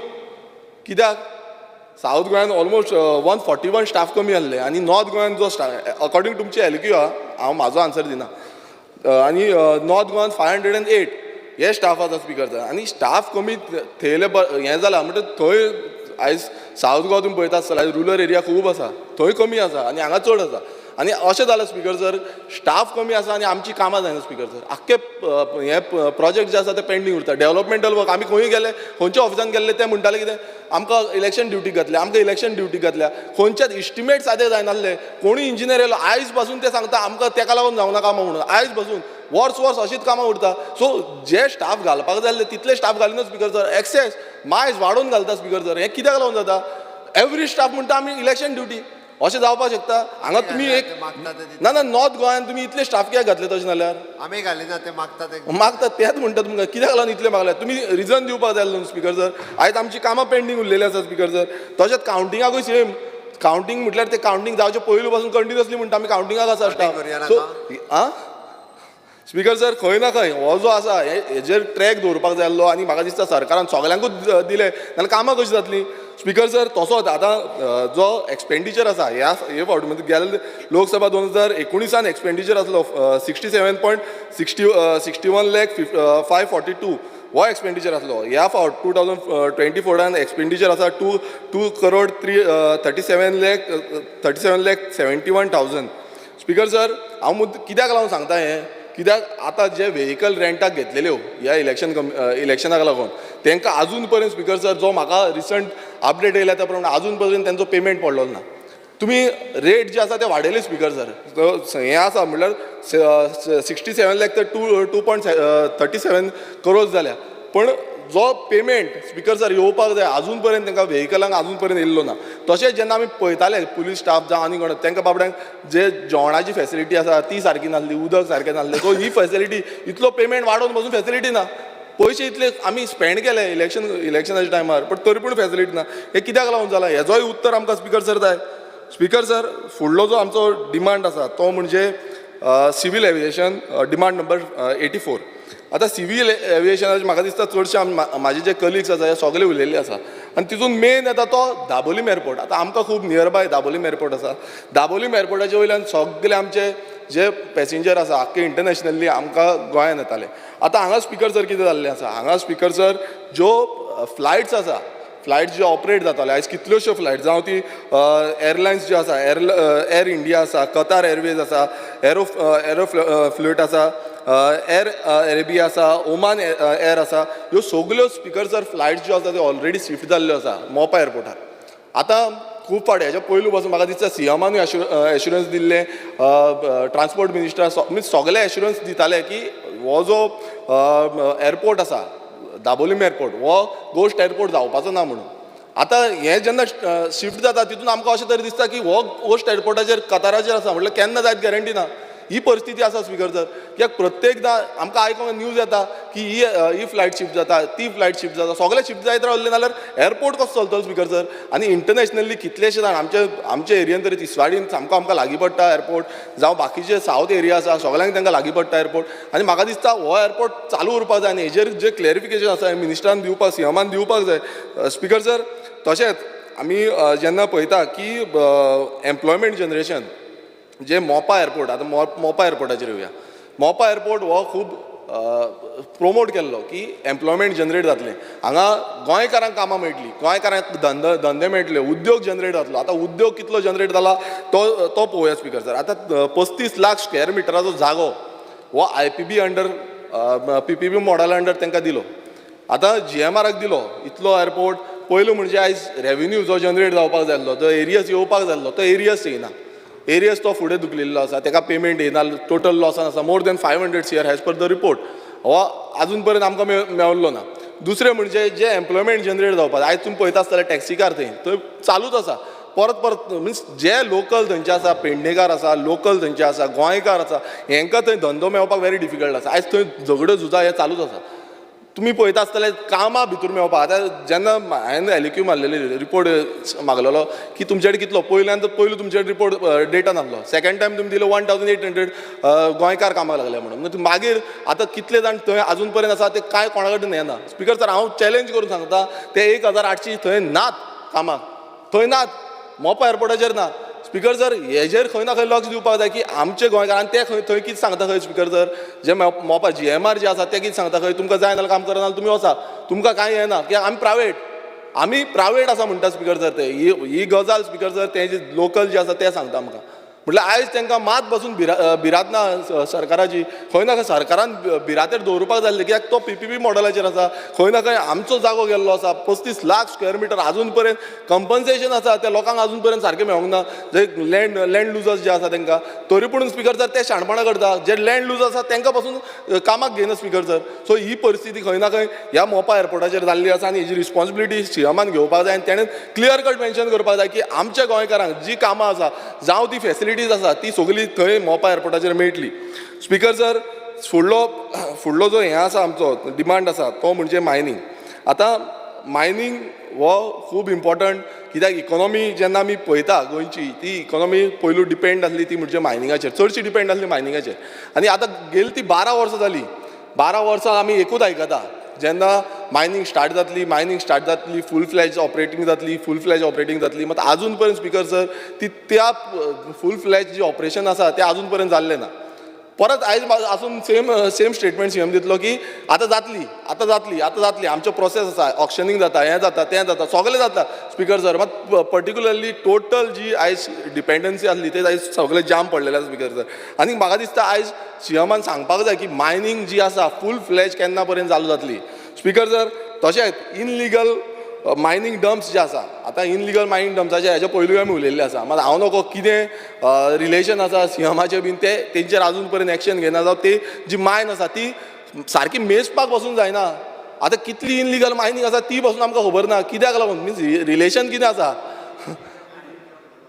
कित्याक, सावथ गोंयान ऑलमोस्ट 141 स्टाफ कमी आहले आनी नॉर्थ गोंयान जो स्टाफ अकॉर्डिंग तुमची LQ आहा, हांव म्हाजो आन्सर दिना, आनी नॉर्थ गोवान 508. हे स्टाफ आसा स्पिकर सर. आनी स्टाफ कमी थेयले हें जालां म्हणटकीर थंय आयज सावथ गोवा तुमी पळयता आसतले, आयज रुरल एरिया खूब आसा, थंय कमी आसा आनी हांगा चड आसा. आनी अशें जालां स्पिकर सर, स्टाफ कमी आसा आनी आमची कामां जायना स्पिकर सर. आख्खे हे प्रोजेक्ट जे आसा ते पेंडींग उरता. डेवलपमेंटल वर्क आमी खंय गेले, खंयच्या ऑफिसान गेल्ले ते म्हणटाले कितें आमकां इलेक्शन ड्युटीक घातल्या, आमकां इलेक्शन ड्युटीक घातल्या. खंयच्याच इस्टिमेट सादे जायनासले, कोणूय इंजिनियर येयलो आयज पासून ते सांगता आमकां तेका लागून जावना कामां म्हणून, आयज पासून वर्स वर्स अशीच कामां उरता. सो जे स्टाफ घालपाक जाय तितले स्टाफ घालिना स्पिकर सर, एक्सेस मायज वाडोवन घालता स्पिकर सर. हें कित्याक लागून जाता? एवरी स्टाफ म्हणटा आमी इलेक्शन ड्युटी, अशें जावपाक शकता? हांगा तुमी एक ना ना नॉर्थ गोंयान तुमी इतले स्टाफ कित्याक घातले तशें जाल्यार? आमी घालिना, ते मागता ते मागता तेच म्हणटा तुमकां कित्याक लागून इतले मागले? तुमी रिजन दिवपाक जाय न्हू स्पिकर सर. आयज आमची कामां पेंडींग उरलेली आसा स्पिकर सर. तशेंच कावंटिंगाकूय सेम, कावंटींग म्हटल्यार ते कावंटींग जावचे पयलू पासून कंटिन्युअसली म्हणटा आमी कावंटिंगाक आसा स्टाफ. सो आं स्पिकर सर, खंय ना खंय हो जो आसा हेजेर ट्रॅक दवरपाक जाय आसलो आनी म्हाका दिसता सरकारान सगल्यांकूच दिलें नाल्यार कामां कशीं जातलीं स्पिकर सर. तसोच आतां जो एक्सपेंडिचर आसा ह्या हे फावट म्हणजे गेल्ले लोकसभा 2019 एक्सपेंडिचर आसलो 67.61 lakh 542 हो एक्सपेंडिचर आसलो. ह्या फावट 2024 एक्सपेंडिचर आसा 2 crore 3 37 lakh 37 lakh 71,000. Speaker sir, हांव मुद्दो कित्याक लागून सांगता हें, कित्याक आतां जे व्हेकल रेंटाक घेतलेल्यो ह्या इलेक्शनाक लागून तांकां आजून पर्यंत स्पिकर सर जो म्हाका रिसंट अपडेट येयला त्या प्रमाणे आजून पर्यंत तेंचो पेमेंट पडलेलो ना. तुमी रेट जे आसा ते वाडयले स्पिकर सर. हें आसा म्हणल्यार 67 लॅक तर 2.37 करोड जाल्या, पूण जो पेमेंट स्पिकर सर येवपाक जाय आजून पर्यंत तांकां व्हेकलांक आजून पर्यंत येयल्लो ना. तशेंच जेन्ना आमी पळयताले पुलीस स्टाफ जावं आनी कोण, तांकां बाबड्यांक जे जेवणाची फेसिलिटी आसा ती सारकी नासली, उदक सारकें नासलें. सो ही फेसिलिटी इतलो पेमेंट वाडोवन पसून फेसिलिटी ना. पयशे इतले आमी स्पेंड केले इलेक्शनाच्या टायमार, पण तरी पूण फेसिलिटी ना. हें कित्याक लागून जालां हेजोय उत्तर आमकां स्पिकर सर जाय. स्पिकर सर, फुडलो जो आमचो डिमांड आसा तो म्हणजे सिवील एविएशन, डिमांड नंबर 84. आतां सिवील एविएशनाचे म्हाका दिसता चडशे म्हाजे जे कलिग्स आसा हे सगळे उलयल्ले आसा आनी तितून मेन येता तो दाबोलीम एअरपोर्ट. आतां आमकां खूब नियरबाय दाबोलीम एअरपोर्ट आसा. दाबोलीम एअरपोर्टाचे वयल्यान सगळे आमचे जे पॅसेंजर आसा आख्खे इंटरनॅशनली आमकां गोंयान येताले. आतां हांगा स्पिकर सर कितें जाल्लें आसा, हांगा स्पिकर सर ज्यो फ्लायट्स आसा, फ्लायट ज्यो ऑपरेट जाताले आयज कितल्योश्यो फ्लायट, जावं ती एरलायन्स ज्यो आसा, एर इंडिया आसा, कतार एरवेज आसा, एरो फ्लूट आसा, एर अरेबिया आसा, ओमान एर आसा, ह्यो सगल्यो स्पिकर सर फ्लायट्स ज्यो आसा त्यो ऑलरेडी शिफ्ट जाल्ल्यो आसा मोपा एअरपोर्टार. आतां खूब फावटी हेच्या पयलू पासून म्हाका दिसता सीएमानूय एश्युरन्स दिल्लें, ट्रान्सपोर्ट मिनिस्टर मिन्स सगळे एश्युरन्स दिताले की हो जो एअरपोर्ट आसा दाबोलीम एअरपोर्ट हो गोश्ट एअरपोर्ट जावपाचो ना म्हणून. आतां हें जेन्ना शिफ्ट जाता तितून आमकां अशें तरी दिसता की हो गोश्ट एअरपोर्टाचेर कताराचेर आसा म्हटल्यार केन्ना जायत गॅरंटी ना. ही परिस्थिती आसा स्पिकर सर. कित्याक प्रत्येकदां आमकां आयकोंक न्यूज येता की ही ही फ्लायट शिफ्ट जाता, ती फ्लायट शिफ्ट जाता, सगळें शिफ्ट जायत रावलें जाल्यार एअरपोर्ट कसो चलतलो स्पिकर सर. आनी इंटरनॅशनली कितलेशे जाण आमचे एरियन तरी तिसवाडीन सामको आमकां लागीं पडटा एअरपोर्ट, जावं बाकीचे सावथ एरिया आसा सगळ्यांक तांकां लागीं पडटा एअरपोर्ट. आनी म्हाका दिसता हो एअरपोर्ट चालू उरपाक जाय आनी हेजेर जे क्लॅरिफिकेशन आसा हें मिनिस्टरान दिवपाक, सीएमान दिवपाक जाय स्पिकर सर. तशेंच आमी जेन्ना पळयता की एम्प्लॉयमेंट जनरेशन जे मोपा एअरपोर्ट, आतां मोपा एअरपोर्टाचेर येवया. मोपा एअरपोर्ट हो खूब प्रोमोट केल्लो की एम्प्लॉयमेंट जनरेट जातलें, हांगा गोंयकारांक कामां मेळटलीं, गोंयकारांक धंदे मेळटले, उद्योग जनरेट जातलो. आतां उद्योग कितलो जनरेट जाला तो तो पळोवया स्पिकर सर. आतां 35 लाख स्क्वेअर मिटराचो जागो हो IPB under PPP मॉडला अंडर तांकां दिलो. आतां जीएमआराक दिलो इतलो एअरपोर्ट. पयलू म्हणजे आयज रेवेन्यू जो जनरेट जावपाक जाय आसलो, जो एरियस येवपाक जाय आसलो तो एरियस येयना. एरियस तो फुडें धुकलिल्लो आसा, ताका पेमेंट येयना, टोटल लॉसान आसा more than 500 CR as per the report. हो आजून पर्यंत आमकां मेवल्लो ना. दुसरें म्हणजे जे एम्प्लॉयमेंट जनरेट जावपाक, आयज तुमी पळयता आसतले टॅक्सीकार थंय थंय चालूच आसा परत परत, मिन्स जे लोकल थंयचे आसा, पेडणेकार आसा, लोकल थंयचे आसा, गोंयकार आसा, हेंकां थंय धंदो मेळपाक वेरी डिफिकल्ट आसा. आयज थंय झगड्यो झुजां हें चालूच आसा. तुमी पळयता आसतले कामां भितर मेळपाक. आतां जेन्ना हांवें एलएक्यू मारलेली रिपोर्ट मागलेलो की तुमचे कडेन कितलो, पयल्यान तर पयलू तुमचे कडेन रिपोर्ट डेटा नासलो, सेकंड टायम तुमी दिलो 1800 गोंयकार कामाक लागले म्हणून. मागीर आतां कितले जाण थंय आजून पर्यंत आसा ते कांय कोणा कडेन येना. स्पिकर सर, हांव चॅलेंज करून सांगता ते 1800 थंय नात कामाक, थंय नात, मोपा एअरपोर्टाचेर ना. स्पीकर सर, हेजेर खंय ना खंय लक्ष दिवपाक जाय की आमचे गोंयकार आनी ते खंय थंय कितें सांगता खंय स्पीकर सर, जे मोपा GMR जे आसा ते कितें सांगता खंय, तुमकां जाय जाल्यार काम करा, नाल्यार तुमी वचा, तुमकां कांय येना, कित्याक आमी प्रायवेट आसा म्हणटा स्पीकर सर. ते ही गजाल स्पीकर सर ते जे लोकल जे आसा ते सांगता आमकां. म्हटल्यार आयज तांकां मात बसून भिरांत ना सरकाराची. खंय ना खंय सरकारान भिरांतेर दवरुपाक जाय आसलें, कित्याक तो PPP मॉडलाचेर आसा. खंय ना खंय आमचो जागो गेल्लो आसा, 35 लाख स्क्वेअर मिटर आजून पर्यंत कंपन्सेशन आसा त्या लोकांक आजून पर्यंत सारकें मेळोंक ना, जे लँड लुजर्स जे आसा तांकां. तरी पूण स्पीकर सर ते शाणपणां करता, जे लँड लुजर्स आसा तांकां पासून कामाक घेयना स्पीकर सर. सो ही परिस्थिती खंय ना खंय ह्या मोपा एअरपोर्टाचेर जाल्ली आसा आनी हेजी रिस्पॉन्सिबिलिटी सीएमान घेवपाक जाय आनी तेणें क्लियर कट मेन्शन करपाक जाय की आमच्या गोंयकारांक जी कामां आसा जावं ती फेसिलिटीज आसा ती सगळी थंय मोपा एअरपोर्टाचेर मेळटली. स्पीकर सर, फुडलो जो हें आसा आमचो डिमांड आसा तो म्हणजे मायनींग. आतां मायनींग हो खूब इम्पॉर्टंट, कित्याक इकॉनॉमी जेन्ना आमी पळयता गोंयची, ती इकॉनॉमी पयलू डिपेंड आसली ती म्हणजे मायनिंगाचेर, चडशी डिपेंड आसली मायनिंगाचेर. आनी आतां गेली ती 12 वर्सां जाली, 12 वर्सां आमी एकूच आयकता जेन्ना मायनींग स्टार्ट जातली, मायनींग स्टार्ट जातली, फूल फ्लॅज ऑपरेटींग जातली, फूल फ्लॅज ऑपरेटींग जातली. मात आजून पर्यंत स्पीकर सर ती त्या फूल फ्लॅज जी ऑपरेशन आसा तें आजून पर्यंत जाल्लें ना. परत आयज आसून सेम स्टेटमेंट सीएम दितलो की आतां जातली, आतां जातली, आतां जातली, आमचो प्रोसेस आसा, ऑक्शनींग जाता, हें जाता, तें जाता, सगळें जाता स्पीकर सर. मात पर्टिक्युलरली टोटल जी आयज डिपेंडन्सी आसली ते आयज सगळें जाम पडलेलें आसा स्पीकर सर. आनी म्हाका दिसता आयज सीएमान सांगपाक जाय की मायनींग जी आसा फूल फ्लॅज केन्ना पर्यंत चालू जातली स्पीकर सर. तशेंच इनलिगल मायनींग डम्प्स जे आसा, आतां इनलिगल मायनींग डम्प्साचे हेजे पयलूय आमी उलयल्ले आसा, मात हांव नको कितें रिलेशन आसा सीएमाचें बीन ते तेंचेर आजून पर्यंत एक्शन घेना, जावं ते जी मायन आसा ती सारकी मेजपाक बसून जायना. आतां कितली इनलिगल मायनींग आसा ती बसून आमकां खबर ना, कित्याक लागून मिन्स रिलेशन कितें आसा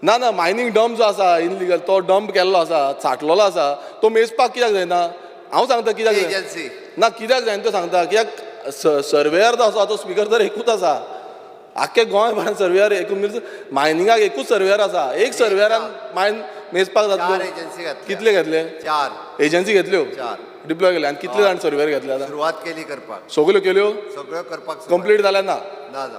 ना ना मायनींग डम्प जो आसा इनलिगल तो डम्प केल्लो आसा, साठलेलो आसा, तो मेजपाक कित्याक जायना? हांव सांगता कित्याक ना, कित्याक जायना तो सांगता, कित्याक सर्वेयर जो आसा तो स्पीकर तर एकूच आसा, आख्खे गोंयभरान सर्वेयर एकूच, मिन्स मायनिंगाक एकूच सर्वेयर आसा, एक सर्वेयरान मायन मेजपाक जातलो. कितले घेतले? 4 एजन्सी घेतल्यो, डिप्लॉय केले. आनी कितले जाण सर्वेयर घेतले? आतां सुरवात केली करपाक, सगळ्यो केल्यो, सगळ्यो करपाक कंप्लीट जाल्या ना?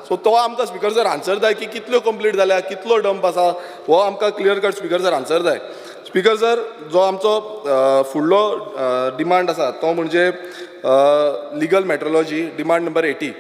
सो तो आमकां स्पीकर सर आन्सर जाय की कितल्यो कंप्लीट जाल्या, कितलो डंप आसा, हो आमकां clear cut speaker sir answer जाय. स्पीकर सर, जो आमचो फुडलो डिमांड आसा तो म्हणजे लिगल मेट्रोलॉजी, डिमांड नंबर 80.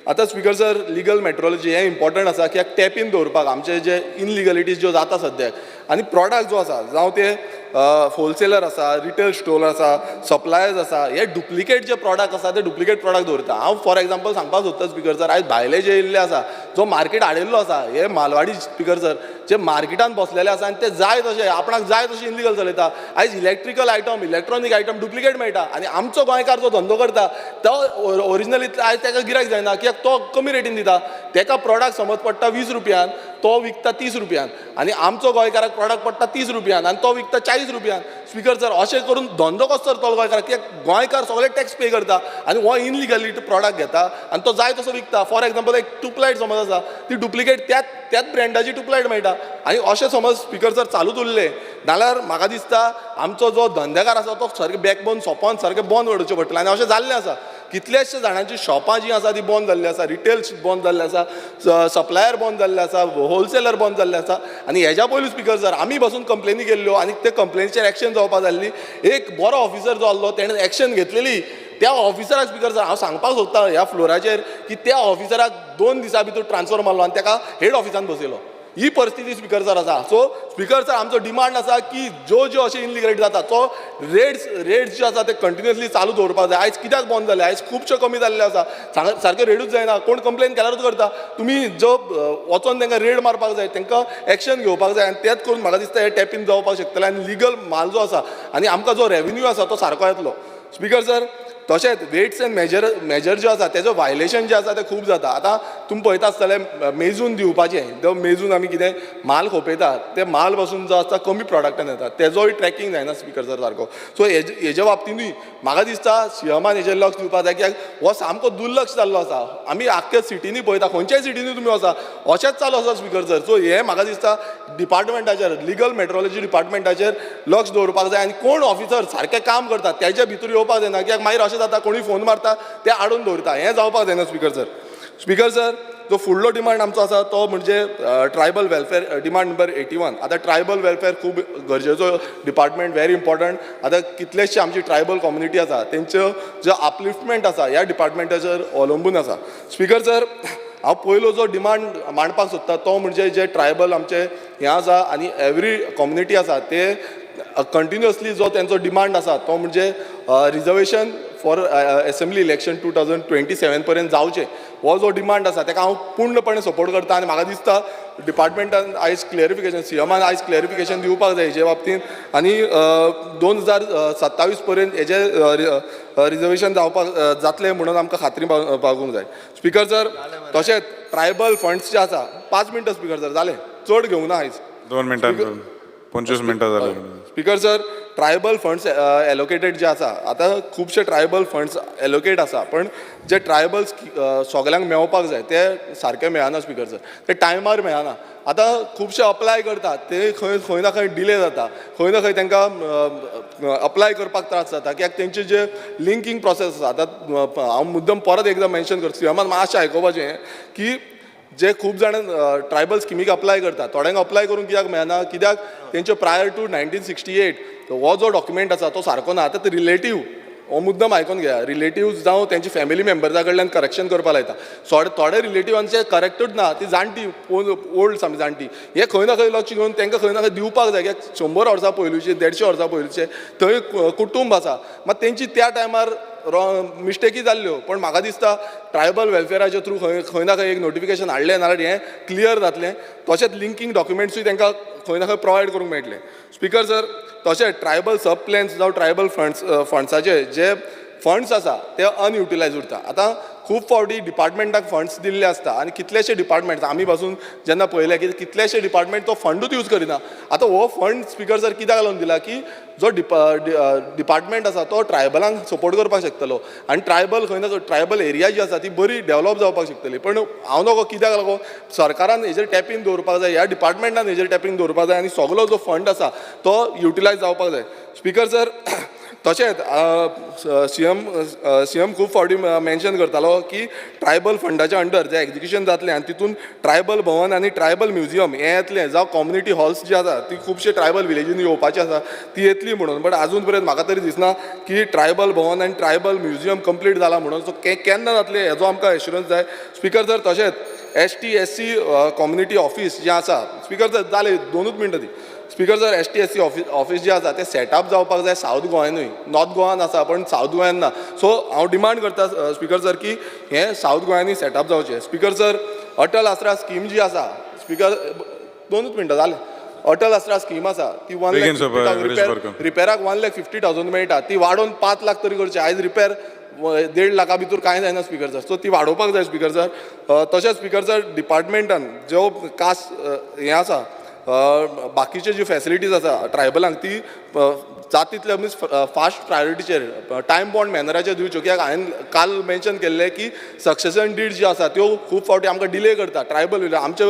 आतां स्पीकर सर, लिगल मेट्रोलॉजी हें इम्पॉर्टंट आसा कित्याक टॅपीन दवरपाक आमचे जे इनलिगलिटीज ज्यो जाता सद्याक, आनी प्रॉडक्ट जो आसा जावं ते होलसेलर आसा, रिटेल स्टोर आसा, सप्लायर्स आसा, हे डुप्लिकेट जे प्रॉडक्ट आसा ते डुप्लिकेट प्रॉडक्ट दवरता. हांव फॉर एग्जाम्पल सांगपाक सोदता स्पीकर सर, आयज भायले जे येयल्ले आसा, जो मार्केट हाडिल्लो आसा, हे मालवाडी स्पीकर सर जे मार्केटान बसलेले आसा आनी ते जाय तशे आपणाक जाय तशें इनलिगल चलयता. आयज electrical item, electronic item duplicate मेळटा आनी आमचो गोंयकार जो धंदो करता तो ओरिजिनल आयज ताका गिरायक जायना, कित्याक तो कमी रेटीन दिता. ताका प्रॉडक्ट समज पडटा 20 रुपयान, तो विकता 30 रुपयान, आनी आमचो गोंयकाराक प्रॉडक्ट पडटा 30 रुपयान आनी तो विकता 40 रुपयान. स्पीकर सर, अशें करून धंदो कसो चलतलो गोंयकाराक? कित्याक गोंयकार सगळे टॅक्स पे करता आनी हो इनलिगली प्रॉडक्ट घेता आनी तो जाय तसो विकता. फॉर एग्जाम्पल एक ट्यूबलायट समज आसा, ती डुप्लिकेट त्याच ब्रँडाची ट्यूबलायट मेळटा. आनी अशें समज स्पीकर सर चालूच उरलें जाल्यार म्हाका दिसता आमचो जो धंदेकार आसा तो सारकें बॅकबोन सोंपोन सारकें बंद उडोवचें पडटलें. आनी अशें जाल्लें आसा, कितल्याशे जाणांची शॉपां जीं आसा ती बंद जाल्ली आसा, रिटेल बंद जाल्ले आसा, सप्लायर बंद जाल्ले आसा, होलसेलर बंद जाल्ले आसा. आनी हेज्या पयलू स्पीकर सर आमी बसून कंप्लेनी केल्ल्यो आनी ते कंप्लेनीचेर एक्शन जावपाक जाल्ली. एक बरो ऑफिसर जो आसलो तेणें एक्शन घेतलेली, त्या ऑफिसराक स्पीकर सर हांव सांगपाक सोदता ह्या फ्लोराचेर की त्या ऑफिसराक 2 दिसां भितर ट्रान्सफर मारलो आनी ताका हेड ऑफिसान बसयलो. ही परिस्थिती स्पीकर सर आसा. सो स्पीकर सर आमचो डिमांड आसा की ज्यो ज्यो अशें इनलिगल जाता तो रेट्स जे आसा ते कंटिन्युअसली चालू दवरपाक जाय. आयज कित्याक बंद जाले? आयज खुबशे कमी जाल्ले आसा, सारके रेडूच जायना, कोण कंप्लेन केल्यारूच करता. तुमी जो वचोन तांकां रेड मारपाक जाय, तांकां एक्शन घेवपाक जाय आनी तेच करून म्हाका दिसता हे टॅपीन जावपाक शकतले आनी लिगल माल जो आसा आनी आमकां जो रेवेन्यू आसा तो सारको येतलो. स्पीकर सर, तशेंच वेट्स एंड मेजर जे आसा तेजो वायलेशन जे आसा तें खूब जाता. आतां तुमी पळयता आसतले मेजून दिवपाचें, तो मेजून आमी कितें माल खोपयता, ते माल पासून जो आसता कमी प्रॉडक्टान येता, तेजोय ट्रॅकिंग जायना स्पीकर सर सारको. सो हेज्या बाबतीनूय म्हाका दिसता सीएमान हेजेर लक्ष दिवपाक जाय, कित्याक हो सामको दुर्लक्ष जाल्लो आसा. आमी आख्ख्या सिटींनी पळयता, खंयच्याय सिटींनी तुमी वचा अशेंच चालू आसा स्पीकर सर. सो हें म्हाका दिसता डिपार्टमेंटाचेर, लिगल मेट्रोलॉजी डिपार्टमेंटाचेर लक्ष दवरपाक जाय आनी कोण ऑफिसर सारकें काम करता तेज्या भितर येवपाक जायना, कित्याक मागीर अशें जाता कोणी फोन मारता ते आडून दवरता, हें जावपाक जायना स्पीकर सर. स्पीकर सर, जो फुडलो डिमांड आमचो आसा तो म्हणजे tribal welfare, demand number 81. आतां ट्रायबल वेलफेअर खूब गरजेचो डिपार्टमेंट, व्हेरी इम्पॉर्टंट. आतां कितलेशे आमची ट्रायबल कम्युनिटी आसा तेंच्यो जो अपलिफ्टमेंट आसा ह्या डिपार्टमेंटाचेर अवलंबून आसा. स्पीकर सर, हांव पयलो जो डिमांड मांडपाक सोदता तो म्हणजे जे ट्रायबल आमचे हें आसा आनी एवरी कम्युनिटी आसा ते कंटिन्युअसली जो तेंचो डिमांड आसा तो म्हणजे reservation for assembly election 2027 पर्यंत जावचें. हो जो डिमांड आसा ताका हांव पूर्णपणे सपोर्ट करता आनी म्हाका दिसता डिपार्टमेंटान आयज क्लॅरिफिकेशन, सीएमान आयज क्लॅरिफिकेशन दिवपाक जाय हेजे बाबतींत आनी 2027 पर्यंत हेजे रिजर्वेशन जावपाक जातलें म्हणून आमकां खात्री बाळगूंक जाय. स्पीकर सर, तशेंच ट्रायबल फंड्स जे आसा, 5 मिनटां स्पीकर सर जालें, चड घेवना आयज. 2 मिनटां, 25 मिनटां जालीं. Speaker sir, tribal funds allocated जे आसा, आतां खुबशे ट्रायबल फंड्स एलोकेट आसा, पण जे ट्रायबल सगल्यांक मेळपाक जाय ते सारके मेळना स्पीकर सर, ते टायमार मेळना. आतां खुबशे अप्लाय करतात ते खंय खंय ना खंय डिले जाता, खंय ना खंय तांकां अप्लाय करपाक त्रास जाता कित्याक तेंचे जे लिंकींग प्रोसेस आसा. आतां हांव मुद्दम परत एकदां मेन्शन करता, सीएमान मातशें आयकुपाचें की जे खूब जाण ट्रायबल स्किमीक अप्लाय करतात, थोड्यांक अप्लाय करूंक कित्याक मेळना, कित्याक तेंचे प्रायर टू 1968 हो जो डॉक्युमेंट आसा तो सारको ना. आतां ते रिलेटीव, हो मुद्दम आयकोन घेया, रिलेटिव्स जावं तेंचे फॅमिली मेंबर्सा कडल्यान करेक्शन करपाक लायता. थोडे रिलेटिवांचे करेक्टूच ना, ती जाणटी ओल्ड आमी जाणटी, हे खंय ना खंय लक्ष घेवन तांकां खंय ना खंय दिवपाक जाय. कित्याक 100 वर्सां पयलूचे, 150 वर्सां पयलूचे थंय कुटुंब आसा, मात तेंची त्या टायमार मिस्टेकी जाल्ल्यो. पण म्हाका दिसता ट्रायबल वेलफेराच्या थ्रू खंय खंय ना खंय एक नोटिफिकेशन हाडलें नाल्यार हें क्लियर जातलें. तशेंच लिंकींग डॉक्युमेंट्सूय तांकां खंय ना खंय प्रोवायड करूंक मेळटलें. स्पीकर सर, तशेंच ट्रायबल सब प्लॅन्स जावं ट्रायबल फंड्स फंड्साचे जे फंड्स आसा ते अनयुटिलायज उरता. आतां खूब फावटी डिपार्टमेंटाक फंड्स दिल्ले आसता आनी कितलेशे डिपार्टमेंट्स आमी पासून जेन्ना पळयलें की कितलेशे डिपार्टमेंट तो फंडूच यूज करिना. आतां हो फंड स्पीकर सर कित्याक लागून दिला की जो डिपार्टमेंट आसा तो ट्रायबलांक सपोर्ट करपाक शकतलो आनी ट्रायबल खंय ना खंय ट्रायबल एरिया जी आसा ती बरी डेवलप जावपाक शकतली. पण हांव नको कित्याक लागून सरकारान हेजेर टॅपीन दवरपाक जाय, ह्या डिपार्टमेंटान हेजेर टॅपीन दवरपाक जाय आनी सगलो जो फंड आसा तो युटिलायज जावपाक जाय. स्पीकर सर, तशेंच सीएम खूब फावटी मेन्शन करतालो की ट्रायबल फंडाच्या अंडर जे एक्जिक्युशन जातलें आनी तितून ट्रायबल भवन आनी ट्रायबल म्युझियम हें येतलें, जावं कम्युनिटी हॉल्स जी आसा ती खुबशे ट्रायबल विलेजींनी येवपाची आसा ती येतली म्हणून. बट आजून पर्यंत म्हाका तरी दिसना की ट्रायबल भवन आनी ट्रायबल म्युझियम कंप्लीट जाला म्हणून. सो केन्ना जातलें हेजो आमकां एश्युरन्स जाय. स्पीकर सर, तशेंच ST SC community office जें आसा, स्पीकर सर जालें 2 मिनटां ती. Speaker sir, ST SC office जें आसा तें सेटअप जावपाक जाय सावथ गोंयानूय, नॉर्थ गोवान आसा पण सावथ गोंयान ना. सो हांव डिमांड करता स्पीकर सर की हें सावथ गोंयांनी सेटअप जावचें. स्पीकर सर, अटल आसरा स्कीम जी आसा, स्पीकर 2 मिनटां जालें. अटल आसरा स्कीम आसा ती 1 लाख 50,000 रिपेराक 1,50,000 मेळटा, ती वाडोवन 5 लाख तरी करची. आयज रिपेर 1.5 लाखा भितर कांय जायना स्पीकर सर, सो ती वाडोवपाक जाय स्पीकर सर. तशेंच स्पीकर सर, डिपार्टमेंटान ज्यो कास हें आसा बाकीच्यो ज्यो फॅसिलिटीज आसा ट्रायबलांक ती जाता तितले मिन्स फास्ट प्रायोरिटीचेर टायम बॉन्ड मॅनराचेर दिवच्यो. कित्याक हांवें काल मेन्शन केल्लें की सक्सेसन did जी आसा त्यो खूब फावटी आमकां डिले करता ट्रायबल विलेज, आमच्या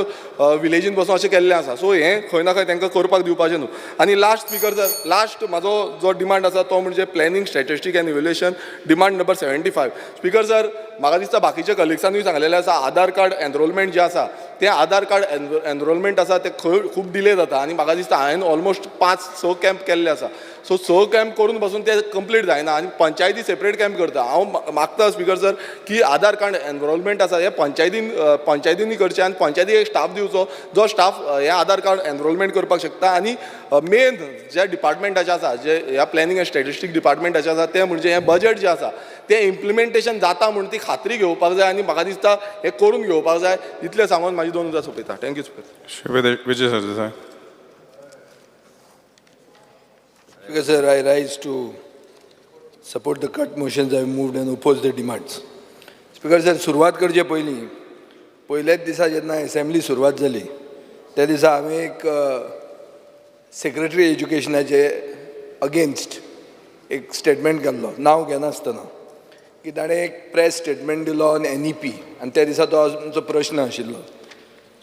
विलेजीन बसून अशें केल्लें आसा. सो हें खंय ना खंय तांकां करपाक दिवपाचें न्हू. आनी लास्ट स्पीकर सर, लास्ट म्हाजो जो डिमांड आसा तो म्हणजे planning statistic and evaluation, demand number 75. Speaker sir, म्हाका दिसता बाकीच्या कलिग्सांनीय सांगलेलें आसा, आधार कार्ड एनरोलमेंट जें आसा तें आधार कार्ड एनरोलमेंट आसा तें खंय खूब डिले जाता आनी म्हाका दिसता हांवें ऑलमोस्ट 5-6 कॅम्प केल्ले आसा. सो 6 कॅम्प करून पासून ते कंप्लीट जायना आनी पंचायती सेपरेट कॅम्प करता. हांव मागता स्पीकर सर की आधार कार्ड एनरोलमेंट आसा हें पंचायतींनी करचें आनी पंचायतीक एक स्टाफ दिवचो जो स्टाफ हें आधार कार्ड एनरोलमेंट करपाक शकता. आनी मेन ज्या डिपार्टमेंटाचें आसा, जे ह्या प्लॅनिंग एंड स्टॅटिस्टीक डिपार्टमेंटाचें आसा तें म्हणजे हें बजट जें आसा तें इम्प्लिमेंटेशन जाता म्हूण ती खात्री घेवपाक जाय आनी म्हाका दिसता हें करून घेवपाक जाय. इतलें सांगून म्हाजी 2 उतरां सोंपयता. Thank you speaker. Shri Vijay Sardesai. Speaker sir, I rise to support the cut motions I moved and oppose the demands. Speaker sir, सुरवात करचे पयलीं पयल्याच दिसा जेन्ना एसेंब्ली सुरवात जाली त्या दिसा हांवें एक सेक्रेटरी एज्युकेशनाचे अगेन्स्ट एक स्टेटमेंट घाल्लो, नांव घेनासतना, की ताणें एक प्रेस स्टेटमेंट दिलो ऑन NEP आनी त्या दिसा तो आमचो प्रश्न आशिल्लो.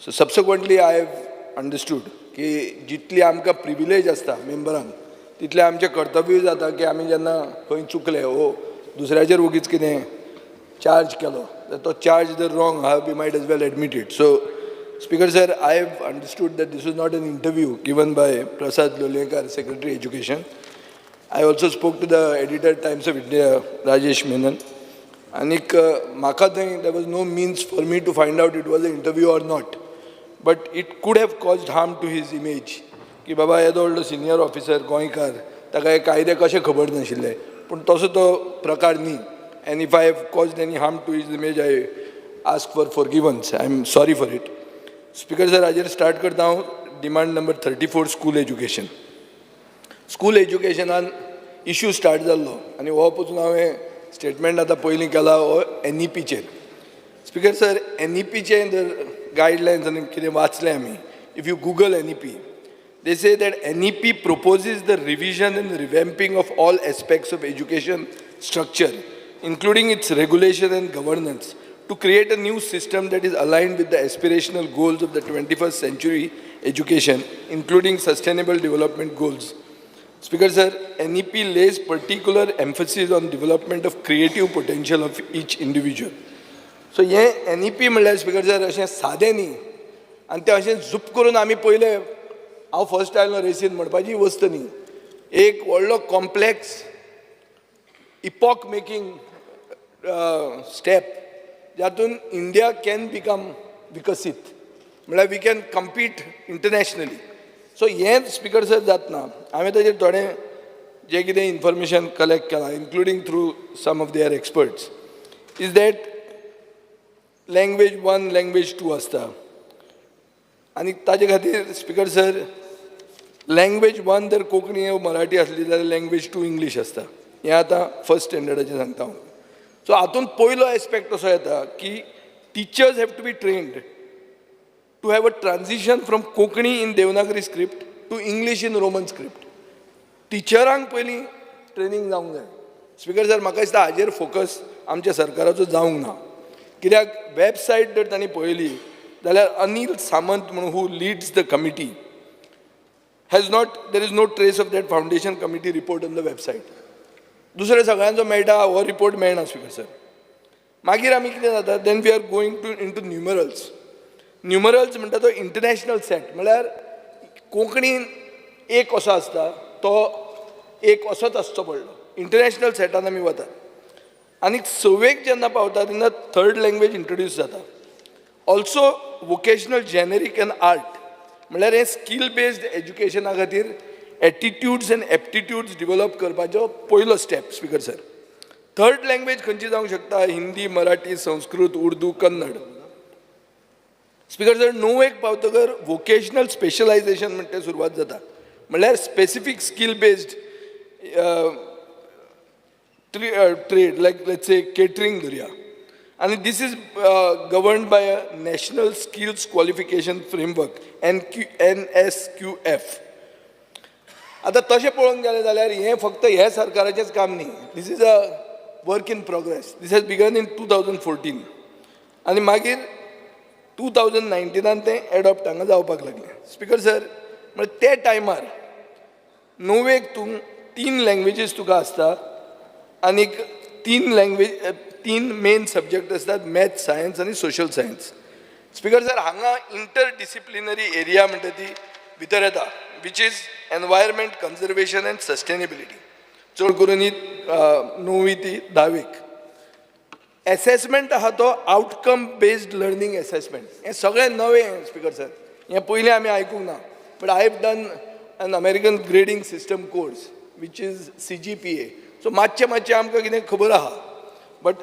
So subsequently I have understood की जितली आमकां प्रिविलेज आसता मेंबरांक तितलें आमचें कर्तव्यूय जाता की आमी जेन्ना खंय चुकले वो दुसऱ्याचेर वगीच कितें चार्ज केलो जाल्यार तो चार्ज जर रॉंग आहा, we might as well admit it. So Speaker sir, I have understood that this was not an interview given by Prasad Lolayekar, Secretary Education. I also spoke to the editor Times of India, Rajesh Menon. आनीक म्हाका थंय there was no means for me to find out it was a interview or not, but it could have caused harm to his image की बाबा येदो व्हडलो senior officer गोंयकार, ताका हे कायदे कशे खबर नाशिल्ले. पूण तसो तो प्रकार न्ही. And if I have caused any harm to his image, I ask for forgiveness. I am sorry for it. Speaker sir, हाजेर स्टार्ट करता हांव demand number 34, school education. School एज्युकेशनान issue start जाल्लो आनी हो पसून हांवें स्टेटमेंट आतां पयलीं केला हो एनईपीचेर. स्पीकर सर, एनईपीचे जर गायडलायन्स आनी कितें वाचलें आमी, if you Google NEP, they say that NEP proposes the revision and revamping of all aspects of education structure, including its regulation and governance, to create a new system that is aligned with the aspirational goals of the 21st century education, including sustainable development goals. Speaker sir, NEP lays particular emphasis on development of creative potential of each individual. So हें NEP म्हणल्यार speaker sir अशें सादें न्ही आनी तें अशें झूप करून आमी पयले हांव फर्स्ट आयलो रेसीन म्हणपाची वस्त न्ही. एक व्हडलो कॉम्प्लेक्स इपॉक मेकींग स्टेप जातून इंडिया can become विकसीत, म्हळ्यार we can compete internationally. So हें स्पीकर सर जातना हांवें ताजेर थोडें जें कितें इन्फॉर्मेशन कलेक्ट केलां, including through some of their experts, is that language one, language two आसता. आनी ताजे खातीर स्पीकर सर, लँग्वेज वन जर कोंकणी वा मराठी आसली जाल्यार लँग्वेज टू इंग्लीश आसता. हें आतां फर्स्ट स्टँडर्डाचें सांगता हांव. सो हातूंत पयलो एस्पेक्ट असो येता की teachers have to be trained to have a transition from Konkani in Devanagari script to English in Roman script. टिचरांक पयलीं ट्रेनींग जावंक जाय. स्पीकर सर, म्हाका दिसता हाजेर फोकस आमच्या सरकाराचो जावंक ना, कित्याक वेबसायट जर तांणी पळयली जाल्यार अनील सामंत म्हणून who leads the committee has not, there is no trace of that foundation committee report on the website. दुसरे सगळ्यांचो मेळटा, हो रिपोर्ट मेळना स्पीकर सर. मागीर आमी कितें जाता, then we are going to into numerals. Numerals म्हणटा तो इंटरनॅशनल सेट, म्हळ्यार कोंकणीन एक असो आसता तो एक असोच आसचो पडलो. इंटरनॅशनल सेटान आमी वतात आनी सवेक जेन्ना पावता तेन्ना थर्ड लँग्वेज इंट्रोड्यूस जाता. Also vocational, generic and art, म्हळ्यार हें स्कील बेस्ड एज्युकेशना खातीर एटिट्यूड्स एंड एप्टिट्यूड्स डिवलप करपाचो पयलो step. Speaker sir, third language खंयची जावंक शकता? हिंदी, मराठी, संस्कृत, उर्दू, कन्नड. स्पीकर सर, णवेक पावतकर वोकेशनल स्पेशलायझेशन म्हणटा तें सुरवात जाता, म्हणल्यार specific skill based trade, like let's say catering धरया. आनी this is governed by a National Skills Qualification Framework, NSQF. आतां तशें पळोवंक गेलें जाल्यार हें फक्त ह्या सरकाराचेंच काम न्ही. This is a work in progress. This has begun in 2014 आनी मागीर 2019आन तें एडॉप्ट हांगा जावपाक लागलें. स्पीकर सर, म्हळ्यार ते टायमार णवेक तूं तीन लँग्वेजीस तुका आसता आनीक तीन लँग्वेज, तीन मेन सब्जॅक्ट आसतात, मॅथ्स, सायन्स आनी सोशल सायन्स. स्पीकर सर, हांगा इंटर डिसिप्लिनरी एरिया म्हणटा ती भितर येता, which is environment conservation and sustainability. चड करून ही णवी ती धावेक एसेसमेंट आहा तो आउटकम बेस्ड लर्नींग एसेसमेंट. हें सगळें नवें स्पीकर सर, हें पयलीं आमी आयकूंक ना. But I have done an American grading system course, which is CGPA, so मातशें मातशें आमकां कितें खबर आहा, बट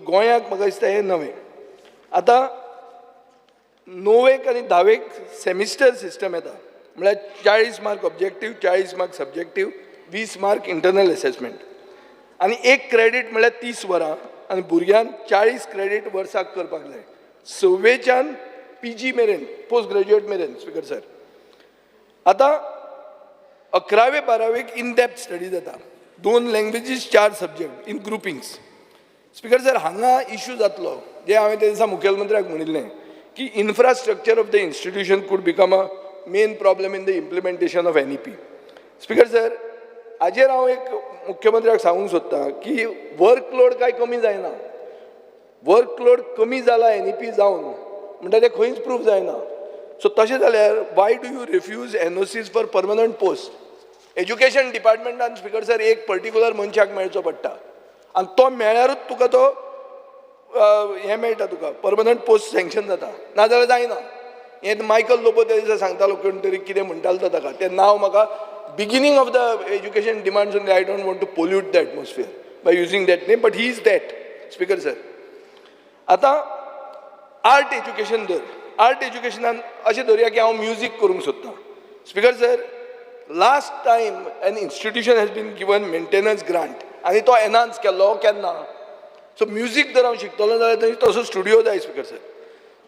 गोंयाक म्हाका दिसता हें नवें. आतां णवेक आनी धावेक सेमिस्टर सिस्टम येता, म्हळ्यार 40 mark objective, 40 mark subjective, 20 mark internal assessment आनी एक क्रेडीट म्हळ्यार 30 वरां आनी भुरग्यान 40 क्रेडीट वर्साक करपाक जाय, सवेच्यान पीजी मेरेन, पोस्ट ग्रॅज्युएट मेरेन. स्पीकर सर, आतां अकरावे बारावेक इन डेप्थ स्टडी जाता, दोन लँग्वेजीस, चार subject in groupings. Speaker sir, हांगा इशू जातलो जे हांवें त्या दिसा मुखेलमंत्र्याक म्हणिल्लें की infrastructure of the institution could become a main problem in the implementation of NEP. Speaker sir, हाजेर हांव एक मुख्यमंत्र्याक सांगूंक सोदतां की वर्कलोड कांय कमी जायना. वर्कलोड कमी जाला एनईपी जावन म्हणटा तें खंयच प्रूव जायना. सो तशें जाल्यार why do you refuse NOCs for permanent post? Education डिपार्टमेंटान speaker sir एक पर्टिक्युलर मनशाक मेळचो पडटा आनी तो मेळ्ळ्यारूच तुका तो हें मेळटा, तुका परमनंट पोस्ट सँक्शन जाता, नाजाल्यार जायना. हें मायकल लोबो त्या दिसा सांगतालो, कोण तरी कितें म्हणटालो तो ताका, तें नांव म्हाका beginning of the education demands only, I don't want to pollute the atmosphere by using that name, but he is that. Speaker sir, आतां आर्ट एज्युकेशन धर. आर्ट एज्युकेशनान अशें धरुया की हांव म्युजीक करूंक सोदतां. Speaker sir, last time an institution has been given maintenance grant आनी तो enhance केल्लो केन्ना? सो म्युजीक जर हांव शिकतलो जाल्यार थंय तसो स्टुडियो जाय स्पीकर सर.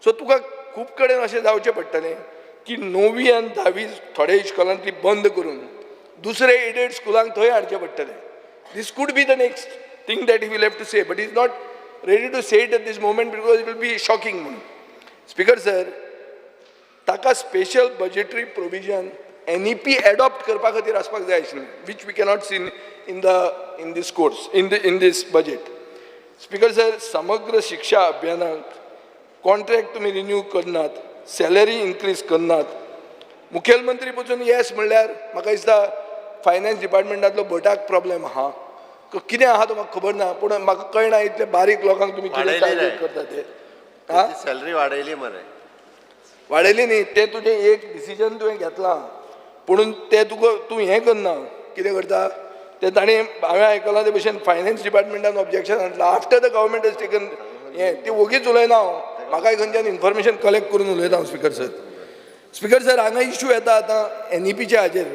सो तुका खूब कडेन अशें जावचें पडटलें की णवी आनी धावी थोड्या इश्कोलांतली बंद करून दुसरे एडेड स्कुलांक थंय हाडचें पडटलें. This could be the next thing that he will have to say, but is not ready to say it at this moment because it will be shocking म्हणून. स्पीकर सर, ताका special budgetary provision NEP adopt करपा खातीर आसपाक जाय आशिल्लें, which we cannot see in this course, in this budget. Speaker sir, Samagra Shiksha अभियानाक contract तुमी renew करनात, सॅलरी इन्क्रीज करनात. मुखेलमंत्री पसून येस म्हणल्यार म्हाका दिसता फायनान्स डिपार्टमेंटांतलो भटाक प्रॉब्लेम आहा, कितें आहा तो म्हाका खबर ना, पूण म्हाका कळना इतले बारीक लोकांक तुमी कितें टार्गेट करता ते. सॅलरी वाडयली मरे? वाडयली न्ही, तें तुजें एक डिसिजन तुवें घेतलां, पुणून तें तुका तूं हें करना, कितें करता तें ताणें हांवें आयकलां ते भशेन फायनान्स डिपार्टमेंटान ऑब्जेक्शन हाडलां after the government has taken हें. ती वोगीच उलयना हांव, म्हाकाय खंयच्यान इन्फॉर्मेशन कलेक्ट करून उलयता हांव स्पीकर सर. स्पीकर सर, हांगा इशू येता आतां एनईपीच्या हाजेर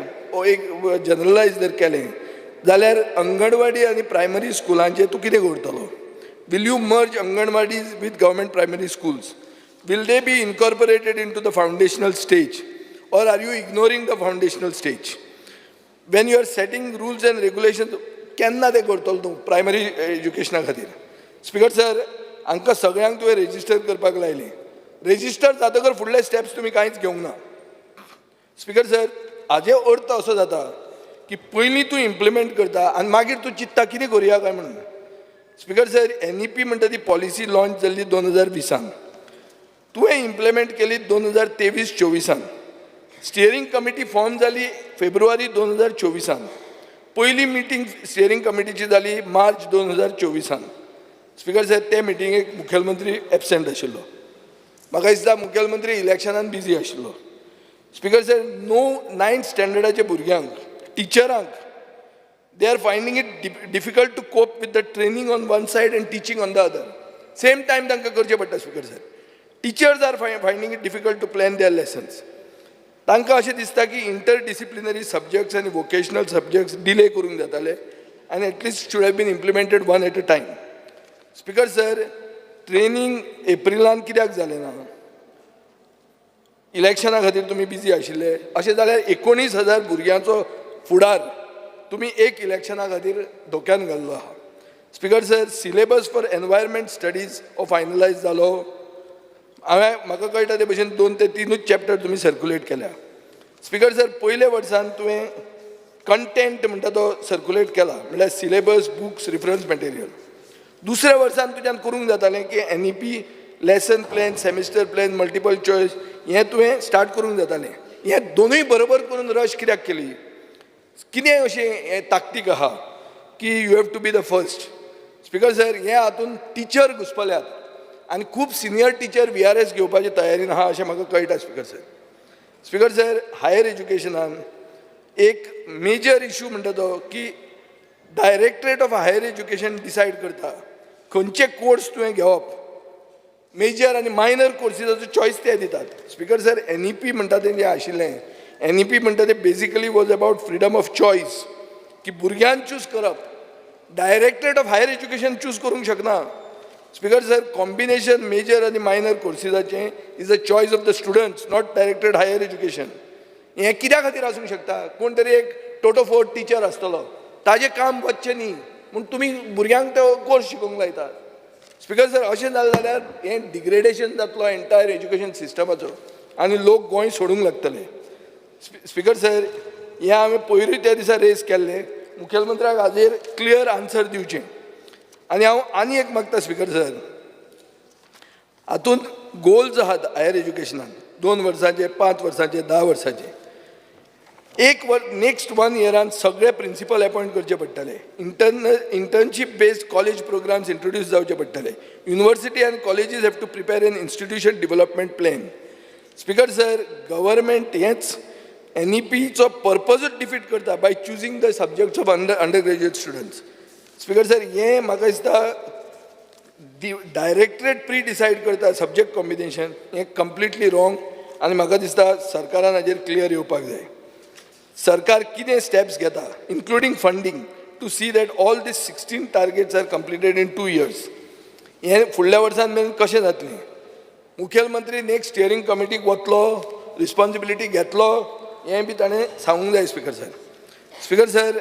एक जनरलायज जर केलें जाल्यार अंगणवाडी आनी प्रायमरी स्कुलांचेर तूं कितें करतलो? Will you merge anganwadis with government primary schools? Will they be incorporated into the foundational stage, or are you ignoring the foundational stage? When you are setting rules and regulations, केन्ना ते करतलो तूं primary एज्युकेशना खातीर? Speaker sir, हांकां सगळ्यांक तुवें register करपाक लायलें, रेजिस्टर जातकर फुडले स्टेप्स तुमी कांयच घेवंक ना. स्पीकर सर, हाजे अर्थ असो जाता की पयलीं तूं इम्प्लिमेंट करता आनी मागीर तूं चिंत्ता कितें करुया काय म्हणून. स्पीकर सर, एनईपी म्हणटा ती पॉलिसी लॉन्च जाल्ली 2020, तुवें इम्प्लिमेंट केली 2023-24. स्टियरींग कमिटी फॉर्म जाली फेब्रुवारी 2024, पयली मिटींग स्टियरींग कमिटीची जाली मार्च 2024. स्पीकर सर, ते मिटिंगेक मुखेलमंत्री एबसेंट आशिल्लो, म्हाका दिसता मुखेलमंत्री इलेक्शनान बिजी आशिल्लो. स्पीकर सर, नायन्थ स्टँडर्डाच्या भुरग्यांक, टिचरांक, they are finding it difficult to cope with the training on one side and teaching on the other. Same time तांकां करचें पडटा. Speaker sir, teachers are finding it difficult to plan their lessons. तांकां अशें दिसता की interdisciplinary सब्जॅक्ट्स आनी vocational सब्जॅक्ट्स delay करूंक जाताले आनी at least should have been implemented one at a time. Speaker sir, training एप्रिलान कित्याक जालें ना? इलेक्शना खातीर तुमी बिजी आशिल्ले. अशें जाल्यार 19,000 भुरग्यांचो फुडार तुमी एक इलेक्शना खातीर धोक्यान घाल्लो आहा. Speaker sir, syllabus for environment studies हो फायनलायज जालो? हांवें म्हाका कळटा ते भशेन 2 ते 3 चॅप्टर तुमी सर्कुलेट केल्या. स्पीकर सर, पयल्या वर्सान तुवें कंटेंट म्हणटा तो सर्कुलेट केला, म्हणल्यार सिलेबस, बुक्स, रिफरन्स मटेरियल. दुसऱ्या वर्सान तुज्यान करूंक जातालें की NEP lesson plan, semester plan, multiple choice हें तुवें स्टार्ट करूंक जातालें. हें दोनूय बरोबर करून रश कित्याक केली? कितें अशें हें ताकतीक आहा की you have to be the first? Speaker sir, हे हातून टिचर घुसपल्यात आनी खूब सिनियर टिचर VRS घेवपाचे तयारीन आहा अशें म्हाका कळटा. Speaker sir, speaker sir, higher एज्युकेशनान एक मेजर इशू म्हणटा तो की directorate of higher education decide करता खंयचे कोर्स तुवें घेवप, मेजर आनी मायनर कोर्सीसाचो चॉयस ते दितात. स्पीकर सर, एनईपी म्हणटा तें जें आशिल्लें, एनईपी म्हणटा तें basically was about freedom of choice, की भुरग्यान चूज करप, directorate of higher education choose करूंक शकना. स्पीकर सर, कॉम्बिनेशन मेजर आनी minor कोर्सीसाचें is a choice of the students, not directorate higher education. हें कित्या खातीर आसूंक शकता? कोण तरी एक टोटो फोर्ट टिचर आसतलो, ताजें काम वचचें न्ही म्हूण तुमी भुरग्यांक तो कोर्स शिकोवंक लायतात. स्पीकर सर, अशें जालें जाल्यार हें डिग्रेडेशन जातलो एंटायर एज्युकेशन सिस्टमाचो आनी लोक गोंय सोडूंक लागतले. स्पीकर सर, हें हांवें पयरूय त्या दिसा रेज केल्लें, मुखेलमंत्र्याक हाजेर क्लियर आन्सर दिवचें. आनी हांव आनी एक मागता स्पीकर सर, हातूंत गोल्स आहात हायर एज्युकेशनान 2 वर्सांचे, 5 वर्सांचे, 10 वर्सांचे. एक वर नेक्स्ट 1 इयरान सगळे प्रिंसिपल अपॉयंट करचे पडटले. Internship based college programs introduce जावचे पडटले. University and colleges have to prepare an institution development plan. Speaker sir, government हेंच एनईपीचो पर्पजूच डिफीट करता by choosing the subjects of undergraduate students. Speaker sir, हें म्हाका दिसता डायरेक्टरेट प्री डिसायड करता subject combination, हें completely wrong आनी म्हाका दिसता सरकारान हाजेर क्लियर येवपाक जाय. सरकार कितें स्टेप्स घेता including funding to see that all these 16 targets are completed in 2 years. हें फुडल्या वर्सान मेरेन कशें जातलें? मुखेलमंत्री नेक्स्ट स्टियरींग कमिटीक वतलो, रिस्पॉन्सिबिलिटी घेतलो, हें बी ताणें सांगूंक जाय speaker sir. Speaker sir,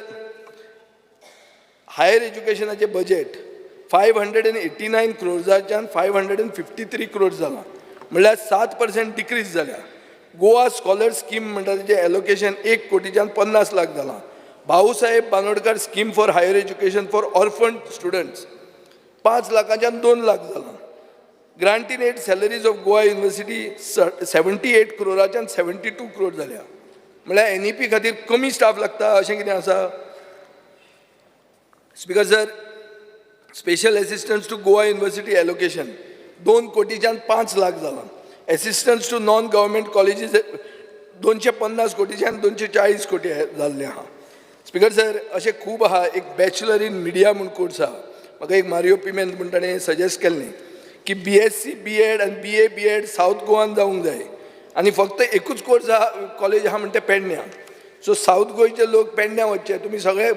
higher एज्युकेशनाचें budget 589 क्रोर्साच्यान 553 crores जालां, म्हणल्यार 7% डिक्रीज जाल्या. गोवा स्कॉलर स्कीम म्हणटा तेजें एलोकेशन 1 कोटीच्यान 50 लाख जालां. Bhausaheb Bandodkar scheme for higher education for orphan students 5 लाखांच्यान 2 lakh जालां. Grant in aid salaries of Goa university 78 क्रोराच्यान 72 crore जाल्या. म्हणल्यार एनईपी खातीर कमी स्टाफ लागता अशें कितें आसा? Speaker sir, special assistance to Goa university allocation 2 कोटीच्यान 5 lakh जालां. Assistance to non government colleges 250 कोटीच्यान 240 कोटी जाल्ले आहा. स्पीकर सर, अशें खूब आहा. एक बॅचलर इन मिडिया म्हूण कोर्स आहा, म्हाका एक मारियो पिमेंत म्हूण ताणें सजेस्ट केल्लें की BSc BEd आनी BA BEd south गोवान जावंक जाय आनी फक्त एकूच कोर्स आहा कॉलेज आहा म्हणटा पेडण्यां. सो सावथ गोंयचे लोक पेडण्यां वचचे, तुमी सगळे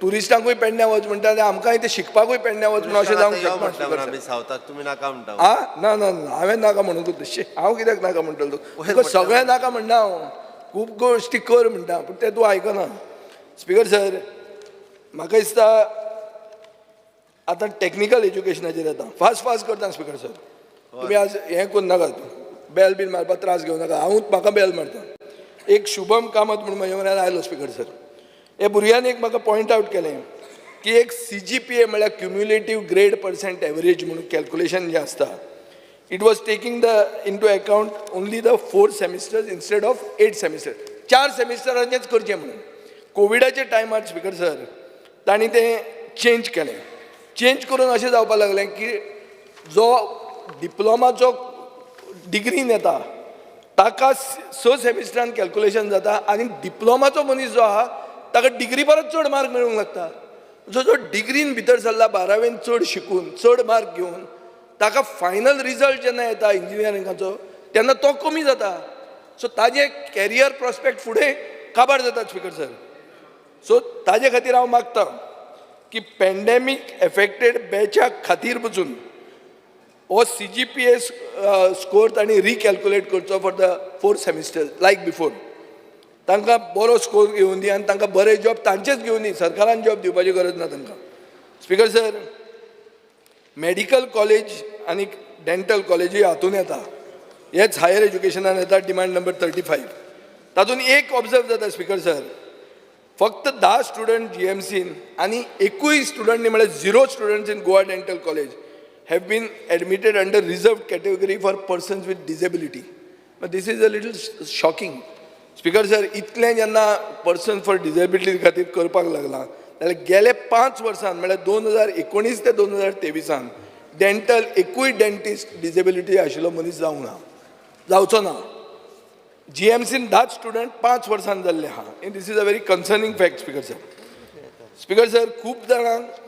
टुरिस्टांकूय पेडण्यां वच म्हणटा आनी आमकांय ते शिकपाकूय पेडण्यां वच म्हणून अशें जावंक शकना. सावथाक तुमी नाका म्हणटा? आ ना ना ना, हांवें नाका म्हणूंक तशें, हांव कित्याक नाका म्हणटलो? तुका सगळें नाका म्हणना हांव, खूब गोश्टी कर म्हणटा पूण तें तूं आयकना. स्पीकर सर, म्हाका दिसता आतां टॅक्निकल एज्युकेशनाचेर येता. फास्ट फास्ट करता स्पीकर सर, तुमी आज हें करूं नाकात, बेल बीन मारपाक त्रास घेवं नाका, हांवूच म्हाका बेल मारता. एक शुभम कामत म्हणून म्हज्या म्हऱ्यान आयलो स्पीकर सर. हे भुरग्यान एक म्हाका पॉयंट आवट केलें की एक CGPA म्हळ्यार क्युम्युलेटीव ग्रेड पर्संट एवरेज म्हणून कॅल्कुलेशन जें आसता, it was taking the into account only the 4 semesters instead of 8 semester. 4 सेमिस्टरांचेंच करचें म्हणून कोविडाच्या टायमार स्पीकर सर तांणी तें चेंज केलें. चेंज करून अशें जावपाक लागलें की जो डिप्लोमाचो डिग्रीन येता ताका 6 सेमिस्टरान कॅल्कुलेशन जाता आनी डिप्लोमाचो मनीस जो आहा ताका डिग्री परत चड मार्क मेळूंक लागता. जो जो डिग्रीन भितर सरला 12वेन चड शिकून चड मार्क घेवन ताका फायनल रिजल्ट जेन्ना येता इंजिनियरिंगाचो तेन्ना तो कमी जाता. सो ताजे कॅरियर प्रोस्पेक्ट फुडें काबार जाता स्पीकर सर. सो ताजे खातीर हांव मागता की पॅन्डेमीक एफेक्टेड बॅचा खातीर पसून हो CGPA score तांणी रिकॅल्कुलेट करचो for the 4 semester like before. तांकां बरो स्कोर घेवन दी आनी तांकां बरे जॉब तांचेच घेवन दी, सरकारान जॉब दिवपाची गरज ना तांकां. स्पीकर सर, मेडिकल कॉलेज आनी डेंटल कॉलेजूय हातून येता, हेच हायर एज्युकेशनान येता. डिमांड नंबर 35 तातूंत एक ऑब्जर्व जाता स्पीकर सर, फक्त 10 स्टुडंट GMCन आनी एकूय स्टुडंट न्ही म्हळ्यार 0 students in Goa dental college have been admitted under reserved category for persons with disability. But this is a little shocking. Speaker sir, इतलें जेन्ना पर्सन फॉर डिसेबिलिटी खातीर करपाक लागलां जाल्यार गेले 5 वर्सान म्हळ्यार 2019 ते 2023 डेंटल एकूय डेंटिस्ट डिसेबिलिटी आशिल्लो मनीस जावंक ना, जावचो ना. GMCन 10 स्टुडंट 5 वर्सान जाल्ले आहा. This is a very concerning fact speaker sir. Speaker sir, खूब जाणांक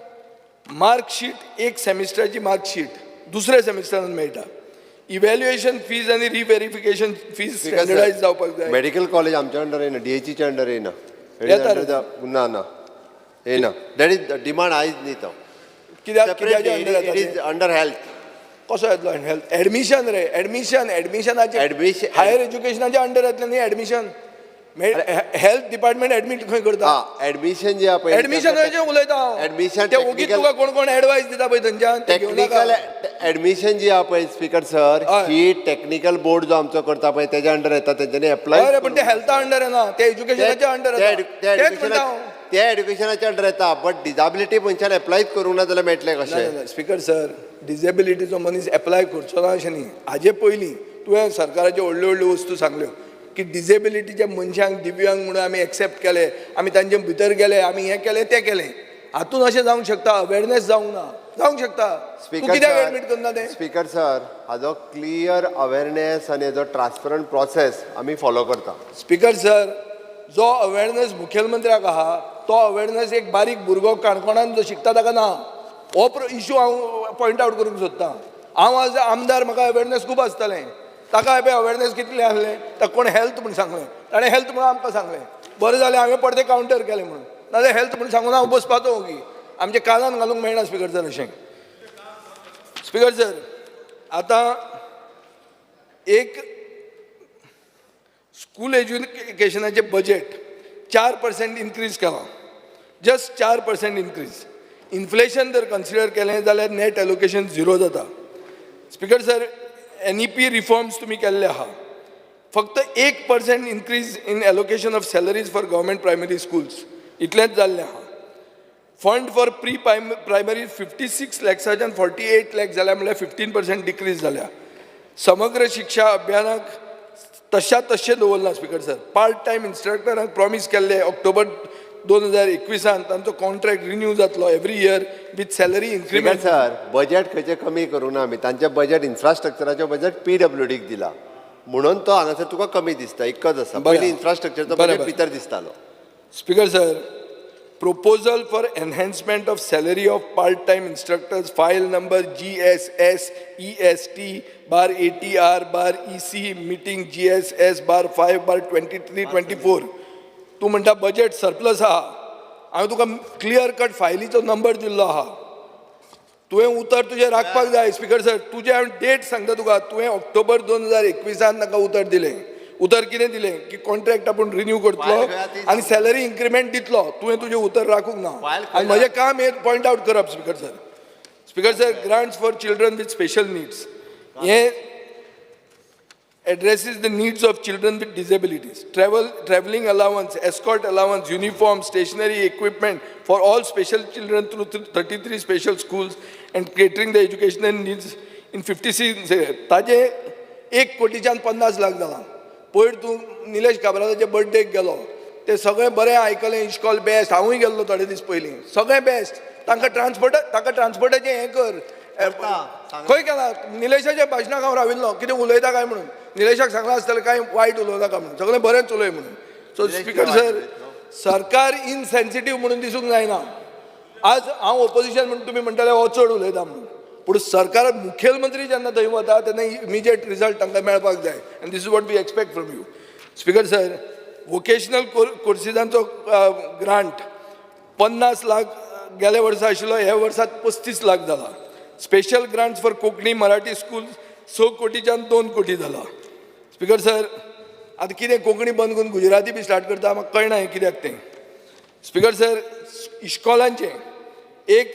मार्कशीट एक सेमिस्टराची मार्कशीट दुसऱ्या सेमिस्टरान मेळटा. इव्हॅल्युएशन फीज आनी रिव्हेरिफिकेशन फीज स्टँडर्डायज जावपाक जाय. मेडिकल कॉलेज आमच्या अंडर येना, डीएचईच्या अंडर येना. येता रे. ना ना येना, that is demand आयज न्ही तो. कित्याक कित्याच्या अंडर it येता is ते? Under health. कसो येतलो हेल्थ? एडमिशन रे, एडमिशन, एडमिशनाचे हायर एज्युकेशनाच्या अंडर येतलें न्ही एडमिशन. हेल्थ डिपार्टमेंट एडमीट खंय करता? एडमिशन जे आहा पळय, एडमिशनाचें उलयता हांव. एडमिशन ते ओगीच तुका कोण कोण एडवायस दिता पळय थंयच्यान, ते घेवं नाका. टेक्निकल एडमिशन जी आहा पळय स्पीकर सर, ही टेक्निकल बोर्ड जो आमचो करता पळय तेज्या अंडर येता, तेंच्यांनी एप्लाय. हय रे, पण ते हेल्था अंडर येना, ते एज्युकेशनाच्या अंडर येता, तेच म्हणटा हांव. ते एड्युकेशनाच्या अंडर येता, बट डिजाबिलिटी मनशान एप्लायच करूंक ना जाल्यार मेळटलें कशें? स्पीकर सर, डिजेबिलिटीचो मनीस एप्लाय करचो ना अशें न्ही. हाजे पयलीं तुवें सरकाराच्यो व्हडल्यो व्हडल्यो वस्तू सांगल्यो की डिजेबिलिटीच्या मनशांक दिव्यांग म्हणून आमी एक्सेप्ट केले, आमी तांचे भितर गेले, आमी हें केलें तें केलें. हातून अशें जावंक शकता अवेरनेस जावंक ना, जावंक शकता. तूं कित्याक एडमीट करना तें? स्पीकर सर, हाजो क्लियर अवेरनेस आनी हाजो ट्रान्सपरंट प्रोसेस आमी फॉलो करता. स्पीकर सर, जो अवेरनेस मुखेलमंत्र्याक आहा तो अवेरनेस एक बारीक भुरगो काणकोणान जो शिकता ताका ना. हो इशू हांव पॉयंट आवट करूंक सोदतां. हांव एज आमदार म्हाका अवेरनेस खूब आसतलें, ताका पळय अवेरनेस कितलें आसलें, ताका कोण हेल्थ म्हूण सांगलें, ताणें हेल्थ म्हणून आमकां सांगलें, बरें जालें हांवें परतें कावंटर केलें म्हणून, नाजाल्यार हेल्थ म्हणून सांगून हांव बसपाचो ओगी. आमच्या कानान घालूंक मेळना स्पीकर सर अशें. स्पीकर सर, आतां एक स्कूल एज्युकेशनाचें बजेट 4% इन्क्रीज केलां, जस्ट 4% इन्क्रीज. इन्फ्लेशन जर कन्सिडर केलें जाल्यार नॅट एलोकेशन झिरो जाता. Speaker sir, NEP reforms तुमी केल्ले आहा, फक्त 1% increase in allocation of salaries for government primary schools इतलेंच जाल्लें आहा. फंड फॉर प्री प्रायमरी 56 लॅक्साच्यान 48 लॅक्स जाल्या, म्हणल्यार 15% डिक्रीज जाल्या. समग्र शिक्षा अभियानाक तश्या तश्शें दवरलां स्पीकर सर. पार्ट टायम इन्स्ट्रक्टरांक प्रॉमीस केल्ले ऑक्टोबर 2021 तांचो कॉन्ट्रॅक्ट रिन्यू जातलो every year with salary speaker increment. Sir, budget खंयचें कमी करूं ना आमी, तांचें बजेट इन्फ्रास्ट्रक्चराचें बजेट पीडब्ल्यूडीक दिला म्हणून तो हांगासर तुका कमी दिसता. एकच आसा, पयलीं इन्फ्रास्ट्रक्चरचो बजेट भितर दिसतालो. Speaker sir, proposal for enhancement of salary of part time instructors file number GSS EST /ATR /EC meeting GSS /5/23-24. तूं म्हणटा बजेट सरप्लस आहा, हांवें तुका क्लियर कट फायलीचो नंबर दिल्लो आहा, तुवें उतर तुजें राखपाक जाय. स्पीकर सर, तुजें हांव डेट सांगता तुका, तुवें ऑक्टोबर 2021 तांकां उतर दिलें. उतर कितें दिलें की कॉन्ट्रॅक्ट आपूण रिन्यू करतलो आनी सॅलरी इन्क्रिमेंट दितलो. तुवें तुजें उतर राखूंक ना आनी म्हजें काम हें पॉयंट आवट करप. Speaker sir, speaker sir, grants for children with special needs हें addresses the needs of children with disabilities. Traveling allowance, escort allowance, uniform, stationery, equipment for all special children through 33 special schools and catering the educational needs in 56. ताजे 1 कोटीच्यान 50 लाख जाला. पयर तूं निलेश काब्रालाच्या बर्थडेक गेलो, ते सगळें बरें आयकलें, इश्कॉल बेस्ट. हांवूय गेल्लो थोडे दीस पयलीं, सगळें बेस्ट. तांकां ट्रान्सपोर्ट, ताका ट्रान्सपोर्टाचें हें कर. खंय गेला निलेशाच्या भाशणाक हांव राविल्लो, कितें उलयता काय म्हणून. निलेशाक सांगलां आसतलें कांय वायट उलोवं नाका म्हणून, सगळें बरेंच उलय म्हणून. सो स्पीकर सर, सरकार इनसेन्सिटीव म्हणून दिसूंक जायना. आज हांव ओपोजिशन म्हणून तुमी म्हणटले हो चड उलयता म्हणून, पूण सरकार मुखेलमंत्री जेन्ना थंय वता तेन्ना इमिजिएट रिजल्ट तांकां मेळपाक जाय आनी this is what we expect from you. Speaker sir, vocational कोर्सिसांचो grant 50 lakh गेल्या वर्सा आशिल्लो, ह्या वर्सात 35 लाख जाला. Special grants for Konkani Marathi school 6 कोटीच्यान 2 कोटी जाला. स्पीकर सर, आतां कितें कोंकणी बंद करून गुजराती बी स्टार्ट करता, म्हाका कळना हें कित्याक तें. स्पीकर सर, इश्कॉलांचें एक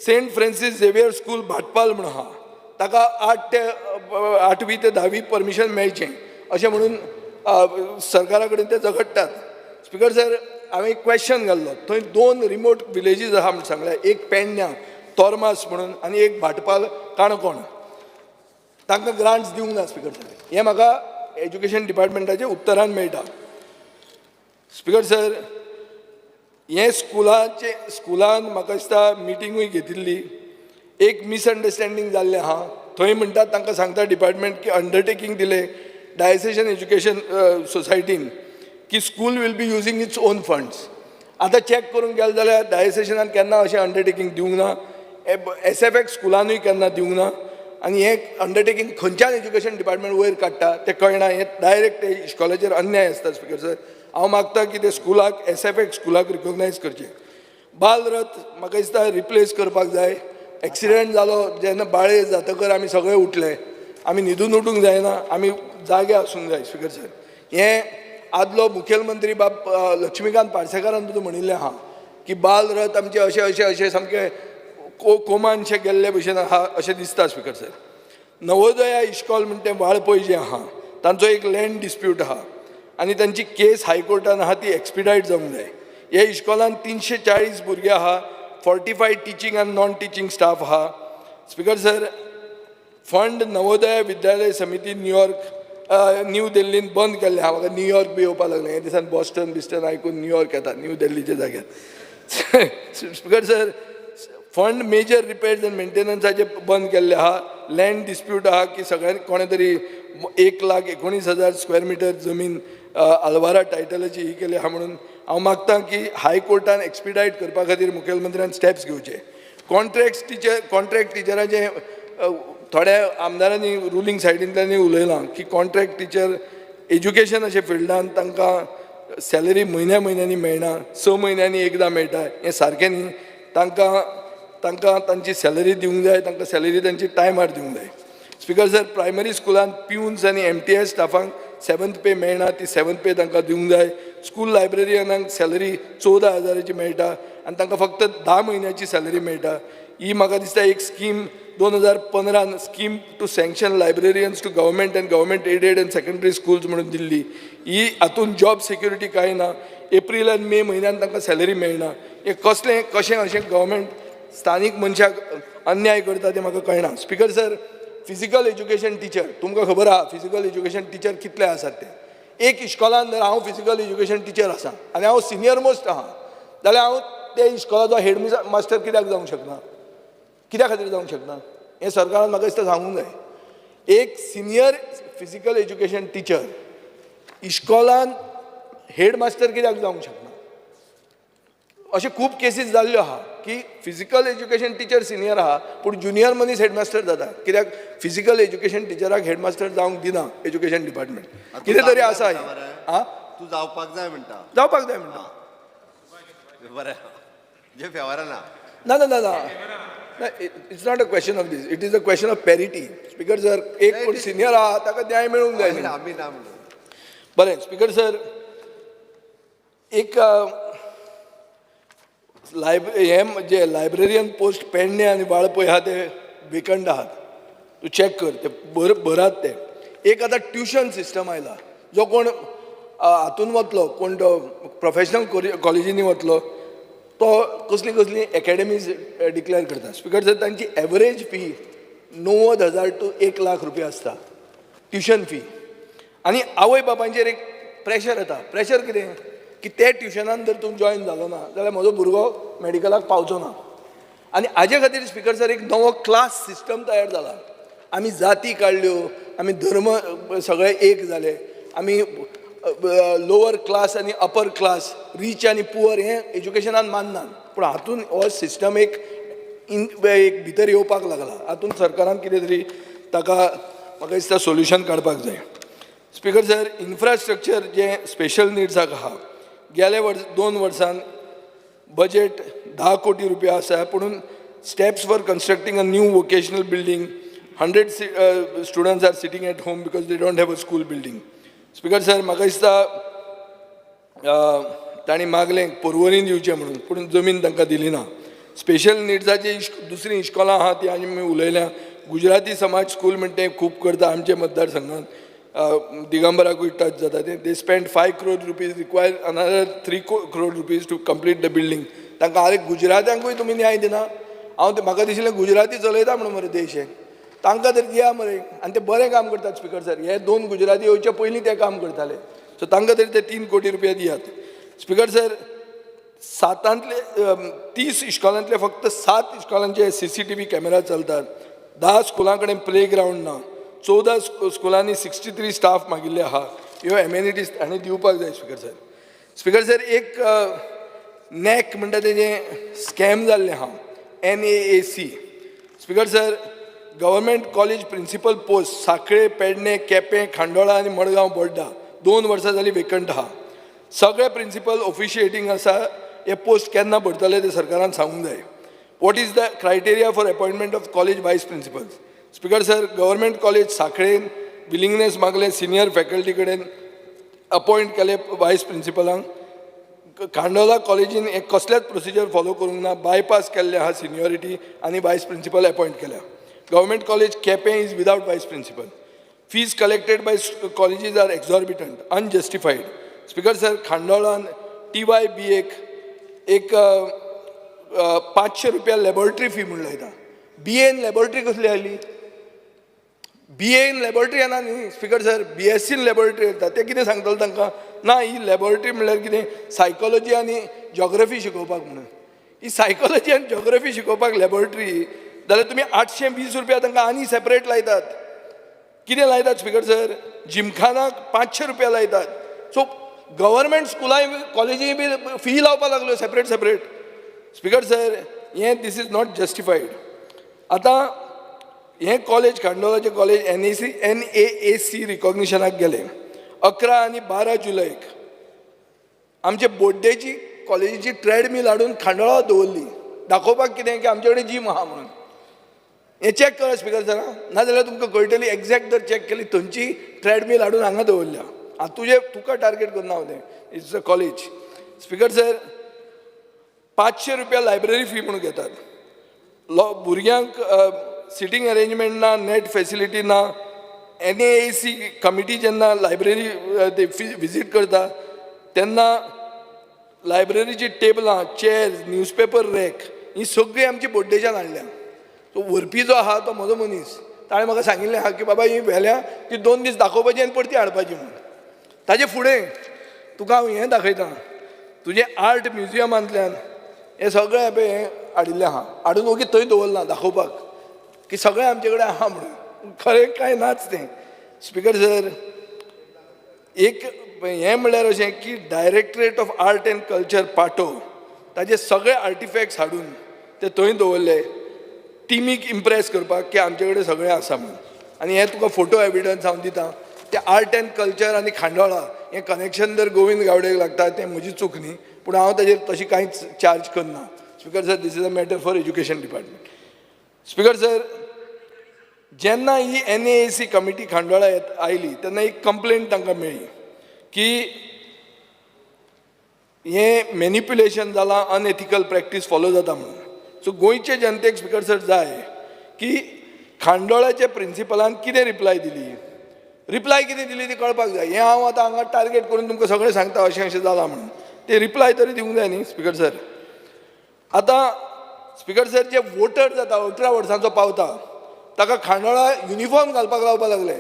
saint Francis Xavier school Bhatpal म्हणून आहा, ताका 8वी ते 10वी परमिशन मेळचें अशें म्हणून सरकारा कडेन ते झगडटात. स्पीकर सर, हांवें एक क्वेश्चन घाल्लो, थंय 2 रिमोट विलेजीस आहा म्हूण सांगलें, एक पेडण्या तोरमास म्हणून आनी एक भाटपाल काणकोण. तांकां ग्रांट्स दिवंक ना स्पीकर सर. हें म्हाका एज्युकेशन डिपार्टमेंटाचें उत्तरान मेळटा. स्पीकर सर, हें स्कुलान म्हाका दिसता मिटिंगूय घेतिल्ली, एक मिसअंडरस्टँडींग जाल्लें आहा. थंय म्हणटात तांकां सांगता डिपार्टमेंट की अंडरटेकींग दिलें डायसेशन एज्युकेशन सोसायटीन की school will be using its own funds. आतां चॅक करूंक गेले जाल्यार डायसेशनान केन्ना अशें अंडरटेकींग दिवंक ना, SFX स्कुलानूय केन्ना दिवंक ना, आनी हें अंडरटेकींग खंयच्यान एज्युकेशन डिपार्टमेंट वयर काडटा तें कळना. हें डायरेक्ट ते इश्कॉलाचेर अन्याय आसता. स्पीकर सर, हांव मागता की ते स्कुलाक SFX स्कुलाक रिकॉग्नायज करचें. बालरथ म्हाका दिसता रिप्लेस करपाक जाय. एक्सिडेंट जालो जेन्ना बाळे जातकर आमी सगळे उठले, आमी न्हिदून उठूंक जायना, आमी जागे आसूंक जाय. स्पीकर सर, हें आदलो मुखेलमंत्री बाब लक्ष्मीकांत पार्सेकारान सुद्दां म्हणिल्लें आहा की बालरथ आमचे अशें अशें अशें सामकें कोमानशें गेल्ले भशेन आहा अशें दिसता. स्पीकर सर, नवोदया इश्कॉल म्हणटा तें वाळपय जें आहा तांचो एक लँड डिस्प्यूट आहा आनी तांची केस हायकोर्टान आहा ती एक्सपिडायट जावंक जाय. ह्या इश्कॉलान 340 भुरगे आहा, 45 टिचींग आनी नॉन टिचींग स्टाफ आहा. Speaker sir, fund Navodaya Vidyalaya समिती न्यूयॉर्क, न्यू दिल्लीन बंद केल्लें आहा. म्हाका न्यूयॉर्क बी येवपाक लागलें. हे दिसान बॉस्टन बिस्टन आयकून न्यूयॉर्क येता न्यू दिल्लीच्या जाग्यार. Speaker sir, fund major repairs and मेंटेनन्साचे बंद केल्ले आहा. लँड डिस्प्यूट आहा की सगळ्यांनी कोणें तरी 1,19,000 स्क्वेअर मिटर जमीन आलवारा टायटलाची ही केली आहा. म्हणून हांव मागता की हायकोर्टान एक्सपिडायट करपा खातीर मुखेलमंत्र्यान स्टेप्स घेवचे. कॉन्ट्रॅक्ट टिचर, कॉन्ट्रॅक्ट टिचराचे थोड्या आमदारांनी रुलींग सायडींतल्यानूय उलयलां की कॉन्ट्रॅक्ट टिचर एज्युकेशन अशे फिल्डान तांकां सॅलरी म्हयन्या म्हयन्यांनी मेळना, 6 म्हयन्यांनी एकदां मेळटा. हें सारकें न्ही. तांकां तांची सॅलरी दिवंक जाय, तांकां सॅलरी तांची टायमार दिवंक जाय. स्पिकर सर, प्रायमरी स्कुलान प्युन्स आनी एमटीएस स्टाफांक सेवन्थ पे मेळना, ती सेवन्थ पे तांकां दिवंक जाय. स्कूल लायब्ररियनांक सॅलरी 14,000ची मेळटा आनी तांकां फक्त 10 म्हयन्याची सॅलरी मेळटा. ही म्हाका दिसता एक scheme 2015 scheme to sanction librarians to government and government aided and secondary schools म्हणून दिल्ली. ही हातून जॉब सेक्युरिटी कांय ना. एप्रील आनी मे म्हयन्यान तांकां सॅलरी मेळना. हें कसलें कशें अशें गव्हर्मेंट स्थानीक मनशाक अन्याय करता तें म्हाका कळना. Speaker sir, physical education teacher, तुमकां खबर आहा फिजिकल एज्युकेशन टिचर कितले आसात ते. एक इश्कोलान जर हांव फिजिकल एज्युकेशन टिचर आसा आनी हांव सिनियर मोस्ट आहा जाल्यार हांव त्या इश्कोलाचो हेड मास्टर कित्याक जावंक शकना? कित्या खातीर जावंक शकना हें सरकारान म्हाका दिसता सांगूंक जाय. एक सिनियर फिजिकल एज्युकेशन टिचर इश्कोलान हेड मास्टर कित्याक जावंक शकना? अशे खूब केसीस जाल्ल्यो आहा की फिजिकल एज्युकेशन टिचर सिनियर आहा पूण ज्युनियर मनीस हेडमास्टर जाता. कित्याक फिजिकल एज्युकेशन टिचराक हेडमास्टर जावंक दिना एज्युकेशन डिपार्टमेंट. कितें तरी आसा. आं, तूं जावपाक जाय म्हणटा. जावपाक जाय म्हणटा. बरें, जे फेवरा ना. ना ना ना ना, it's not a question of this, it is a question of parity. Speaker sir, एक कोण सिनियर आहा ताका न्याय मेळूंक जाय. आमी ना म्हणून. बरें स्पिकर सर, एक हें जे लायब्ररियन पोस्ट पेडणे आनी वाळपय आहा ते वेकंट आहात, तूं चॅक कर ते भरात ते. एक आतां ट्युशन सिस्टम आयला, जो कोण हातून वतलो, कोण तो प्रोफेशनल कॉलेजींनी वतलो तो कसली कसली एकेडमीज डिक्लेअर करता. स्पिकर सर, तांची एवरेज फी 90,000 टू 1 लाख रुपया आसता ट्युशन फी. आनी आवय बापायचेर एक प्रेशर येता. प्रेशर कितें की ते ट्युशनान जर तूं जॉयन जालो ना जाल्यार म्हजो भुरगो मेडिकलाक पावचो ना. आनी हाजे खातीर स्पिकर सर एक नवो क्लास सिस्टम तयार जाला. आमी जाती काडल्यो, आमी धर्म सगळे एक जाले, आमी लोवर क्लास आनी अपर क्लास, रीच आनी पुअर हें एज्युकेशनान माननात. पूण हातून हो सिस्टम एक एक भितर येवपाक लागला. हातून सरकारान कितें तरी ताका म्हाका दिसता सोल्युशन काडपाक जाय. स्पिकर सर, इन्फ्रास्ट्रक्चर जें स्पेशल निड्साक आहा, गेले वर्स 2 वर्सान बजेट 10 कोटी रुपया आसा, पूण steps for constructing a new vocational building, 100 students are sitting at home because they don't have a school building. Speaker sir, म्हाका दिसता तांणी मागलें पर्वरीन दिवचें म्हणून, पूण जमीन तांकां दिली ना. स्पेशल निड्साची दुसरीं इश्कोलां आहा ती आमी उलयल्या. गुजराती समाज स्कूल म्हणटा तें खूब करता आमच्या मतदारसंघात, दिगंबराकूय टच जाता तें. They spend 5 crore rupees, require another 3 crore rupees to complete the building. तांकां आरे गुजरात्यांकूय तुमी न्याय दिना. हांव ते म्हाका दिशिल्लें गुजराती चलयता म्हणून मरे देश, हे तांकां तरी दिया मरे. आनी ते बरें काम करतात स्पिकर सर, हे 2 गुजराती येवचे पयलीं ते काम करताले, सो तांकां तरी ते 3 कोटी रुपया दियात. स्पिकर सर, 30 इश्कोलांतले फक्त 7 इश्कोलांचे CCTV camera चलतात, 10 स्कुलां कडेन प्ले ग्रावंड ना, 14 स्कुलांनी 63 स्टाफ मागिल्ले आहा. ह्यो एमेनिटीज हांणी दिवपाक जाय स्पिकर सर. स्पिकर सर, एक नॅक म्हणटा तेजें स्कॅम जाल्लें आहा, NAAC. Speaker sir, government college principal post Sanquelim, Pedne, Quepem, Khandola आनी मडगांव बोड्डा 2 वर्सां जालीं वेकंट आहा. सगळे प्रिंसिपल ऑफिशिएटींग आसा. हे पोस्ट केन्ना भरतले ते सरकारान सांगूंक जाय. What is the criteria for appointment of college vice principals? Speaker sir, government college सांखळेन willingness मागलें सिनियर फॅकल्टी कडेन अपॉयंट केले वायस प्रिंसिपलांक. खांडोला कॉलेजीन एक कसलेच प्रोसिजर फॉलो करूंक ना, बायपास केल्ले आहा सिनियोरिटी आनी वायस प्रिंसिपल अपॉयंट केल्या. Government college Quepem is without vice principal. Fees collected by colleges are exorbitant, unjustified. Speaker sir, खांडोळान TYB एक 500 रुपया लॅबोरेटरी फी म्हूण लायता. बी ए इन लॅबोरेटरी कसली आयली? बी ए इन लॅबोरेटरी येना न्ही speaker sir. B S C in laboratory येता. ते कितें सांगतले तांकां? ना, ही लॅबोरेटरी म्हणल्यार कितें, सायकोलॉजी आनी जॉग्रफी शिकोवपाक म्हणून. ही सायकोलॉजी आनी जॉग्रफी शिकोवपाक लॅबोरेटरी जाल्यार तुमी 820 रुपया तांकां आनी सेपरेट लायतात. कितें लायतात स्पीकर सर? जिमखानाक 500 रुपया लायतात. सो गव्हर्मेंट स्कुलांय, कॉलेजीय बी फी लावपाक लागल्यो सेपरेट सेपरेट. स्पीकर सर, हें this is not justified. आतां हें कॉलेज, खांडोळाचें कॉलेज, एनएसी एनएएसी रिकॉग्निशनाक गेलें 11 आनी 12 जुलयक. आमचे बोड्डेची कॉलेजीची ट्रेडमील हाडून खांडोळा दवरली, दाखोवपाक कितें की आमचे कडेन जीम आहा म्हणून. हें चॅक करा स्पीकर सर, नाजाल्यार तुमकां कळटली. एग्जॅक्ट जर चॅक केली, थंयची ट्रेडमील हाडून हांगा दवरल्या. आं, तुजे तुका टार्गेट करना हांव तें, it's a college. Speaker sir, 500 रुपया लायब्ररी फी म्हणून घेतात. लो भुरग्यांक सिटींग अरेंजमेंट ना, नेट फेसिलिटी ना. एनएएसी कमिटी जेन्ना लायब्ररी ते विजीट करता तेन्ना लायब्ररीची टेबलां, चेअर्स, न्यूजपेपर रॅक ही सगळीं आमची बोड्डेच्यान हाडल्या. सो व्हरपी जो आहा तो म्हजो मनीस. ताणें म्हाका सांगिल्लें आहा की बाबा, ही व्हेल्या ती 2 दीस दाखोवपाची आनी परती हाडपाची म्हणून. ताजे फुडें तुका हांव हें दाखयता, तुजें आर्ट म्युजियमांतल्यान हें सगळें पळय, हें हाडिल्लें आहा. हाडून ओगी थंय दवरलां दाखोवपाक की सगळें आमचे कडेन आहा म्हणून. खरें कांय नाच तें. स्पीकर सर, एक हें म्हणल्यार अशें की Directorate of Art and Culture पाटो, ताजे सगळे आर्टिफॅक्ट्स हाडून ते थंय दवरले टिमीक इम्प्रेस करपाक की आमचे कडेन सगळें आसा म्हणून. आनी हें तुका फोटो एविडन्स हांव दिता. ते आर्ट अँड कल्चर आनी खांडोळा हें कनेक्शन जर गोविंद गावडेक लागता, तें म्हजी चूक न्ही, पूण हांव ताजेर तशी कांयच चार्ज करना. Speaker sir, this is a matter for education department. Speaker sir, जेन्ना ही एनएसी कमिटी खांडोळा येत आयली तेन्ना एक कंप्लेंट तांकां मेळ्ळी की हें मॅनिप्युलेशन जालां, अनएथिकल प्रॅक्टीस फॉलो जाता म्हणून. सो गोंयचे जनतेक, स्पीकर सर, जाय की खांडोळाच्या प्रिंसिपलान कितें रिप्लाय दिली, रिप्लाय कितें दिली ती कळपाक जाय. हें हांव आतां हांगा टार्गेट करून तुमकां सगळें सांगता, अशें अशें जालां म्हणून. ते रिप्लाय तरी दिवंक जाय न्ही स्पीकर सर. आतां स्पीकर सर, जे वोटर जाता, 18 वर्सांचो पावता, ताका खांडोळा युनिफॉर्म घालपाक लावपाक लागले.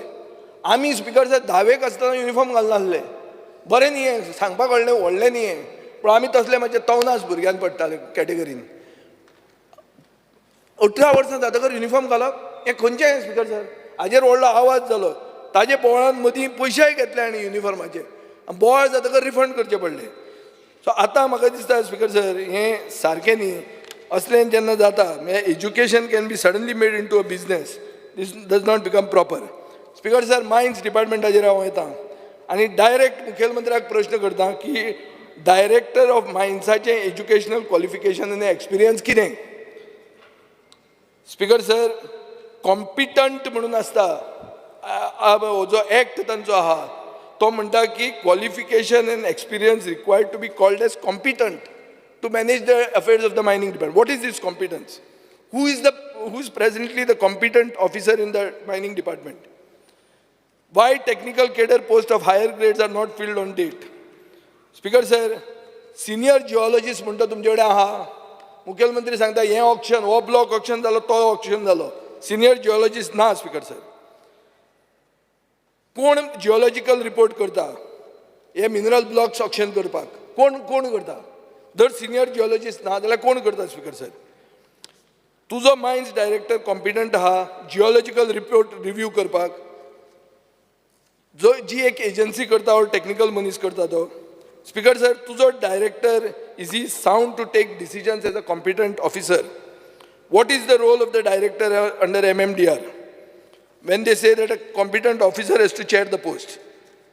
आमी, स्पीकर सर, धावेक आसतना युनिफॉर्म घालनासले. बरें न्ही हें, सांगपाक कळ्ळें, व्हडलें न्ही हें, पूण आमी तसले मातशे तवनास भुरग्यान पडटाले कॅटेगरीन. 18 वर्सां जातकर युनिफॉर्म घालप हें खंयचें, स्पीकर सर? हाजेर व्हडलो आवाज जालो. ताजे बोवाळान मदीं पयशेय घेतले आनी युनिफॉर्माचे बोवाळ जातकर रिफंड करचे पडले. सो आतां म्हाका दिसता स्पीकर सर, हें सारकें न्ही. असलें जेन्ना जाता म्हणजे education can be suddenly made into a business. This does not become proper. Speaker sir, mines डिपार्टमेंटाचेर हांव वयता आनी डायरेक्ट मुखेलमंत्र्याक प्रश्न करता की डायरेक्टर ऑफ मायन्साचें एज्युकेशनल क्वॉलिफिकेशन आनी एक्सपिरियन्स कितें? स्पीकर सर, कॉम्पिटंट म्हणून आसता. हो जो एक्ट तांचो आहा तो म्हणटा की qualification and experience required to be called as competent to manage the affairs of the mining department. What is this competence? Who is presently the competent officer in the mining department? Why technical cadre post of higher grades are not filled on date? Speaker sir, senior geologist म्हणटा तुमचे कडेन आहा. मुखेलमंत्री सांगता हें auction, हो block auction जालो, तो ऑक्शन जालो, सिनियर जिओलॉजिस्ट ना. स्पीकर सर, कोण जिओलॉजिकल रिपोर्ट करता? हे मिनरल ब्लॉक्स ऑक्शन करपाक कोण कोण करता? जर सिनियर जिओलॉजिस्ट ना जाल्यार कोण करता? स्पीकर सर, तुजो मायन्स डायरेक्टर कॉम्पिटंट आहा जिओलॉजिकल रिपोर्ट रिव्यू करपाक? जो जी एक एजन्सी करता और टेक्निकल मनीस करता तो. स्पीकर सर, तुजो director, is he sound to take decisions as a competent officer? What is the role of the director under MMDR when they say that a competent officer has to chair the post?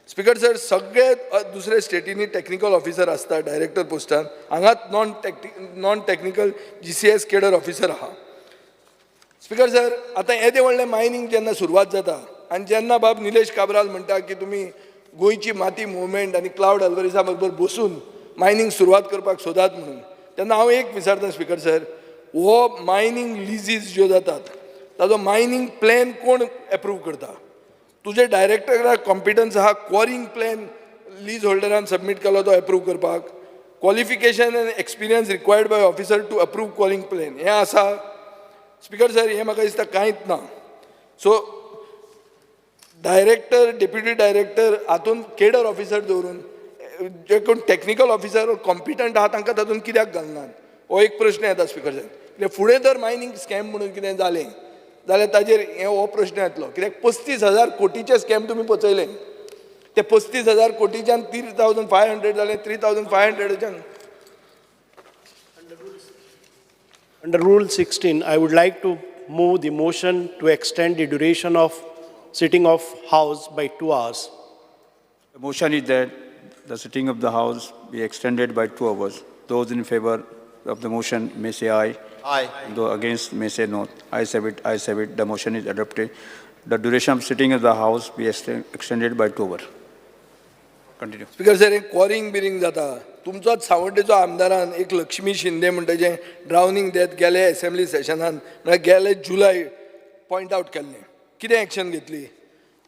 Speaker sir, सगळे दुसरे स्टेटींनी technical officer आसता director पोस्टान. हांगाच non technical GCS cadre officer आहा. Speaker sir, आतां येदें व्हडलें mining जेन्ना सुरवात जाता आनी जेन्ना बाब निलेश काब्राल म्हणटा की तुमी गोंयची माती मुवमेंट आनी क्लावड अल्वारीसा बरोबर बसून मायनींग सुरवात करपाक सोदात म्हणून, तेन्ना हांव एक विचारता स्पीकर सर, हो मायनींग लिजीज ज्यो जातात ताजो मायनींग प्लॅन कोण एप्रूव करता? तुजे डायरेक्टराक कॉम्पिटन्स आहा क्वॉरिंग प्लॅन लीज होल्डरान सबमीट केलो तो एप्रूव करपाक? Qualification and experience required by officer to approve quarrying plan हें आसा? स्पिकर सर, हें म्हाका दिसता कांयच ना. सो डायरेक्टर, डेप्युटी डायरेक्टर हातून केडर ऑफिसर दवरून जे कोण टॅक्निकल ऑफिसर कॉम्पिटंट आहा तांकां तातूंत कित्याक घालनात, हो एक प्रश्न येता स्पिकर सर. कित्याक फुडें जर मायनींग स्कॅम म्हणून कितें जालें जाल्यार ताजेर हे हो प्रश्न येतलो. कित्याक 35,000 कोटीचे स्कॅम तुमी पचयले, ते 35,000 कोटीच्यान 3,500 जाले, 3,500च्यान. Under Rule 16, I would like to move the motion to extend the duration of sitting of House by 2 hours. The motion is that the sitting of the House be extended by 2 hours. Those in favor of the motion may say aye. Aye. Those against may say no. Ayes have it, ayes have it. The motion is adopted. The duration of sitting of the House be extended by 2 hours. Continue. Speaker sir, हें क्वॉरिंग बिरींग जाता. तुमचोच सांवड्डेचो आमदारान एक लक्ष्मी शिंदे म्हणटा जें ड्रावनींग death गेले assembly सेशनान, म्हळ्यार गेले जुलय point out केल्लें, कितें एक्शन घेतली?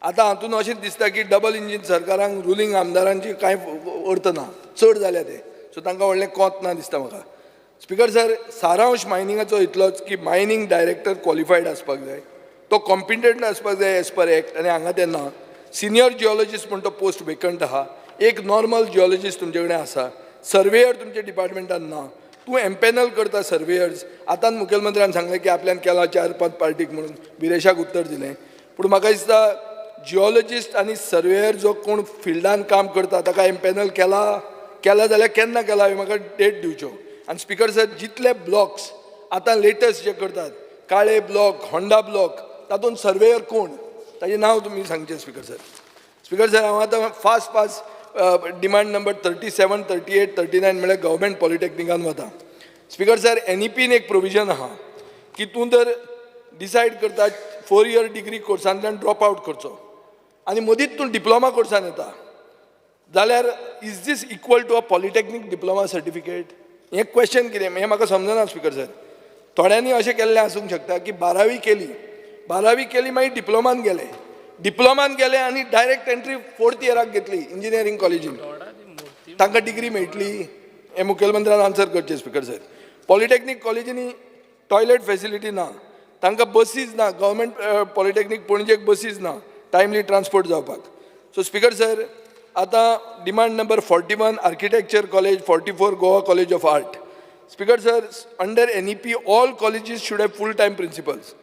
आतां हातून अशें दिसता की डबल इंजीन सरकारांक रुलींग आमदारांची कांय अर्थ ना, चड जाल्या ते, सो तांकां व्हडलें कोंत ना दिसता म्हाका. स्पिकर सर, सारांश मायनिंगाचो इतलोच की मायनींग डायरेक्टर क्वॉलिफायड आसपाक जाय, तो कॉम्पिटंट आसपाक जाय एज पर एक्ट, आनी हांगा ते ना. सिनियर जिओलॉजिस्ट म्हण तो पोस्ट वेकंट आहा, एक नॉर्मल जिओलॉजिस्ट तुमचे कडेन आसा, सर्वेयर तुमच्या डिपार्टमेंटान ना, तूं एम्पॅनल करता सर्वेयर्स. आतां मुखेलमंत्र्यान सांगलें की आपल्यान केला 4-5 पार्टीक म्हणून विरेशाक उत्तर दिलें, पूण म्हाका दिसता जिओलॉजिस्ट आनी सर्वेयर जो कोण फिल्डान काम करता ताका एम्पॅनल केला, केला जाल्यार केन्ना केला हें म्हाका डेट दिवच्यो. आनी स्पिकर सर, जितले ब्लॉक्स आतां लेटस्ट जे करतात, काळे ब्लॉक, होंडा ब्लॉक, तातूंत सर्वेयर कोण ताजें नांव तुमी सांगचें स्पिकर सर. स्पिकर सर, हांव आतां फास्ट फास्ट डिमांड नंबर 37, 38, 39 म्हळ्यार गव्हर्मेंट पॉलिटेक्निकान वता. स्पिकर सर, एनईपीन एक प्रोविजन आहा की तूं जर डिसायड करता 4 इयर डिग्री कोर्सांतल्यान ड्रॉप आवट करचो आनी मदींच तूं डिप्लोमा कोर्सान येता जाल्यार is this equal to a polytechnic diploma certificate? हें क्वेश्चन कितें हें म्हाका समजना स्पिकर सर. थोड्यांनी अशें केल्लें आसूंक शकता की बारावी केली, बारावी केली मागीर डिप्लोमान गेले, डिप्लोमान गेले आनी डायरेक्ट एंट्री 4th इयराक घेतली इंजिनियरींग कॉलेजीन, तांकां डिग्री मेळटली? हें मुखेलमंत्र्यान आन्सर करचें स्पिकर सर. पॉलिटेक्नीक कॉलेजींनी टॉयलेट फॅसिलिटी ना, तांकां बसीस ना, गव्हर्मेंट पॉलिटेक्नीक पणजेक बसीस ना टायमली ट्रान्सपोर्ट जावपाक. सो स्पिकर सर, आतां demand number 41 architecture college, 44 Goa college of art. Speaker sir, under NEP all colleges should have full time principals.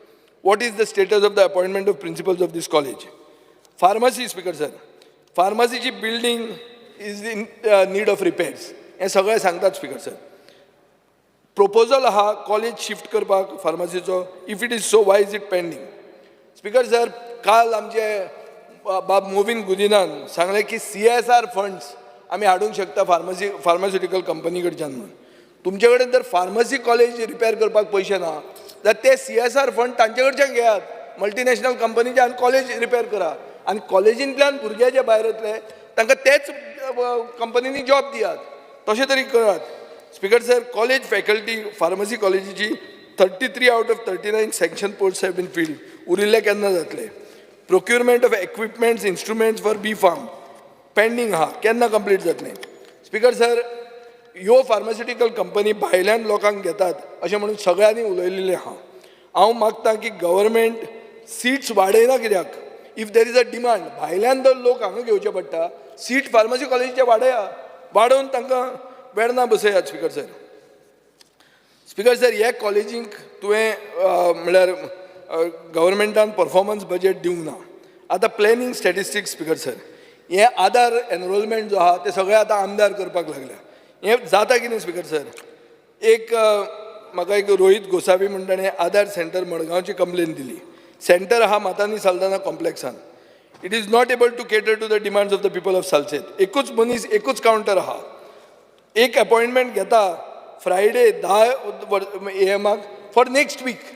What is the status of the appointment of principals of this college? Pharmacy, Speaker sir, फार्मासीची building is in need of repairs, हें सगळें सांगतात speaker sir. Proposal आहा college shift करपाक फार्मासीचो, if it is so why is it pending? Speaker sir, काल आमचे बाब मोविन गुदिनान सांगलें की CSR funds आमी हाडूंक शकता फार्मासी फार्मास्युटिकल कंपनी कडच्यान म्हणून. तुमचे कडेन जर फार्मासी कॉलेज रिपेर करपाक पयशे ना जाल्यार ते CSR fund तांचे कडच्यान घेयात, मल्टिनॅशनल कंपनीचे, आनी कॉलेज रिपेर करा आनी कॉलेजींतल्यान भुरगे जे भायर येतले तांकां तेच कंपनींनी जॉब दियात, तशें तरी करात. Speaker sir, college faculty pharmacy कॉलेजीची 33 out of 39 sanction post have been filled, उरिल्ले केन्ना जातले? Procurement of equipments, instruments for B Pharm pending आहा, केन्ना कंप्लीट जातलें? स्पिकर सर, ह्यो फार्मास्युटिकल कंपनी भायल्यान लोकांक घेतात अशें म्हणून सगळ्यांनी उलयलेलें आहा. हांव मागता की गव्हर्मेंट सिट्स वाडयना कित्याक? If there is a demand, भायल्यान जर लोक हांगा घेवचे पडटा, सीट फार्मासी कॉलेजीचे वाडया, वाडोवन तांकां वेर्ना बसयात. स्पिकर सर, स्पिकर सर, हे कॉलेजींक तुवें म्हणल्यार गव्हर्मेंटान परफॉर्मन्स बजेट दिवंक ना. आतां प्लॅनिंग स्टॅटिस्टिक्स स्पिकर सर, हे आधार एनरोलमेंट जो आहा ते सगळे आतां आमदार करपाक लागल्या, हें जाता कितें स्पिकर सर? एक म्हाका एक रोहीत गोसावी म्हण ताणें आधार सेंटर मडगांवची कंप्लेन दिली. सेंटर आहा मातानी Saldanha कॉम्प्लेक्सान, it is not able to cater to the demands of the people of Salcete. एकूच मनीस एकूच कावंटर आहा, एक अपॉयंटमेंट घेता Friday 10 AM for next week,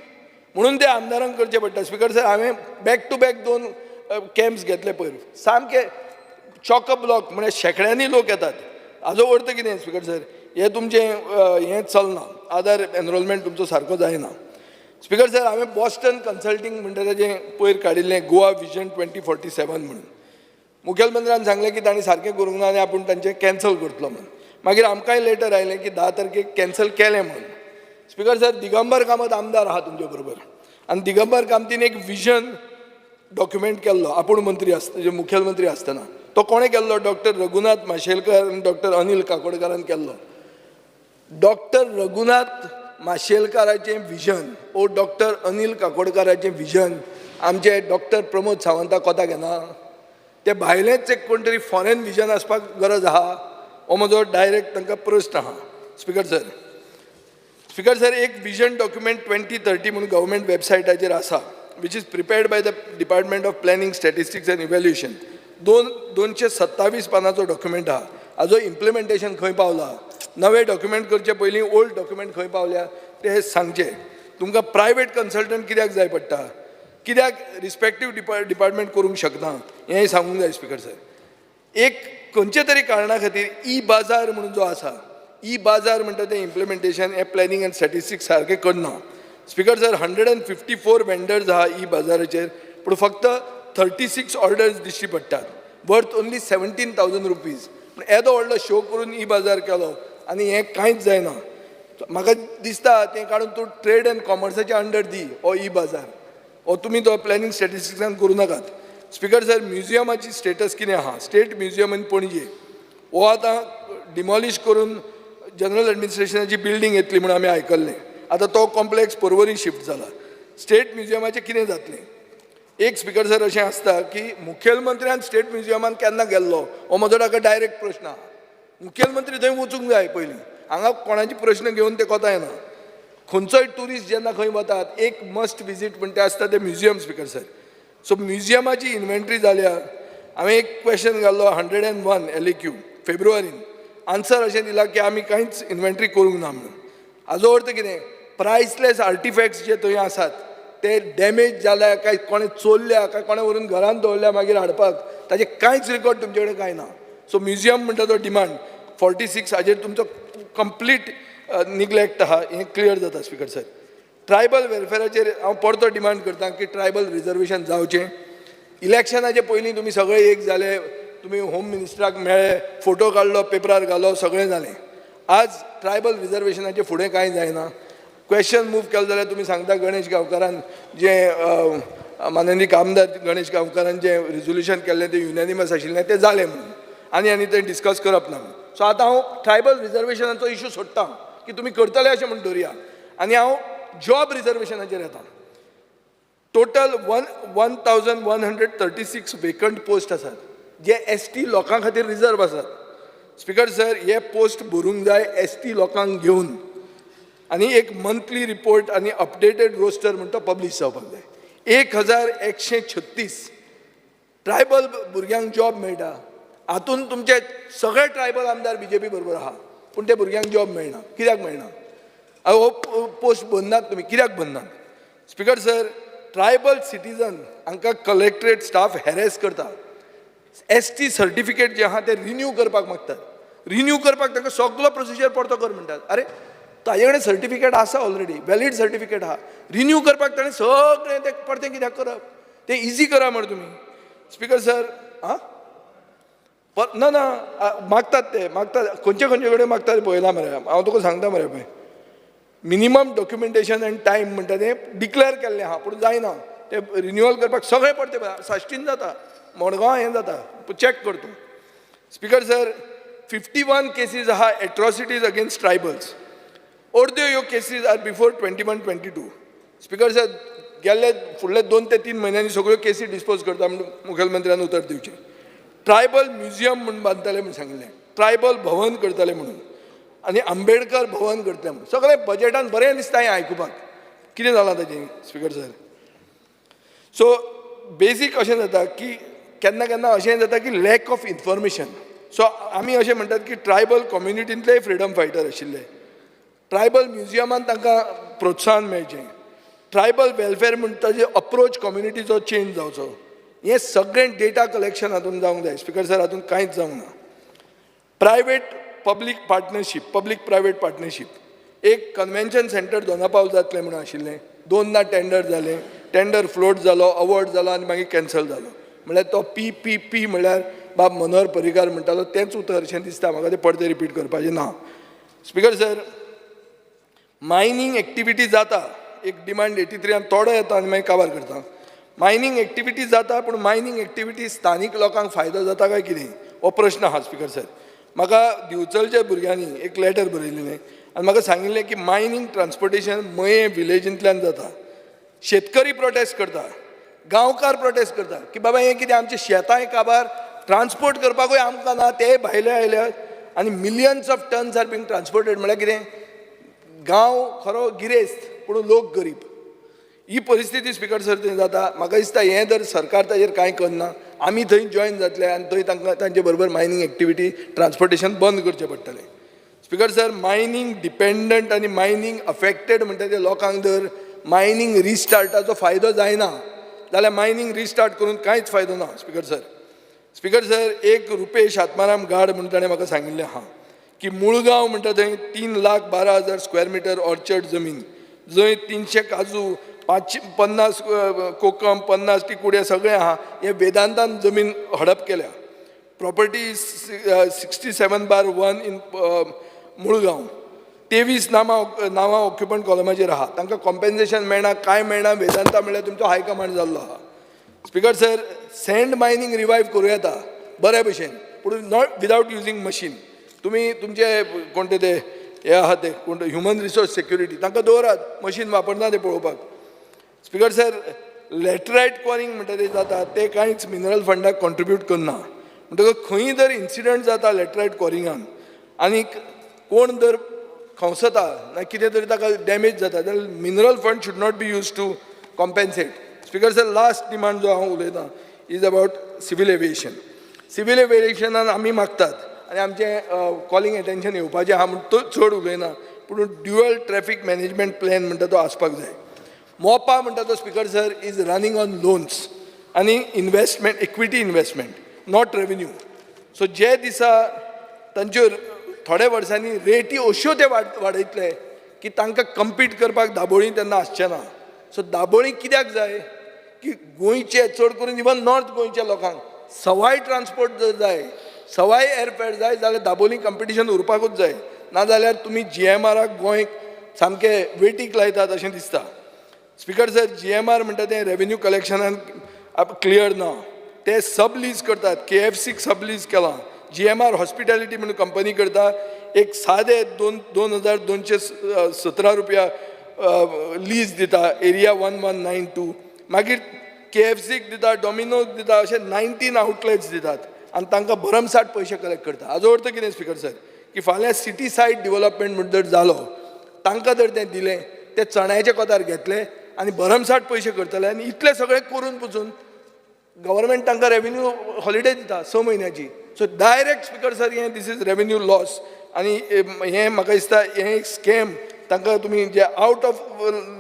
म्हणून ते आमदारांक करचें पडटा. स्पिकर सर, हांवें बॅक टू बॅक 2 कॅम्प्स घेतले पयर, सामके चॉकअप ब्लॉक, म्हळ्यार शेंकड्यांनी लोक येतात. हाजो अर्थ कितें स्पिकर सर? हें तुमचें हें चलना, आधार एनरोलमेंट तुमचो सारको जायना. स्पिकर सर, हांवें बॉस्टन कन्सल्टींग म्हणटा ताजें पयर काडिल्लें गोवा विजन 2047 म्हणून. मुखेलमंत्र्यान सांगलें की तांणी सारकें करूंक ना आनी आपूण तांचें कॅन्सल करतलो म्हणून. मागीर आमकांय लेटर आयलें की 10 तारखेक कॅन्सल केलें म्हणून. स्पिकर सर, दिगंबर कामत आमदार आहा तुमचे बरोबर आनी दिगंबर कामतीन एक विजन डॉक्युमेंट केल्लो आपूण मंत्री आसतना, मुखेलमंत्री आसतना. तो कोणें केल्लो? डॉक्टर रघुनाथ माशेलकर आनी डॉक्टर अनिल काकोडकारान केल्लो. डॉक्टर रघुनाथ माशेलकाराचें विजन ओ डॉक्टर अनिल काकोडकाराचें विजन आमचे डॉक्टर प्रमोद सावंता कोता घेना. ते भायलेंच एक कोण तरी फॉरेन विजन आसपाक गरज आहा, हो म्हजो डायरेक्ट तांकां प्रस्न आहा. स्पिकर सर, स्पिकर सर, एक विजन डॉक्युमेंट 2030 म्हणून गव्हर्मेंट वेबसायटाचेर आसा, which is prepared by the Department of Planning, Statistics and Evaluation. 227 पानाचो document आहा. हाजो इम्प्लिमेंटेशन खंय पावला? नवे डॉक्युमेंट करचे पयलीं ओल्ड डॉक्युमेंट खंय पावल्या ते सांगचे. तुमकां प्रायवेट कन्सल्टंट कित्याक जाय पडटा? कित्याक रिस्पेक्टीव डिपार्टमेंट करूंक शकना, हेंय सांगूंक जाय. स्पिकर सर, एक खंयचे तरी कारणा खातीर ई बाजार म्हणून जो आसा, ई बाजार म्हणटा तें इम्प्लिमेंटेशन हें प्लॅनिंग अँड स्टॅटिस्टिक्स सारकें करना. स्पिकर सर, 154 vendors आहा ई बाजाराचेर, पूण फक्त 36 ऑर्डर्स दिश्टी पडटात, worth only ₹17,000. पूण येदो व्हडलो शो करून ई बाजार केलो आनी हें कांयच जायना. म्हाका दिसता तें काडून तूं ट्रेड एंड कॉमर्साच्या अंडर दी हो ई बाजार, हो तुमी तो प्लॅनिंग स्टॅटिस्टिक्सान करूं नाकात. स्पिकर सर, म्युजियमाची स्टेटस कितें आहा? स्टेट म्युजियम इन पणजे हो आतां डिमॉलिश करून जनरल एडमिनिस्ट्रेशनाची बिल्डींग येतली म्हणून आमी आयकल्लें. आतां तो कॉम्प्लेक्स पर्वरी शिफ्ट जाला. स्टेट म्युजियमाचें कितें जातलें? एक स्पिकर सर, अशें आसता की मुखेलमंत्र्यान स्टेट म्युजियमान केन्ना गेल्लो, हो म्हजो ताका डायरेक्ट प्रश्न आहा. मुखेलमंत्री थंय वचूंक जाय पयलीं. हांगा कोणाचे प्रश्न घेवन ते कोता येना. खंयचोय ट्युरिस्ट जेन्ना खंय वतात, एक मस्ट विजीट म्हणटा आसता ते म्युजियम. स्पिकर सर, सो म्युजियमाची इन्व्हेंटरी जाल्या? हांवें एक क्वेश्चन घाल्लो 101 LAQ फेब्रुवारीन. आन्सर अशें दिलां की आमी कांयच इन्व्हेंटरी करूंक ना म्हणून. हाजो अर्थ कितें? प्रायसलेस आर्टिफॅक्ट्स जे थंय आसात ते डॅमेज जाल्या काय कोणें चोरल्या काय कोणें व्हरून घरान दवरल्या मागीर हाडपाक, ताजें कांयच रिकॉर्ड तुमचे कडेन कांय ना. सो म्युजियम म्हणटा तो डिमांड 46 हाजेर तुमचो कंप्लीट निग्लेक्ट आहा, हें क्लियर जाता. स्पिकर सर, ट्रायबल वेलफेराचेर हांव परतो डिमांड करता की ट्रायबल रिजर्वेशन जावचें. इलेक्शनाचे पयलीं तुमी सगळे एक जाले, तुमी होम मिनिस्टराक मेळ्ळे, फोटो काडलो, पेपरार घालो, सगळें जालें. आज ट्रायबल रिजर्वेशनाचें फुडें कांय जायना. क्वेश्चन मूव केलें जाल्यार तुमी सांगता गणेश गांवकारान जें, माननीय आमदार गणेश गांवकारान जें रिजोल्युशन केल्लें तें युनॅनिमस आशिल्लें, तें जालें म्हणून आनी आनी तें डिस्कस करप ना म्हणून. सो आतां हांव ट्रायबल रिजर्वेशनाचो इशू सोडटा की तुमी करतले अशें म्हूण धरुया आनी हांव जॉब रिजर्वेशनाचेर येता. Total 1136 vacant post आसात जे एसटी लोकां खातीर रिजर्व आसात. स्पिकर सर, हे पोस्ट भरूंक जाय एसटी लोकांक घेवन आनी एक मंथली रिपोर्ट आनी अपडेटेड रोस्टर म्हण तो पब्लीश जावपाक जाय. 1136 ट्रायबल भुरग्यांक जॉब मेळटा. हातून तुमचे सगळे ट्रायबल आमदार बीजेपी बरोबर आहा, पूण ते भुरग्यांक जॉब मेळना. कित्याक मेळना? हो पोस्ट भरनात तुमी, कित्याक भरनात? स्पिकर सर, ट्रायबल सिटीजन हांकां कलेक्ट्रेट स्टाफ हॅरेस करता. एसटी सर्टिफिकेट जे आहा ते रिन्यू करपाक मागतात. रिन्यू करपाक तांकां सगलो प्रोसिजर परतो कर म्हणटात. अरे, ताजे कडेन सर्टिफिकेट आसा, ऑलरेडी व्हॅलीड सर्टिफिकेट आहा. रिन्यू करपाक ताणें सगळें तें परतें कित्याक करप? तें इजी करा मरे तुमी. स्पिकर सर, आं, ना ना, मागतात ते मागतात. खंयचे खंयचे कडेन मागतात ते पळयलां मरे हांव, तुका सांगता मरे पळय. मिनिमम डॉक्युमेंटेशन अँड टायम म्हणटा तें डिक्लेअर केल्लें आहा, पूण जायना तें. रिन्युअल करपाक सगळें परतें साश्टीन जाता, मडगांव हें जाता, चॅक कर तूं. स्पिकर सर, 51 केसीज आहा एट्रॉसिटीज अगेन्स्ट ट्रायबल्स. अर्द्यो ह्यो cases are before 21-22. Speaker sir, गेल्ले फुडले 2 ते 3 म्हयन्यांनी सगळ्यो केसी डिस्पोज करता म्हणून मुखेलमंत्र्यान उतर दिवचें. ट्रायबल म्युझियम म्हूण बांदतले म्हूण सांगिल्लें, ट्रायबल भवन करतले म्हणून आनी आंबेडकर भवन करतले म्हणून सगळें बजेटान बरें दिसता हें आयकुपाक. कितें जालां ताजें? स्पिकर सर, सो बेजीक अशें जाता की केन्ना केन्ना अशें जाता की लॅक ऑफ इन्फॉर्मेशन. सो आमी अशें म्हणटात की ट्रायबल कम्युनिटींतलेय फ्रिडम फायटर आशिल्ले. ट्रायबल म्युझियमान तांकां प्रोत्साहन मेळचें. ट्रायबल वेलफेअर म्हणटा जे अप्रोच कम्युनिटीचो चेंज जावचो. हें सगळें डेटा कलेक्शन हातून जावंक जाय. स्पिकर सर, हातून कांयच जावंक ना. Private public partnership, public private partnership, एक कन्वेन्शन सेंटर दोना पावल जातलें म्हणून आशिल्लें. दोनदा टेंडर जालें, टेंडर फ्लोट जालो, अवॉर्ड जालो आनी मागीर कॅन्सल जालो. म्हणल्यार तो पीपीपी म्हणल्यार बाब मनोहर पर्रीकार म्हणटालो तेंच उतर अशें दिसता म्हाका. तें परतें रिपीट करपाचें ना. Speaker sir, मायनींग एक्टिविटी जाता, एक डिमांड 83 थोडो येता आनी मागीर काबार करता. मायनींग एक्टिविटी जाता, पूण मायनींग एक्टिविटी स्थानीक लोकांक फायदो जाता काय कितें हो प्रश्न आहा स्पीकर सर. म्हाका दिवचलच्या भुरग्यांनी एक लेटर बरयलें आनी म्हाका सांगिल्लें की मायनींग ट्रान्सपोर्टेशन मये विलेजींतल्यान जाता. शेतकरी प्रोटेस्ट करता, गांवकार प्रोटेस्ट करता की बाबा हें कितें आमचें शेतांय काबार, ट्रान्सपोर्ट करपाकूय आमकां ना, ते भायले आयल्यात आनी millions of tons are being transported. म्हळ्यार कितें, गांव खरो गिरेस्त पूण लोक गरीब. ही परिस्थिती स्पीकर सर थंय जाता. म्हाका दिसता हें जर सरकार ताजेर कांय करना, आमी थंय जॉयन जातले आनी थंय तांकां तांचे बरोबर मायनींग एक्टिविटी ट्रान्सपोर्टेशन बंद करचें पडटलें. स्पीकर सर, मायनींग डिपेंडंट आनी मायनींग अफेक्टेड म्हणटा ते लोकांक जर मायनींग रिस्टार्टाचो फायदो जायना जाल्यार मायनींग रिस्टार्ट करून कांयच फायदो ना स्पीकर सर. स्पीकर सर, एक रुपेश आत्माराम गाड म्हणून ताणें म्हाका सांगिल्लें आहा की मुळगांव म्हणटा थंय 3,12,000 स्क्वेअर मिटर ऑर्चर्ड जमीन, जंय 300 काजू, 550 कोकम, 50 टिकुडे सगळें आहा, हे वेदांतान जमीन हडप केल्या. Property 67/1 in Mulgaon, 23 नांवां ऑक्युपंट कॉलमाचेर आहा. तांकां कॉम्पेन्सेशन मेळना, कांय मेळना. वेदांता म्हणल्यार तुमचो हायकमांड जाल्लो आहा. Speaker sir, sand mining revive करूं येता बरे भशेन, पूण not without using machine. तुमी तुमचे कोण ते हे आहा ते कोण ह्युमन रिसोर्स सेक्युरिटी तांकां दवरात, मशीन वापरना ते पळोवपाक. स्पीकर सर, लॅटरायट क्वॉरिंग म्हणटा ते जाता ते कांयच मिनरल फंडाक कॉन्ट्रिब्यूट करना. म्हणटकच खंय जर इन्सिडंट जाता लॅटरायट क्वॉरिंगान आनी कोण जर खंवसता ना कितें तरी ताका डॅमेज जाता जाल्यार mineral fund should not be use to compensate. Speaker sir, last demand जो हांव उलयतां is about civil aviation. Civil एविएशनान आमी मागतात आनी आमचें कॉलिंग एटेन्शन येवपाचें आहा म्हूण तो चड उलयना, पूण ड्युअल ट्रॅफिक मॅनेजमेंट प्लॅन म्हणटा तो आसपाक जाय. मोपा म्हणटा तो speaker sir is running on loans आनी investment, equity investment, not revenue. So जे दिसा तांच्यो थोड्या वर्सांनी रेटी अश्यो ते वाडयतले की तांकां कम्पीट करपाक दाबोळी तेन्ना आसचें ना. सो दाबोळी कित्याक जाय की गोंयचे चड करून इवन नॉर्थ गोंयच्या लोकांक सवाय ट्रान्सपोर्ट जर जाय, सवाय एअरफेअर जाय जाल्यार दाबोळी कंपिटिशन उरपाकूच जाय. नाजाल्यार तुमी GMRाक गोंय सामकें वेटीक लायतात अशें दिसता. स्पीकर सर, GMR म्हणटा तें रेवेन्यू कलेक्शनान क्लियर ना, ते सब लीज करतात. KFCक सब लीज केलां. GMR hospitality म्हणून कंपनी करता, एक सादे 2,217 रुपया लीज दिता, एरिया 1192. मागीर KFCक दिता, डॉमिनोज दिता, अशे 19 आउटलेट्स दितात आनी तांकां भरमसाठ पयशे कलेक्ट करता. हाजो अर्थ कितें स्पीकर सर, की फाल्यां सिटी सायड डिवलपमेंट म्हण जर जालो, तांकां जर तें दिलें, ते चण्याचे कोतार घेतले आनी भरमसाठ पयशे करतले आनी इतले सगळें करून पसून गव्हर्मेंट तांकां रेवेन्यू हॉलिडे दिता 6 म्हयन्याची. सो डायरेक्ट स्पीकर सर, हें this is revenue loss आनी हें म्हाका दिसता हें एक स्कॅम. तांकां तुमी जे आवट ऑफ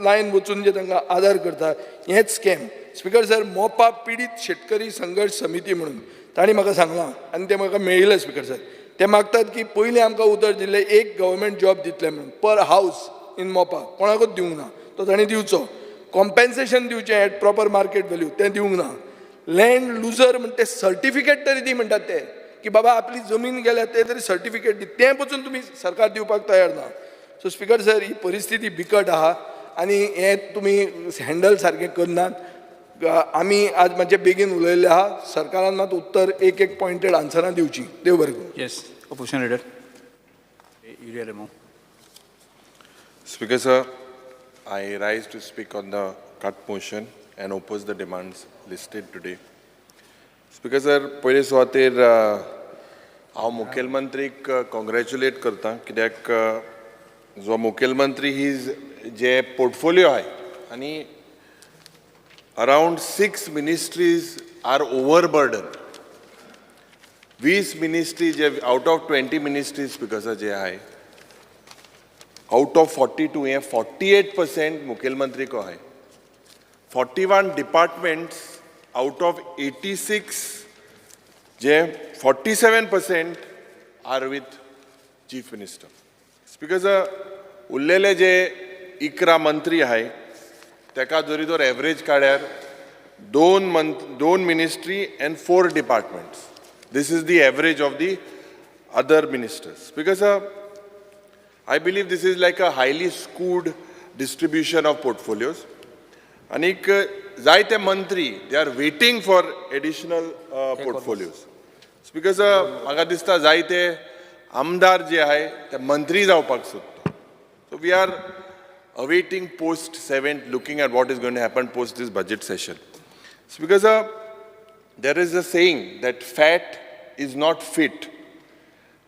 लायन वचून जे तांकां आदार करता हेंच स्कॅम. स्पीकर सर, मोपा पिडीत शेतकरी संघर्श समिती म्हणून तांणी म्हाका सांगलां आनी तें म्हाका मेळिल्लें स्पीकर सर. ते मागतात की पयलीं आमकां उतर दिल्लें एक गव्हर्मेंट जॉब दितले म्हणून पर हावस इन मोपा, कोणाकूच दिवंक ना, तो तांणी दिवचो. कॉम्पेन्सेशन दिवचें एट प्रॉपर मार्केट व्हॅल्यू, तें दिवंक ना. लँड लुजर म्हण ते सर्टिफिकेट तरी दी म्हणटात ते की बाबा आपली जमीन गेल्या ते तरी सर्टिफिकेट दी, तें पसून तुमी सरकार दिवपाक तयार ना. सो स्पीकर सर, ही परिस्थिती बिकट आहा आनी हें तुमी हँडल सारकें करनात. आमी आज मातशें बेगीन उलयल्लें आहा, सरकारान मात उत्तर एक एक पॉयंटेड आन्सरां दिवची. देव बरें करूं. Yes, opposition leader Iulia Alemao. Speaker sir, I rise to speak on the cut motion and oppose the demands listed today. Speaker sir, पयले सुवातेर हांव मुखेलमंत्रीक कॉंग्रेच्युलेट करता, कित्याक जो मुखेलमंत्री ही जे पोर्टफोलियो आहाय आनी around 6 ministries are overburden. 20 ministry J out of 20 ministries speaker sir जे आहाय, आउट ऑफ 42 हे 48% मुखेलमंत्री को आहाय. 41 departments out of 86 J 47% are with chief minister. Speaker sir, उरलेले जे 11 मंत्री आहाय तेका जरी तर एवरेज काडल्यार 2 ministry and 4 departments. This is the average of the other ministers. Speaker sir, I believe this is like a highly skewed distribution of portfolios. आनीक जायते मंत्री, they are waiting for additional portfolios. Speaker sir, म्हाका दिसता जायते आमदार जे आहाय ते मंत्री जावपाक सोदता. So we are awaiting post 7th, looking at what is going to happen post this budget session. Speaker sir, there is a saying that fat is not fit.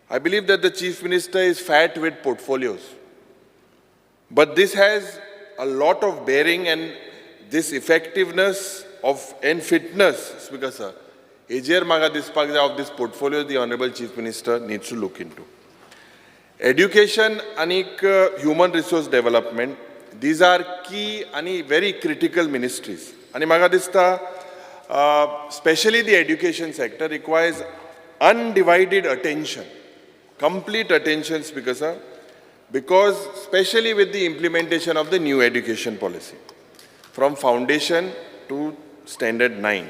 I believe that the Chief Minister is fat with portfolios. But this has a lot of bearing, and this effectiveness of and fitness, Speaker sir, हेजेर म्हाका दिसपाक जाय of this portfolio the Honorable Chief Minister needs to look into. Education आनीक human resource development, these are key आनी very critical ministries. आनी म्हाका दिसता specially the education sector requires undivided attention, complete attention, Speaker sir, because especially with the implementation of the new education policy, from foundation to standard 9.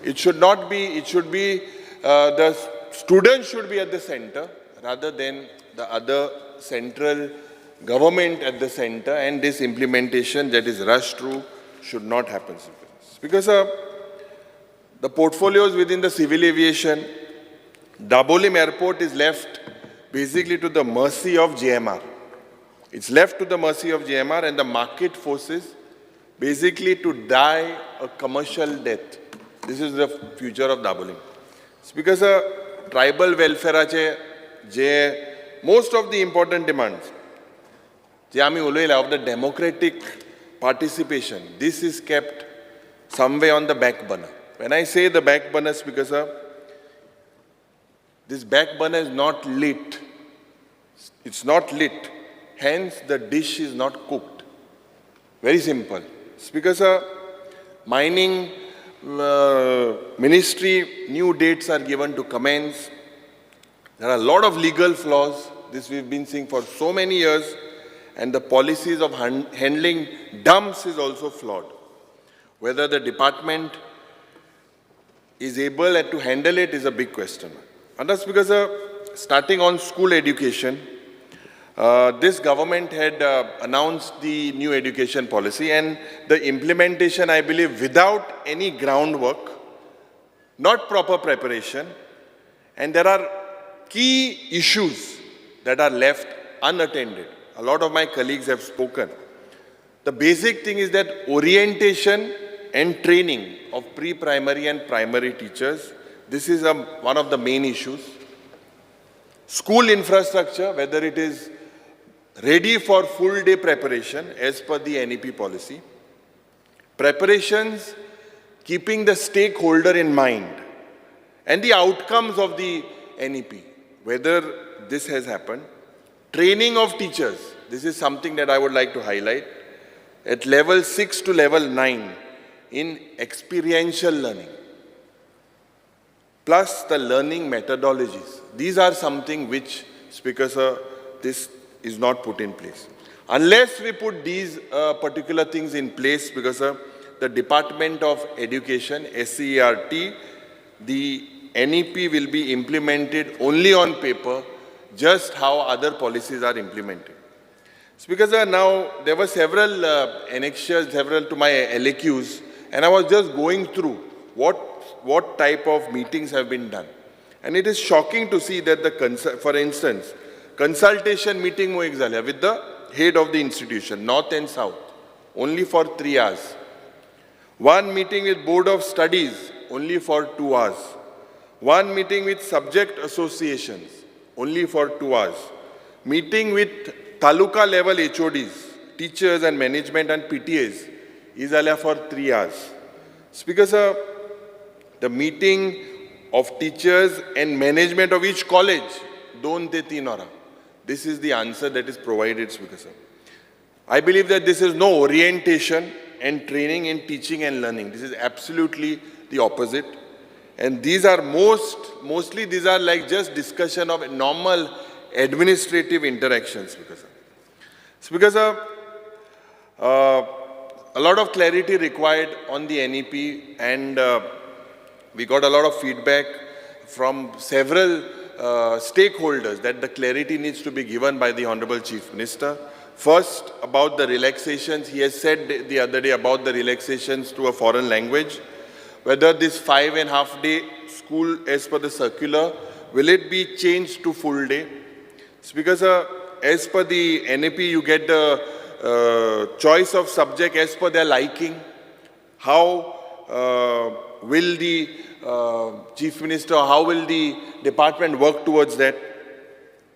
It should not be, it should be, the students should be at the center rather than the other central government at the center, and this implementation that is rushed through should not happen. Because the portfolios within the civil aviation, Dabolim Airport is left basically to the mercy of GMR. It's left to the mercy of GMR and the market forces basically to die a commercial death. This is the future of Dabolim. It's because tribal welfare J most of the important demands जे आमी उलयला of the democratic participation, this is kept somewhere on the back burner. When I say the back burner, Speaker sir, this back burner is not lit. It's not lit. Hence, the dish is not cooked. Very simple. Speaker sir, mining ministry, new dates are given to commence. There are a lot of legal flaws. This we've been seeing for so many years. And the policies of handling dumps is also flawed. Whether the department is able to handle it is a big question. And that's because starting on school education, this government had announced the new education policy, and the implementation, I believe, without any groundwork, not proper preparation, and there are key issues that are left unattended. A lot of my colleagues have spoken. The basic thing is that orientation and training of pre-primary and primary teachers, this is one of the main issues. School infrastructure, whether it is ready for full day preparation as per the NEP policy. Preparations, keeping the stakeholder in mind and the outcomes of the NEP, whether this has happened. Training of teachers, this is something that I would like to highlight, at level 6 to level 9 in experiential learning, plus the learning methodologies. These are something which, Speaker sir, this is not put in place. Unless we put these particular things in place, because sir, the Department of Education, SCERT, the NEP will be implemented only on paper, just how other policies are implemented. Speaker sir, now there were several annexures, several to my LAQs, and I was just going through what type of meetings have been done. And it is shocking to see that, for instance, consultation meeting with the head of the institution, North and South, only for 3 hours. One meeting with Board of Studies, only for 2 hours. One meeting with subject associations, only for 2 hours. Meeting with taluka level HODs, teachers and management and PTAs, is allowed for 3 hours. Speaker sir, the meeting of teachers and management of each college, 2 te 3 ora. This is the answer that is provided, Speaker sir. I believe that this is no orientation and training in teaching and learning. This is absolutely the opposite. And these are mostly these are like just discussion of normal administrative interactions, Speaker sir. Speaker sir, a lot of clarity required on the NEP, and we got a lot of feedback from several stakeholders that the clarity needs to be given by the Honorable Chief Minister. First, about the relaxations, he has said the other day about the relaxations to a foreign language, whether this 5.5 day school as per the circular, will it be changed to full day? Speaker sir, as per the NAP, you get the choice of subject as per their liking. How will the Chief Minister, how will the department work towards that?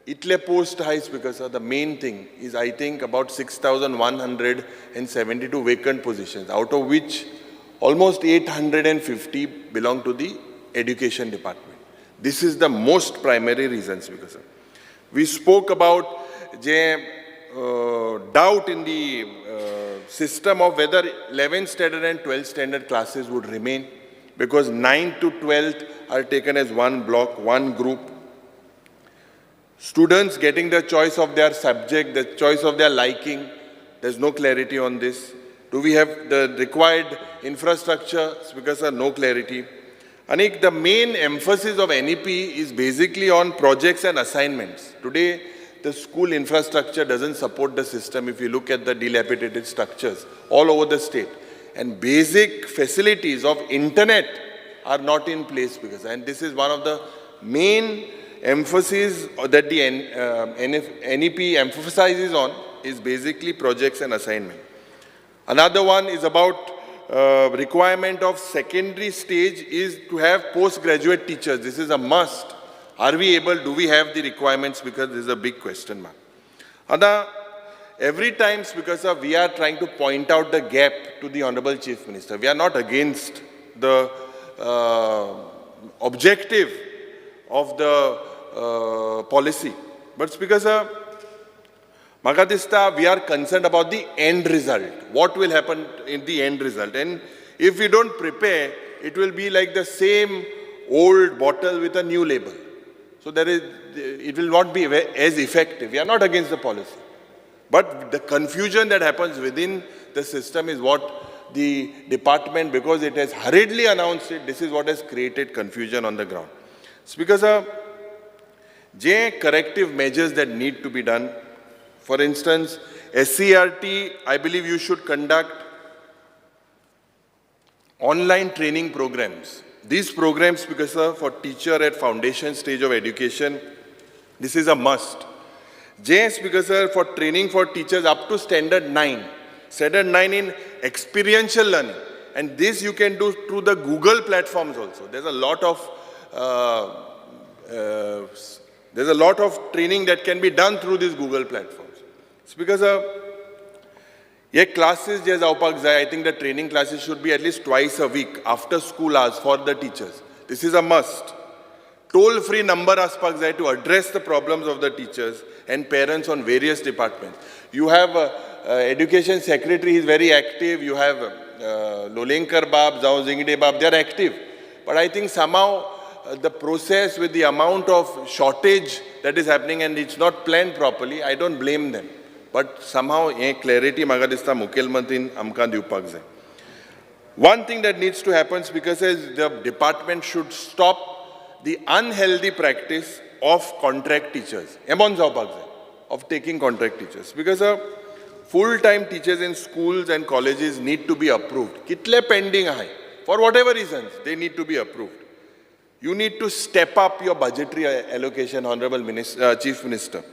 Itle post high, Speaker sir, the main thing is I think about 6,172 vacant positions, out of which almost 850 belong to the education department. This is the most primary reason, Speaker sir. We spoke about the doubt in the system of whether 11th standard and 12th standard classes would remain, because 9th to 12th are taken as one block, one group. Students getting the choice of their subject, the choice of their liking, there's no clarity on this. Do we have the required infrastructure? Because there's no clarity. Anik, the main emphasis of NEP is basically on projects and assignments. Today, the school infrastructure doesn't support the system if you look at the dilapidated structures all over the state. And basic facilities of internet are not in place, because, and this is one of the main emphasis that the NEP emphasizes on, is basically projects and assignment. Another one is about requirement of secondary stage is to have postgraduate teachers. This is a must. Are we able, do we have the requirements? Because this is a big question mark. Ada, every time, because we are trying to point out the gap to the Honorable Chief Minister. We are not against the objective of the policy. But because म्हाका दिसता we are concerned about the end result. What will happen in the end result? And if we don't prepare, it will be like the same old bottle with a new label. So there is, it will not be as effective. We are not against the policy. But the confusion that happens within the system is what the department, because it has hurriedly announced it, this is what has created confusion on the ground. Speaker sir, J corrective measures that need to be done. For instance, SCERT, I believe you should conduct online training programs. These programs, because sir, for teacher at foundation stage of education, this is a must. J, Speaker sir, for training for teachers up to standard 9. Standard 9 in experiential learning. And this you can do through the Google platforms also. There's a lot of training that can be done through these Google platforms. Speaker sir, ye classes je जावपाक जाय, I think the training classes should be at least twice a week after school hours for the teachers. This is a must. Toll-free number aspak jai to address the problems of the teachers and parents on various departments. You have education secretary, he is very active. You have Lolenkar Bab, Zao Zingde Bab, they are active. But I think somehow the process with the amount of shortage that is happening and it's not planned properly, I don't blame them. But somehow, ye clarity म्हाका दिसता मुखेलमंत्रीन आमकां दिवपाक जाय. One thing that needs to happen, Speaker says, the department should stop the unhealthy practice of contract teachers. हें बंद जावपाक जाय, of taking contract teachers. Because full-time teachers in schools and colleges need to be approved. Kitle pending ahay, for whatever reasons, they need to be approved. You need to step up your budgetary allocation, Honorable Minister, Chief Minister.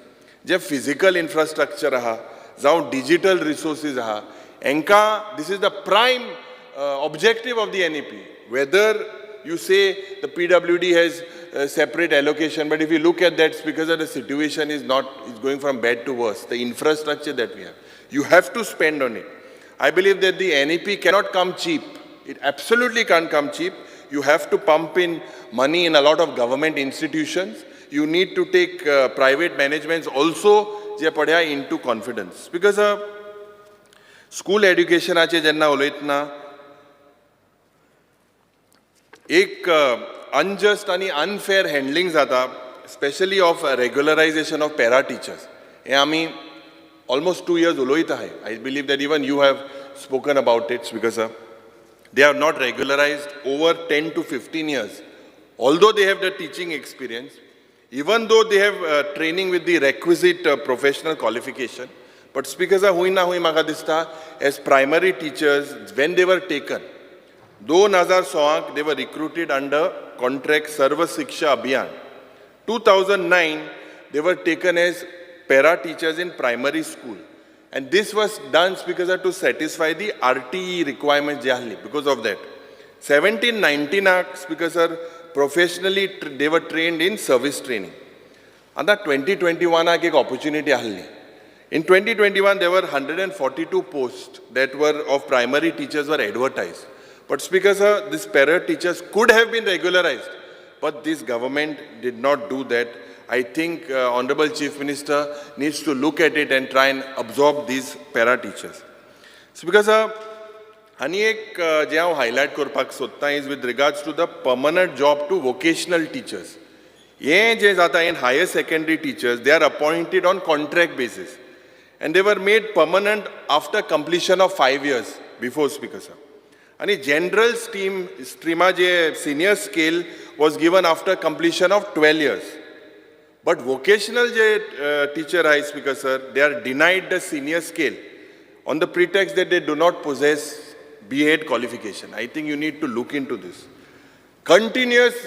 J physical infrastructure aha, जावं digital resources aha, enka, this is the prime objective of the NEP. Whether you say the PWD has separate allocation, but if you look at that, it's because of the situation is not, it's going from bad to worse. The infrastructure that we have, you have to spend on it. I believe that the NEP cannot come cheap. It absolutely can't come cheap. You have to pump in money in a lot of government institutions. You need to take private managements also je padya into confidence. Because school education ache jenna uloytana ek unjust ani unfair handling jata, especially of regularization of para teachers. He ami almost 2 years uloyta hai. I believe that even you have spoken about it, because they are not regularized over 10 to 15 years. Although they have the teaching experience, Even though they have training with the requisite professional qualification, but Speaker sir, हुंय ना हुंय म्हाका दिसता as primary teachers when they were taken 2016 they were recruited under contract Sarva Shiksha Abhiyan. 2009 they were taken as para teachers in primary school, and this was done, Speaker sir, to satisfy the RTE requirements जे आहली. Because of that 17-19 Speaker sir, professionally they were trained in service training. आतां 2021 एक opportunity आहली. In 2021 there were 142 posts that were of primary teachers were advertised. But Speaker sir, these para teachers could have been regularized, but this government did not do that. I think Honorable Chief Minister needs to look at it and try and absorb these para teachers. Speaker sir, आनी एक जें हांव highlight करपाक सोदतां is with regards to the permanent job to vocational teachers. हें जें जाता in higher secondary teachers, they are appointed on contract basis and they were made permanent after completion of 5 years before, Speaker sir. आनी general स्ट्रिमा जे senior scale was given after completion of 12 years. But vocational J teacher आहाय, Speaker sir, they are denied the senior scale on the pretext that they do not possess B.Ed qualification. I think you need to look into this. Continuous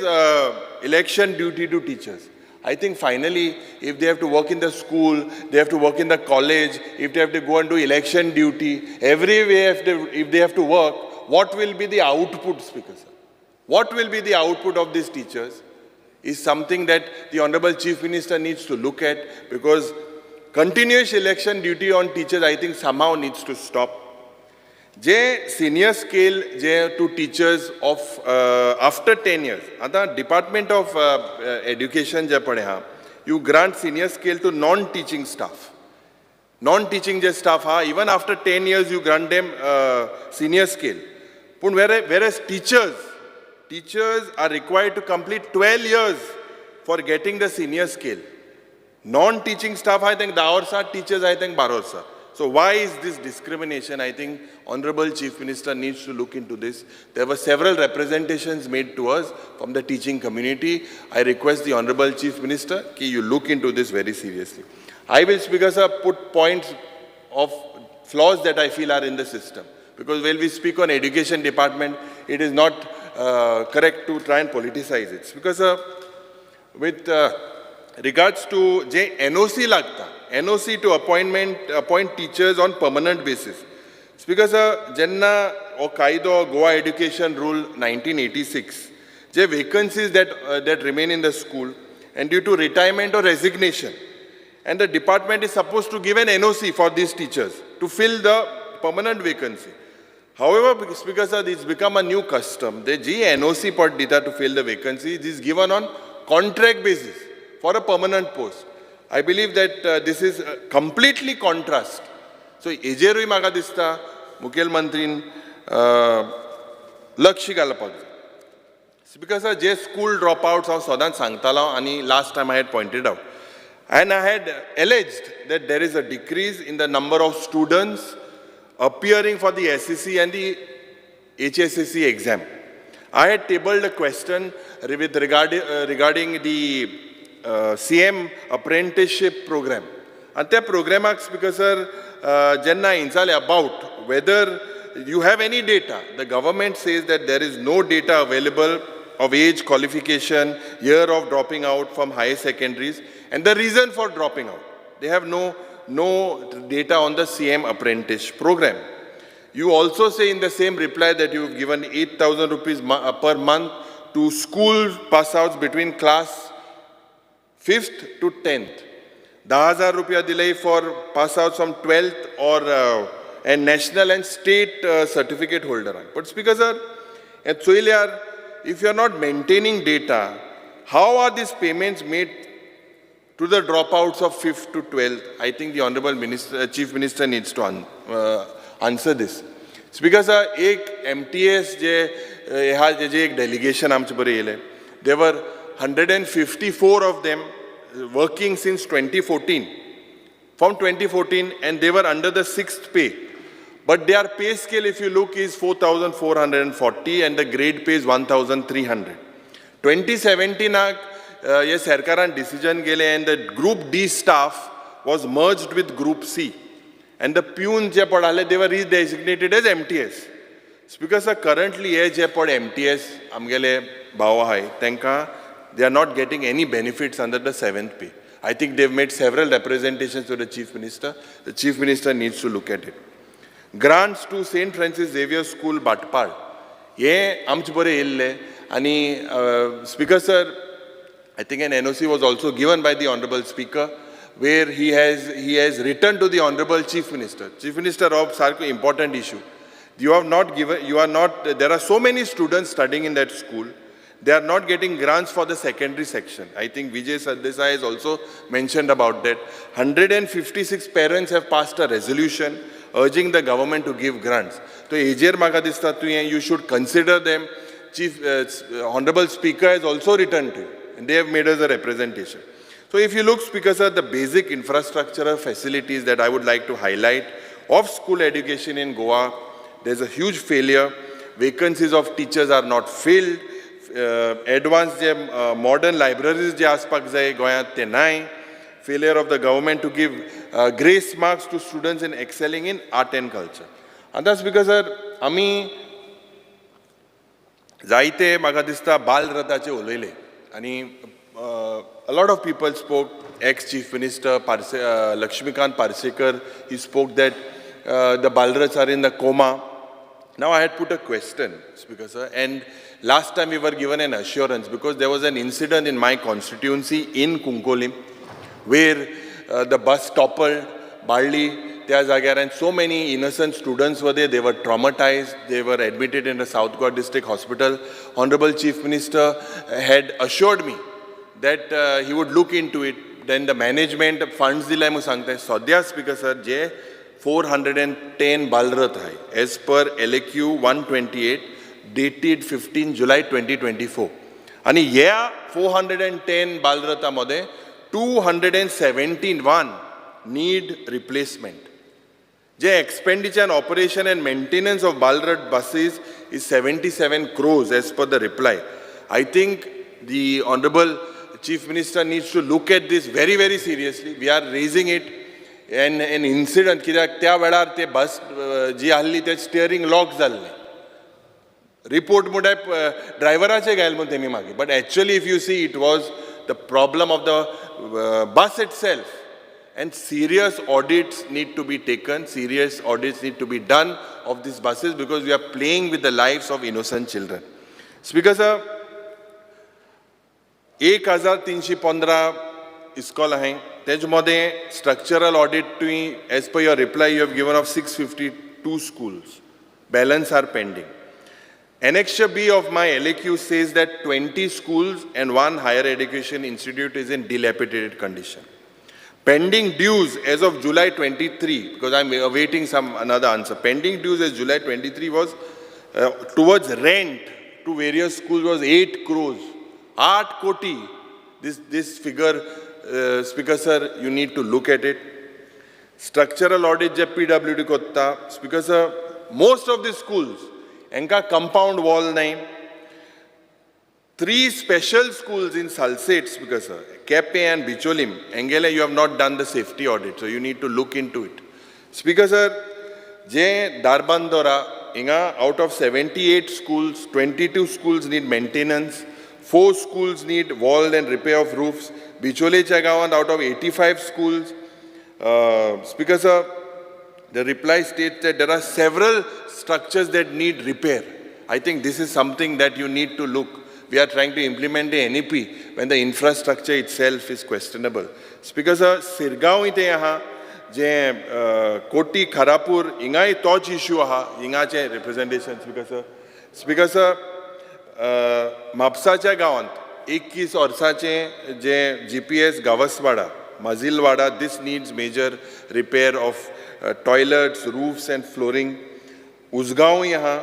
election duty to teachers. I think finally, if they have to work in the school, they have to work in the college, if they have to go and do election duty, everywhere if they have to work, what will be the output, Speaker sir? What will be the output of these teachers is something that the Honorable Chief Minister needs to look at, because continuous election duty on teachers, I think somehow needs to stop. J senior scale J to teachers of after 10 years. आतां Department of Education जे पळय आहा, you grant senior scale to non-teaching staff. Non-teaching J staff आहा, even after 10 years you grant them senior scale. पूण whereas teachers are required to complete 12 years for getting the senior scale. Non-teaching staff I think 10 वर्सां, teachers I think 12 वर्सां. So why is this discrimination? I think Honorable Chief Minister needs to look into this. There were several representations made to us from the teaching community. I request the Honorable Chief Minister ki you look into this very seriously. I will, Speaker sir, put points of flaws that I feel are in the system. Because when we speak on education department, it is not correct to try and politicize it. Because with regards to J NOC lagta, NOC to appoint teachers on permanent basis. Speaker sir, jenna o kaido Goa Education Rule 1986, J vacancies that remain in the school and due to retirement or resignation, and the department is supposed to give an NOC for these teachers to fill the permanent vacancy. However, Speaker sir, it's become a new custom. The G NOC part data to fill the vacancy is given on contract basis for a permanent post. I believe that this is completely contrast. So, ejeruy म्हाका दिसता मुखेलमंत्रीन लक्ष घालपाक जाय. Speaker sir, J school dropouts हांव सदांच सांगतालो आनी last time I had pointed out. And I had alleged that there is a decrease in the number of students appearing for the SSC and the HSSC exam. I had tabled a question with regarding the CM apprenticeship program. And that program, Speaker sir, jenna insale about whether you have any data. The government says that there is no data available of age, qualification, year of dropping out from higher secondaries, and the reason for dropping out. They have no data on the CM apprentice program. You also say in the same reply that you've given 8,000 rupees per month to school pass-outs between class 5th to 10th. 10,000 rupiah delay for pass-outs from 12th or and national and state certificate holder. But Speaker sir, at Soilyar, if you are not maintaining data, how are these payments made to the dropouts of 5th to 12th? I think the Honorable Minister, Chief Minister needs to answer this. Speaker sir, ek MTS je ek delegation आमचे बरे येले. There were 154 of them working since 2014. From 2014, and they were under the 6th pay. But their pay scale, if you look, is 4,440 and the grade pay is 1,300. 2017, हे सरकारान decision गेलें and the group D staff was merged with group C and the peon जे पड आहले they were redesignated as MTS. Speaker sir, currently हे जे पड MTS आमगेले भाव आहाय तांकां they are not getting any benefits under the seventh pay. I think they've made several representations to the Chief Minister. The Chief Minister needs to look at it. Grants to St. Francis Xavier School, Bhatpal. हे आमचे बरें येयल्ले आनी speaker sir, I think an NOC was also given by the Honorable Speaker where he has written to the Honorable Chief Minister. Chief Minister of सारको important issue. You have not given, you are not, there are so many students studying in that school. They are not getting grants for the secondary section. I think Vijay Sardesai has also mentioned about that. 156 parents have passed a resolution urging the government to give grants. So, हेजेर म्हाका दिसता तुवें you should consider them. Chief, Honorable Speaker has also written to you, and they have made us a representation. So if you look, Speaker sir, the basic infrastructural facilities that I would like to highlight of school education in Goa, there's a huge failure. Vacancies of teachers are not filled. Advanced J modern libraries जे आसपाक जाय गोंयांत ते नाय. Failure of the government to give grace marks to students in excelling in art and culture. आतां speaker sir, आमी जायते म्हाका दिसता बालरथाचे उलयले आनी a lot of people spoke. Ex Chief Minister Parse Laxmikant Parsekar, he spoke that the Balraths are in the coma. Now I had put a question, Speaker sir, and last time we were given an assurance because there was an incident in my constituency in Cuncolim where the bus toppled, Barley, त्या जाग्यार, and so many innocent students were there. They were traumatized. They were admitted in the South Goa District Hospital. Honorable Chief Minister had assured me that he would look into it. Then the management funds दिले म्हूण सांगता. सद्या speaker sir, जे 410 बालरथ आहाय as per LAQ 128 dated 15 July 2024, आनी ह्या 410 बालरथा मदें 271 need replacement. J expenditure and operation and maintenance of Balrath buses is 77 crores as per the reply. I think the Honorable Chief Minister needs to look at this very, very seriously. We are raising it and an incident कित्याक त्या वेळार ते बस जी आहली ते steering lock जाल्लें. Report म्हणल्यार ड्रायव्हराचे घायल म्हूण तेमी मागीर, but actually if you see, it was the problem of the bus itself, and serious audits need to be taken, serious audits need to be done of these buses because we are playing with the lives of innocent children. Speaker sir, 1315 इस्कॉल आहाय, तेज मदें structural audit तुवें as per your reply you have given of 652 schools, balance are pending. Annexure B of my LAQ says that 20 schools and one higher education institute is in dilapidated condition. Pending dues as of July 23, because I'm awaiting some another answer. Pending dues as July 23 was towards rent to various schools was 8 crores. 8 koti. This figure, Speaker sir, you need to look at it. Structural audit J PWD कोत्ता, Speaker sir, most of the schools, हेंका compound wall नाय. Three special schools in Salcete, Speaker sir, Quepem and Bicholim, हेंगेले you have not done the safety audit, so you need to look into it. Speaker sir, J Dharbandora, हिंगा out of 78 schools, 22 schools need maintenance, 4 schools need wall and repair of roofs. बिचोलेच्या गांवांत out of 85 schools, Speaker sir, the reply states that there are several structures that need repair. I think this is something that you need to look. We are trying to implement the NEP when the infrastructure itself is questionable. Speaker sir, Sirgaon इथे आहा, जे कोटी खारापूर हिंगाय तोच issue आहा, हिंगाचे representation. Speaker sir, Speaker sir, म्हापसाच्या गांवांत 21 वर्साचें जे GPS Gavaswada, Mazilwada, this needs major repair of toilets, roofs and flooring. उसगांवूय आहा,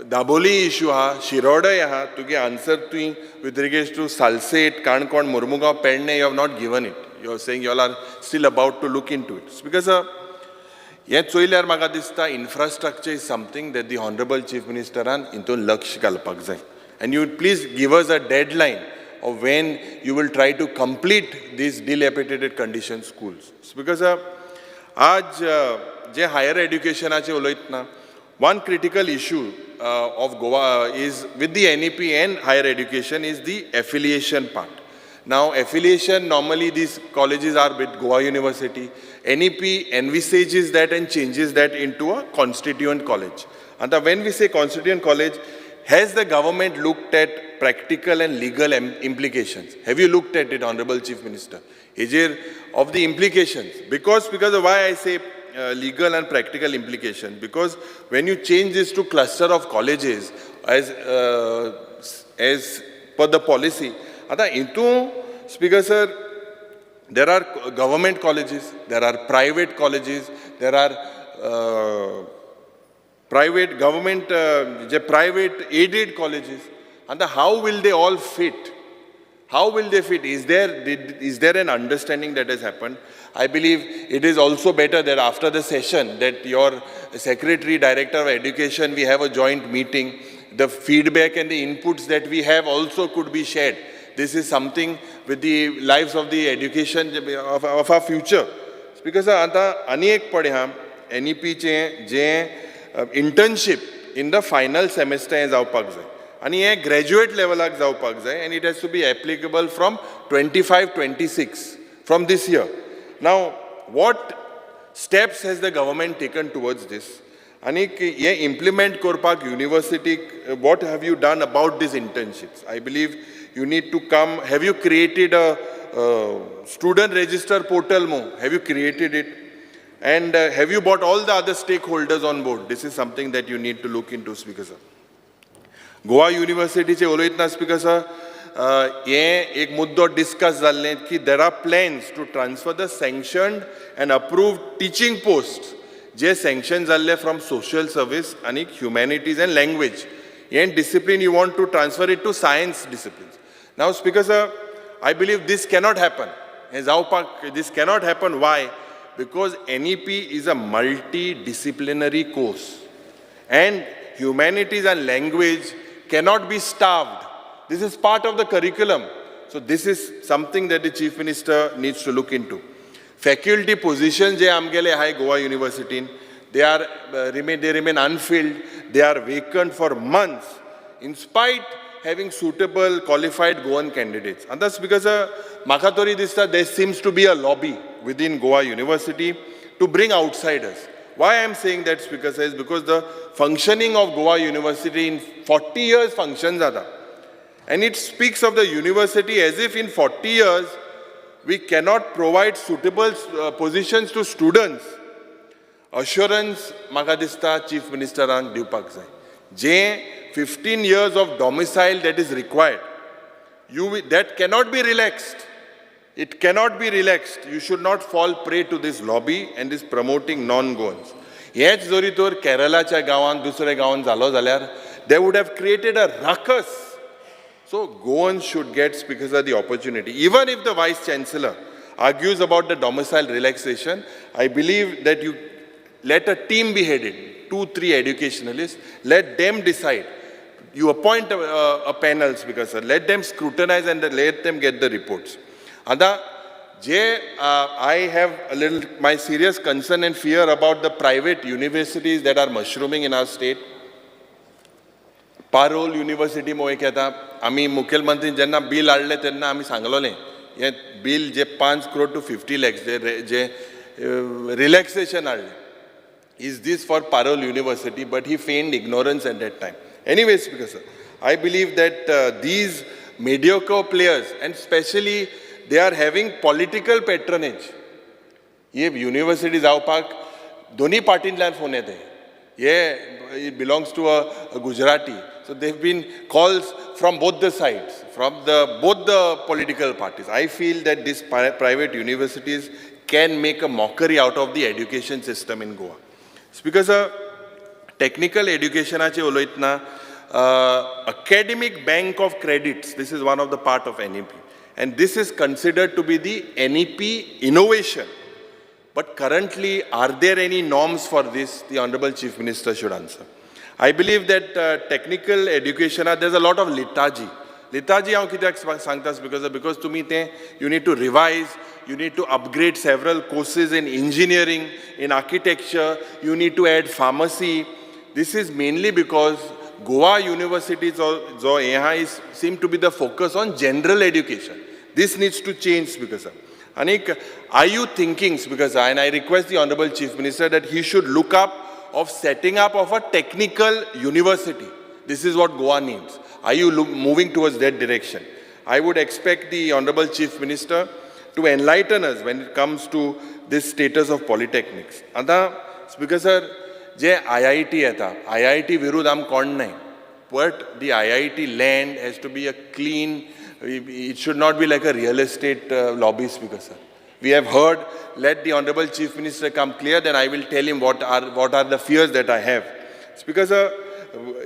Dabolim issue आहा, शिरोडय आहा. तुगे आन्सर तुवें with regards to Salcete, Canacona, Mormugao, Pernem, you have not given it. You are saying you all are still about to look into it. Speaker sir, हें चोयल्यार म्हाका दिसता infrastructure is something that the Honorable Chief मिनिस्टरान हितून लक्ष घालपाक जाय, and you please give us a deadline. of when you will try to complete these dilapidated condition schools. Because आज जे higher एड्युकेशनाचे उलयतना one critical issue of Goa is with the NEP and higher education is the affiliation part. Now, affiliation, normally these colleges are with Goa University. NEP envisages that and changes that into a constituent college. And when we say constituent college, has the government looked at practical and legal implications? Have you looked at it, Honorable Chief Minister? Is there of the implications? Because of why I say legal and practical implication, because when you change this to cluster of colleges as per the policy, into Speaker sir, there are government colleges, there are private colleges, there are private government, private aided colleges, and how will they all fit? How will they fit? Is there an understanding that has happened? I believe it is also better that after the session that your secretary, director of education, we have a joint meeting. The feedback and the inputs that we have also could be shared. This is something with the lives of the education of our future. Because ani ek pade ha NEP che je internship in the final semester जावपाक जाय आनी हे graduate लेवलाक जावपाक जाय and it has to be applicable from 25-26 from this year. Now, what steps has the government taken towards this? आनी हे implement करपाक युनिवर्सिटीक what have you done about these internships? I believe you need to come. Have you created a student register portal mo? Have you created it? And have you brought all the other stakeholders on board? This is something that you need to look into, Speaker sir. Goa University che uloytna, Speaker sir, ye ek muddo discuss jalle ki there are plans to transfer the sanctioned and approved teaching posts je sanction jalle from social service and humanities and language. Ye discipline you want to transfer it to science disciplines. Now, Speaker sir, I believe this cannot happen. This cannot happen. Why? Because NEP is a multidisciplinary course and humanities and language cannot be starved. This is part of the curriculum. So this is something that the Chief Minister needs to look into. Faculty positions je amgele hai Goa University, they are they remain unfilled, they are vacant for months in spite having suitable qualified Goan candidates. And that's because maka tori dista there seems to be a lobby within Goa University to bring outsiders. Why I am saying that, Speaker sir, is because the functioning of Goa University in 40 years functions ada. And it speaks of the university as if in 40 years we cannot provide suitable positions to students. Assurance maka dista Chief Minister ang diwpak zay. Je 15 years of domicile that is required, that cannot be relaxed. It cannot be relaxed. You should not fall prey to this lobby and this promoting non-Goans. Yet zori tor Kerala cha gawan, dusre gawan zalo zalyar, they would have created a ruckus. So Goans should get, because of the opportunity. Even if the Vice Chancellor argues about the domicile relaxation, I believe that you let a team be headed, 2-3 educationalists, let them decide. You appoint a panel, Speaker sir, let them scrutinize and let them get the reports. Ada, I have a little, my serious concern and fear about the private universities that are mushrooming in our state. Parole University mo ek yata, ami मुख्यमंत्री जेन्ना bill हाडलें तेन्ना आमी सांगलोलें हें bill J 5 crore to 50 lakhs J relaxation हाडलें. Is this for Parole University? But he feigned ignorance at that time. Anyways, Speaker sir, I believe that these mediocre players, and especially they are having political patronage. Ye university जावपाक दोन्ही पार्टींतल्यान phone येते. Ye it belongs to a Gujarati. So there have been calls from both the sides, from the both the political parties. I feel that these private universities can make a mockery out of the education system in Goa. Speaker sir, technical education ache uloytna, academic bank of credits, this is one of the part of NEP. And this is considered to be the NEP innovation. But currently, are there any norms for this? The Honorable Chief Minister should answer. I believe that technical education, there's a lot of lethargy. लिताजी हांव कित्याक सांगता speaker because तुमी तें you need to revise, you need to upgrade several courses in engineering, in architecture, you need to add pharmacy. This is mainly because Goa University जो हें आहा is seem to be the focus on general education. This needs to change, Speaker sir. Anik, are you thinking, Speaker sir, and I request the Honorable Chief Minister that he should look up of setting up of a technical university. This is what Goa needs. Are you moving towards that direction? I would expect the Honorable Chief Minister to enlighten us when it comes to this status of polytechnics. आता, Speaker sir, J IIT येता, IIT विरुद्ध आम कोण न्हय, but the IIT land has to be a clean, it should not be like a real estate lobby, Speaker sir. We have heard, let the Honorable Chief Minister come clear, then I will tell him what are the fears that I have. Speaker sir,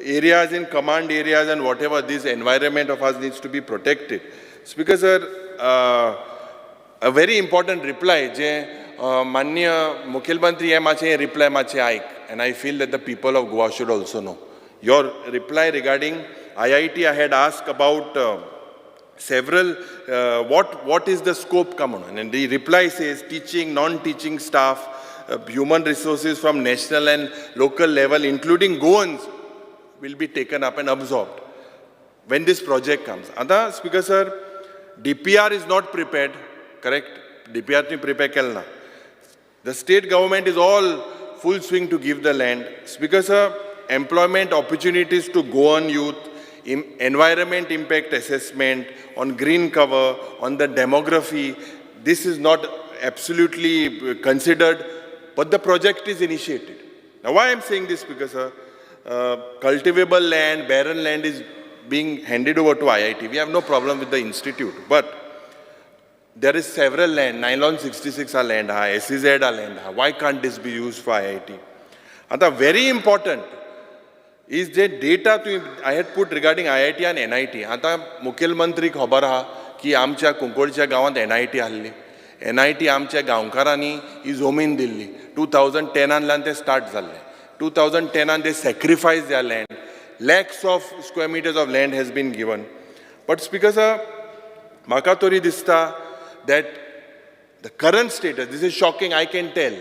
areas in command areas and whatever, this environment of us needs to be protected. Speaker sir, a very important reply, je Manya Mukhyamantri हे मातशें reply मातशें आयक, and I feel that the people of Goa should also know. Your reply regarding IIT, I had asked about several, what is the scope come on? And the reply says teaching, non-teaching staff, human resources from national and local level, including Goans, will be taken up and absorbed when this project comes. Ada, Speaker sir, DPR is not prepared, correct? DPR ni prepare kelna. The state government is all full swing to give the land. Speaker sir, employment opportunities to Goan youth, environment impact assessment, on green cover, on the demography, this is not absolutely considered, but the project is initiated. Now why I am saying this, Speaker sir, cultivable land, barren land is being handed over to IIT. We have no problem with the institute, but there is several land, nylon 66 are land, SEZ are land. Why can't this be used for IIT? And the very important is the data I had put regarding IIT and NIT. आता मुख्यमंत्री खबर आहा की आमच्या कुंकळच्या गांवांत NIT आहली. NIT आमच्या गांवकारांनी ही जमीन दिल्ली. 2010 ते स्टार्ट जाल्लें. 2010 they sacrifice their land. Lakhs of square meters of land has been given. But Speaker sir, म्हाका तरी दिसता that the current status, this is shocking, I can tell,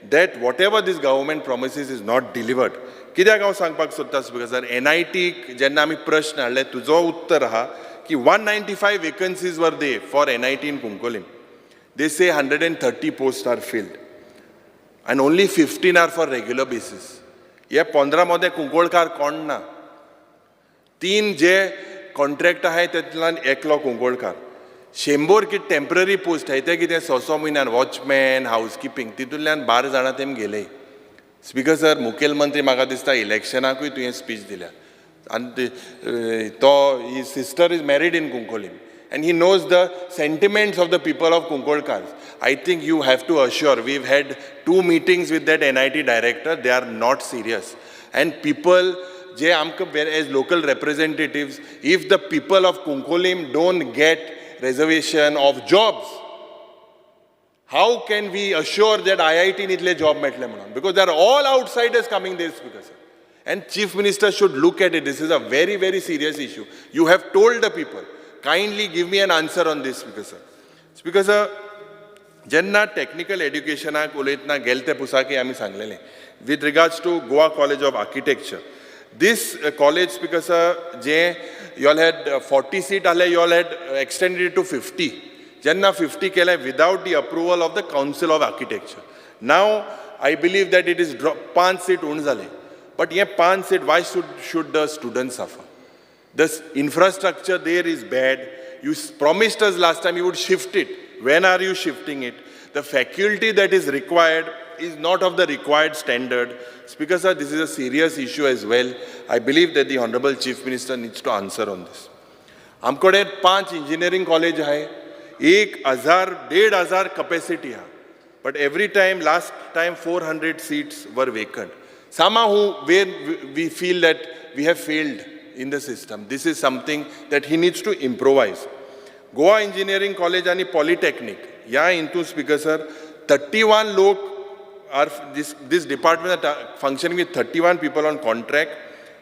that whatever this government promises is not delivered. कित्याक हांव सांगपाक सोदता speaker sir, NIT जेन्ना आमी प्रश्न हाडले तुजो उत्तर आहा की 195 vacancies were there for NIT in Cuncolim. They say 130 posts are filled and only 15 are for regular basis. हे 15 मदें कुंकळकार कोण ना, 3 जे कॉन्ट्रॅक्ट आहाय तेतल्यान एकलो कुंकळकार, 100 की टेम्पररी पोस्ट आहाय ते कितें 6 म्हयन्यान वॉचमॅन, हावसकिपींग, तितूंतल्यान 12 जाणां तेम गेले. स्पीकर सर, मुखेलमंत्री म्हाका दिसता इलेक्शनाकूय तुवें स्पीच दिल्या आनी तो his sister is married in Cuncolim and he knows the sentiments of the people of Cuncolkars. I think you have to assure, we've had 2 meetings with that NIT director, they are not serious. And people, जे आमकां as local representatives, if the people of Cuncolim don't get reservation of jobs, how can we assure that IIT इतले job मेळटले म्हणून? Because they are all outsiders coming there, Speaker sir. And Chief Minister should look at it. This is a very, very serious issue. You have told the people. Kindly give me an answer on this, Speaker sir. Speaker sir, जेन्ना technical educationाक उलयतना गेले ते पुसाकी आमी सांगलेलें with regards to Goa College of Architecture. This college, Speaker sir, J you all had 40 seat आले, you all had extended it to 50. जेन्ना 50 केले without the approval of the Council of Architecture. Now I believe that it is 5 seat उण जाले. But हे 5 seat, why should the students suffer? This infrastructure there is bad. You promised us last time you would shift it. When are you shifting it? The faculty that is required is not of the required standard. Speaker sir, this is a serious issue as well. I believe that the Honorable Chief Minister needs to answer on this. आमकडे 5 engineering college आहे, 1,000, 1,500 capacity आहे. But every time, last time 400 seats were vacant. Somehow where we feel that we have failed in the system. This is something that he needs to improvise. Goa Engineering College and Polytechnic, yeah, into Speaker sir, 31 lok are this department are functioning with 31 people on contract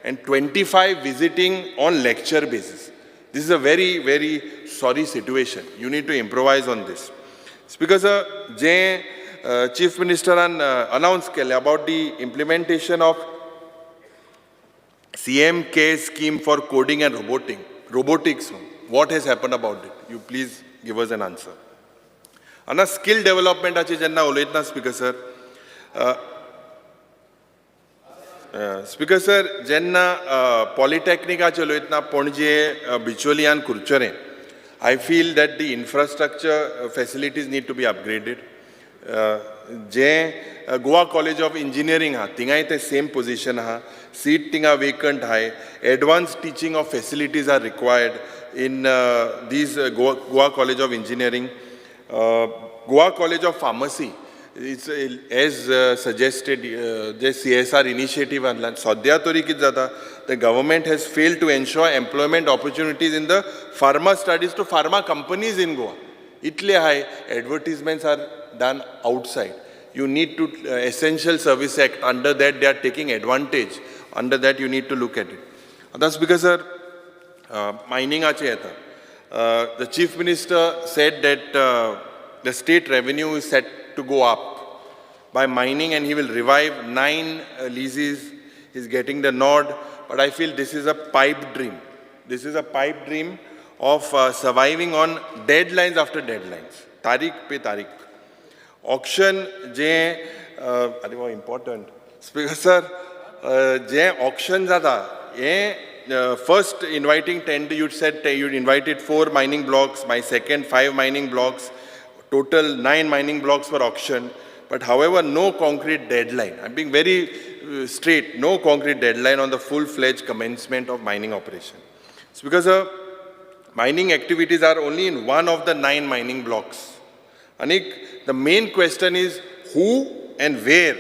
and 25 visiting on lecture basis. This is a very very sorry situation. You need to improvise on this. Speaker sir, J chief मिनिस्टरान announce केलें about the implementation of CM Care scheme for coding and robotics, what has happen about it? You please give us an answer. आनी skill डेव्हलपमेंटाचे जेन्ना उलयतना speaker sir, speaker sir, जेन्ना पॉलिटॅक्निकाचे उलयतना पणजे, बिचोली आनी कुरचोरें, I feel that the infrastructure facilities need to be upgraded. J Goa college of engineering आहा, थिंगाय ते same position आहा. Seat थिंगा वेकंट आहाय. Advance teaching of facilities are required in these Goa College of Engineering. Goa College of Pharmacy, it's as suggested, J CSR initiative आणला, सद्या तरी कितें जाता, the government has failed to ensure employment opportunities in the pharma studies to pharma companies in Goa. इतले हाय advertisements are done outside. You need to Essential Service Act, under that they are taking advantage. Under that you need to look at it. आतां speaker sir, मायनिंगाचे येता. The Chief Minister said that the state revenue is set to go up by mining and he will revive 9 leases. He's getting the nod, but I feel this is a pipe dream. This is a pipe dream of surviving on deadlines after deadlines. तारीख pay तारीख. Auction जे अरे वा important. Speaker sir, जे auction जाता हे first inviting tender, you said you invited 4 mining blocks, my second 5 mining blocks, total 9 mining blocks were auctioned, but however no concrete deadline. I'm being very straight, no concrete deadline on the full-fledged commencement of mining operation. It's because mining activities are only in one of the 9 mining blocks. Anik, the main question is who and where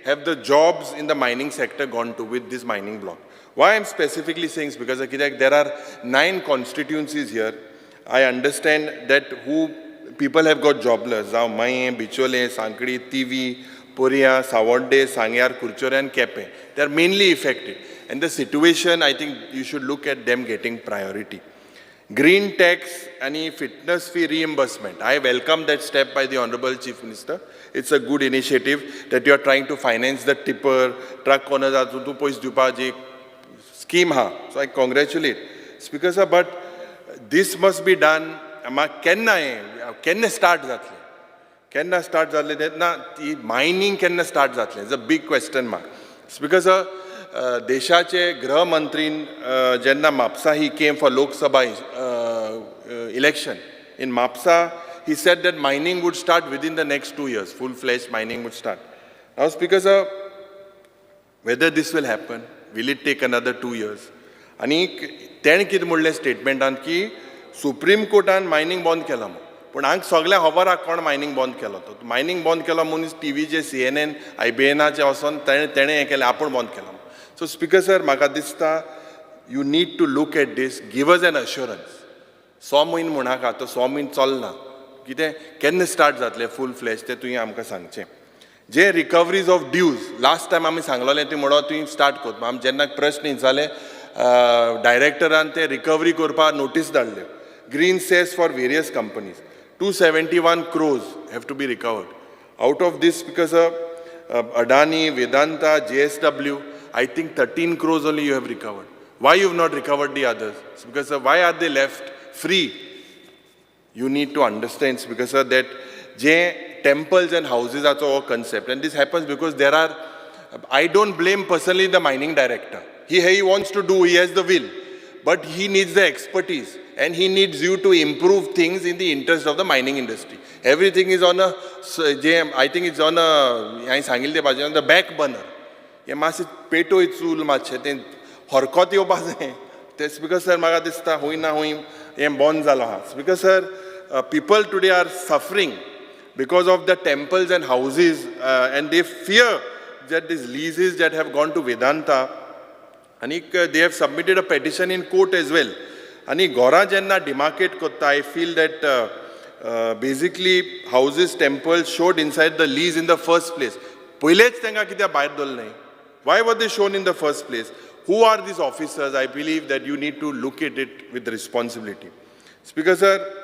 have the jobs in the mining sector gone to with this mining block? Why I'm specifically saying is because there are 9 constituencies here. I understand that who people have got jobless. जावं Mayem, Bicholi, Sanquelim, Tivim, Poria, Sawarde, Sanguer, Curchorem and Quepem. They are mainly affected. And the situation, I think you should look at them getting priority. Green tax and fitness fee reimbursement. I welcome that step by the Honorable Chief Minister. It's a good initiative that you are trying to finance the tipper, truck owners, तूं पयशे दिवपाची scheme ha. So I congratulate. Speaker sir, but this must be done. केन्ना हें केन्ना start जातलें, केन्ना start जातलें तेन्ना ती मायनींग केन्ना स्टार्ट जातलें, is a big question mark. Speaker sir, देशाचे गृहमंत्रीन जेन्ना Mapusa he came for Lok Sabha election in Mapusa, he said that mining would start within the next 2 years, full-fledged mining would start. Now, Speaker sir, whether this will happen, will it take another 2 years? आनी तेणें कितें म्हणलें स्टेटमेंटान की supreme कोर्टान mining बंद केलां म्हूण, पूण हांगा सगळ्यांक खबर आहा कोण मायनींग बंद केलो तो. मायनींग बंद केलो मनीस टीव्हीचे CNN IBNाचे वचोन तेणें हें केलें, आपूण बंद केलो. सो स्पीकर सर, म्हाका दिसता you need to look at this, give us an assurance. 6 म्हयने म्हणनाका, तो 6 म्हयने चलना. कितें केन्ना स्टार्ट जातलें फूल फ्लॅश तें तुवें आमकां सांगचें. जे recoveries of dues last time आमी सांगलोलें, तुवें म्हणो तुवें स्टार्ट कर. आमी जेन्ना प्रश्न जाले डायरेक्टरान ते रिकवरी करपाक notice धाडल्यो. Green cess for various companies 271 crores have to be recovered. Out of this, because Adani, Vedanta, JSW, I think 13 crores only you have recovered. Why you have not recovered the others? It's because why are they left free? You need to understand, because that J temples and houses are our concept, and this happens because there are, I don't blame personally the mining director. He wants to do, he has the will, but he needs the expertise and he needs you to improve things in the interest of the mining industry. Everything is on a, I think it's on a, on the back burner. हे मातशें पेटोय चूल मातशें तें हरकत येवपा जाय. तें speaker sir म्हाका दिसता हूंय ना हूंय हें बंद जालो आहा. Speaker sir, people today are suffering because of the temples and houses and they fear that these leases that have gone to Vedanta, आनी they have submitted a petition in court as well. आनी घरां जेन्ना demarcate करता, I feel that basically houses, temples showed inside the lease in the first place. पयलेच तांकां कित्याक भायर दवरलें? Why were they shown in the first place? Who are these officers? I believe that you need to look at it with responsibility. Speaker sir,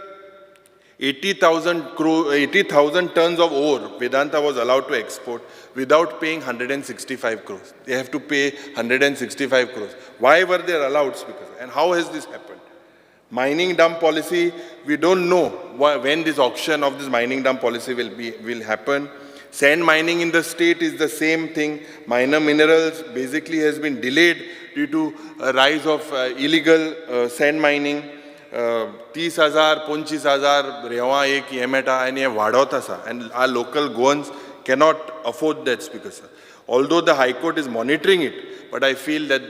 80,000 crore, 80,000 tons of ore Vedanta was allowed to export without paying 165 crores. They have to pay 165 crores. Why were they allowed, Speaker sir? And how has this happened? Mining dump policy, we don't know when this auction of this mining dump policy will happen. Sand mining in the state is the same thing. Minor minerals basically has been delayed due to a rise of illegal sand mining. 30,000, 25,000 Reva एक हें मेळटा आनी हें वाडत आसा and our local Goans cannot afford that, Speaker sir. Although the High Court is monitoring it, but I feel that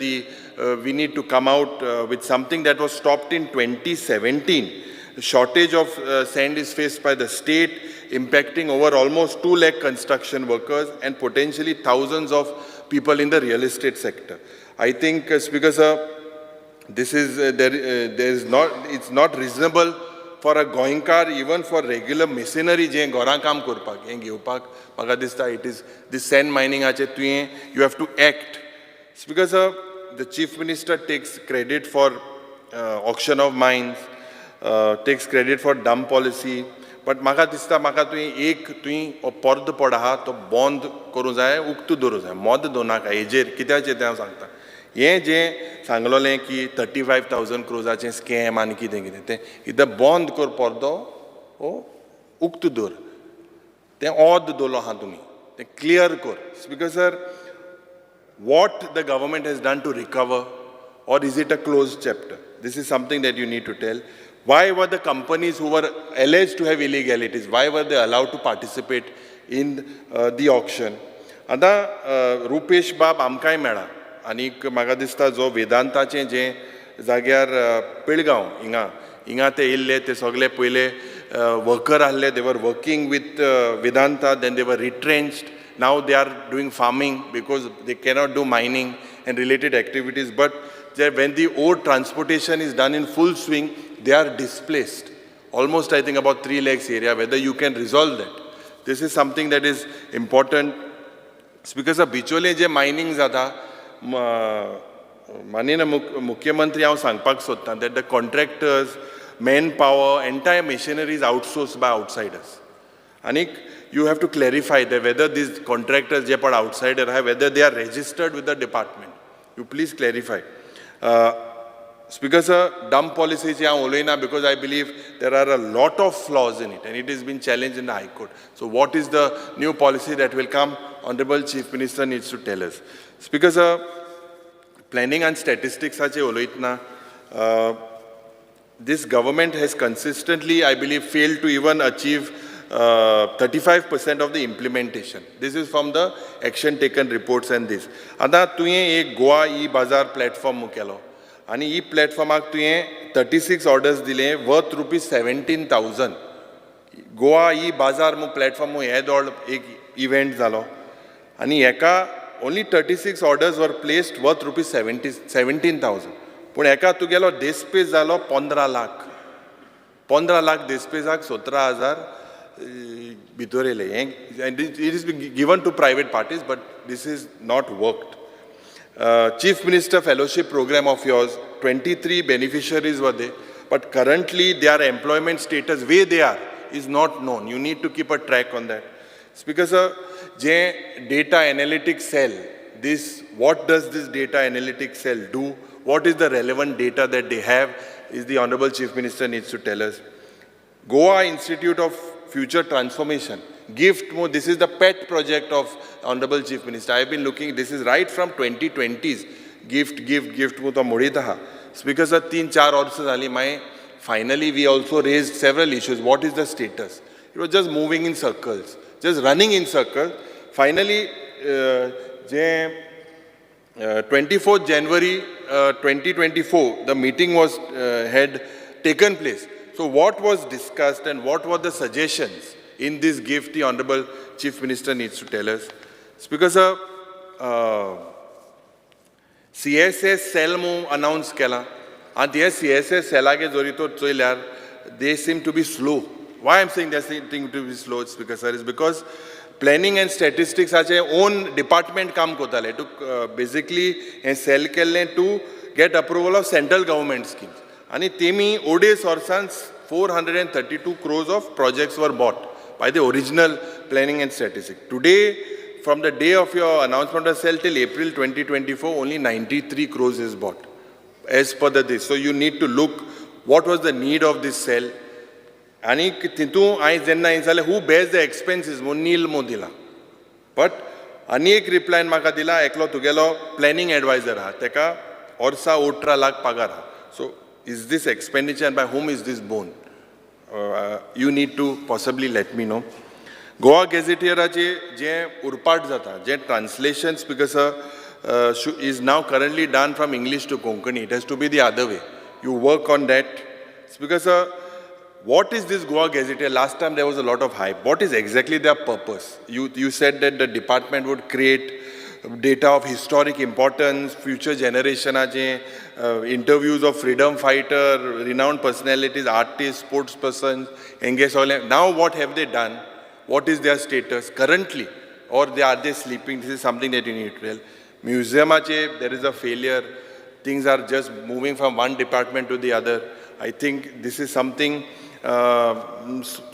we need to come out with something that was stopped in 2017. The shortage of sand is faced by the state, impacting over almost 2 lakh construction workers and potentially thousands of people in the real estate sector. I think, Speaker sir, this is, there, there is not, it's not reasonable for a Goenkar, even for regular masonry जे घरां काम करपाक हें घेवपाक म्हाका दिसता it is this sand मायनिंगाचेर तुवें you have to act. Speaker sir, the Chief Minister takes credit for auction of mines, takes credit for dump policy, but म्हाका दिसता म्हाका तुवें एक तुवें हो पर्द पड आहा तो बंद करूं जाय, उक्तो दवरूं जाय, मोद दवरनाका हेजेर. कित्याचेर तें हांव सांगता, हें जें सांगलोलें की 35,000 क्रोजाचें स्कॅम आनी कितें कितें तें इदां बंद कर, पर्दो हो उक्तो दवर, तें ओद दवरलो आहा तुमी तें क्लियर कर. Speaker sir, what the government has done to recover, or is it a closed chapter? This is something that you need to tell. Why were the companies who were alleged to have illegalities, why were they allowed to participate in the auction? आतां रुपेश बाब आमकांय मेळ्ळा आनीक म्हाका दिसता जो वेदांताचें जें जाग्यार पिळगांव हिंगा हिंगा ते येयल्ले, ते सगळे पयले वर्कर आहले, they were working with Vedanta, then they were retrenched. Now they are doing farming because they cannot do mining and related activities. But when the ore transportation is done in full swing, they are displaced. Almost I think about 3 lakhs area, whether you can resolve that. This is something that is important. It's because of Bicholi je mining jata, माननीय मुख्यमंत्री हांव सांगपाक सोदतां that the contractors, manpower, entire machinery is outsourced by outsiders. आनीक you have to clarify that whether these contractors जे पण outsider आहा, whether they are registered with the department. You please clarify. Speaker sir, dump policy ची हांव उलयना because I believe there are a lot of flaws in it and it has been challenged in the High Court. So what is the new policy that will come? Honorable Chief Minister needs to tell us. Speaker sir, planning and statistics हाचे उलयतना this government has consistently, I believe, failed to even achieve 35% of the implementation. This is from the action taken reports and this. आतां तुवें एक Goa E बाजार platform केलो आनी E प्लॅटफॉर्माक तुवें 36 orders दिले वर्थ ₹17,000. गोवा ई बाजार मू प्लॅटफॉर्म मू हे एक इव्हेंट जालो आनी हेका only 36 orders were placed worth ₹17,000. पूण हेका तुगेलो देसपेस जालो 15 लाख, 15 लाख देसपेसाक 17,000 भितर येयले. हें it is given to private parties but this is not worked. Chief Minister Fellowship Program of yours, 23 beneficiaries were there, but currently their employment status, where they are, is not known. You need to keep a track on that. Speaker sir, J data analytics cell, this, what does this data analytics cell do? What is the relevant data that they have? Is the Honorable Chief Minister needs to tell us. Goa Institute of Future Transformation, GIFT, this is the pet project of Honorable Chief Minister. I have been looking, this is right from 2020s. GIFT, GIFT, GIFT, mu to modit aha. Speaker sir, 3-4 वर्सां जाली मागीर finally we also raised several issues. What is the status? It was just moving in circles, just running in circles. Finally, 24th January 2024, the meeting was had taken place. So what was discussed and what were the suggestions in this gift, the Honorable Chief Minister needs to tell us. Speaker sir, CSS cell mu announce kela. And the CSS cell age jori to choyल्यार, they seem to be slow. Why I'm saying they seem to be slow, Speaker sir, is because planning and स्टॅटिस्टिक्साचे own department काम करताले to basically हें cell केल्लें to get approval of central government schemes आनी तेमी ओडेस वर्सान 432 crores of projects were bought by the original planning and statistics. Today, from the day of your announcement of sale till April 2024, only 93 crores is bought as per the this. So you need to look what was the need of this cell. आनी तितून हांवें जेन्ना हें जालें, who bears the expenses म्हूण नील मो दिला, but आनी एक रिप्लायन म्हाका दिला, एकलो तुगेलो प्लॅनिंग एडवायजर आहा, तेका वर्सा 18 लाख पगार आहा. So is this expenditure, by whom is this borne? You need to possibly let me know. Goa गॅझेटियराचे जे उरपाट जाता, जे translations, because is now currently done from English to Konkani, it has to be the other way. You work on that. Because what is this Goa Gazetteer? Last time there was a lot of hype. What is exactly their purpose? You said that the department would create data of historic importance, future generation, interviews of freedom fighter, renowned personalities, artists, sports persons, engaged. Now what have they done? What is their status currently? Or are they sleeping? This is something that you need to tell. Museum, there is a failure. Things are just moving from one department to the other. I think this is something,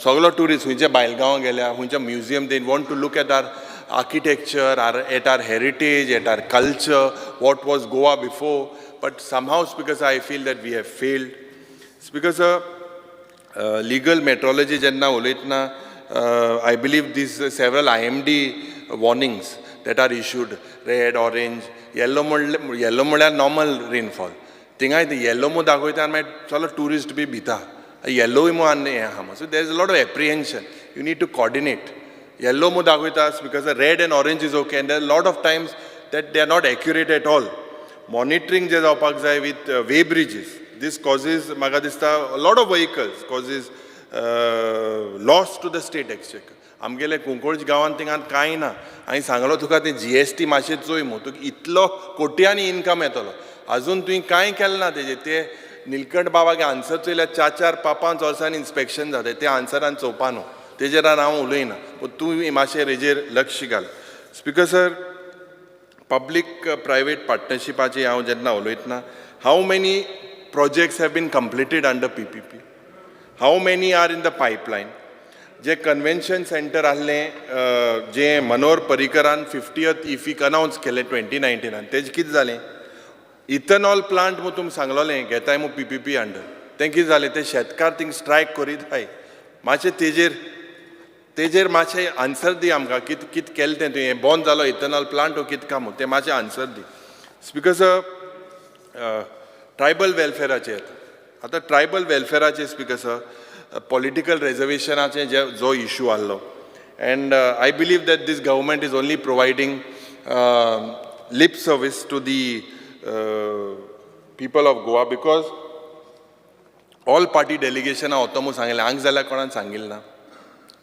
सगलो tourist खंयच्या बायलगांव गेल्या, खंयच्या museum, they want to look at our architecture, at our heritage, at our culture, what was Goa before. But somehow, because I feel that we have failed. It's because legal metrology जेन्ना उलयतना, I believe these several IMD warnings that are issued, red, orange, yellow, yellow म्हणल्यार normal rainfall. थिंगाय येल्लो मो दाखयता आनी मागीर चलो tourist बी भिता, येल्लोय मो आनी हें आहा. So there is a lot of apprehension. You need to coordinate. Yellow मो दाखयता because red and orange is okay, and there lot of times that they are not accurate at all. Monitoring जे जावपाक जाय with weigh bridges, this causes, म्हाका दिसता, lot of vehicles, causes loss to the state exchequer. आमगेले कुंकळज गांवांत थिंगां कांय ना. हांवें सांगलो तुका, ते जीएसटी मातशें चोय मु, तुका इतलो कोट्यांनी इनकम येतलो. अजून तुवें कांय केलें ना तेजेर. ते निलकंठ बाबागे आन्सर चोयल्यार चार चार पांच पांच वर्सांनी इन्स्पेक्शन जाता. ते आन्सरान चोवपा न्हू, तेजेर हांव उलयना, पूण तूं मातशें हेजेर लक्ष घाल. स्पिकर सर, पब्लीक प्रायवेट पार्टनरशिपाची हांव जेन्ना उलयतना, how many projects have been completed under PPP, how many are in the pipeline? J convention centre आहलें, जें मनोहर पर्रीकरान फिफ्टियथ इफीक अनावन्स केलें 2019नान, तेजें कितें जालें? इथेनॉल प्लांट मु तुमी सांगलोलें घेताय मु पीपीपी अंडर, तें कितें जालें? ते शेतकार थिंग स्ट्रायक करीत आहाय. मातशें तेजेर मातशें आन्सर दी आमकां. कित कित केलें तें तुवें? बंद जालो इथेनॉल प्लांट ओ कित काम, तें मातशें आन्सर दी. स्पिकर सर, ट्रायबल वेलफेराचेर आतां, ट्रायबल वेलफेराचेर, स्पिकर सर, पॉलिटिकल रेजर्वेशनाचे जे जो इशू आहलो, and I believe that this government is only providing lip service to the people of Goa, because all party डेलिगेशनां वता म्हूण सांगिल्लें हांगा, जाल्यार कोणाक सांगिल्लें ना.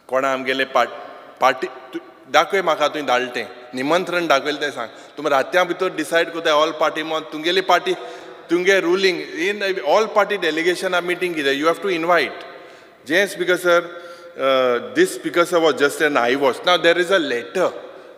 कोणा आमगेले पार्टी दाखय म्हाका, तुवें धाडलें तें निमंत्रण दाखयलें तें सांग. तुमी रातयां भितर डिसायड करता ऑल पार्टी म्हूण. तुमगेली पार्टी, तुमगे रुलींग इन ऑल पार्टी डेलिगेशना मिटींग कितें? You have to invite. जें speaker sir, this, speaker sir, was just an eye wash. Now there is a letter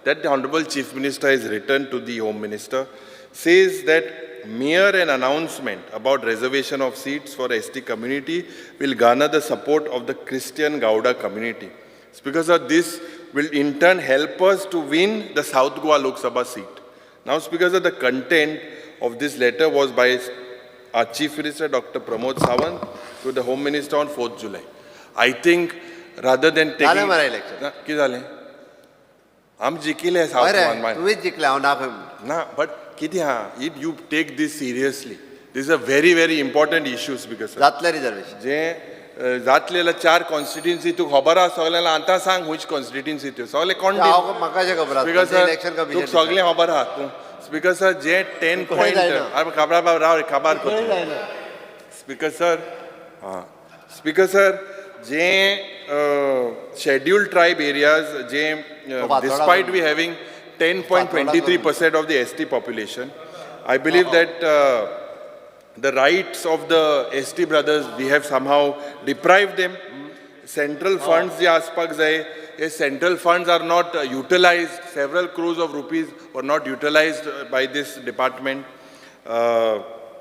that the Honorable Chief Minister has written to the Home Minister, says that mere an announcement about reservation of seats for ST community will garner the support of the Christian Gauda community. It's because of this will in turn help us to win the South Goa Lok Sabha seat. Now, it's because of the content of this letter was by our Chief Minister Dr. Pramod Sawant to the Home Minister on 4th July. I think rather than taking जालें मरे election. ना, कितें जालें? आमी जिखिले south हय रे, गोवान. तुवेंच जिखले, हांव ना खंय. ना, बट कितें आहा, if you take this seriously, this a very very important issues because जातलें रिजर्वेशन. जे जातले जाल्यार चार कॉन्स्टिट्युन्सी तुका खबर आहा सगळ्यांक. आतां सांग खंयची कॉन्स्टिट्युन्सी त्यो सगळे कोण? हांव म्हाका कशें खबर आसा? स्पिकर सर, इलेक्शन कमिशन तुका सगळें खबर आहा तूं. स्पिकर सर, जे 10 खंय पॉयंट जायना. खबर बाब राव खबर खंय जायना. स्पिकर सर, हां, speaker sir, J scheduled tribe areas J, despite we having 10.23% of the ST population, I believe that the rights of the ST brothers, we have somehow deprived them. Central funds जे आसपाक जाय हे central funds are not utilised, several crores of rupees were not utilised by this department.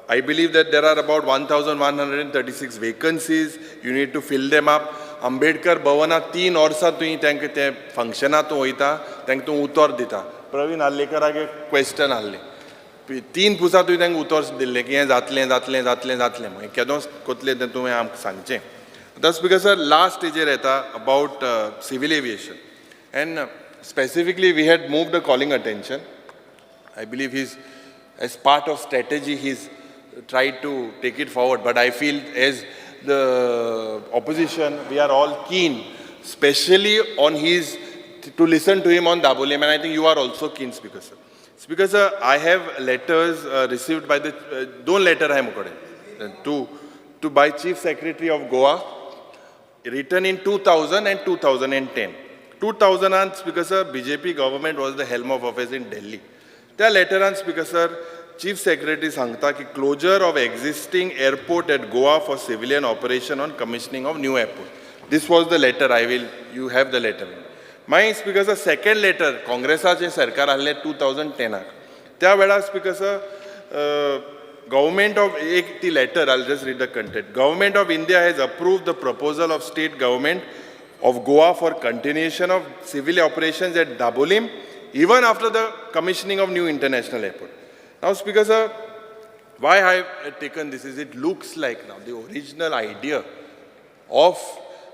I believe that there are about 1,136 vacancies. You need to fill them up. Ambedkar भवना 3 वर्सां तुवें तांकां ते फंक्शना तूं वयता, तांकां तूं उतर दिता. प्रवीण आर्लेकराक क्वेश्चन आहलें, 3 पुसा तुवें तांकां उतर दिल्लें की हें जातलें जातलें जातलें जातलें, मागीर केदों कोतलें तें तुवें आमकां सांगचें. आतां स्पीकर सर लास्ट हेजेर येता about civil aviation and specifically we had move the calling attention. I believe he's, as part of strategy, he's tried to take it forward. But I feel as the opposition, we are all keen, especially on his, to listen to him on Dabolim, and I think you are also keen, Speaker sir. Speaker sir, I have letters received by the, 2 letter I am to by Chief Secretary of Goa, written in 2000 and 2010. 2000, Speaker sir, BJP government was the helm of office in Delhi. त्या लेटरान speaker sir chief secretary सांगता की closure of existing airport at Goa for civilian operation on commissioning of new airport. This was the letter. I will, you have the letter. मागीर speaker sir second letter काँग्रेसाचें सरकार आहलें 2010 त्या वेळार speaker sir government of एक ती letter, I just read the content. Government of India has approved the proposal of state government of Goa for continuation of civil operations at Dabolim even after the commissioning of new international airport. Now, Speaker sir, why I have taken this is it looks like now the original idea of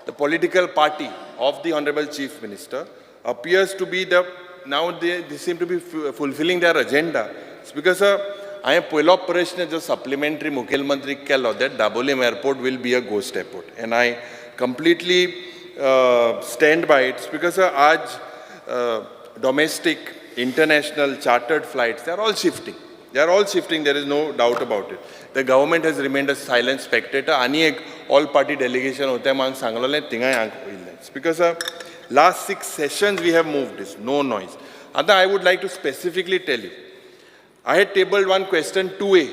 the political party of the Honorable Chief Minister appears to be the, now they seem to be fulfilling their agenda. Speaker sir, I am पयलो प्रश्न जो supplementary मुखेलमंत्री केलो that Dabolim airport will be a ghost airport, and I completely stand by it. Speaker sir, आज domestic, international, chartered flights, they are all shifting. They are all shifting, there is no doubt about it. The government has remained a silent spectator. आनी एक all party delegation होते मांग सांगलें थिंगाय वयल्लें. Speaker sir, last 6 sessions we have moved this, no noise. आतां I would like to specifically tell you, I had tabled one question 2A.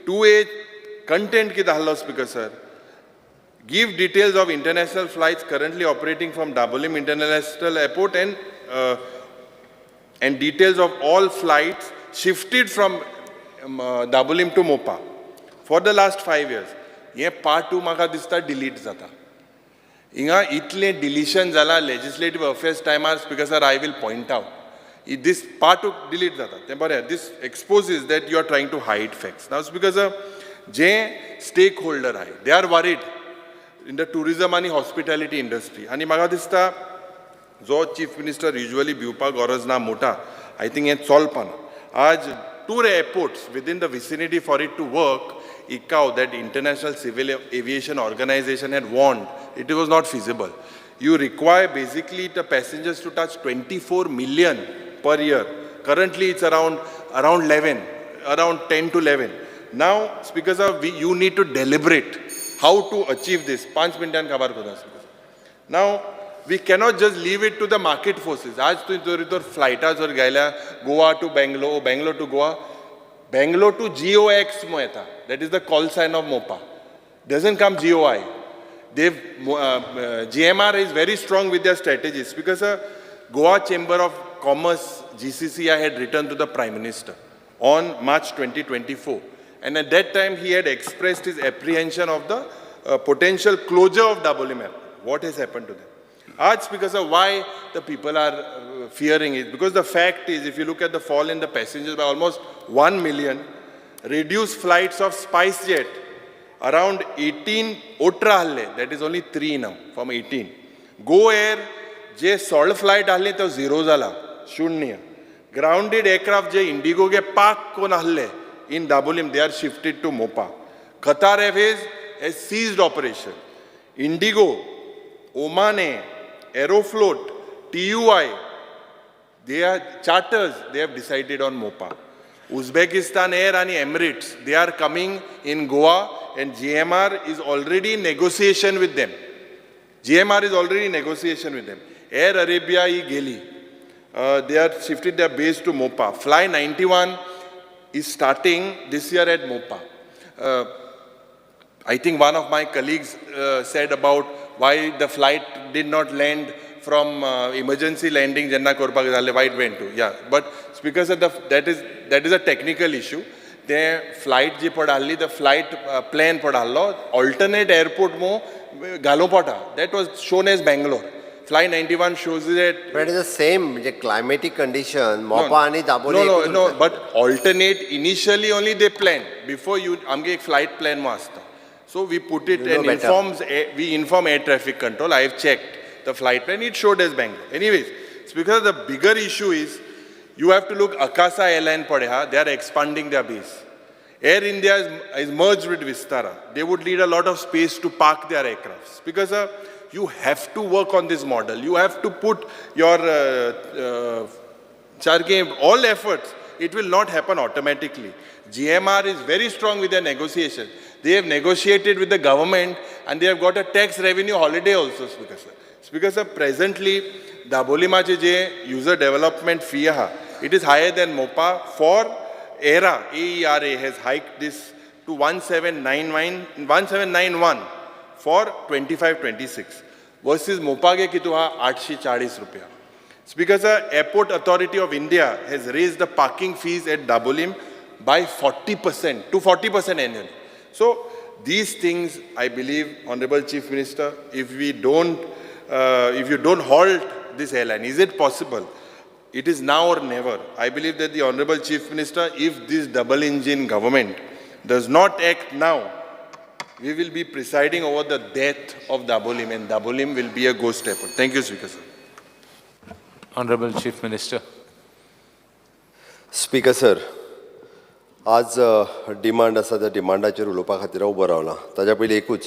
2A content कितें आहलो Speaker sir? Give details of international flights currently operating from Dabolim International Airport and details of all flights shifted from Dabolim to Mopa for the last 5 years. हे part 2 म्हाका दिसता delete जाता. हिंगा इतलें deletion जाला लेजिस्लेटीव affairs टायमार speaker sir I will point out this part 2 delete जाता तें बरें. This exposes that you are trying to hide facts. Now speaker sir, J stake holder आहाय they are worried in the tourism आनी hospitality industry. आनी म्हाका दिसता जो chief minister usually भिवपाक गरज ना मोटा, I think हें चलपाना. आज 2 airports within the vicinity for it to work, ICAO, that International Civil Aviation Organization, had warned it was not feasible. You require basically the passengers to touch 24 million per year. Currently it's around 11, around 10 to 11. Now, Speaker sir, you need to deliberate how to achieve this. 5 मिनटान खबर करता Speaker. Now, we cannot just leave it to the market forces. आज तुवें जर तर फ्लायटां जर गेल्या Goa to Bangalore, Bangalore to Goa, Bangalore to GOX mo येता. That is the call sign of Mopa. Doesn't come GOI. They've, GMR is very strong with their strategies because Goa Chamber of Commerce, GCCI, had written to the Prime Minister on March 2024. And at that time, he had expressed his apprehension of the potential closure of Dabolim Airport. What has happened to them? आज because of why the people are fearing it. Because the fact is, if you look at the fall in the passengers by almost 1 million, reduced flights of SpiceJet, around 18 Otra halle, that is only 3 now, from 18. Go Air, J 16 flight आहले तो 0 जाला, 0. Grounded aircraft जे Indigo K park कोन आहले, in Dabolim, they are shifted to Mopa. Qatar Airways has seized operation. Indigo, Oman Air, Aeroflot, TUI, they are charters, they have decided on Mopa. Uzbekistan Air and Emirates, they are coming in Goa and GMR is already in negotiation with them. GMR is already in negotiation with them. Air Arabia is geli. They are shifted their base to Mopa. Fly 91 is starting this year at Mopa. I think one of my colleagues said about why the flight did not land from emergency landing जेन्ना करपाक जालें why it went to yeah but speaker sir that is a technical issue. ते flight जी पड आहली, the flight plan पड आहलो alternate airport मू घालूं पडटा, that was shown as Bangalore. Fly 91 shows it. But is the same म्हणजे क्लायमेटीक कंडिशन मोपा आनी Dabolim. No, no, but alternate initially only they plan before you आमगे एक फ्लायट प्लॅन मो आसता. So we put it and informs, we inform air traffic control. I have checked the flight plan, it showed as Bangalore. Anyways, because the bigger issue is you have to look Akasa airline पळय, they are expanding their base. Air India is merged with Vistara. They would need a lot of space to park their aircrafts because you have to work on this model. You have to put your all efforts. It will not happen automatically. GMR is very strong with their negotiation. They have negotiated with the government and they have got a tax revenue holiday also, Speaker sir. Speaker sir, presently, Dabolim je user development fee, it is higher than MOPA for ERA. AERA has hiked this to 1791 for 25-26 versus MOPA ke kitu ha 840 rupiya. Speaker sir, Airport Authority of India has raised the parking fees at Dabolim by 40% to 40% annually. So these things, I believe, Honorable Chief Minister, if we don't, if you don't halt this airline, is it possible? It is now or never. I believe that the Honorable Chief Minister, if this double engine government does not act now, we will be presiding over the death of Dabolim, and Dabolim will be a ghost airport. Thank you, Speaker sir. Honorable Chief Minister. Speaker sir, आज demand आसा त्या डिमांडाचेर उलोवपा खातीर हांव उबो रावला. ताज्या पयलीं एकूच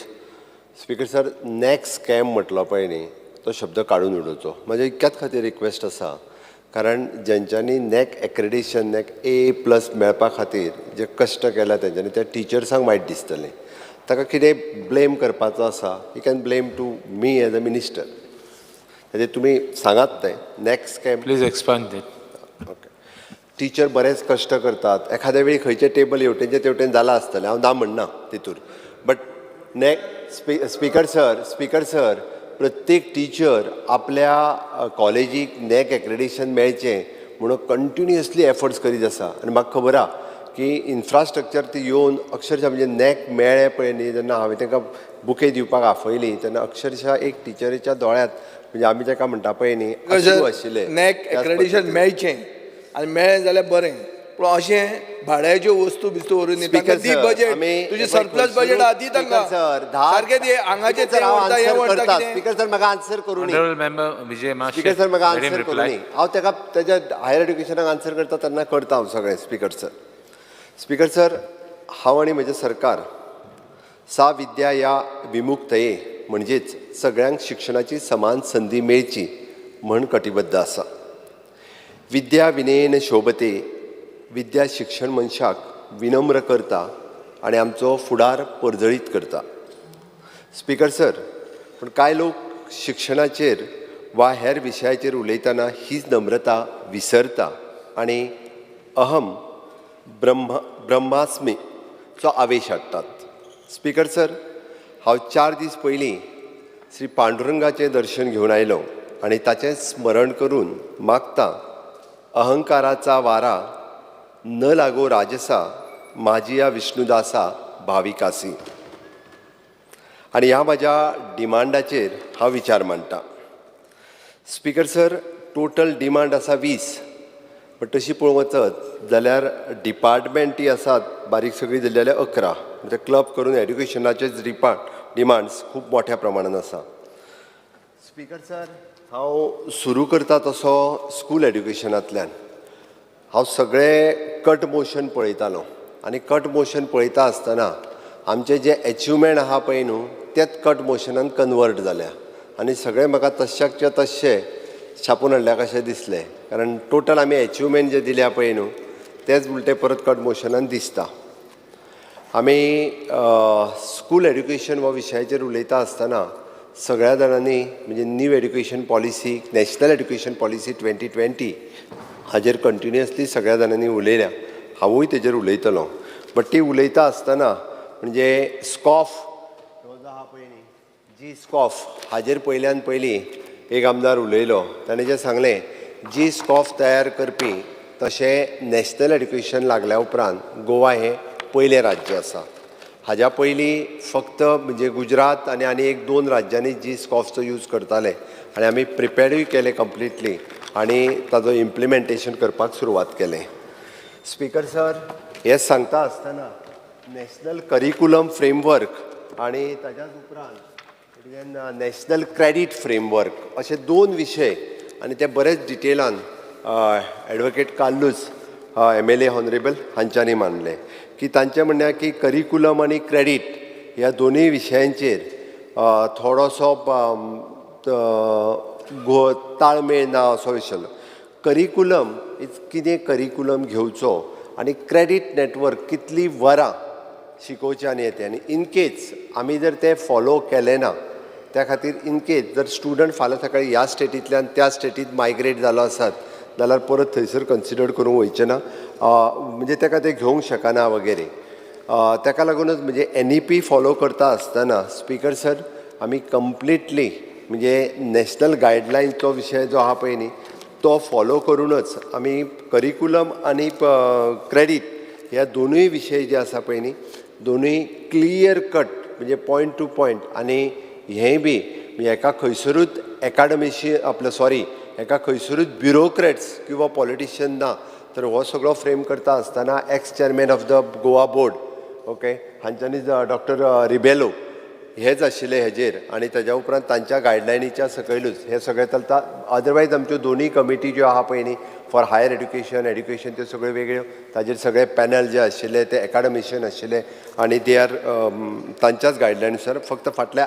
स्पीकर सर, नॅक्स्ट स्कॅम म्हटलो पळय न्ही, तो शब्द काडून उडोवचो. म्हाज्या इतक्याच खातीर रिक्वेस्ट आसा, कारण जेंच्यांनी NAAC accreditation, NAAC A+ मेळपा खातीर जे कश्ट केल्या तेंच्यांनी, त्या टिचर्सांक वायट दिसतलें. ताका कितें ब्लेम करपाचो आसा, you can blame to me as a minister. ताजेर तुमी सांगात तें NAAC scam. Please expand it. Okay. Teacher बरेच कश्ट करतात, एखाद्या वेळी खंयचें टेबल हेवटेनचें तेवटेन जालां आसतलें, हांव ना म्हणना तितूर, but NAAC speaker sir, speaker sir, प्रत्येक टिचर आपल्या कॉलेजीक नॅक एक्रेडिशन मेळचें म्हणून कंटिन्युअसली एफर्ट्स करीत आसा. आनी म्हाका खबर आहा की इन्फ्रास्ट्रक्चर ती येवन अक्षरशा म्हणजे नॅक मेळ्ळें पळय न्ही, जेन्ना हांवें तांकां बुके दिवपाक आफयली तेन्ना अक्षरशा एक टिचरीच्या दोळ्यांत म्हणजे आमी ताका म्हणटा पळय न्ही, अश्रू आशिल्ले. नॅक एक्रेडिशन मेळचें आनी मेळ्ळें जाल्यार बरें, पूण अशें भाड्याच्यो वस्तू बिस्तू व्हरून दी बजेट, तुजें सरप्लस बजेट आहा दी तांकां सारकें दी, हांगाचें तें व्हरता हें व्हरता. स्पीकर सर म्हाका आन्सर करूं न्ही. स्पीकर सर म्हाका आन्सर करूं न्ही, हांव ताका तेज्या हायर एड्युकेशनाक आन्सर करता तेन्ना करता हांव सगळें. स्पीकर सर, स्पीकर सर, हांव आनी म्हजें सरकार सा विद्या ह्या विमुक्तये म्हणजेच सगळ्यांक शिक्षणाची समान संदी मेळची म्हण कटिबद्ध आसा. विद्या विनयेन शोभते, विद्या शिक्षण मनशाक विनम्र करता आनी आमचो फुडार परजळीत करता. स्पीकर सर, पूण कांय लोक शिक्षणाचेर वा हेर विशयाचेर उलयतना हीच नम्रता विसरता आनी अहम ब्रह्मास्मीचो आवेश हाडटात. स्पीकर सर, हांव 4 दीस पयलीं श्री पांडुरंगाचें दर्शन घेवन आयलो आनी ताचें स्मरण करून मागता, अहंकाराचा वारा न लागो राजसा, माजिया विष्णुदासा भाविकासी. आनी ह्या म्हाज्या डिमांडाचेर हांव विचार मांडटा. स्पीकर सर, टोटल डिमांड आसा 20, बट तशी पळोवंक वचत जाल्यार डिपार्टमेंटी आसात बारीक सगळी जाली जाल्यार 11, म्हणजे क्लब करून एड्युकेशनाचेच डिमांड्स खूब मोठ्या प्रमाणान आसा. स्पीकर सर, हांव सुरू करता तसो स्कूल एड्युकेशनांतल्यान हांव सगळे कट मोशन पळयतालो आनी कट मोशन पळयता आसतना आमचें जें एचिवमेंट आहा पळय न्हू, तेच कट मोशनान कन्वर्ट जाल्या आनी सगळें म्हाका तश्याकचे तश्शें छापून हाडल्या कशें दिसलें, कारण टोटल आमी एचिवमेंट जे दिल्या पळय न्हू तेच उलटे परत कट मोशनान दिसता. आमी स्कूल एड्युकेशन हो विशयाचेर उलयता आसतना सगळ्या जाणांनी म्हणजे new education policy, national education policy 2020 हाजेर कंटिन्युअसली सगळ्या जाणांनी उलयल्या, हांवूय तेजेर उलयतलो. बट ती उलयता आसतना म्हणजे स्कॉफ हो जो आहा पळय न्ही, जी स्कॉफ हाजेर पयल्यान पयलीं एक आमदार उलयलो ताणें जें सांगलें जी स्कॉफ तयार करपी तशें नॅशनल एड्युकेशन लागल्या उपरांत गोवा हें पयलें राज्य आसा. हाज्या पयलीं फक्त म्हणजे गुजरात आनी आनी एक दोन राज्यांनी जी स्कॉफचो यूज करताले आनी आमी प्रिपेरूय केले कंप्लिटली आनी ताजो इम्प्लिमेंटेशन करपाक सुरवात केलें. स्पीकर सर, हें सांगता आसतना नॅशनल करिकुलम फ्रेमवर्क आनी ताज्याच उपरांत नॅशनल क्रेडीट फ्रेमवर्क अशे दोन विशय आनी ते बरेच डिटेलान advocate Carlos MLA honourable हांच्यांनी मांडले की तांचें म्हणणें की करिकुलम आनी क्रेडीट ह्या दोनूय विशयांचेर थोडोसो ताळमेळ ना असो विशय. करिकुलम is कितें करिकुलम घेवचो आनी क्रेडीट नेटवर्क कितलीं वरां शिकोवचें आनी येतें आनी इनकेस आमी जर तें फॉलो केलें ना त्या खातीर इनकेस जर स्टुडंट फाल्यां सकाळीं ह्या स्टेटींतल्यान त्या स्टेटींत मायग्रेट जालो आसत जाल्यार परत थंयसर कन्सिडर करूंक वयचें ना, म्हणजे ताका तें घेवंक शकना वगैरे. ताका लागूनच म्हणजे NEP follow करता आसतना स्पीकर सर आमी कंप्लिटली म्हणजे नॅशनल गायडलायन्सचो विशय जो आहा पळय न्ही तो फॉलो करूनच आमी करिकुलम आनी क्रेडीट ह्या दोनूय विशय जे आसा पळय न्ही दोनूय क्लियर कट म्हणजे पॉयंट टू पॉयंट आनी हेंय बी म्हणजे एका खंयसरूच एकाडमिशी आपलं सॉरी एका खंयसरूच ब्युरोक्रेट्स किंवा पॉलिटिशियन ना तर हो सगळो फ्रेम करता आसतना ex chairman of the Goa board okay हांच्यांनी डॉक्टर रिबेलो हेच आशिल्ले हेजेर आनी ताज्या उपरांत तांच्या गायडलायनीच्या सकयलूच हें सगळें चलता. अदरवायज आमच्यो दोनूय कमिटी ज्यो आहा पळय न्ही फॉर हायर एड्युकेशन एड्युकेशन त्यो सगळ्यो वेगळ्यो ताजेर सगळे पॅनल जे आशिल्ले ते एकाडमिशियन आशिल्ले आनी they are तांच्याच गायडलायनुसार. फक्त फाटल्या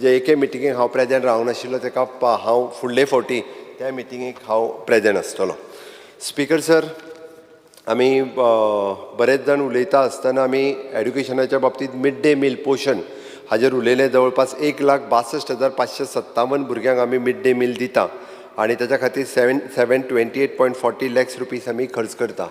जे एके मिटिंगेक हांव प्रेजेंट रावूंक नाशिल्लो ताका हांव फुडले फावटी त्या मिटिंगेक हांव प्रेजेंट आसतलो. स्पीकर सर, आमी बरेच जाण उलयता आसतना आमी एड्युकेशनाच्या बाबतींत मिड डे मील पोशण हाजेर उलयले. जवळपास 1,62,557 भुरग्यांक आमी मिड डे मील दिता आनी ताच्या खातीर 728.40 लॅक्स रुपीज आमी खर्च करता.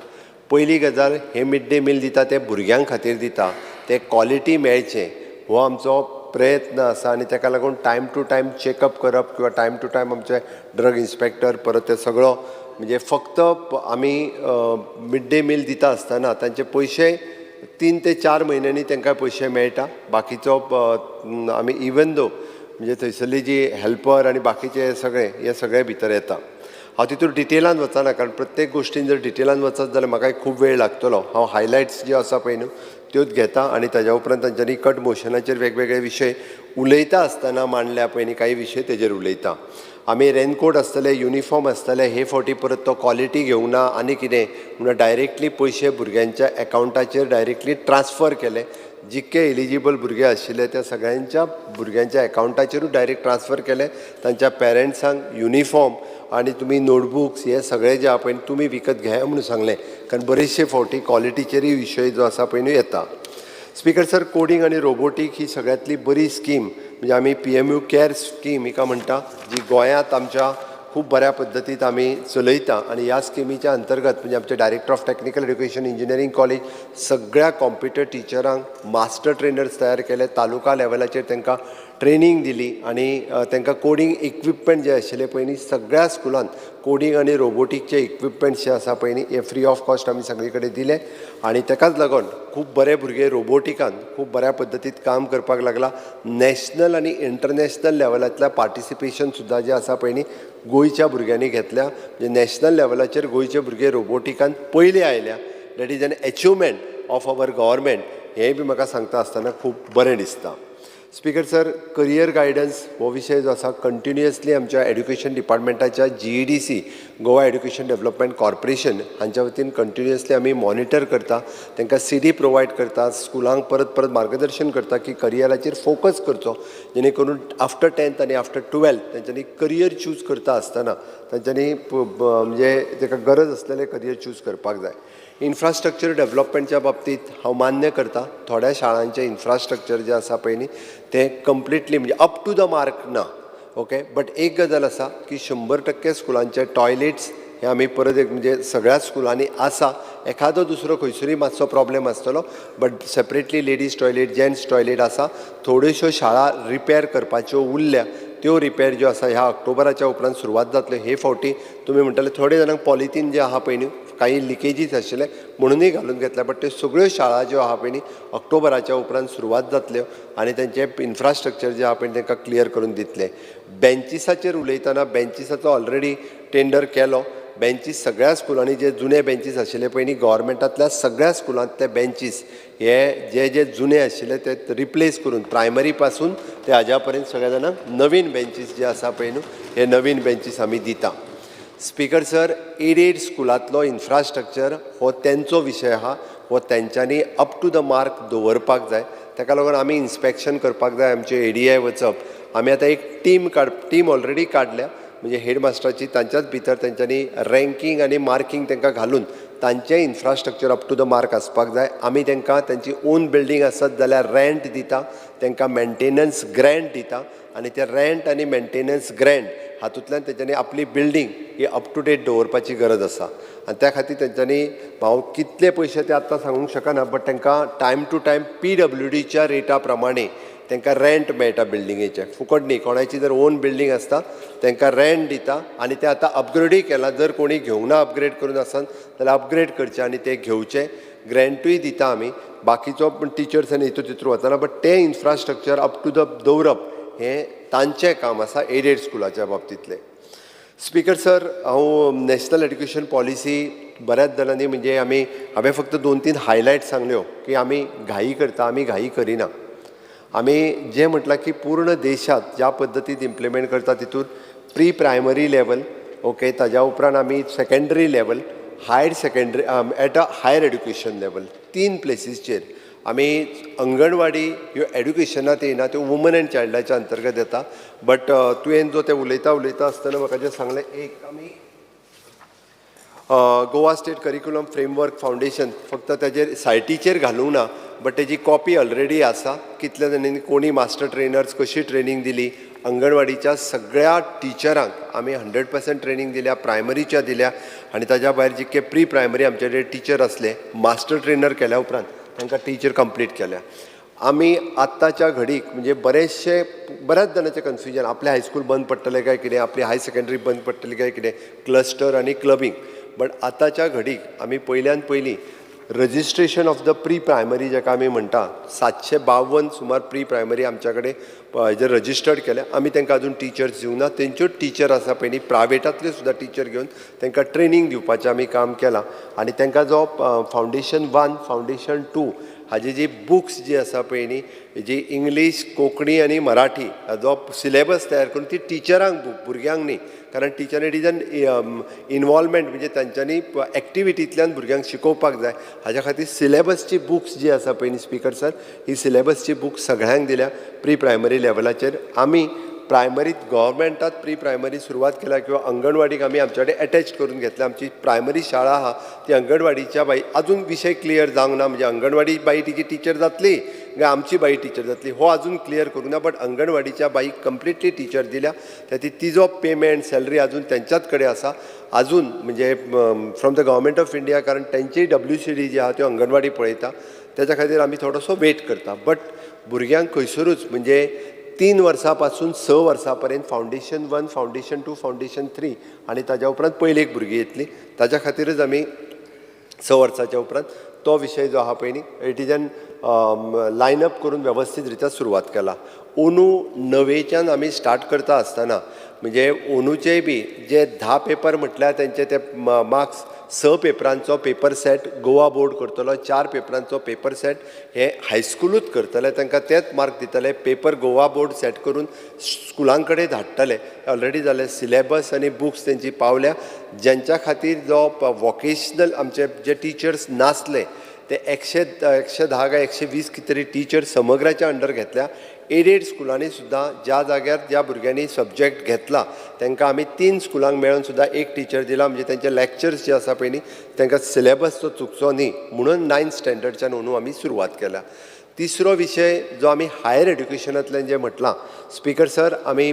पयली गजाल हे मिड डे मील दिता ते भुरग्यां खातीर दिता, ते क्वॉलिटी मेळचें हो आमचो प्रयत्न आसा आनी ताका लागून टायम टू टायम चॅकअप करप किंवा टायम टू टायम आमचे ड्रग इन्स्पेक्टर परत ते सगळो म्हणजे फक्त आमी मिड डे मील दिता आसतना तांचे पयशे 3 ते 4 म्हयन्यांनी तांकां पयशे मेळटा. बाकीचो आमी इवन दो म्हणजे थंयसरली जी हेल्पर आनी बाकीचे सगळे हे सगळे भितर येता. हांव तितून डिटेलान वचना कारण प्रत्येक गोश्टीन जर डिटेलान वचत जाल्यार म्हाका खूब वेळ लागतलो. हांव हायलायट्स ज्यो आसा पळय न्हू त्योच घेता आनी ताज्या उपरांत तांच्यांनी कट मोशनाचेर वेगवेगळे विशय उलयता आसतना मांडल्या पळय न्ही काही विशय तेजेर उलयता. आमी रेनकोट आसतले, युनिफॉर्म आसतले, हे फावटी परत तो क्वॉलिटी घेवंक ना आनी कितें म्हणून डायरेक्टली पयशे भुरग्यांच्या एकावंटाचेर डायरेक्टली ट्रान्सफर केले. जितके एलिजिबल भुरगे आशिल्ले त्या सगळ्यांच्या भुरग्यांच्या एकावंटाचेरूच डायरेक्ट ट्रान्सफर केले. तांच्या पेरंट्सांक युनिफॉर्म आनी तुमी नोटबुक्स हे सगळे जे आहा पळय तुमी विकत घेया म्हणून सांगलें कारण बरेचशे फावटी क्वॉलिटीचेरूय विशय जो आसा पळय न्हू येता. स्पीकर सर, कोडींग आनी रोबोटीक ही सगळ्यांतली बरी स्कीम म्हणजे आमी PMU care scheme हिका म्हणटा जी गोंयांत आमच्या खूब बऱ्या पद्दतीन आमी चलयता आनी ह्या स्किमीच्या अंतर्गत म्हणजे आमचे director of technical education engineering college सगळ्या कॉम्प्युटर टिचरांक मास्टर ट्रेनर्स तयार केले, तालुका लेवलाचेर तांकां ट्रेनींग दिली आनी तांकां कोडींग इक्विपमेंट जे आशिल्ले पळय न्ही सगळ्या स्कुलान कोडींग आनी रोबोटीकचे इक्विपमेंट्स जे आसा पळय न्ही हे फ्री ऑफ कॉस्ट आमी सगळे कडेन दिले आनी ताकाच लागून खूब बरे भुरगे रोबोटिकान खूब बऱ्या पद्दतीन काम करपाक लागला. नॅशनल आनी इंटरनॅशनल लेवलांतल्या पार्टिसिपेशन सुद्दां जें आसा पळय न्ही गोंयच्या भुरग्यांनी घेतल्या. म्हणजे नॅशनल लेवलाचेर गोंयचे भुरगे रोबोटिकान पयले आयल्या. That is an achievement of our government हेंय बी म्हाका सांगता आसतना खूब बरें दिसता. स्पीकर सर, करियर गायडन्स हो विशय जो आसा कंटिन्युअसली आमच्या education डिपार्टमेंटाच्या GEDC Goa education development corporation हांच्या वतीन कंटिन्युअसली आमी मॉनिटर करता, तांकां CD provide करता, स्कुलांक परत परत मार्गदर्शन करता की करियराचेर फोकस करचो जेणे करून आफ्टर 10th आनी आफ्टर 12th तांच्यांनी करियर चूज करता आसतना तांच्यांनी म्हणजे ताका गरज आसलेलें करियर चूज करपाक जाय. इन्फ्रास्ट्रक्चर डेवलपमेंटच्या बाबतींत हांव मान्य करता थोड्या शाळांचें इन्फ्रास्ट्रक्चर जें आसा पळय न्ही तें कंप्लिटली म्हणजे अप टू the mark ना ओके. बट एक गजाल आसा की 100% स्कुलांचे टॉयलेट्स हे आमी परत एक म्हणजे सगळ्या स्कुलांनी आसा. एखादो दुसरो खंयसरूय मातसो प्रॉब्लेम आसतलो but separately ladies toilet gents toilet आसा. थोड्योश्यो शाळा रिपेर करपाच्यो उरल्या त्यो रिपेर ज्यो आसा ह्या ऑक्टोबराच्या उपरांत सुरवात जातल्यो. हे फावटी तुमी म्हणटले थोडे जाणांक पॉलिथीन जे आहा पळय न्हू काही लिकेजीस आशिल्ले म्हणुनूय घालून घेतल्या, बट त्यो सगळ्यो शाळा ज्यो आहा पळय न्ही ऑक्टोबराच्या उपरांत सुरवात जातल्यो आनी तेंचें इन्फ्रास्ट्रक्चर जें आहा पळय तांकां क्लियर करून दितले. बेंचिसाचेर उलयतना बेंचिसाचो ऑलरेडी टेंडर केलो. बेंचीस सगळ्या स्कुलांनी जे जुने बेंचीस आशिल्ले पळय न्ही गव्हर्मेंटांतल्या सगळ्या स्कुलांत ते बेंचीस हे जे जे जुने आशिल्ले ते रिप्लेस करून प्रायमरी पासून ते हाज्या पर्यंत सगळ्या जाणांक नवीन बेंचीस जे आसा पळय न्हू हे नवीन बेंचीस आमी दिता. स्पीकर सर, एडेड स्कुलांतलो इन्फ्रास्ट्रक्चर हो तेंचो विशय आहा, हो तेंच्यांनी अप टू the mark दवरपाक जाय. ताका लागून आमी इन्स्पेक्शन करपाक जाय. आमचे एडीआय वचप, आमी आतां एक टीम ऑलरेडी काडल्या, म्हणजे हेडमास्टराची तांच्याच भितर तेंच्यांनी रँकींग आनी मार्कींग तांकां घालून तांचें infrastructure up to the mark आसपाक जाय. आमी तांकां तांची ओन बिल्डींग आसत जाल्यार रेंट दिता, तांकां मेंटेनन्स ग्रँट दिता आनी ते रेंट आनी मेंटेनन्स ग्रँट हातूंतल्यान तेंच्यांनी आपली बिल्डींग ही अप टू डेट दवरपाची गरज आसा. आनी त्या खातीर तेंच्यांनी हांव कितले पयशे ते आत्तां सांगूंक शकना, बट तांकां टायम टू टायम PWDच्या रेटा प्रमाणे तांकां रेंट मेळटा बिल्डिंगेचें, फुकट न्ही. कोणाची जर ओन बिल्डींग आसता तांकां रेंट दिता आनी ते आतां अपग्रेडूय केलां. जर कोणी घेवंक ना अपग्रेड करून आसत जाल्यार अपग्रेड करचें आनी ते घेवचें. ग्रँटूय दिता आमी, बाकीचो पण टिचर्स आनी हितून तितून वचना, बट तें इन्फ्रास्ट्रक्चर अप टू the दवरप हें तांचें काम आसा एडेड स्कुलाच्या बाबतींतलें. स्पीकर सर, हांव नॅशनल एड्युकेशन पॉलिसी बऱ्याच जाणांनी म्हणजे आमी हांवें फक्त 2-3 हायलायट सांगल्यो की आमी घाई करता, आमी घाई करिना. आमी जें म्हटलां की पूर्ण देशांत ज्या पद्दतीन इम्प्लिमेंट करता तितून प्री प्रायमरी लेवल, ओके, ताज्या उपरांत आमी secondary level, higher secondary at a higher education level, 3 प्लेसीसचेर आमी अंगणवाडी ह्यो एड्युकेशनांत येयना, त्यो वुमन एंड चायल्डाच्या अंतर्गत येता. बट तुवें जो ते उलयता उलयता आसतना म्हाका जें सांगलें, एक आमी Goa state curriculum framework foundation फक्त ताजेर सायटीचेर घालूंक ना, बट तेजी कॉपी ऑलरेडी आसा. कितल्या जाणांनी कोणी मास्टर ट्रेनर्स कशी ट्रेनींग दिली, अंगणवाडीच्या सगळ्या टिचरांक आमी 100% ट्रेनींग दिल्या, प्रायमरीच्या दिल्या आनी ताज्या भायर जितके प्री प्रायमरी आमचे कडेन टिचर आसले मास्टर ट्रेनर केल्या उपरांत तांकां टिचर कंप्लीट केल्या. आमी आत्ताच्या घडीक म्हणजे बरेचशे बऱ्याच जाणांचें कन्फ्युजन, आपलें हायस्कूल बंद पडटलें काय कितें, आपली हायर सेकेंडरी बंद पडटली काय कितें, क्लस्टर आनी क्लबींग. बट आतांच्या घडीक आमी पयल्यान पयलीं registration of the pre primary जाका आमी म्हणटा 752 सुमार प्री प्रायमरी आमच्या कडेन हेजेर रजिस्टर्ड केल्या. आमी तांकां अजून टिचर्स दिवंक ना, तेंच्यो टिचर आसा पळय न्ही प्रायवेटांतल्यो सुद्दां टिचर घेवन तांकां ट्रेनींग दिवपाचें आमी काम केलां. आनी तांकां जो फावंडेशन 1, फावंडेशन 2 हाजी जी बुक्स जी आसा पळय न्ही, जी इंग्लीश, कोंकणी आनी मराठी हाजो सिलेबस तयार करून ती टिचरांक भुरग्यांक न्ही, कारण teacher it is an involvement, म्हणजे तांच्यांनी एक्टिविटींतल्यान भुरग्यांक शिकोवपाक जाय. हाज्या खातीर सिलेबसची बुक्स जी आसा पळय न्ही स्पीकर सर, ही सिलेबसची बुक्स सगळ्यांक दिल्या प्री प्रायमरी लेवलाचेर. आमी प्रायमरीत गव्हर्मेंटात प्री प्रायमरी सुरवात केल्या किंवा अंगणवाडीक आमी आमच्या कडेन एटॅच करून घेतल्या. आमची प्रायमरी शाळा आहा ती अंगणवाडीच्या बाई अजून विशय क्लियर जावंक ना, म्हणजे अंगणवाडी बाई तिची टिचर जातली काय आमची बाई टिचर जातली हो अजून क्लियर करूं ना, बट अंगणवाडीच्या बाईक कंप्लिटली टिचर दिल्या. त्या तिजो पेमेंट सॅलरी अजून तेंच्याच कडेन आसा अजून, म्हणजे from the government of India, कारण तेंची WCD जी आहा त्यो अंगणवाडी पळयता, तेच्या खातीर आमी थोडोसो वेट करता. बट भुरग्यांक खंयसरूच म्हणजे 3 वर्सां पासून 6 वर्सां पर्यंत फावंडेशन 1, फावंडेशन 2, फावंडेशन 3 आनी ताज्या उपरांत पयलेक भुरगीं येतलीं, ताज्या खातीरच आमी 6 वर्साच्या उपरांत तो विशय जो आहा पळय न्ही it is an line up करून वेवस्थीत रित्या सुरवात केला. अंदू 9वेच्यान आमी स्टार्ट करता आसतना म्हणजे अंदूचेय बी जे 10 पेपर म्हटल्यार तेंचे ते मार्क्स 6 पेपरांचो पेपर सेट गोवा बोर्ड करतलो, 4 पेपरांचो पेपर सेट हे हायस्कुलूच करतले, तांकां तेच मार्क दितले, पेपर गोवा बोर्ड सेट करून स्कुलां कडेन धाडटले. ऑलरेडी जाले सिलेबस आनी बुक्स तेंची पावल्या. ज्यांच्या खातीर जो वॉकेशनल आमचे जे टिचर्स नासले ते 110 काय 120 कितें तरी टिचर समग्राच्या अंडर घेतल्या. एडेड स्कुलांनी सुद्दां ज्या जाग्यार ज्या भुरग्यांनी सब्जॅक्ट घेतला तांकां आमी 3 स्कुलांक मेळून सुद्दां 1 टिचर दिला, म्हणजे तेंचे लॅक्चर्स जे आसा पळय न्ही तांकां सिलेबस तो चुकचो न्ही म्हणून 9th स्टँडर्डच्यान अंदू आमी सुरवात केल्या. तिसरो विशय जो आमी हायर एड्युकेशनांतल्यान जें म्हटलां स्पीकर सर, आमी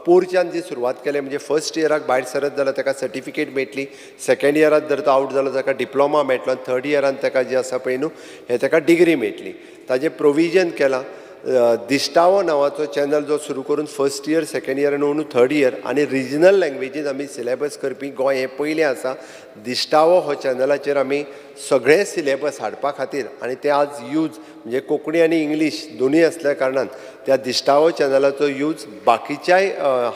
पोरच्यान जी सुरवात केली म्हणजे फर्स्ट इयराक भायर सरत जाल्यार ताका सर्टिफिकेट मेळटली, सेकेंड इयराक जर तो आवट जालो ताका डिप्लोमा मेळटलो आनी थर्ड इयरान ताका जें आसा पळय न्हू हें ताका डिग्री मेळटली. ताजें प्रोविजन केलां. दिश्टावो नांवाचो चॅनल जो सुरू करून फर्स्ट इयर, सेकंड इयर आनी अंदू थर्ड इयर आनी रिजनल लँग्वेजीन आमी सिलेबस करपी गोंय हें पयलें आसा. दिश्टावो हो चॅनलाचेर आमी सगळे सिलेबस हाडपा खातीर आनी ते आज यूज म्हणजे कोंकणी आनी इंग्लीश दोनूय आसल्या कारणान त्या दिश्टावो चॅनलाचो यूज बाकीच्याय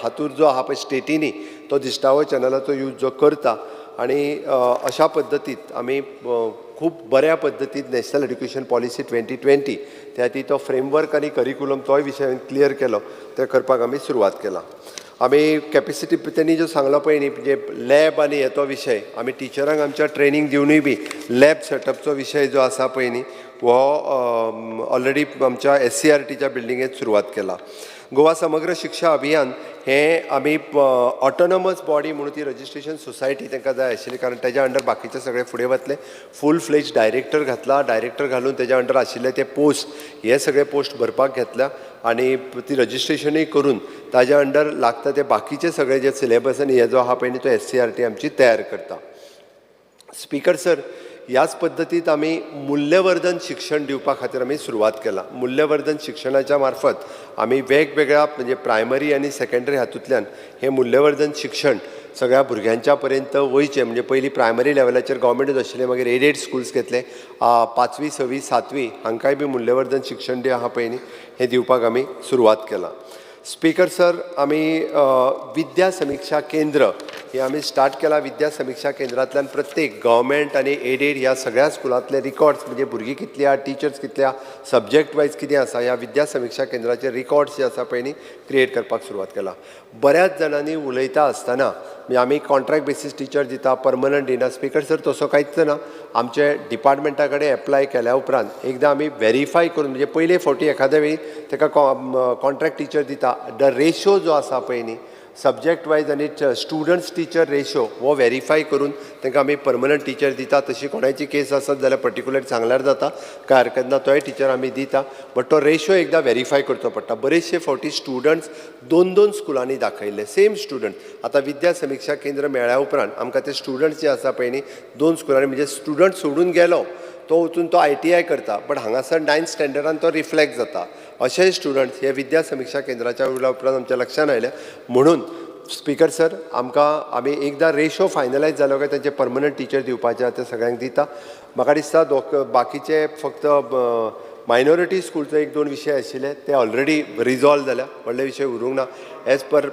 हातूर जो आहा पळय स्टेटींनी तो दिश्टावो चॅनलाचो यूज जो करता आनी अशा पद्दतीत आमी खूब बऱ्या पद्दतीन नॅशनल एड्युकेशन पॉलिसी 2020 त्या खातीर तो फ्रेमवर्क आनी करिकुलम तोय विशय क्लियर केलो, ते करपाक आमी सुरवात केला. आमी कॅपेसिटी तेणी जो सांगलो पळय न्ही, म्हणजे लॅब आनी हे तो विशय आमी टिचरांक आमच्या ट्रेनींग दिवनूय बी लॅब सेटअपचो विशय जो आसा पळय न्ही हो ऑलरेडी आमच्या SCRTच्या बिल्डिंगेंत सुरवात केला. गोवा समग्र शिक्षा अभियान हें आमी ऑटोनॉमस बॉडी म्हणून ती रजिस्ट्रेशन सोसायटी तांकां जाय आशिल्ली, कारण तेज्या अंडर बाकीचे सगळे फुडें वतले. फूल फ्लेज डायरेक्टर घातला, डायरेक्टर घालून तेज्या अंडर आशिल्ले ते पोस्ट हे सगळे पोस्ट भरपाक घेतल्या आनी ती रजिस्ट्रेशनूय करून ताज्या अंडर लागता ते बाकीचे सगळे जे सिलेबस आनी हे जो आहा पळय न्ही तो SCRT आमची तयार करता. स्पीकर सर, ह्याच पद्दतीत आमी मूल्यवर्धन शिक्षण दिवपा खातीर आमी सुरवात केला. मूल्यवर्धन शिक्षणाच्या मार्फत आमी वेगवेगळ्या म्हणजे प्रायमरी आनी सेकंडरी हातूंतल्यान हें मूल्यवर्धन शिक्षण सगळ्या भुरग्यांच्या पर्यंत वयचें. म्हणजे पयलीं प्रायमरी लेवलाचेर गव्हर्मेंटूच आशिल्लें, मागीर एडेड स्कुल्स घेतले, 5वी 6वी 7वी हांकांय बी मूल्यवर्धन शिक्षण जें आहा पळय न्ही हें दिवपाक आमी सुरवात केला. स्पीकर सर, आमी विद्या समिक्षा केंद्र हे आमी स्टार्ट केला. विद्या समिक्षा केंद्रांतल्यान प्रत्येक गव्हर्मेंट आनी एडेड ह्या सगळ्या स्कुलांतले रिकॉर्ड्स म्हणजे भुरगीं कितली आहा, टिचर्स कितले आहा, सब्जॅक्ट वायज कितें आसा, ह्या विद्या समिक्षा केंद्राचे रिकॉर्ड्स जे आसा पळय न्ही क्रिएट करपाक सुरवात केला. बऱ्याच जाणांनी उलयता आसतना म्हणजे आमी कॉन्ट्रॅक्ट बेसीस टिचर दिता, परमनंट दिना. स्पीकर सर, तसो कांयच ना. आमचे डिपार्टमेंटा कडेन एप्लाय केल्या उपरांत एकदां आमी वेरीफाय करून म्हणजे पयले फावटी एखाद्या वेळी ताका कॉन्ट्रॅक्ट टिचर दिता, the ratio जो आसा पळय न्ही सब्जॅक्ट वायज आनी स्टुडंट्स टिचर रेशो हो वेरीफाय करून तांकां आमी परमनंट टिचर दिता. तशी कोणाची केस आसत जाल्यार पर्टिक्युलर सांगल्यार जाता, कांय हरकत ना, तोय टिचर आमी दिता, बट तो रेशो एकदां वेरीफाय करचो पडटा. बरेचशे फावटी स्टुडंट्स 2-2 स्कुलांनी दाखयल्ले सेम स्टुडंट. आतां विद्या समिक्षा केंद्र मेळ्ळ्या उपरांत आमकां ते स्टुडंट्स जे आसा पळय न्ही 2 स्कुलांनी म्हणजे स्टुडंट सोडून गेलो तो वचून तो ITI करता, बट हांगासर 9th स्टँडर्डान तो रिफ्लेक्ट जाता. अशेय स्टुडंट्स हे विद्या समिक्षा केंद्राच्या उरल्या उपरांत आमच्या लक्षान आयले. म्हणून स्पीकर सर, आमकां आमी एकदां रेशो फायनलायज जालो काय तांचे परमनंट टिचर दिवपाचे आहा ते सगळ्यांक दिता. म्हाका दिसता बाकीचे फक्त मायनॉरिटी स्कूलचो 1-2 विशय आशिल्ले ते ऑलरेडी रिजॉल्व जाल्या, व्हडले विशय उरूंक ना. एज पर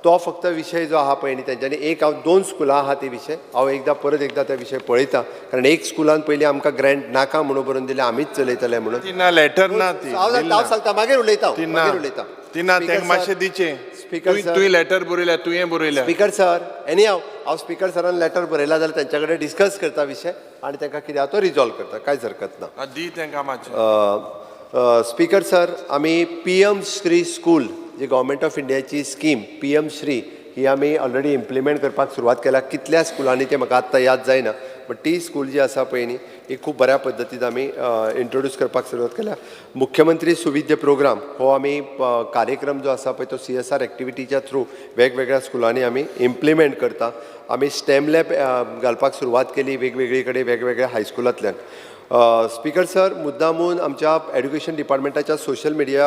तो फक्त विशय जो आहा पळय न्ही तेंच्यांनी एक हांव 2 स्कुलां आहा ते विशय हांव एकदां परत एकदां ते विशय पळयता, कारण एक स्कुलान पयलीं आमकां ग्रँट नाका म्हणून बरोवन दिलें, आमीच चलयतले म्हणून. ती ना, लेटर ना ती. हांव सांगता, मागीर उलयता, मागीर उलयता. ती ना, तांकां मातशें दिचें. स्पीकर सर, तुवें लेटर बरयल्या, तुवें बरयल्या. स्पीकर सर, एनी हांव हांव स्पीकर सरान लेटर बरयला जाल्यार तेंच्या कडेन डिस्कस करता विशय आनी तांकां कितें आहा तो रिजॉल्व करता, कांयच हरकत ना. दी तांकां मातशें. स्पीकर सर, आमी PM Shri school जी गव्हर्मेंट ऑफ इंडियाची स्कीम PM Shri ही आमी ऑलरेडी इम्प्लिमेंट करपाक सुरवात केल्या. कितल्या स्कुलांनी तें म्हाका आत्तां याद जायना, बट ती स्कूल जी आसा पळय न्ही ही खूब बऱ्या पद्दतीन आमी इंट्रोड्यूस करपाक सुरवात केल्या. मुख्यमंत्री सुविद्य प्रोग्राम हो आमी कार्यक्रम जो आसा पळय तो CSR एक्टिविटीच्या थ्रू वेगवेगळ्या स्कुलांनी आमी इम्प्लिमेंट करता. आमी स्टेम लॅब घालपाक सुरवात केली वेगवेगळे कडेन वेगवेगळ्या हायस्कुलांतल्यान. स्पीकर सर, मुद्दामून आमच्या एड्युकेशन डिपार्टमेंटाच्या सोशल मिडिया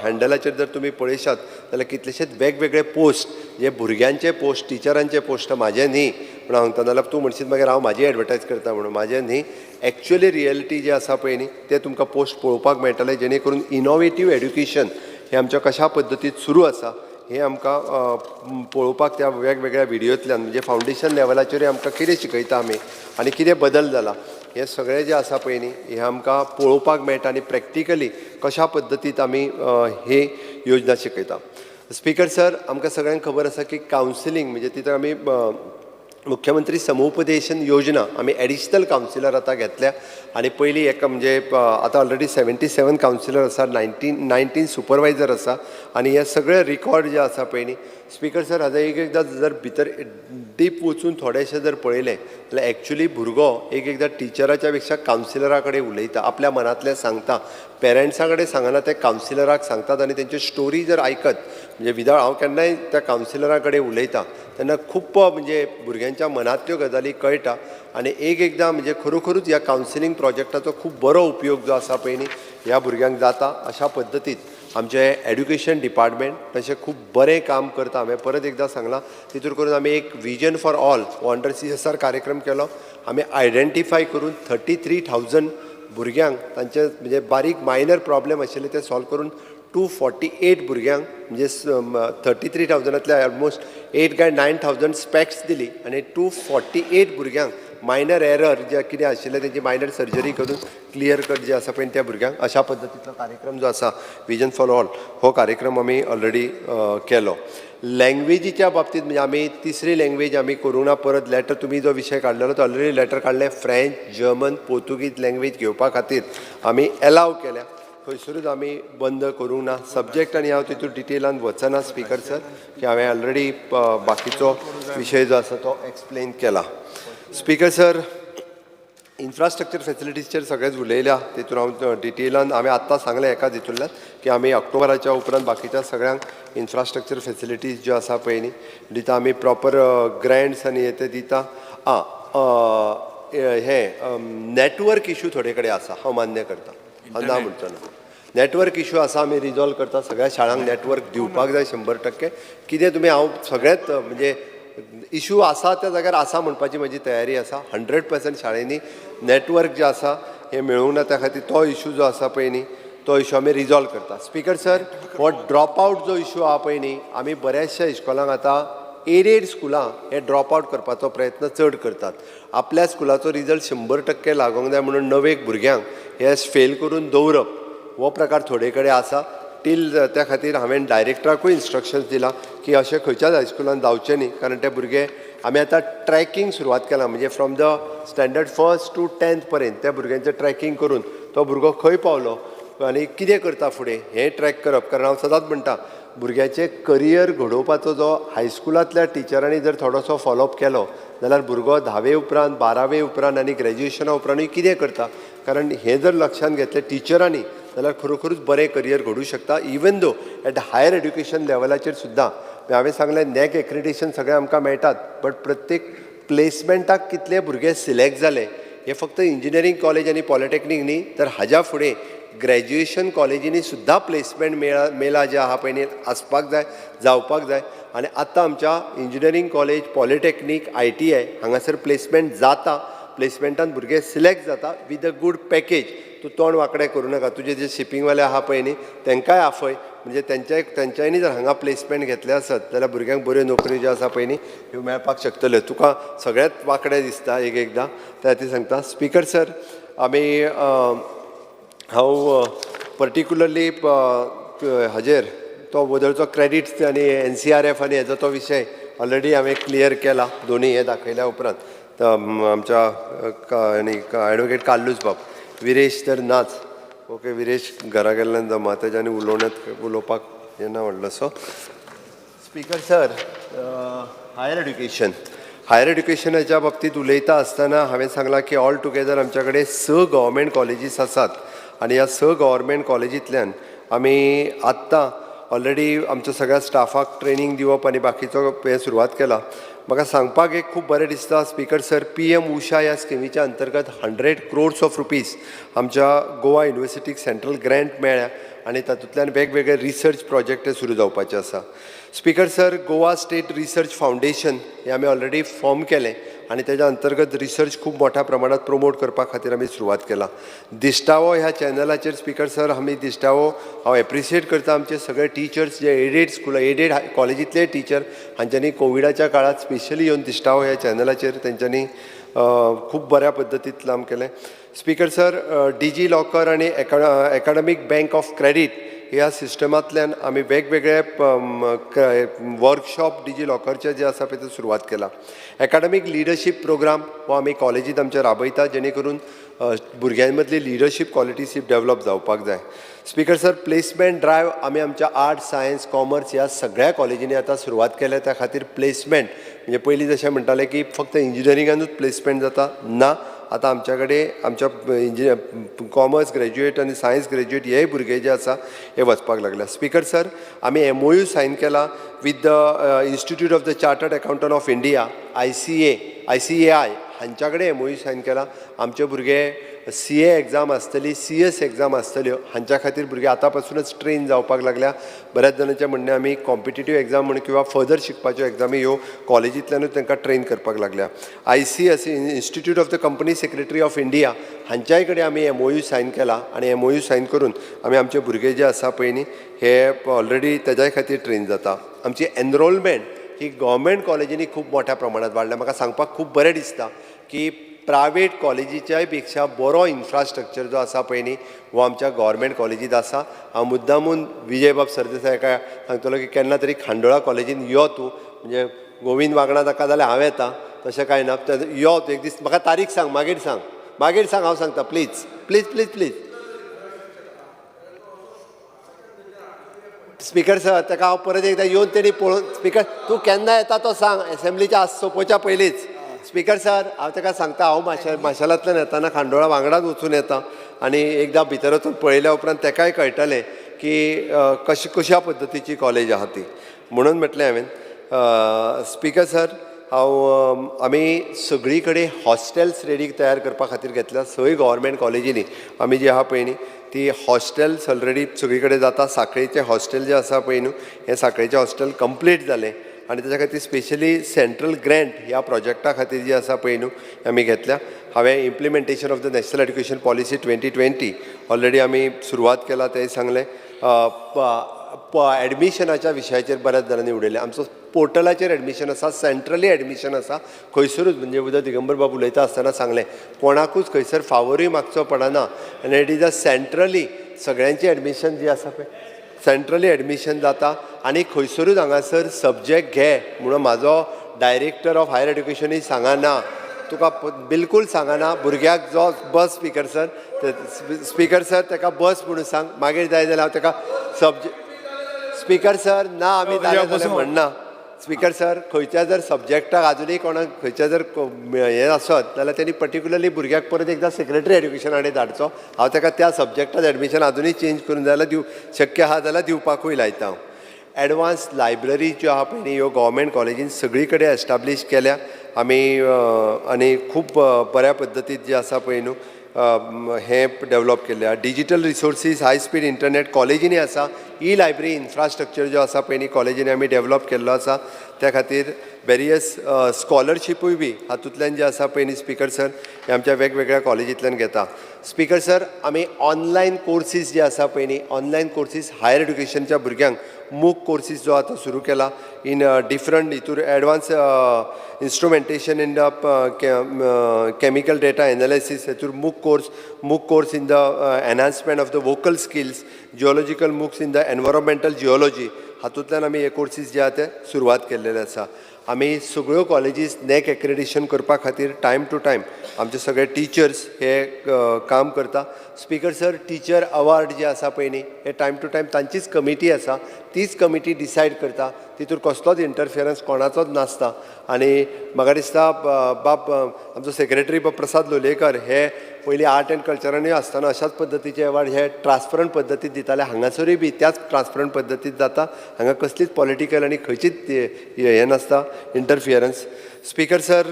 हँडलाचेर जर तुमी पळयशात जाल्यार कितलेशेच वेगवेगळे पोस्ट जे भुरग्यांचे पोस्ट, टिचरांचे पोस्ट, म्हाजे न्ही पूण हांव सांगता, नाल्यार तूं म्हणशीत मागीर हांव म्हाजी एडवर्टायज करता म्हणून, म्हाजें न्ही, एक्चुअली रियलिटी जी आसा पळय न्ही तें तुमकां पोस्ट पळोवपाक मेळटलें, जेणे करून इनोवेटीव एड्युकेशन हें आमच्या कशा पद्दतीत सुरू आसा हें आमकां पळोवपाक त्या वेगवेगळ्या व्हिडियोंतल्यान म्हणजे फावंडेशन लेवलाचेरूय आमकां कितें शिकयता आमी आनी कितें बदल जाला हें सगळें जें आसा पळय न्ही हें आमकां पळोवपाक मेळटा आनी प्रॅक्टिकली कशा पद्दतीत आमी ही योजना शिकयता. स्पीकर सर, आमकां सगळ्यांक खबर आसा की कावन्सिलींग म्हणजे तितून आमी मुख्यमंत्री समुपदेशन योजना आमी एडिशनल कावन्सिलर आतां घेतल्या आनी पयलीं एक म्हणजे आतां ऑलरेडी 77 कावन्सिलर आसा, 19 सुपरवायजर आसा आनी हे सगळे रिकॉर्ड जे आसा पळय न्ही. स्पीकर सर, हाजो एक एकदां जर भितर डीप वचून थोडेशें जर पळयलें जाल्यार एक्चुली भुरगो एक एकदां टिचराच्या पेक्षा कावन्सिलरा कडेन उलयता, आपल्या मनांतलें सांगता. पेरंट्सां कडेन सांगना, ते कावन्सिलराक सांगतात आनी तेंच्यो स्टोरी जर आयकत म्हणजे विदाउट हांव केन्नाय त्या कावन्सिलरा कडेन उलयतां तेन्ना खूब म्हणजे भुरग्यांच्या मनांतल्यो गजाली कळटा आनी एक एकदां म्हणजे खरोखरूच ह्या कावन्सिलींग प्रोजेक्टाचो खूब बरो उपयोग जो आसा पळय न्ही ह्या भुरग्यांक जाता. अशा पद्दतीन आमचें एड्युकेशन डिपार्टमेंट तशें खूब बरें काम करता. हांवें परत एकदां सांगलां, तितूर करून आमी एक विजन फॉर ऑल हो अंडर CSR कार्यक्रम केलो. आमी आयडेंटिफाय करून 33,000 भुरग्यांक तांचे म्हणजे बारीक मायनर प्रॉब्लेम आशिल्ले ते सॉल्व करून 248 भुरग्यांक म्हणजे 33,000तले ऑलमोस्ट 8 काय 9,000 स्पॅक्स दिली आनी 248 भुरग्यांक मायनर एरर जे कितें आशिल्लें तेंची मायनर सर्जरी करून क्लियर कट जे आसा पळय त्या भुरग्यांक. अशा पद्दतीचो कार्यक्रम जो आसा विजन फॉर ऑल हो कार्यक्रम आमी ऑलरेडी केलो. लँग्वेजीच्या बाबतींत म्हणजे आमी तिसरी लँग्वेज आमी करूंक ना. परत लॅटर तुमी जो विशय काडलेलो तो ऑलरेडी लॅटर काडलें. फ्रेंच, जर्मन, पोर्तुगीज लँग्वेज घेवपा खातीर आमी एलाव केल्या, खंयसरूच आमी बंद करूंक ना सब्जेक्ट. आनी हांव तितून डिटेलान वचना स्पीकर सर, की हांवें ऑलरेडी बाकीचो विशय जो आसा तो एक्सप्लेन केला. स्पीकर सर, इन्फ्रास्ट्रक्चर फॅसिलिटीजचेर सगळेच उलयल्या, तितून हांव डिटेलान हांवें आत्तां सांगलें एकाच हितूंतल्यान की आमी ऑक्टोबराच्या उपरांत बाकीच्या सगळ्यांक इन्फ्रास्ट्रक्चर फॅसिलिटीज ज्यो आसा पळय न्ही दिता आमी, प्रॉपर ग्रँट्स आनी हे ते दिता. आं हें नॅटवर्क इशू थोडे कडेन आसा, हांव मान्य करता, हांव ना म्हणचो ना. नॅटवर्क इशू आसा, आमी रिजॉल्व करता. सगळ्या शाळांक नॅटवर्क दिवपाक जाय 100%. कितें तुमी हांव सगळेंच म्हणजे इशू आसा त्या जाग्यार आसा म्हणपाची म्हजी तयारी आसा. 100% शाळेंनी नॅटवर्क जें आसा हें मेळूंक ना, त्या खातीर तो इशू जो आसा पळय न्ही तो इशू आमी रिजॉल्व करता. स्पीकर सर, हो ड्रॉप आवट जो इशू आहा पळय न्ही, आमी बऱ्याचशा इस्कॉलांक आतां एडेड स्कुलां हे ड्रॉप आवट करपाचो प्रयत्न चड करतात. आपल्या स्कुलाचो रिजल्ट 100% लागोंक जाय म्हणून नवेक भुरग्यांक हे फेल करून दवरप हो प्रकार थोडे कडेन आसा. टील त्या खातीर हांवें डायरेक्टराकूय इन्स्ट्रक्शन्स दिलां की अशें खंयच्याच हायस्कुलान जावचें न्ही, कारण ते भुरगे आमी आतां ट्रॅकींग सुरवात केलां, म्हणजे from the standard 1st to 10th पर्यंत त्या भुरग्यांचें ट्रॅकींग करून तो भुरगो खंय पावलो आनी कितें करता फुडें हें ट्रॅक करप. कारण हांव सदांच म्हणटा भुरग्याचें करियर घडोवपाचो जो हायस्कुलांतल्या टिचरांनी जर थोडोसो फॉलोअप केलो जाल्यार भुरगो 10वे उपरांत, 12वे उपरांत आनी ग्रॅज्युएशना उपरांतूय कितें करता, कारण हें जर लक्षांत घेतलें टिचरांनी जाल्यार खरोखरूच बरें करियर घडूं शकता. Even though at higher education लेवलाचेर सुद्दां हांवें सांगलें नॅक एक्रेडिटेशन सगळें आमकां मेळटात, बट प्रत्येक प्लेसमेंटाक कितले भुरगे सिलेक्ट जाले हे फक्त इंजिनियरींग कॉलेज आनी पॉलिटेक्नीक न्ही, तर हाज्या फुडें ग्रॅज्युएशन कॉलेजींनी सुद्दां प्लेसमेंट मेला जे आहा पळय न्ही आसपाक जाय, जावपाक जाय. आनी आतां आमच्या इंजिनियरींग कॉलेज, पॉलिटेक्नीक, ITI हांगासर प्लेसमेंट जाता, प्लेसमेंटान भुरगे सिलेक्ट जाता विथ अ गूड पॅकेज. तूं तोंड वांकडें करूं नाका, तुजे जे शिपींगवाले आहा पळय न्ही तांकांय आफय, म्हणजे तेंच्यांनी जर हांगा प्लेसमेंट घेतलें आसत जाल्यार भुरग्यांक बऱ्यो नोकऱ्यो ज्यो आसा पळय न्ही ह्यो मेळपाक शकतल्यो. तुका सगळ्यांत वांकडें दिसता एक एकदां, त्या खातीर सांगता. स्पीकर सर, आमी हांव पर्टिक्युलरली हाजेर तो वदळचो क्रेडिट्स आनी NCRF आनी हेजो तो विशय ऑलरेडी हांवें क्लियर केला दोनूय हे दाखयल्या उपरांत. आमच्या आनी एडवोकेट कार्लूस बाब, विरेश तर नाच, ओके विरेश घरा गेल्ल्यान जमा तेज्यानी उलोवपाक हें ना व्हडलोसो. Speaker sir, higher education, higher एड्युकेशनाच्या बाबतींत उलयता आसतना हांवें सांगलां की ऑल टुगेदर आमच्या कडेन 6 गव्हर्मेंट कॉलेजीस आसात आनी ह्या 6 गव्हर्मेंट कॉलेजींतल्यान आमी आत्तां ऑलरेडी आमच्या सगळ्या स्टाफाक ट्रेनींग दिवप आनी बाकीचो हें सुरवात केला. म्हाका सांगपाक एक खूब बरें दिसता स्पीकर सर, PM Usha ह्या स्किमीच्या अंतर्गत 100 crores of rupees आमच्या गोवा युनिवर्सिटीक सेंट्रल ग्रँट मेळ्ळ्या आनी तातूंतल्यान वेगवेगळे रिसर्च प्रोजेक्ट सुरू जावपाचे आसा. Speaker sir, Goa state research foundation हें आमी ऑलरेडी फॉर्म केलें आनी तेज्या अंतर्गत रिसर्च खूब मोठ्या प्रमाणात प्रमोट करपा खातीर आमी सुरवात केला. दिश्टावो ह्या चॅनलाचेर स्पीकर सर आमी दिश्टावो हांव एप्रिशिएट करता आमचे सगळे टिचर्स जे एडेड स्कुला एडेड कॉलेजींतले टिचर हांच्यांनी कोविडाच्या काळात स्पेशली येवन दिश्टावो ह्या चॅनलाचेर तेंच्यांनी खूब बऱ्या पद्दतीन काम केलें. स्पीकर सर, डिजी लॉकर आनी एकाडमीक बँक ऑफ क्रेडीट ह्या सिस्टमांतल्यान आमी वेगवेगळे वर्कशॉप डिजी लॉकरचे जे आसा पळय ते सुरवात केला. एकाडमीक लिडरशीप प्रोग्राम हो आमी कॉलेजींत आमच्या राबयता जेणे करून भुरग्यां मदली लिडरशीप क्वॉलिटीज डेवलप जावपाक जाय. स्पीकर सर, प्लेसमेंट ड्रायव आमी आमच्या आर्ट्स, सायन्स, कॉमर्स ह्या सगळ्या कॉलेजींनी आतां सुरवात केल्या. त्या खातीर प्लेसमेंट म्हणजे पयलीं जशें म्हणटाले की फक्त इंजिनियरिंगानूच प्लेसमेंट जाता, ना, आतां आमच्या कडेन आमच्या इंजिनियर कॉमर्स ग्रॅज्युएट आनी सायन्स ग्रॅज्युएट हे भुरगे जे आसा हे वचपाक लागल्या. स्पीकर सर, आमी MOU sign केला with the Institute of the Chartered Accountant of India, ICA, ICAI हांच्या कडेन MOU sign केला. आमचे भुरगे CA exam आसतली, CS exam आसतल्यो, हांच्या खातीर भुरगे आतां पासूनच ट्रेन जावपाक लागल्या. बऱ्याच जाणांचें म्हणणें आमी कॉम्पिटिटीव एग्जाम म्हण किंवा फर्दर शिकपाच्यो एग्जामी ह्यो कॉलेजींतल्यानूच तांकां ट्रेन करपाक लागल्या. ICS, Institute of the Company Secretary of India हांच्याय कडेन आमी MOU sign केला आनी MOU sign करून आमी आमचे भुरगे जे आसा पळय न्ही हे ऑलरेडी तेज्याय खातीर ट्रेन जाता. आमची एनरोलमेंट ही गव्हर्मेंट कॉलेजींनी खूब मोठ्या प्रमाणात वाडल्या. म्हाका सांगपाक खूब बरें दिसता की प्रायवेट कॉलेजीच्याय पेक्षा बरो इन्फ्रास्ट्रक्चर जो आसा पळय न्ही हो आमच्या गव्हर्मेंट कॉलेजींत आसा. हांव मुद्दामून विजयबाब सरदेसाय हाका सांगतलो की केन्ना तरी खांडोळा कॉलेजीन यो तूं, म्हणजे गोविंद वागणा ताका जाल्यार हांव येता, तशें कांय ना, यो तूं एक दीस, म्हाका तारीख सांग, मागीर सांग, मागीर सांग, हांव सांगता, please please please please. Speaker sir, ताका हांव परत एकदां येवन तेणी पळोवन, स्पीकर तूं केन्ना येता तो सांग, एसेंब्लीच्या आज सोंपोवच्या पयलींच. स्पीकर सर, हांव ताका सांगता, हांव माशेलांतल्यान येताना खांडोळा वांगडाच वचून येता आनी एकदां भितर वचून पळयल्या उपरांत ताकाय कळटलें की कशी कश्या पद्दतीची कॉलेज आहा ती, म्हणून म्हटलें हांवें. स्पीकर सर, हांव आमी सगळी कडेन हॉस्टेल्स रेडी तयार करपा खातीर घेतल्या. सगळी गव्हर्मेंट कॉलेजींनी आमी जी आहा पळय न्ही ती हॉस्टेल्स ऑलरेडी सगळी कडेन जाता. साखळेचें हॉस्टेल जें आसा पळय न्हू हें साखळेचें हॉस्टेल कंप्लीट जालें आनी तेच्या खातीर स्पेशली सेंट्रल ग्रँट ह्या प्रोजेक्टा खातीर जी आसा पळय न्हू आमी घेतल्या. हांवें implementation of the National Education Policy 2020 already आमी सुरवात केला तें सांगलें. एडमिशनाच्या विशयाचेर बऱ्याच जाणांनी उलयलें. आमचो पोर्टलाचेर एडमिशन आसा, सेंट्रली एडमिशन आसा, खंयसरूच म्हणजे उदय दिगंबर बाब उलयता आसतना सांगलें कोणाकूच खंयसर फावरूय मागचो पडना आनी it is a centrally सगळ्यांची एडमिशन जी आसा पळय सेंट्रली एडमिशन जाता आनी खंयसरूच हांगासर सब्जेक्ट घे म्हणून म्हाजो डायरेक्टर ऑफ हायर एड्युकेशनूय सांगना, तुका बिलकूल सांगना. भुरग्याक जो बस स्पीकर सर, स्पीकर सर ताका बस म्हणून सांग, मागीर जाय जाल्यार हांव ताका सब्जेक्ट स्पीकर सर ना आमी जालें म्हणना. स्पीकर सर, खंयच्या जर सब्जेक्टाक आजुनूय कोणाक खंयच्या जर हें आसत जाल्यार तेणी पर्टिक्युलरली भुरग्याक परत एकदां सेक्रेटरी एड्युकेशना कडेन धाडचो. हांव ताका त्या सब्जेक्टाक एडमिशन आजुनूय चेंज करून जाल्यार दिव शक्य आहा जाल्यार दिवपाकूय लायता हांव. एडवान्स लायब्ररी ज्यो आहा पळय न्ही ह्यो गव्हर्मेंट कॉलेजीन सगळी कडेन एस्टाब्लीश केल्या आमी आनी खूब बऱ्या पद्दतीन जे आसा पळय न्हू हें डेवलप केल्लें आहा. Digital resources, high speed internet कॉलेजींनी आसा. ई लायब्ररी इन्फ्रास्ट्रक्चर जो आसा पळय न्ही कॉलेजींनी आमी डेवलप केल्लो आसा. त्या खातीर वेरियस स्कॉलरशिपूय बी हातूंतल्यान जे आसा पळय न्ही स्पीकर सर हे आमच्या वेगवेगळ्या कॉलेजींतल्यान घेता. स्पीकर सर, आमी ऑनलायन कोर्सीस जे आसा पळय न्ही ऑनलायन कोर्सीस हायर एड्युकेशनच्या भुरग्यांक मूक कोर्सीस जो आतां सुरू केला इन डिफरंट हितूर advance instrumentation in the chemical data analysis हेतूर MOOC course, MOOC course in the enhancement of the vocal skills, geological MOOCs in the environmental geology हातूंतल्यान आमी हे कोर्सीस जे आहा ते सुरवात केल्लेले आसा. आमी सगळ्यो कॉलेजीस नॅक एक्रेडिशन करपा खातीर टायम टू टायम आमचे सगळे टिचर्स हे काम करता. स्पीकर सर, टिचर अवॉर्ड जे आसा पळय न्ही हे टायम टू टायम तांचीच कमिटी आसा, तीच कमिटी डिसायड करता, तितूर कसलोच इंटरफियरन्स कोणाचोच नासता. आनी म्हाका दिसता बाब आमचो सेक्रेटरी बाब प्रसाद लोलयेकर हे पयलीं आर्ट एंड कल्चरानूय आसतना अशाच पद्दतीचे अवॉर्ड हे ट्रान्सपरंट पद्दतीत दिताले. हांगासरूय बी त्याच ट्रान्सपरंट पद्दतीत जाता, हांगा कसलीच पॉलिटिकल आनी खंयचीच हें नासता इंटरफियरन्स. स्पीकर सर,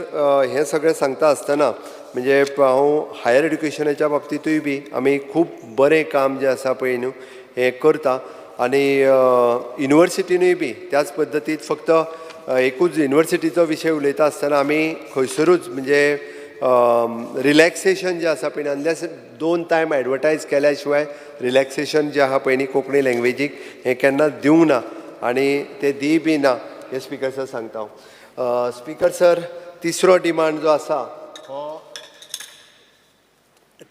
हें सगळें सांगता आसतना म्हणजे हांव हायर एड्युकेशनाच्या बाबतींतूय बी आमी खूब बरें काम जें आसा पळय न्हू हें करता. आनी युनिवर्सिटीनूय बी त्याच पद्दतीत फक्त एकूच युनिवर्सिटीचो विशय उलयता आसतना आमी खंयसरूच म्हणजे रिलॅक्सेशन जें आसा पळय न्ही अनलेस 2 टायम एडवर्टायज केल्या शिवाय रिलॅक्सेशन जें आहा पळय न्ही कोंकणी लँग्वेजीक हें केन्ना दिवंक ना आनी तें दी बी ना हें स्पीकर सर सांगता हांव. स्पीकर सर, तिसरो डिमांड जो आसा हो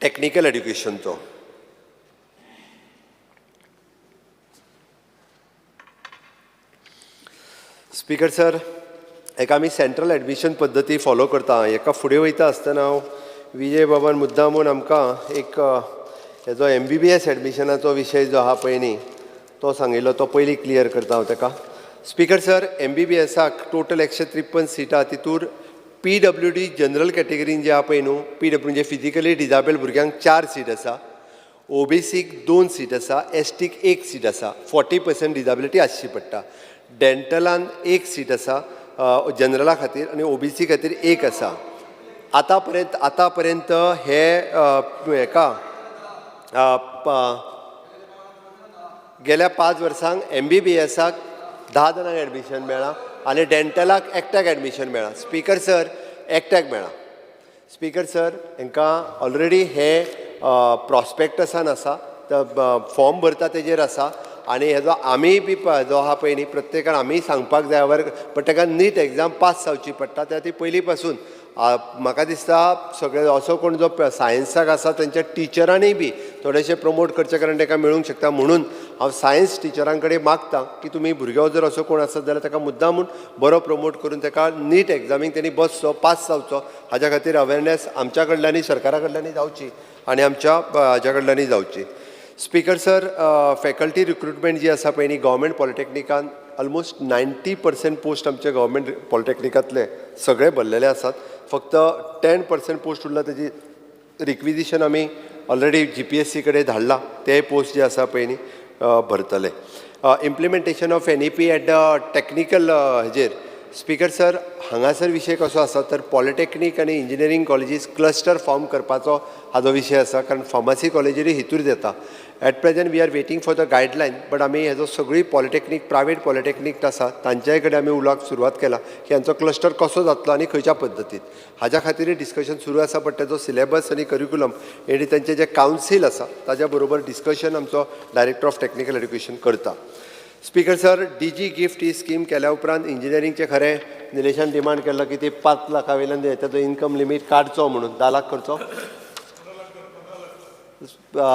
टॅक्निकल एड्युकेशनचो. स्पीकर सर, एका आमी सेंट्रल एडमिशन पद्दती फॉलो करता. एका फुडें वयता आसतना हांव विजय बाबान मुद्दामून आमकां एक हेजो MBBS एडमिशनाचो विशय जो आहा पळय न्ही तो सांगिल्लो, तो पयलीं क्लियर करता हांव ताका. स्पीकर सर, MBBSाक टोटल 153 सिटां, तितूर PWD general कॅटेगरीन जे आहा पळय न्हू, पीडब्ल्यू म्हणजे फिजिकली डिजाबल भुरग्यांक 4 सीट आसा, ओबीसीक 2 सीट आसा, एसटीक 1 सीट आसा. 40% डिजाबिलिटी आसची पडटा. डेंटलान 1 सीट आसा जनरला खातीर आनी ओबीसी खातीर 1 आसा. आतां पर्यंत हे हेका गेल्या 5 वर्सांक एमबीबीएसाक 10 जाणांक एडमिशन मेळ्ळां आनी डेंटलाक एकट्याक एडमिशन मेळ्ळां. स्पीकर सर, एकट्याक मेळ्ळां. स्पीकर सर, हांकां ऑलरेडी हे प्रॉस्पेक्टसान आसा, फॉर्म भरता तेजेर आसा. आनी हेजो आमी बी जो आहा पळय न्ही, प्रत्येकान आमी सांगपाक जाय वर, बट ताका नीट एग्जाम पास जावची पडटा. त्या खातीर पयलीं पासून म्हाका दिसता सगळे असो कोण जो सायन्साक आसा तेंच्या टिचरांनी बी थोडेशे प्रमोट करचे, कारण ताका मेळूंक शकता. म्हणून हांव सायन्स टिचरां कडेन मागता की तुमी भुरगो जर असो कोण आसत जाल्यार ताका मुद्दामून बरो प्रमोट करून ताका नीट एग्जामीक तेणी बसचो, पास जावचो. हाज्या खातीर अवेरनेस आमच्या कडल्यानूय, सरकारा कडल्यानूय जावची आनी आमच्या हाज्या कडल्यानूय जावची. स्पीकर सर, फॅकल्टी रिक्रुटमेंट जी आसा पळय न्ही, गव्हर्मेंट पॉलिटेक्निकान ऑलमोस्ट 90% पोस्ट आमचे गव्हर्मेंट पॉलिटेक्निकांतले सगळे भरलेले आसात. फक्त 10% पोस्ट उरला, तेजी रिक्विजिशन आमी ऑलरेडी जीपीएससी कडेन धाडला, ते पोस्ट जे आसा पळय न्ही भरतले. Implementation of NEP at the technical हेजेर स्पीकर सर, हांगासर विशय कसो आसा तर पॉलिटेक्नीक आनी इंजिनियरींग कॉलेजीस क्लस्टर फॉर्म करपाचो हाजो विशय आसा, कारण फार्मासी कॉलेजीरूय हितूर येता. At present we are waiting for the guideline, but आमी हेजो सगळी पॉलिटेक्नीक, प्रायवेट पॉलिटेक्नीक आसा तांच्याय कडेन आमी उलोवपाक सुरवात केला की हांचो क्लस्टर कसो जातलो आनी खंयच्या पद्दतीन, हाज्या खातीरूय डिस्कशन सुरू आसा. बट तेजो सिलेबस आनी करिक्युलम आनी तेंचें जें कावन्सील आसा ताज्या बरोबर डिस्कशन आमचो डायरेक्टर ऑफ टॅक्निकल एड्युकेशन करता. स्पीकर सर, डीजी गिफ्ट ही स्कीम केल्या उपरांत इंजिनियरींगचें खरें निलेशान डिमांड केल्लो की ती 5 लाखा वयल्यान तेजो इन्कम लिमीट काडचो म्हणून 10 लाख करचो.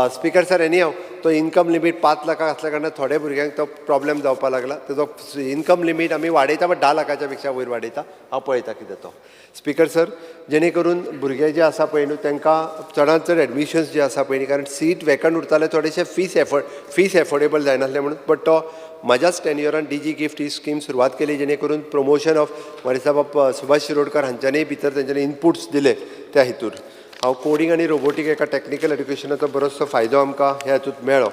स्पीकर सर, एनी हांव तो इन्कम लिमीट 5 लाखां आसल्या कारणान थोड्या भुरग्यांक तो प्रॉब्लेम जावपाक लागला. तेजो इन्कम लिमीट आमी वाडयता, बट 10 लाखाच्या पेक्षा वयर वाडयता. हांव पळयता कितें तो. स्पीकर सर, जेणे करून भुरगे जे आसा पळय न्हू तांकां चडांत चड एडमिशन्स जे आसा पळय न्ही, कारण सीट वेकंट उरताले, थोडेशे फीस एफोर्डेबल जायनासले म्हणून. बट तो म्हज्याच टेन्युअरान डीजी गिफ्ट ही स्कीम सुरवात केली, जेणे करून प्रमोशन ऑफ म्हारे सुभाष शिरोडकर हांच्यांनी भितर तेंच्यांनी इनपुट्स दिले. त्या हेतूर हांव कोडींग आनी रोबोटीक एका टॅक्निकल एड्युकेशनाचो बरोचसो फायदो आमकां ह्या हातूंत मेळ्ळो.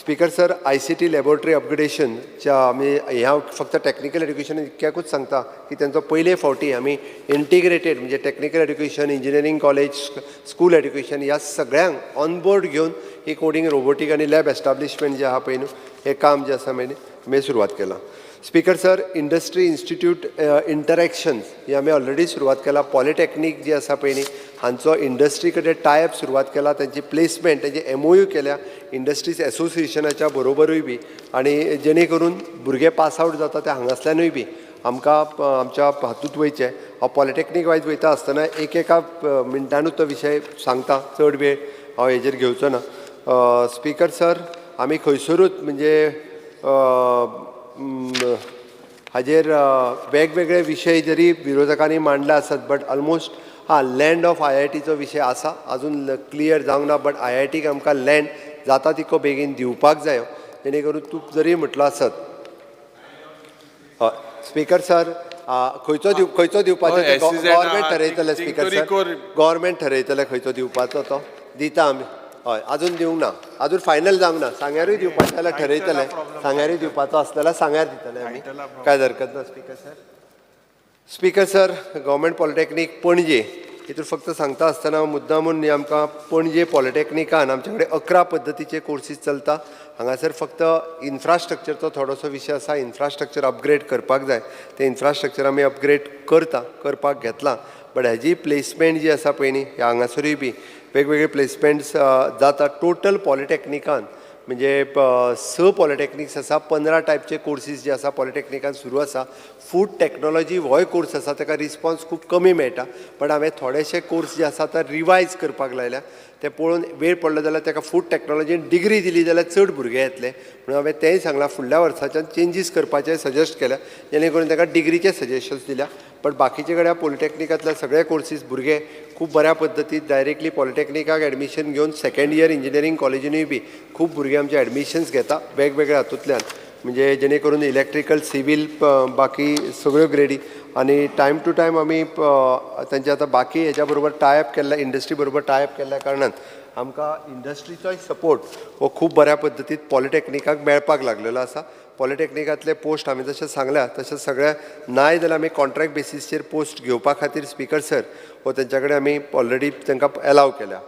स्पीकर सर, ICT laboratory अपग्रेडेशनच्या आमी ह्या फक्त टॅक्निकल एड्युकेशन इतक्याकूच सांगता की तेंचो पयले फावटी आमी इंटिग्रेटेड म्हणजे technical education, engineering college, school education ह्या सगळ्यांक ऑनबोर्ड घेवन ही कोडींग, रोबोटीक आनी लॅब एस्टाब्लिशमेंट जें आहा पळय न्हू, हें काम जें आसा आमी सुरवात केलां. Speaker sir, industry institute interactions ही आमी ऑलरेडी सुरवात केला. पॉलिटेक्नीक जी आसा पळय न्ही, हांचो इंडस्ट्री कडेन टायप सुरवात केला, तेंची प्लेसमेंट, तेंची एमओयू केल्या इंडस्ट्रीज एसोसिएशनाच्या बरोबरूय बी, आनी जेणे करून भुरगे पास आवट जाता ते हांगासल्यानूय बी आमकां आमच्या हातूंत वयचें. हांव पॉलिटेक्नीक वायज वयता आसतना एक एका मिनटानूच तो विशय सांगता, चड वेळ हांव हेजेर घेवचो ना. स्पीकर सर, आमी खंयसरूच म्हणजे हाजेर वेगवेगळे विशय जरी विरोधकांनी मांडले आसत, बट ऑलमोस्ट हां लँड ऑफ IITचो विशय आसा, आजून क्लियर जावंक ना, बट IITक आमकां लँड जाता तितको बेगीन दिवपाक जायो, जेणे करून तूं जरी म्हटलो आसत. हय स्पीकर सर, खंयचो दिवपाचो गव्हर्मेंट ठरयतलें. स्पीकर सर, गव्हर्मेंट ठरयतलें खंयचो दिवपाचो, तो दिता आमी. हय, आजून दिवंक ना, आजून फायनल जावंक ना, सांग्यारूय दिवपाचें जाल्यार ठरयतले, सांग्यारूय दिवपाचो आसलो जाल्यार सांग्यार दितले आमी, कांय हरकत ना. Speaker sir, speaker sir, government polytechnic Panaji हितून फक्त सांगता आसतना मुद्दामून आमकां पणजे पॉलिटेक्निकान आमचे कडेन 11 पद्दतीचे कोर्सीस चलता. हांगासर फक्त इन्फ्रास्ट्रक्चरचो थोडोसो विशय आसा, इन्फ्रास्ट्रक्चर अपग्रेड करपाक जाय, तें इन्फ्रास्ट्रक्चर आमी अपग्रेड करता, करपाक घेतलां. बट हेजी प्लेसमेंट जी आसा पळय न्ही, ह्या हांगासरूय बी वेगवेगळे प्लेसमेंट्स जाता. टोटल पॉलिटेक्निकान म्हणजे 6 पॉलिटेक्निक्स आसा, 15 टायपचे कोर्सीस जे आसा पॉलिटेक्निकान सुरू आसा. फूड टॅक्नोलॉजी होय कोर्स आसा, ताका रिस्पॉन्स खूब कमी मेळटा, बट हांवें थोडेशे कोर्स जे आसा ते रिवायज करपाक लायल्या, ते पळोवन वेळ पडलो जाल्यार ताका फूड टॅक्नोलॉजीन डिग्री दिली जाल्यार चड भुरगे येतले म्हणून हांवें तेंय सांगलां. फुडल्या वर्साच्यान चेंजीस करपाचें सजेस्ट केल्या, जेणे करून ताका डिग्रीचे सजेशन्स दिल्या. बट बाकीचे कडेन पॉलिटेक्निकांतल्या सगळे कोर्सीस भुरगे खूब बऱ्या पद्दतीन डायरेक्टली पॉलिटेक्निकाक एडमिशन घेवन सेकेंड इयर इंजिनियरींग कॉलेजीनूय बी खूब भुरगे आमचे एडमिशन्स घेता वेगवेगळ्या हातूंतल्यान. म्हणजे जेणे करून इलेक्ट्रिकल, सिवील, बाकी सगळ्यो ग्रेडी आनी टायम टू टायम आमी तांचे आतां बाकी हेच्या बरोबर टायप केल्ल्या, इंडस्ट्री बरोबर टायप केल्ल्या कारणान आमकां इंडस्ट्रीचोय सपोर्ट हो खूब बऱ्या पद्दतीन पॉलिटॅक्निकाक मेळपाक लागलेलो आसा. पॉलिटॅक्निकांतले पोस्ट हांवें जशें सांगल्या तशें सगळ्या नाय जाल्यार आमी कॉन्ट्रॅक्ट बेसीसचेर पोस्ट घेवपा खातीर स्पीकर सर हो तेंच्या कडेन आमी ऑलरेडी तांकां एलाव केल्या.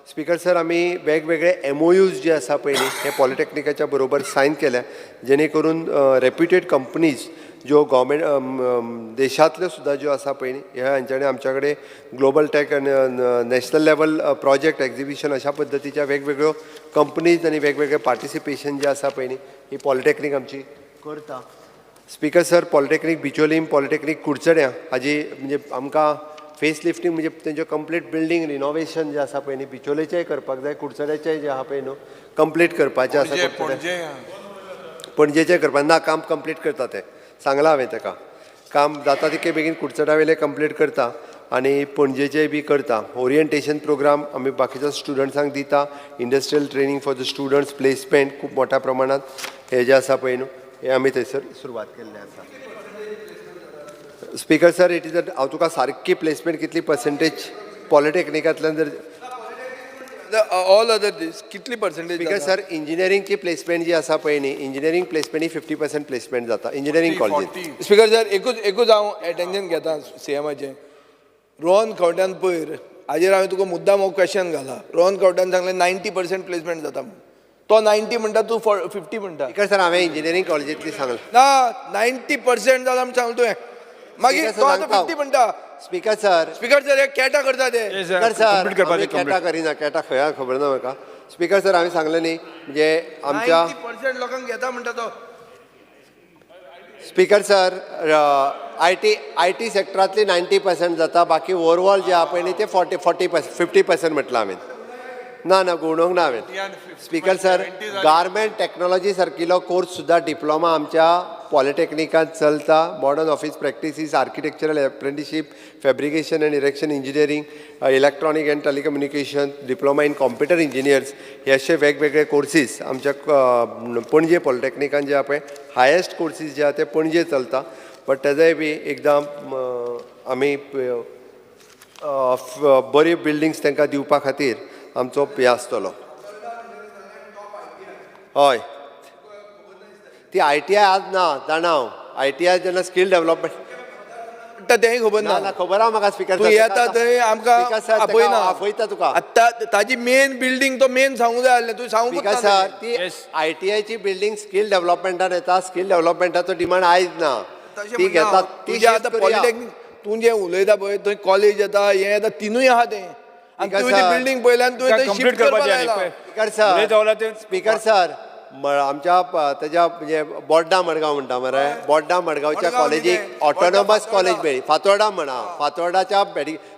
स्पीकर सर, आमी वेगवेगळे MOUs जे आसा पळय न्ही हे पॉलिटॅक्निकाच्या बरोबर सायन केल्या, जेणे करून रेप्युटेड कंपनीज ज्यो गव्हर्मेंट देशांतल्यो सुद्दां ज्यो आसा पळय न्ही ह्या हांच्यानी आमच्या कडेन ग्लोबल टॅक आनी नॅशनल लेवल प्रोजेक्ट एक्जिबिशन अशा पद्दतीच्या वेगवेगळ्यो कंपनीज आनी वेगवेगळे पार्टिसिपेशन जे आसा पळय न्ही ही पॉलिटॅक्नीक आमची करता. Speaker sir, polytechnic Bicholim, polytechnic कुडचड्यां हाजी म्हणजे आमकां फेस लिफ्टींग म्हणजे तेंच्यो कंप्लीट बिल्डींग रिनोवेशन जें आसा पळय न्ही बिचोलेचेंय करपाक जाय, कुडचड्याचेंय जें आहा पळय न्हू कंप्लीट करपाचें आसा. पणजेचें करपाक ना, काम कंप्लीट करता तें सांगलां हांवें ताका, काम जाता तितके बेगीन कुडचड्या वयलें कंप्लीट करता आनी पणजेचेंय बी करता. ओरिएंटेशन प्रोग्राम आमी बाकीच्या स्टुडंट्सांक दिता, industrial training for the students, placement खूब मोठ्या प्रमाणांत हें जें आसा पळय न्हू हें आमी थंयसर सुरवात केल्लें आसा. स्पीकर सर, it is हांव तुका सारकी प्लेसमेंट कितली पर्संटेज पॉलिटॅक्निकांतल्यान जर ऑल अदर दीस कितली पर्सेंटेज? स्पीकर सर, इंजिनियरिंगची प्लेसमेंट जी आसा पळय न्ही, इंजिनियरींग प्लेसमेंट ही 50% प्लेसमेंट जाता इंजिनियरींग कॉलेजीन. स्पीकर सर, एकूच हांव एटेन्शन घेता सीएमाचें. रोहन खंवट्यान पयर हाजेर हांवें तुका मुद्दाम हो क्वेश्चन घाला. रोहन खंवट्यान सांगलें 90% प्लेसमेंट जाता म्हणून, तो 90 म्हणटा, तूं 50 म्हणटा. स्पीकर सर, हांवें इंजिनियरींग कॉलेजींतली सांगलें ना, 90% जाला म्हूण सांगलें तुवें, मागीर तो आतां 50 म्हणटा. स्पीकर सर, स्पीकर सर, हे कॅटा करता ते. स्पीकर सर, कॅटा करिना, कॅटा खंय खबर ना म्हाका. स्पीकर सर, हांवें सांगलें न्ही म्हणजे आमच्या 90% लोकांक घेता म्हणटा तो. स्पीकर सर, IT सेक्टरांतली 90% जाता, बाकी ओवरऑल जे आहा पळय न्ही ते 40-50% म्हटलां हांवें. ना ना, गुणोवंक ना हांवें. स्पीकर सर, गार्मेंट टॅक्नोलॉजी सारकिलो कोर्स सुद्दां डिप्लोमा आमच्या पॉलिटॅक्निकांत चलता. Modern office practices, architectural apprenticeship, fabrication and erection engineering, electronic and telecommunication, diploma in computer engineers, हे असे वेगवेगळे कोर्सीस आमच्या पणजे पॉलिटॅक्निकान जे आहा पळय हायेस्ट कोर्सीस जे आहा ते पणजे चलता. बट तेजोय बी एकदां आमी बऱ्यो बिल्डींग्स तांकां दिवपा खातीर आमचो हे आसतलो. हय, ती ITI आज ना जाणा हांव, ITI जेन्ना स्कील डेवलपमेंट म्हणटा तेंय खबर ना. खबर आहा म्हाका स्पीकर. तूं येता थंय आमकां आपयना, आपयता तुका. आतां ताजी मेन बिल्डींग तो मेन सांगूंक जाय आसलें, तूं सांगूंक स्पीकर सर, ती ITIची बिल्डींग स्कील डेवलपमेंटान येता, स्कील डेवलपमेंटाचो डिमांड आयज ना, ती घेता. तुजें आतां पॉलिटॅक्नीक तूं जें उलयता पळय थंय कॉलेज येता, हें येता, तिनूय आहा तें. आनी तुवें ती बिल्डींग पळयल्या आनी तुवें थंय शिफ्ट करपाक लायला. स्पीकर सर, स्पीकर सर, आमच्या तेज्या म्हणजे बोड्डा मडगांव म्हणटा मरे, बोड्डा मडगांवच्या कॉलेजीक ऑटोनॉमस कॉलेज मेळ्ळी, फातोर्डा म्हणा, फातोर्डाच्या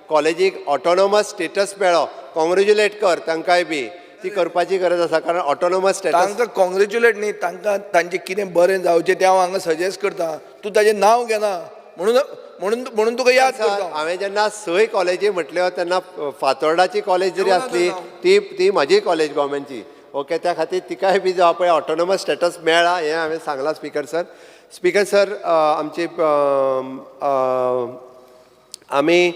कॉलेजीक ऑटोनॉमस स्टेटस मेळ्ळो. कॉंग्रेच्युलेट कर तांकांय बी, ती करपाची गरज आसा, कारण ऑटोनॉमस स्टेटस. तांकां कॉंग्रेच्युलेट न्ही, तांकां तांचें कितें बरें जावचें तें हांव हांगा सजेस्ट करता, तूं ताजें नांव घेना म्हणून म्हणून म्हणून तुका याद करता. हांवें जेन्ना 6 कॉलेजी म्हटल्यो तेन्ना फातोर्डाची कॉलेज जरी आसली ती ती म्हाजी कॉलेज गव्हर्मेंटची, ओके, त्या खातीर तिकाय बी जो पळय ऑटोनॉमस स्टेटस मेळ्ळा हें हांवें सांगलां स्पीकर सर. स्पीकर सर, आमची आमी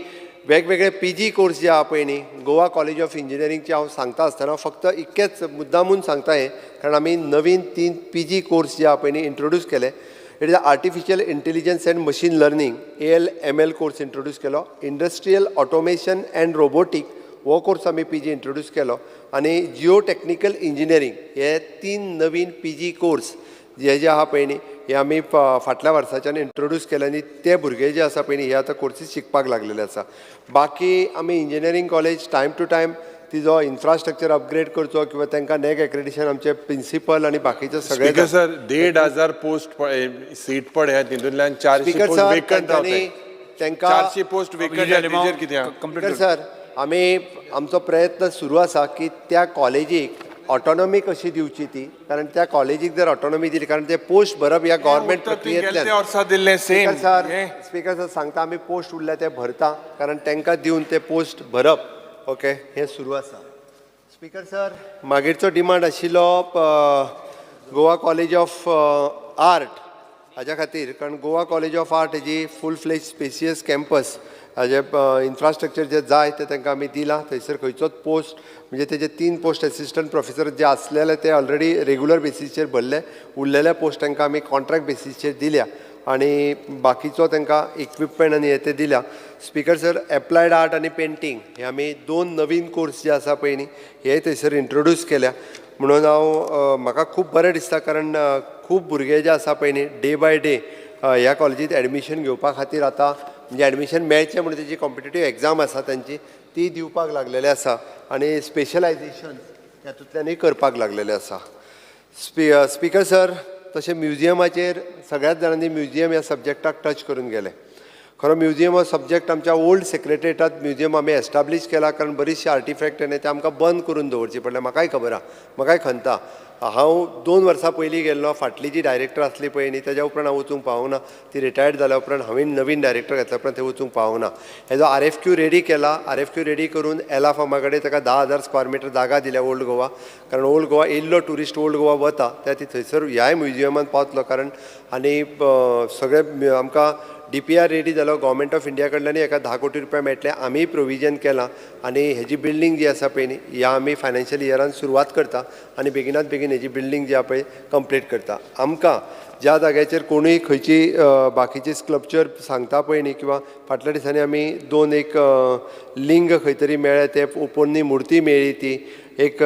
वेगवेगळे PG course जे आहा पळय न्ही गोवा कॉलेज ऑफ इंजिनियरींगचे हांव सांगता आसतना फक्त इतकेंच मुद्दामून सांगता हें, कारण आमी नवीन 3 PG course जे आहा पळय न्ही इंट्रोड्यूस केले. It is artificial intelligence and machine learning AL/ML course introduce केलो, इंडस्ट्रियल ऑटोमेशन अँड रोबोटीक हो कोर्स आमी PG introduce केलो, आनी जिओ टॅक्निकल इंजिनियरींग हे 3 नवीन PG course जे जे आहा पळय न्ही हे आमी फाटल्या वर्साच्यान इंट्रोड्यूस केले आनी ते भुरगे जे आसा पळय न्ही हे आतां कोर्सीस शिकपाक लागलेले आसा. बाकी आमी engineering college time to time तिजो इन्फ्रास्ट्रक्चर अपग्रेड करचो किंवा तांकां नॅक एक्रेडिशन आमचे प्रिंसिपल आनी बाकीचे सगळे. स्पीकर सर, 1500 पोस्ट सीट पडे, तितूंतल्यान 400 पोस्ट वेकंट रावता, तांकां 400 पोस्ट वेकंट. स्पीकर सर, आमी आमचो प्रयत्न सुरू आसा की त्या कॉलेजीक ऑटोनॉमी कशी दिवची ती, कारण त्या कॉलेजीक जर ऑटोनॉमी दिली, कारण ते पोस्ट भरप ह्या गव्हर्मेंट प्रक्रियेंतल्यान. स्पीकर सर सांगता, आमी पोस्ट उरल्या ते भरता, कारण तांकां दिवन ते पोस्ट भरप, ओके, हें सुरू आसा. स्पीकर सर, मागीरचो डिमांड आशिल्लो गोवा कॉलेज ऑफ आर्ट हाज्या खातीर, कारण गोवा कॉलेज ऑफ आर्ट हेजी फूल फ्लेज स्पेसियस कॅम्पस हाजे इन्फ्रास्ट्रक्चर जे जाय ते तांकां आमी दिलां. थंयसर खंयचोच पोस्ट म्हणजे तेजे 3 पोस्ट एसिस्टंट प्रोफेसर जे आसलेले ते ऑलरेडी रेगुलर बेसीसचेर भरले, उरलेले पोस्ट तांकां आमी कॉन्ट्रॅक्ट बेसीसचेर दिल्या आनी बाकीचो तांकां इक्विपमेंट आनी हे ते दिल्या. स्पीकर सर, एप्लायड आर्ट आनी पेंटींग हे आमी 2 नवीन कोर्स जे आसा पळय न्ही हे थंयसर इंट्रोड्यूस केल्या. म्हणून हांव म्हाका खूब बरें दिसता, कारण खूब भुरगे जे आसा पळय न्ही डे बाय डे ह्या कॉलेजींत एडमिशन घेवपा खातीर आतां म्हणजे एडमिशन मेळचें म्हणून तेजी कॉम्पिटेटीव एग्जाम आसा तांची ती दिवपाक लागलेले आसा आनी स्पेशलायजेशन तातूंतल्यानूय करपाक लागलेले आसा. स्पीकर सर, तशें म्युजियमाचेर सगळ्याच जाणांनी म्युजियम ह्या सब्जॅक्टाक टच करून गेले. खरो म्युजियम हो सब्जॅक्ट आमच्या ओल्ड सेक्रेटरीटांत म्युजियम आमी एस्टाब्लीश केला, कारण बरीचशी आर्टिफॅक्ट आनी ते आमकां बंद करून दवरची पडले. म्हाकाय खबर आहा, म्हाकाय खंता. हांव 2 वर्सां पयलीं गेल्लो, फाटली जी डायरेक्टर आसली पळय न्ही तेज्या उपरांत हांव वचूंक पावूंक ना. ती रिटायर्ड जाल्या उपरांत हांवें नवीन डायरेक्टर घेतल्या उपरांत थंय वचूंक पावूंक ना. हेजो RFQ ready केला. RFQ ready करून एला फार्मा कडेन ताका 10,000 स्क्वेअर मिटर जागा दिल्या ओल्ड गोवा, कारण ओल्ड गोवा येयल्लो ट्युरिस्ट ओल्ड गोवा वता त्या ती थंयसर ह्याय म्युजियमान पावतलो. कारण आनी सगळे आमकां DPR ready जालो, गव्हर्मेंट ऑफ इंडिया कडल्यानूय एका 10 कोटी रुपया मेळटले, आमीय प्रोविजन केलां आनी हेजी बिल्डींग जी आसा पळय न्ही ह्या आमी फायनान्शियल इयरान सुरवात करता आनी बेगिनात बेगीन हेजी बिल्डींग जी आहा पळय कंप्लीट करता. आमकां ज्या जाग्याचेर कोणूय खंयची बाकीची स्कल्पचर सांगता पळय न्ही, किंवां फाटल्या दिसांनी आमी 2 एक लिंग खंय तरी मेळ्ळे, ते पोन्नी मुर्ती मेळ्ळी, ती एक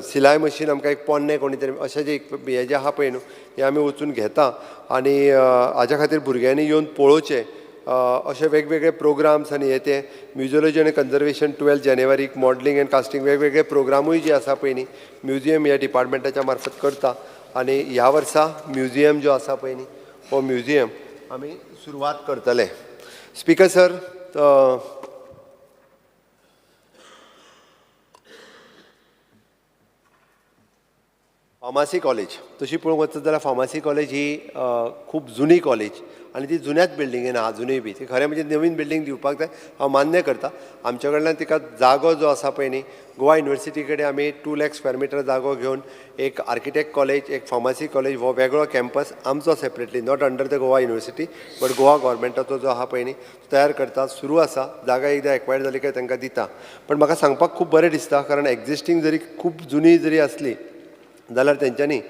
सिलाय मशीन आमकां एक पोन्नें कोणी तरी अशें जे हें जें आहा पळय न्हू हें आमी वचून घेता आनी हाज्या खातीर भुरग्यांनी येवन पळोवचें. अशे वेगवेगळे प्रोग्राम्स आनी हे ते म्युजियोलॉजी आनी कन्जर्वेशन 12 जानेवारीक मॉडलिंग एंड कास्टिंग वेगवेगळे प्रोग्रामूय जे आसा पळय न्ही म्युजियम ह्या डिपार्टमेंटाच्या मार्फत करता आनी ह्या वर्सा म्युजियम जो आसा पळय न्ही हो म्युजियम आमी सुरवात करतले. स्पीकर सर, फार्मासी कॉलेज तशी पळोवंक वचत जाल्यार फार्मासी कॉलेज ही खूब जुनी कॉलेज आनी ती जुन्याच बिल्डिंगेन आहा अजुनूय बी. ती खरें म्हणजे नवीन बिल्डींग दिवपाक जाय, हांव मान्य करता. आमच्या कडल्यान तिका जागो जो आसा पळय न्ही गोवा युनिवर्सिटी कडेन आमी 2 लाख स्क्वेअर मिटर जागो घेवन एक आर्किटेक्ट कॉलेज, एक फार्मासी कॉलेज हो वेगळो कॅम्पस आमचो separately, not under the Goa university but Goa गव्हर्मेंटाचो जो आहा पळय न्ही तयार करता, सुरू आसा. जागा एकदां एक्वायर्ड जाली काय तांकां दिता. पण म्हाका सांगपाक खूब बरें दिसता, कारण एग्जिस्टींग जरी खूब जुनी जरी आसली जाल्यार तेंच्यांनी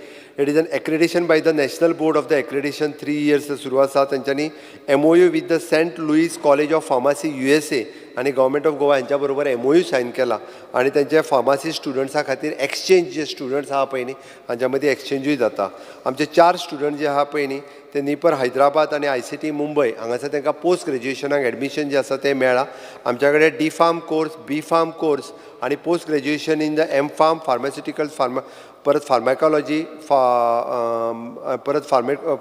it is an accreditation by the national board of the accreditation 3 years सुरू आसा. तेंच्यांनी MOU with the Saint Louis college of pharmacy USA आनी गव्हर्मेंट ऑफ गोवा हांच्या बरोबर MOU sign केला आनी तेंचे फार्मासी स्टुडंट्सां खातीर एक्सचेंज जे स्टुडंट्स आहा पळय न्ही हांच्या मदीं एक्सचेंजूय जाता. आमचे 4 स्टुडंट जे आहा पळय न्ही ते निपर हैदराबाद आनी ICT Mumbai हांगासर तांकां पोस्ट ग्रेज्युएशनाक एडमिशन जें आसा तें मेळ्ळां. आमच्या कडेन D pharm course, B pharm course आनी post graduation in the M pharm, pharmaceutical pharma, परत फार्माकोलॉजी, परत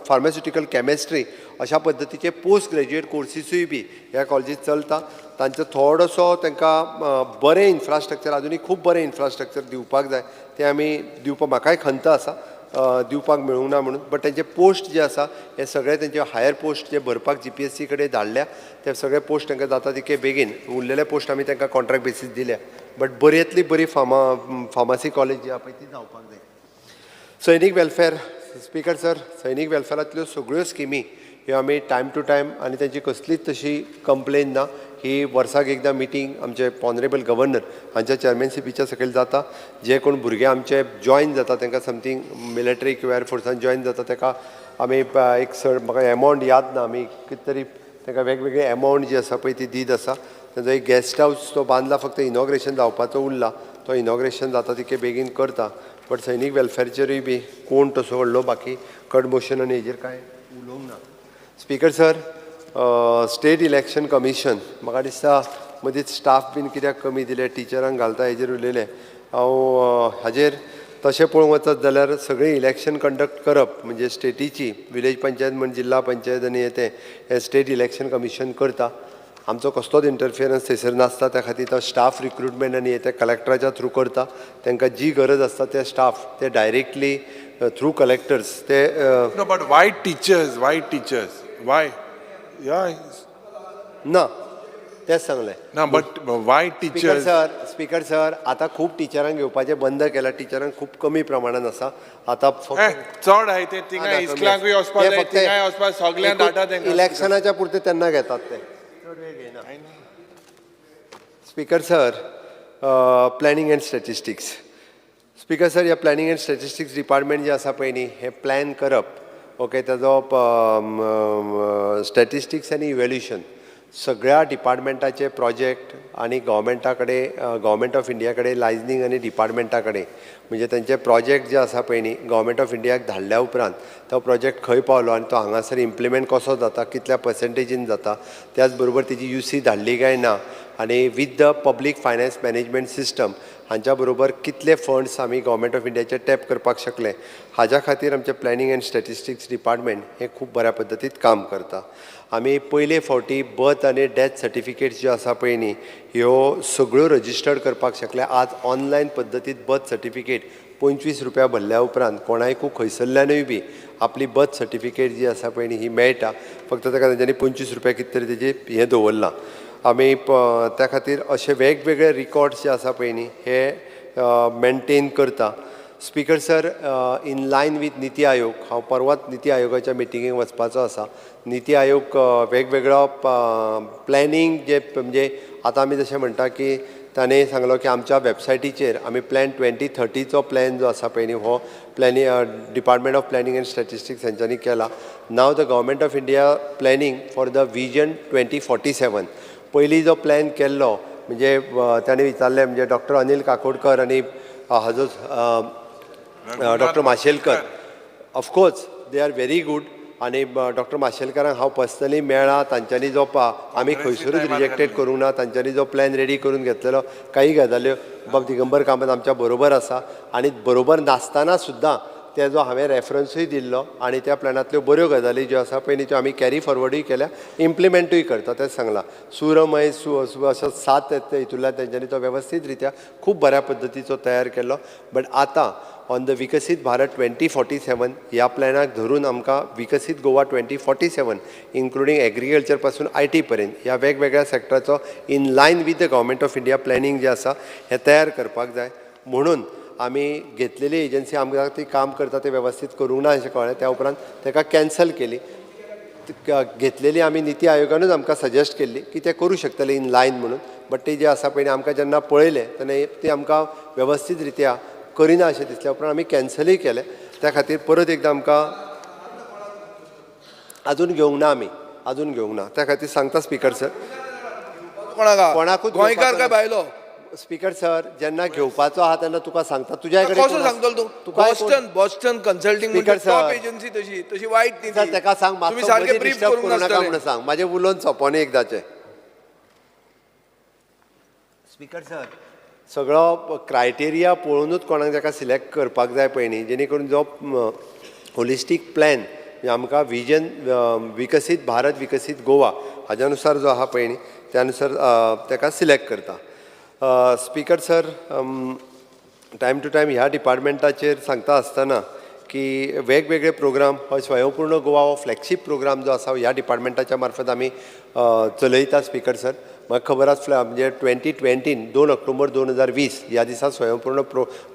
फार्मास्युटिकल केमिस्ट्री अशा पद्दतीचे पोस्ट ग्रेज्युएट कोर्सीसूय बी ह्या कॉलेजीत चलता. तांचो थोडोसो तांकां बरें इन्फ्रास्ट्रक्चर, आजुनूय खूब बरें इन्फ्रास्ट्रक्चर दिवपाक जाय, तें आमी दिवपाक म्हाकाय खंत आसा दिवपाक मेळूंक ना म्हणून. बट तेंचे पोस्ट जे आसा हे सगळे तेंचे हायर पोस्ट जे भरपाक GPSC कडेन धाडल्या ते सगळे पोस्ट तांकां जाता तितके बेगीन, उरलेले पोस्ट आमी तांकां कॉन्ट्रॅक्ट बेसीस दिल्या. बट बऱ्यांतली बरी फार्मासी कॉलेज जी आहा पळय ती जावपाक जाय. सैनीक वेलफेअर, स्पीकर सर, सैनीक वेलफेअरांतल्यो सगळ्यो स्किमी ह्यो आमी टायम टू टायम आनी तेंची कसलीच तशी कंप्लेन ना. ही वर्साक एकदां मिटींग आमचे ऑनरेबल गव्हर्नर हांच्या चेअरमॅनशिपीच्या सकयल जाता. जे कोण भुरगे आमचे जॉयन जाता तांकां समथींग मिलिटरी किंवा एअरफोर्सान जॉयन जाता ताका आमी एक सर म्हाका एमावंट याद ना, आमी कितें तरी तांकां वेगवेगळे एमावंट जी आसा पळय ती दीत आसा. तांचो एक गेस्ट हावस तो बांदला, फक्त इनॉग्रेशन जावपाचो उरला, तो इनॉग्रेशन जाता तितके बेगीन करता. बट सैनीक वेलफेअरचेरूय बी कोण तसो व्हडलो बाकी कट मोशन आनी हेजेर कांय उलोवंक ना. Speaker sir, state election commission म्हाका दिसता मदींच स्टाफ बीन कित्याक कमी दिले, टिचरांक घालता हेजेर उलयलें हांव. हाजेर तशें पळोवंक वचत जाल्यार सगळीं इलेक्शन कंडक्ट करप म्हणजे स्टेटीची विलेज पंचायत म्हण जिल्हा पंचायत आनी हे तें हें स्टेट इलेक्शन कमिशन करता. आमचो कसलोच इंटरफियरन्स थंयसर नासता. त्या खातीर तो स्टाफ रिक्रुटमेंट आनी हे ते कलेक्टराच्या थ्रू करता. तांकां जी गरज आसता ते स्टाफ ते डायरेक्टली थ्रू कलेक्टर्स ते No, but why teachers? Why teachers? Why? Yeah. ना, तेच सांगलें. No, but why speaker teachers? Sir, speaker sir, आतां खूब टिचरांक घेवपाचें बंद केलां. टिचरांक खूब कमी प्रमाणान आसा आतां. फक्त चड आहाय ते. थिंगां इस्कुलांकूय वचपा जाय, थिंगाय वचपा, सगळ्यांक धाडटा तेंकां. इलेक्शनाच्या पुरते तेन्ना घेतात ते. Speaker sir, planning and statistics. Speaker sir, ह्या प्लॅनिंग अँड स्टॅटिस्टिक्स डिपार्टमेंट जे आसा पळय न्ही, हें प्लॅन करप, ओके, ताजो स्टॅटिस्टिक्स आनी इव्हेल्युशन, सगळ्या डिपार्टमेंटाचे प्रोजेक्ट आनी गव्हर्मेंटा कडेन, गव्हर्मेंट ऑफ इंडिया कडेन लायजनींग आनी डिपार्टमेंटा कडेन, म्हणजे तेंचे प्रोजेक्ट जे आसा पळय न्ही, गव्हर्मेंट ऑफ इंडियाक धाडल्या उपरांत तो प्रोजेक्ट खंय पावलो आनी तो हांगासर इम्प्लिमेंट कसो जाता, कितल्या पर्संटेजीन जाता, त्याच बरोबर तेजी यूसी धाडली काय ना आनी with the public finance management system हांच्या बरोबर कितले फंड्स आमी गव्हर्मेंट ऑफ इंडियाचे टॅप करपाक शकले, हाज्या खातीर आमचें प्लॅनिंग अँड स्टॅटिस्टिक्स डिपार्टमेंट हें खूब बऱ्या पद्दतीन काम करता. आमी पयले फावटी बर्थ आनी डेथ सर्टिफिकेट्स ज्यो आसा पळय न्ही, ह्यो सगळ्यो रजिस्टर्ड करपाक शकले. आज ऑनलायन पद्दतीन बर्थ सर्टिफिकेट 25 रुपया भरल्या उपरांत कोणायकूय खंयसरल्यानूय बी आपली बर्थ सर्टिफिकेट जी आसा पळय न्ही, ही मेळटा. फक्त ताका तेंच्यांनी 25 रुपया कितें तरी तेजी हें दवरलां. आमी त्या खातीर अशे वेगवेगळे रिकॉर्ड्स जे आसा पळय न्ही, हे मेनटेन करता. Speaker sir, in line with NITI Aayog, हांव परवाच निती आयोगाच्या मिटिंगेक वचपाचो आसा. निती आयोग वेगवेगळो प्लॅनिंग जे, म्हणजे आतां आमी जशें म्हणटा की ताणें सांगलो की आमच्या वेबसायटीचेर आमी प्लॅन 2030चो प्लॅन जो आसा पळय न्ही, हो planning Department of Planning and Statistics हेंच्यांनी केला. Now the Government of India planning for the Vision 2047. पयलीं जो प्लॅन केल्लो, म्हणजे ताणें विचारलें, म्हणजे डॉक्टर अनिल काकोडकर आनी हाजो doctor Mashelkar, of course they are very good. आनी डॉक्टर माशेलकरांक हांव पर्सनली मेळ्ळा. तांच्यांनी जो आमी खंयसरूच रिजेक्टेड करूंक ना. तांच्यांनी जो प्लॅन रेडी करून घेतलेलो, काही गजाल्यो बाब दिगंबर कामत आमच्या बरोबर आसा आनी बरोबर नासतना सुद्दां तेजो हांवें रेफरन्सूय दिल्लो आनी त्या प्लॅनांतल्यो बऱ्यो गजाली ज्यो आसा पळय न्ही, त्यो आमी कॅरी फॉरवर्डूय केल्या, इम्प्लिमेंटूय करता तें सांगलां. सुरमय सु सु असो सात हितूंतल्यान तेंच्यांनी तो वेवस्थीत रित्या खूब बऱ्या पद्दतीचो तयार केल्लो. बट आतां ऑन the विकसीत भारत 2047 ह्या प्लॅनाक धरून आमकां विकसीत गोवा 2047, इन्क्लुडींग एग्रीकल्चर पासून IT पर्यंत ह्या वेगवेगळ्या सेक्टराचो in line with the Government of India planning जें आसा हें तयार करपाक जाय. म्हणून आमी घेतलेली एजन्सी आमकां ती काम करता ते वेवस्थीत करूंक ना अशें कळ्ळें. त्या उपरांत ताका कॅन्सल केली. घेतलेली आमी निती आयोगानूच आमकां सजेस्ट केल्ली की ते करूं शकतले इन लायन म्हणून. बट ती जी आसा पळय आमकां जेन्ना पळयलें तेन्ना ती आमकां वेवस्थीत रित्या करिना अशें दिसल्या उपरांत आमी कॅन्सलूय केलें. त्या खातीर परत एकदां आमकां अजून घेवंक ना, आमी अजून घेवंक ना. त्या खातीर सांगता स्पीकर सर. कोणाक? कोणाकूच गोंयकार काय भायलो? स्पीकर सर, जेन्ना घेवपाचो आहा तेन्ना तुका सांगता. तुज्या कडेन कसो सांगतलो तूं? तुका Boston Boston consulting speaker top sir. Agency, तशी तशी वायट न्ही सर ती. ताका सांग तुमी मातसो सारके मदीं ब्रीफ डिस्टर्ब करूंक करूं नाका नासतले. म्हणून सांग. म्हाजें उलोवन सोंपोनी एकदाचें. स्पीकर सर, सगळो क्रायटेरिया पळोवनूच कोणाक ताका सिलेक्ट करपाक जाय पळय न्ही, जेणे करून जो होलिस्टीक प्लॅन, म्हणजे आमकां विजन विकसीत भारत विकसीत गोवा हाज्या नुसार जो आहा पळय न्ही, त्या नुसार ताका सिलेक्ट करता. Speaker sir, time to time ह्या डिपार्टमेंटाचेर सांगता आसतना की वेगवेगळे प्रोग्राम, हो स्वयंपूर्ण गोवा हो फ्लॅगशीप प्रोग्राम जो आसा ह्या डिपार्टमेंटाच्या मार्फत आमी चलयता. स्पीकर सर, म्हाका खबर आसल्या, म्हणजे 2020 2 ऑक्टोबर 2020 ह्या दिसा स्वयंपूर्ण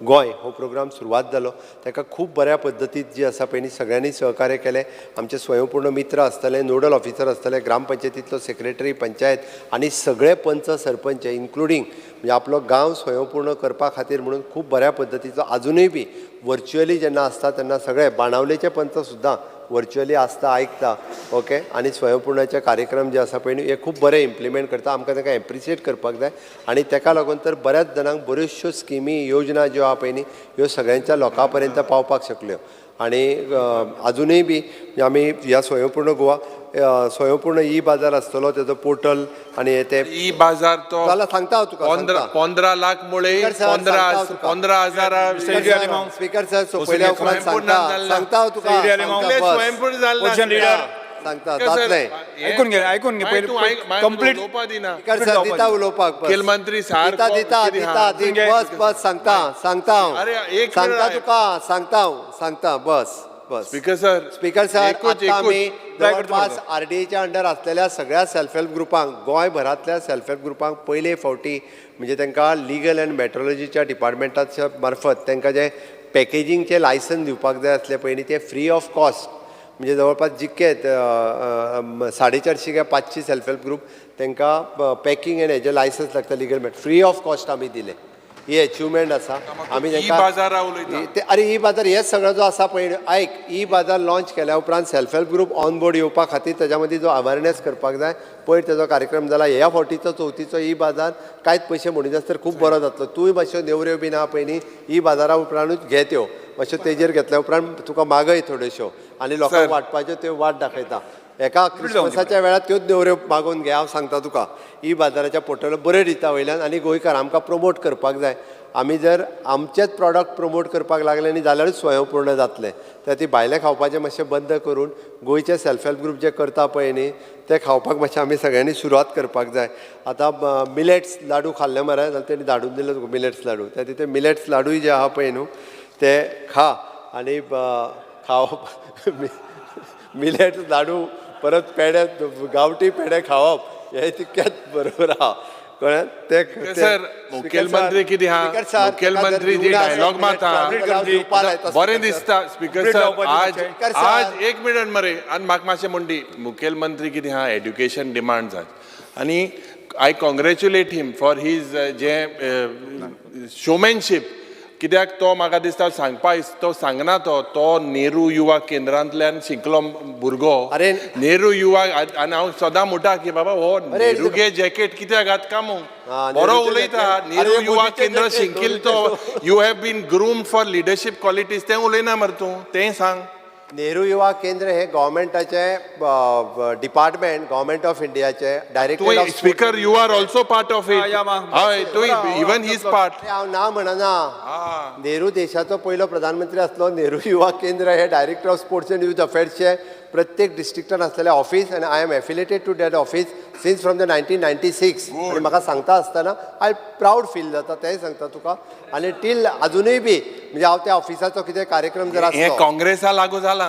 गोंय हो प्रोग्राम सुरवात जालो. ताका खूब बऱ्या पद्दतीन जी आसा पळय न्ही, सगळ्यांनी सहकार्य केलें. आमचे स्वयंपूर्ण मित्र आसतले, नोडल ऑफिसर आसतले, ग्रामपंचायतींतलो सेक्रेटरी, पंचायत आनी सगळे पंच सरपंच इन्क्लुडींग, म्हणजे आपलो गांव स्वयंपूर्ण करपा खातीर म्हणून खूब बऱ्या पद्दतीचो आजुनूय बी वर्च्युअली जेन्ना आसता तेन्ना सगळे बाणावलेचे पंच सुद्दां वर्च्युअली आसता, आयकता, ओके, आनी स्वयंपूर्णाचे कार्यक्रम जे आसा पळय न्ही, हे खूब बरे इम्प्लिमेंट करता. आमकां तांकां एप्रिशिएट करपाक जाय आनी ताका लागून तर बऱ्याच जाणांक बऱ्योचश्यो स्किमी, योजना ज्यो आहा पळय न्ही, ह्यो सगळ्यांच्या लोकां पर्यंत पावपाक शकल्यो. आनी आजुनूय बी आमी ह्या स्वयंपूर्ण गोवा, स्वयंपूर्ण ई बाजार आसतलो, तेजो पोर्टल आनी हे ते ई बाजार तो जाल्यार सांगता हांव तुका. 15 लाख मुळे स्पीकर सर, 15 सांगता हांव तुका. 15 हजार स्पीकर सर, सोंपयल्या उपरांत सांगता, सांगता हांव तुका. सांगता, बस. स्वयंपूर्ण जालें. सांगता, जातलें. ऐकून घे, ऐकून घे पयलीं कंप्लीट. उलोवपा दिना. स्पीकर सर, दिता उलोवपाक, बस. मुखेलमंत्री दिता सारको दिता कितें दिता आहा? दी, बस बस, सांगता, सांगता हांव. अरे, एक सांगता मिनिट. तुका, सांगता हांव, सांगता, बस. बस. स्पीकर सर, स्पीकर सर, एकूच आतां आमी एकूच जवळपास आरडीएच्या अंडर आसलेल्या सगळ्या सेल्फ हेल्प ग्रुपांक, गोंयभरांतल्या सेल्फ हेल्प ग्रुपांक पयले फावटी म्हणजे तांकां लिगल अँड मेट्रोलॉजीच्या डिपार्टमेंटाच्या मार्फत तांकां जे पॅकेजींगचें लायसन दिवपाक जाय आसलें पयलीं, तें फ्री ऑफ कॉस्ट, म्हणजे जवळपास जितके 450 काय 500 सेल्फ हेल्प ग्रूप तांकां पॅकिंग आनी हेजें लायसन्स लागता legal mat free of cost आमी दिलें. ही एचिवमेंट आसा. आमी ई तांकां बाजारा उलयता. ते अरे ई बाजार हेच सगळो जो आसा पळय, आयक, ई बाजार लॉन्च केल्या उपरांत self help group on board येवपा खातीर ताच्या मदीं जो अवेरनेस करपाक जाय पयर तेजो कार्यक्रम जाला. ह्या फावटीचो चवथीचो ई बाजार कांयच पयशे म्हणिनासतना तर खूब बरो जातलो. तूंय मातश्यो नेवऱ्यो बीन आहा पळय न्ही, ई बाजारा उपरांतूच घे त्यो, मातश्यो तेजेर घेतल्या उपरांत तुका मागय थोड्योश्यो आनी लोकांक वांटपाच्यो त्यो वाट दाखयता. एका क्रिसमसाच्या वेळार त्योच नेवऱ्यो मागोवन घे, हांव सांगता तुका. ई बाजाराच्या पोर्टल बरें दिता वयल्यान आनी गोंयकार आमकां प्रमोट करपाक जाय. आमी जर आमचेच प्रॉडक्ट प्रमोट करपाक लागले न्ही जाल्यारूच स्वयंपूर्ण जातलें. त्या ती भायलें खावपाचें मातशें बंद करून गोंयचे सेल्फ हेल्प ग्रूप जे करता पळय न्ही ते खावपाक मातशें आमी सगळ्यांनी सुरवात करपाक जाय. आतां मिलेट्स लाडू खाल्ले मरे जाल्यार तेणी धाडून दिले तुका मिलेट्स लाडू, त्या ते मिलेट्स लाडूय जे आहा पळय न्हू ते खा आनी खावप मिलेट्स लाडू परत पेडे, गांवठी पेडे खावप हे तितकेच बरोबर आहा, कळ्ळें? ते सर, मुखेलमंत्री कितें आहा, मुखेलमंत्री जी डायलॉग मारता बरें दिसता. स्पीकर सर, आज आज एक मिनट मरे आनी म्हाका मातशें म्हणटी, मुखेलमंत्री कितें आहा, एड्युकेशन डिमांड जाय आनी I congratulate him for his J showmanship, कित्याक तो म्हाका दिसता सांगपा तो सांगना, तो तो नेहरू युवा केंद्रांतल्यान शिकलो भुरगो. अरे नेहरू युवा, आनी हांव सदां म्हणटा की बाबा हो नेहरूगे जॅकेट कित्याक घात का मू, बरो उलयता. नेहरू युवा केंद्र शिकिल्लो तो, you have been groomed for leadership qualities, तें उलयना मरे तूं, तें सांग. नेहरू युवा केंद्र हे गव्हर्मेंटाचे डिपार्टमेंट, गव्हर्मेंट ऑफ इंडियाचे director. Speaker, you are also part of it. हय, तूं इवन his part. हांव ना म्हणना, नेहरू देशाचो पयलो प्रधानमंत्री आसलो. नेहरू युवा केंद्र हे director of sports and youth अफेर्सचे प्रत्येक डिस्ट्रिक्टान आसलेले ऑफिस आनी I am affiliated to that office since from the 1996. आनी म्हाका सांगता आसतना I proud feel जाता, तेंय सांगता तुका. आनी टील अजुनूय बी म्हणजे हांव त्या ऑफिसाचो कितें कार्यक्रम जर हे आसलो, काँग्रेसा लागू जाला.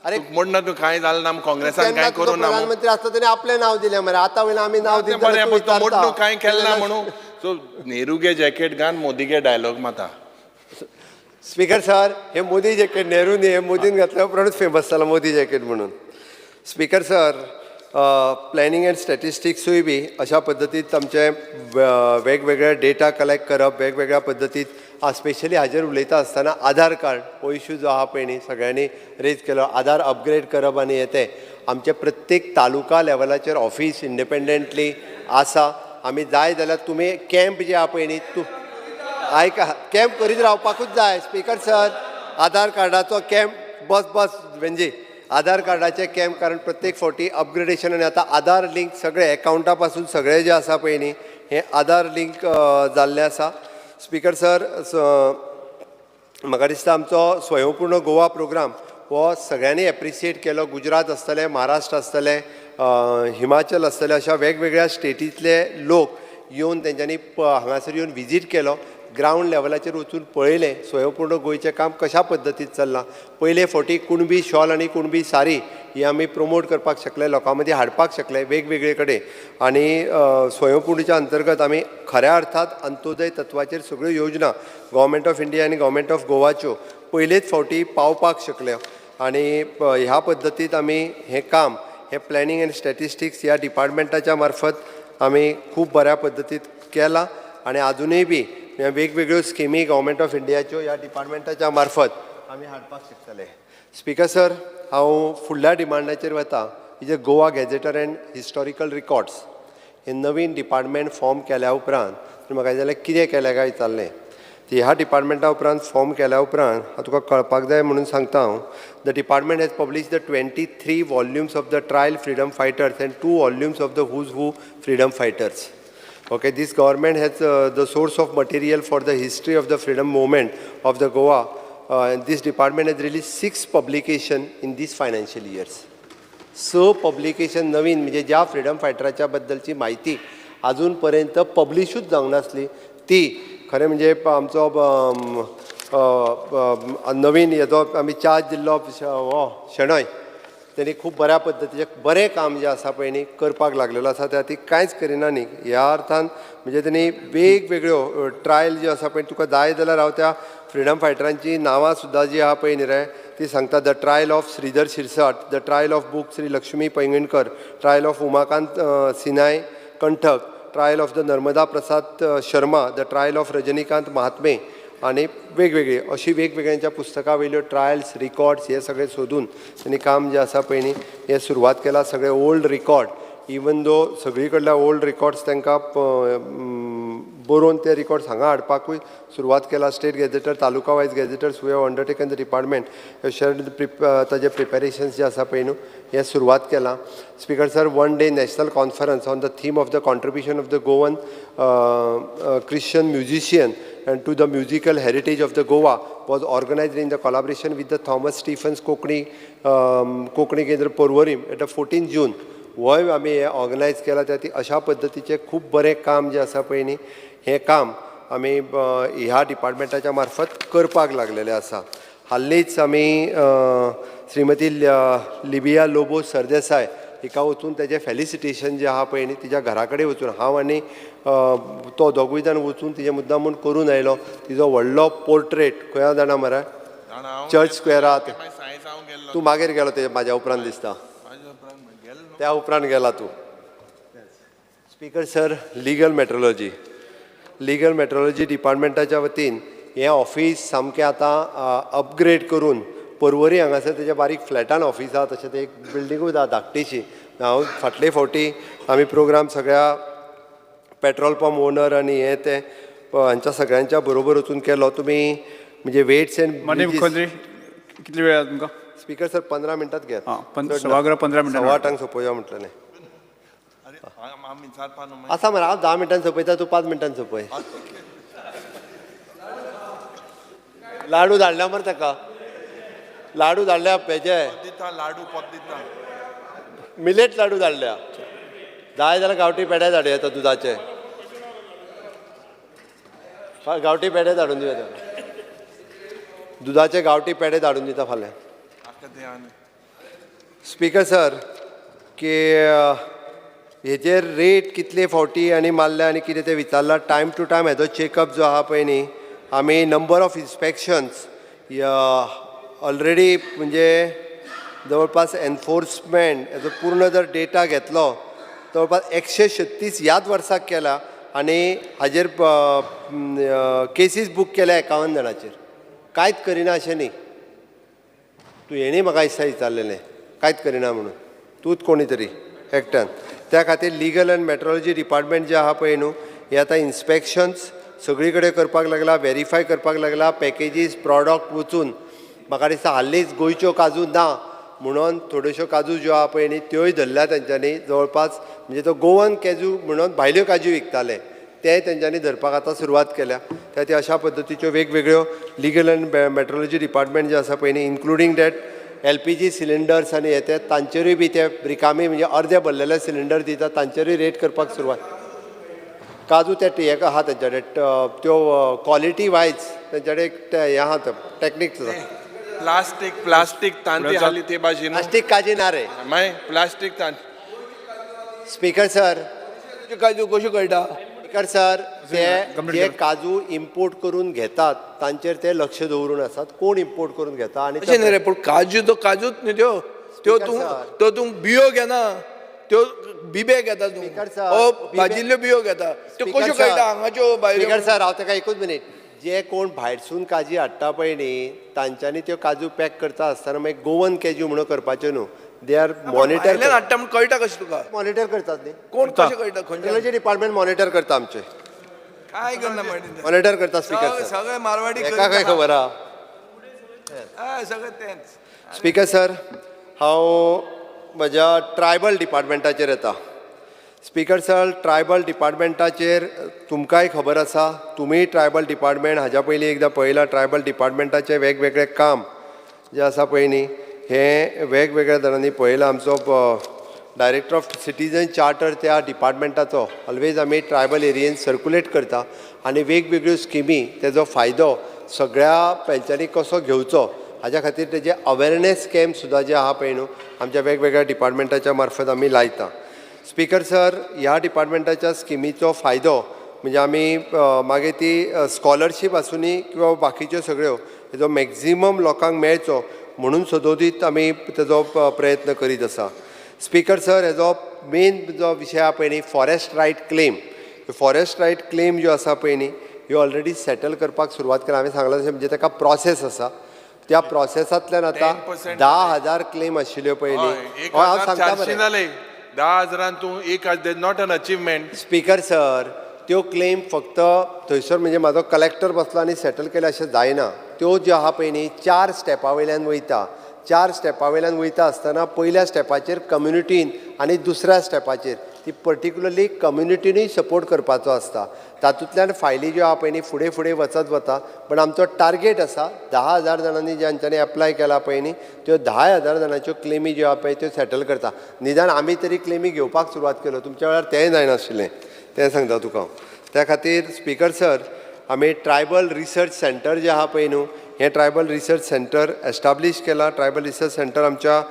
अरे म्हण ना तूं कांय जालें ना, काँग्रेसान कांय करूं ना. प्रधानमंत्री आसता तेणी आपलें नांव दिलें मरे, आतां वयल्यान आमी नांव दिता. बरें, म्हण न्हू कांय केलें ना म्हणून. सो नेहरू गे जॅकेट घाल, मोदी गे डायलॉग माता. स्पीकर सर, हे मोदी जॅकेट नेहरू न्ही, हे मोदीन घातल्या उपरांतूच फेमस जाला मोदी जॅकेट म्हणून. स्पीकर सर, प्लॅनिंग अँड स्टॅटिस्टिक्सूय बी अशा पद्दतीत आमचे वेगवेगळे डेटा कलेक्ट करप वेगवेगळ्या पद्दतीत, स्पेशली हाजेर उलयता आसतना आधार कार्ड हो इशू जो आहा पळय न्ही सगळ्यांनी रेज केलो, आधार अपग्रेड करप आनी हें तें आमचे प्रत्येक तालुका लेवलाचेर ऑफिस इंडिपेंडंटली आसा. आमी जाय जाल्यार तुमी कॅम्प जे आहा पळय न्ही, तूं आयका, कॅम्प करीत रावपाकूच जाय. स्पीकर सर, आधार कार्डाचो कॅम्प, बस बस वेंजी, आधार कार्डाचे कॅम्प, कारण प्रत्येक फावटी अपग्रेडेशन आनी आतां आधार लिंक सगळे एकावंटा पासून सगळे जे आसा पळय न्ही हें आधार लिंक जाल्लें आसा. स्पीकर सर, म्हाका दिसता आमचो स्वयंपूर्ण गोवा प्रोग्राम हो सगळ्यांनी एप्रिशिएट केलो. गुजरात आसतलें, महाराष्ट्र आसतलें, हिमाचल आसतलें, अशा वेगवेगळ्या स्टेटींतले लोक येवन तेंच्यांनी हांगासर येवन विजीट केलो, ग्रावंड लेवलाचेर वचून पळयलें स्वयंपूर्ण गोंयचें काम कशा पद्दतीन चल्लां. पयले फावटी कुणबी शॉल आनी कुणबी सारी ही आमी प्रमोट करपाक शकले, लोकां मदीं हाडपाक शकले वेगवेगळे कडेन. आनी स्वयंपूर्णच्या अंतर्गत आमी खऱ्या अर्थात अंत्योदय तत्वाचेर सगळ्यो योजना गव्हर्मेंट ऑफ इंडिया आनी गव्हर्मेंट ऑफ गोवाच्यो पयलेच फावटी पावपाक शकले. आनी ह्या पद्दतीत आमी हें काम हें प्लॅनिंग अँड स्टॅटिस्टिक्स ह्या डिपार्टमेंटाच्या मार्फत आमी खूब बऱ्या पद्दतीत केलां. आनी आजुनूय बी वेगवेगळ्यो स्किमी गव्हर्मेंट ऑफ इंडियाच्यो ह्या डिपार्टमेंटाच्या मार्फत आमी हाडपाक शकतले. स्पीकर सर, हांव फुडल्या डिमांडाचेर वता, जे Goa gazetteer and historical records हे नवीन डिपार्टमेंट फॉर्म केल्या उपरांत म्हाका जाल्यार कितें केलें काय विचारलें. ती ह्या डिपार्टमेंटा उपरांत फॉर्म केल्या उपरांत हांव तुका कळपाक जाय म्हणून सांगता हांव. The department has publish the 23 volumes of the trial freedom fighters and 2 volumes of the who's who freedom fighters. Okay, this government has the source of material for the history of the freedom movement of the Goa, and this department has released 6 publication in this financial years. 6 publication नवीन, म्हणजे ज्या freedom फायटराच्या बद्दलची म्हायती अजून पर्यंत पब्लिशूच जावंक नासली, ती खरें म्हणजे आमचो नवीन हेजो आमी चार्ज दिल्लो हो शेणोय तेणी खूब बऱ्या पद्दतीचें बरें काम जें आसा पळय न्ही करपाक लागलेलो आसा. त्या खातीर कांयच करिना न्ही ह्या अर्थान, म्हणजे तेणी वेगवेगळ्यो ट्रायल ज्यो आसा पळय, तुका जाय जाल्यार हांव त्या फ्रिडम फायटरांची नांवां सुद्दां जी आहा पळय न्ही रे ती सांगता. The trial of Shridhar Shirsat, the trial of book Shri Lakshmi Paingankar, trial of Umakant Sinai Kanthak, trial of the Narmada Prasad Sharma, the trial of Rajnikant Mahatme, आनी वेगवेगळी अशी वेगवेगळ्यांच्या पुस्तकां वयल्यो ट्रायल्स रिकॉर्ड्स हे सगळे सोदून तेणी काम जें आसा पळय न्ही हें सुरवात केलां. सगळे ओल्ड रिकॉर्ड, इवन दो सगळी कडल्या ओल्ड रिकॉर्ड्स तांकां बरोवन ते रिकॉर्ड्स हांगा हाडपाकूय सुरवात केला. State gazetteer, taluka wise gazetteers we have undertaken the department share ताजे प्रिपेरेशन्स जे आसा पळय न्हू हें सुरवात केलां. Speaker sir, one day national conference on the theme of the contribution of the Goan Christian musician and to the musical heritage of the Goa was organized in the collaboration with the Thomas Stephens Konkani Konkani Kendra Porvorim at the 14 June. होय आमी हें organise केलां. त्या खातीर अशा पद्दतीचें खूब बरें काम जें आसा पळय न्ही हें काम आमी ह्या डिपार्टमेंटाच्या मार्फत करपाक लागलेलें आसा. हालींच आमी श्रीमती लिबिया लोबो सरदेसाय हिका वचून तेजें फेलिसिटेशन जें आहा पळय न्ही तिच्या घरा कडेन वचून हांव आनी तो दोगूय जाण वचून तिजें मुद्दाम म्हूण करून आयलो. तिजो व्हडलो पोर्ट्रेट खंय आहा जाणा मरे, चर्च स्क्वेरात. तूं मागीर गेलो ते म्हाज्या उपरांत दिसता, त्या उपरांत गेला तूं. Speaker sir, legal metrology, legal metrology डिपार्टमेंटाच्या वतीन हें ऑफीस सामकें आतां अपग्रेड करून पर्वरी हांगासर तेज्या बारीक फ्लॅटान ऑफीस आहा, तशें तें एक बिल्डिंगूय आहा धाकटीशी. हांव फाटले फावटी आमी प्रोग्राम सगळ्या पेट्रोल पंप ओनर आनी हें तें हांच्या सगळ्यांच्या बरोबर वचून केलो. तुमी म्हणजे वेट्स एंड माननीय मुख्यमंत्री कितली वेळ आसा तुमकां? स्पीकर सर 15 मिनटात घेत. सभागृह 15 मिनटां 8:15 सोंपोवया म्हटलें. आसा मरे, हांव 10 मिनटान सोंपयता, तूं 5 मिनटान सोंपय. लाडू धाडल्या मरे ताका, लाडू धाडल्या हेजे मिलेट लाडू धाडल्या. जाय जाल्यार गांवठी पेडे धाडूं येता, दुदाचे गांवठी पेडे धाडून दिवया ताका, दुदाचे गांवठी पेडे धाडून दिता फाल्यां. स्पीकर सर, की हेजेर रेट कितले फावटी आनी मारल्या आनी कितें तें विचारलां. टायम टू टायम हेजो चॅकअप जो आहा पळय न्ही आमी नंबर ऑफ इन्स्पेक्शन्स ऑलरेडी म्हणजे जवळपास एनफोर्समेंट हेजो पूर्ण जर डेटा घेतलो जवळपास 136 ह्याच वर्साक केला आनी हाजेर केसीस बूक केल्या 51 जाणांचेर. कांयच करिना अशें न्ही, तूं हेणी म्हाका दिसता विचारलेलें कांयच करिना म्हणून, तूंच कोणी तरी एकट्यान. त्या खातीर लिगल एंड मेट्रोलॉजी डिपार्टमेंट जें आहा पळय न्हू हें आतां इन्स्पेक्शन्स सगळी कडेन करपाक लागला, वेरीफाय करपाक लागला. पॅकेजीस प्रॉडक्ट वचून म्हाका दिसता हालींच गोंयच्यो काजू ना म्हणून थोड्योश्यो काजू ज्यो आहा पळय न्ही त्योय धरल्या तेंच्यांनी. जवळपास म्हणजे तो गोवन काजू म्हणून भायल्यो काजू विकताले ते तेंच्यांनी धरपाक आतां सुरवात केल्या. त्या खातीर अशा पद्दतीच्यो वेगवेगळ्यो लिगल एंड मेट्रोलॉजी डिपार्टमेंट जें आसा पळय न्ही इन्क्लुडींग that LPG cylinders आनी हे ते तांचेरूय बी ते रिकामी म्हणजे अर्दे भरलेले सिलिंडर दिता तांचेरूय रेट करपाक सुरवात. काजू ते हेका आहा तेंच्या कडेन त्यो क्वॉलिटी वायज तेंच्या कडेन हें आहा टॅक्निक्स आसा. प्लास्टीक प्लास्टीक तांती हाली ते भाशेन प्लास्टीक काजी ना रे मागीर प्लास्टीक तांती. स्पीकर सर, काजू कश्यो कळटा? स्पीकर सर, ते जे काजू इम्पोर्ट करून घेतात तांचेर ते लक्ष दवरून आसात कोण इम्पोर्ट करून घेता. आनी अशें न्ही रे, पूण काजू तो काजूच न्ही त्यो, त्यो तूं त्यो तूं बियो घेना, त्यो बिबे घेता तूं, भाजिल्ल्यो बियो घेता, त्यो कश्यो कळटा हांगाच्यो भायल्यो? स्पीकर सर, हांव ताका एकूच मिनीट, जे कोण भायरसून काजी हाडटा पळय न्ही तांच्यांनी त्यो काजू पॅक करता आसतना मागीर गोवन काजू म्हणून करपाच्यो न्हू, they are monitor. हाडटा म्हूण कळटा कशें तुका? मॉनिटर करतात न्ही कोण, कशें कळटा? खंयचे डिपार्टमेंट मॉनिटर करता आमचे, काय करना मॉनिटर करता स्पीकर सर, सगळे मारवाडी एका काय खबर आहा सगळें तेंच. स्पीकर सर, हांव म्हज्या ट्रायबल डिपार्टमेंटाचेर येता. स्पीकर सर, ट्रायबल डिपार्टमेंटाचेर तुमकांय खबर आसा, तुमीय ट्रायबल डिपार्टमेंट हाज्या पयलीं एकदां पळयलां. ट्रायबल डिपार्टमेंटाचें वेगवेगळें काम जें आसा पळय न्ही हें वेगवेगळ्या जाणांनी पळयलां. आमचो डायरेक्टर ऑफ सिटीजन चार्टर त्या डिपार्टमेंटाचो ऑलवेज आमी ट्रायबल एरियेन सर्कुलेट करता आनी वेगवेगळ्यो स्किमी तेजो फायदो सगळ्या पेंचांनी कसो घेवचो हाज्या खातीर तेजे अवेरनेस कॅम्प सुद्दां जे आहा पळय न्हू आमच्या वेगवेगळ्या डिपार्टमेंटाच्या मार्फत आमी लायता. स्पीकर सर, ह्या डिपार्टमेंटाच्या स्किमीचो फायदो म्हणजे आमी मागीर ती स्कॉलरशीप आसुनी किंवा बाकीच्यो सगळ्यो हेजो मॅक्झिमम लोकांक मेळचो म्हणून सदोदीत आमी तेजो प्रयत्न करीत आसा. स्पीकर सर, हेजो मेन जो विशय आहा पळय न्ही forest right claim, forest right claim ज्यो आसा पळय न्ही ह्यो ऑलरेडी सेटल करपाक सुरवात केला. हांवें सांगलां तशें म्हणजे ताका प्रोसेस आसा, त्या प्रोसेसांतल्यान आतां 10,000 क्लेम आशिल्ल्यो पळय न्ही. हांव सांगता बरें, 10,000 तूं 1,000 not an achievement. Speaker sir, त्यो क्लेम फक्त थंयसर म्हणजे म्हाजो कलेक्टर बसलो आनी सेटल केले अशें जायना. त्यो ज्यो आहा पळय न्ही 4 स्टेपा वयल्यान वयता. 4 स्टेपा वयल्यान वयता आसतना पयल्या स्टेपाचेर कम्युनिटीन आनी दुसऱ्या स्टेपाचेर ती पर्टिक्युलरली कम्युनिटीनूय सपोर्ट करपाचो आसता. तातूंतल्यान फायली ज्यो आहा पळय न्ही फुडें फुडें वचत वता. पण आमचो टार्गेट आसा 10,000 जाणांनी ज्यांच्यांनी एप्लाय केला पळय न्ही त्यो 10,000 जाणांच्यो क्लेमी ज्यो आहा पळय त्यो सेटल करता. निदान आमी तरी क्लेमी घेवपाक सुरवात केलो, तुमच्या वेळार तेंय जायनाशिल्लें, तें सांगता तुका हांव. त्या खातीर स्पीकर सर, आमी ट्रायबल रिसर्च सेंटर जें आहा पळय न्हू हें ट्रायबल रिसर्च सेंटर एस्टाब्लीश केलां. ट्रायबल रिसर्च सेंटर आमच्या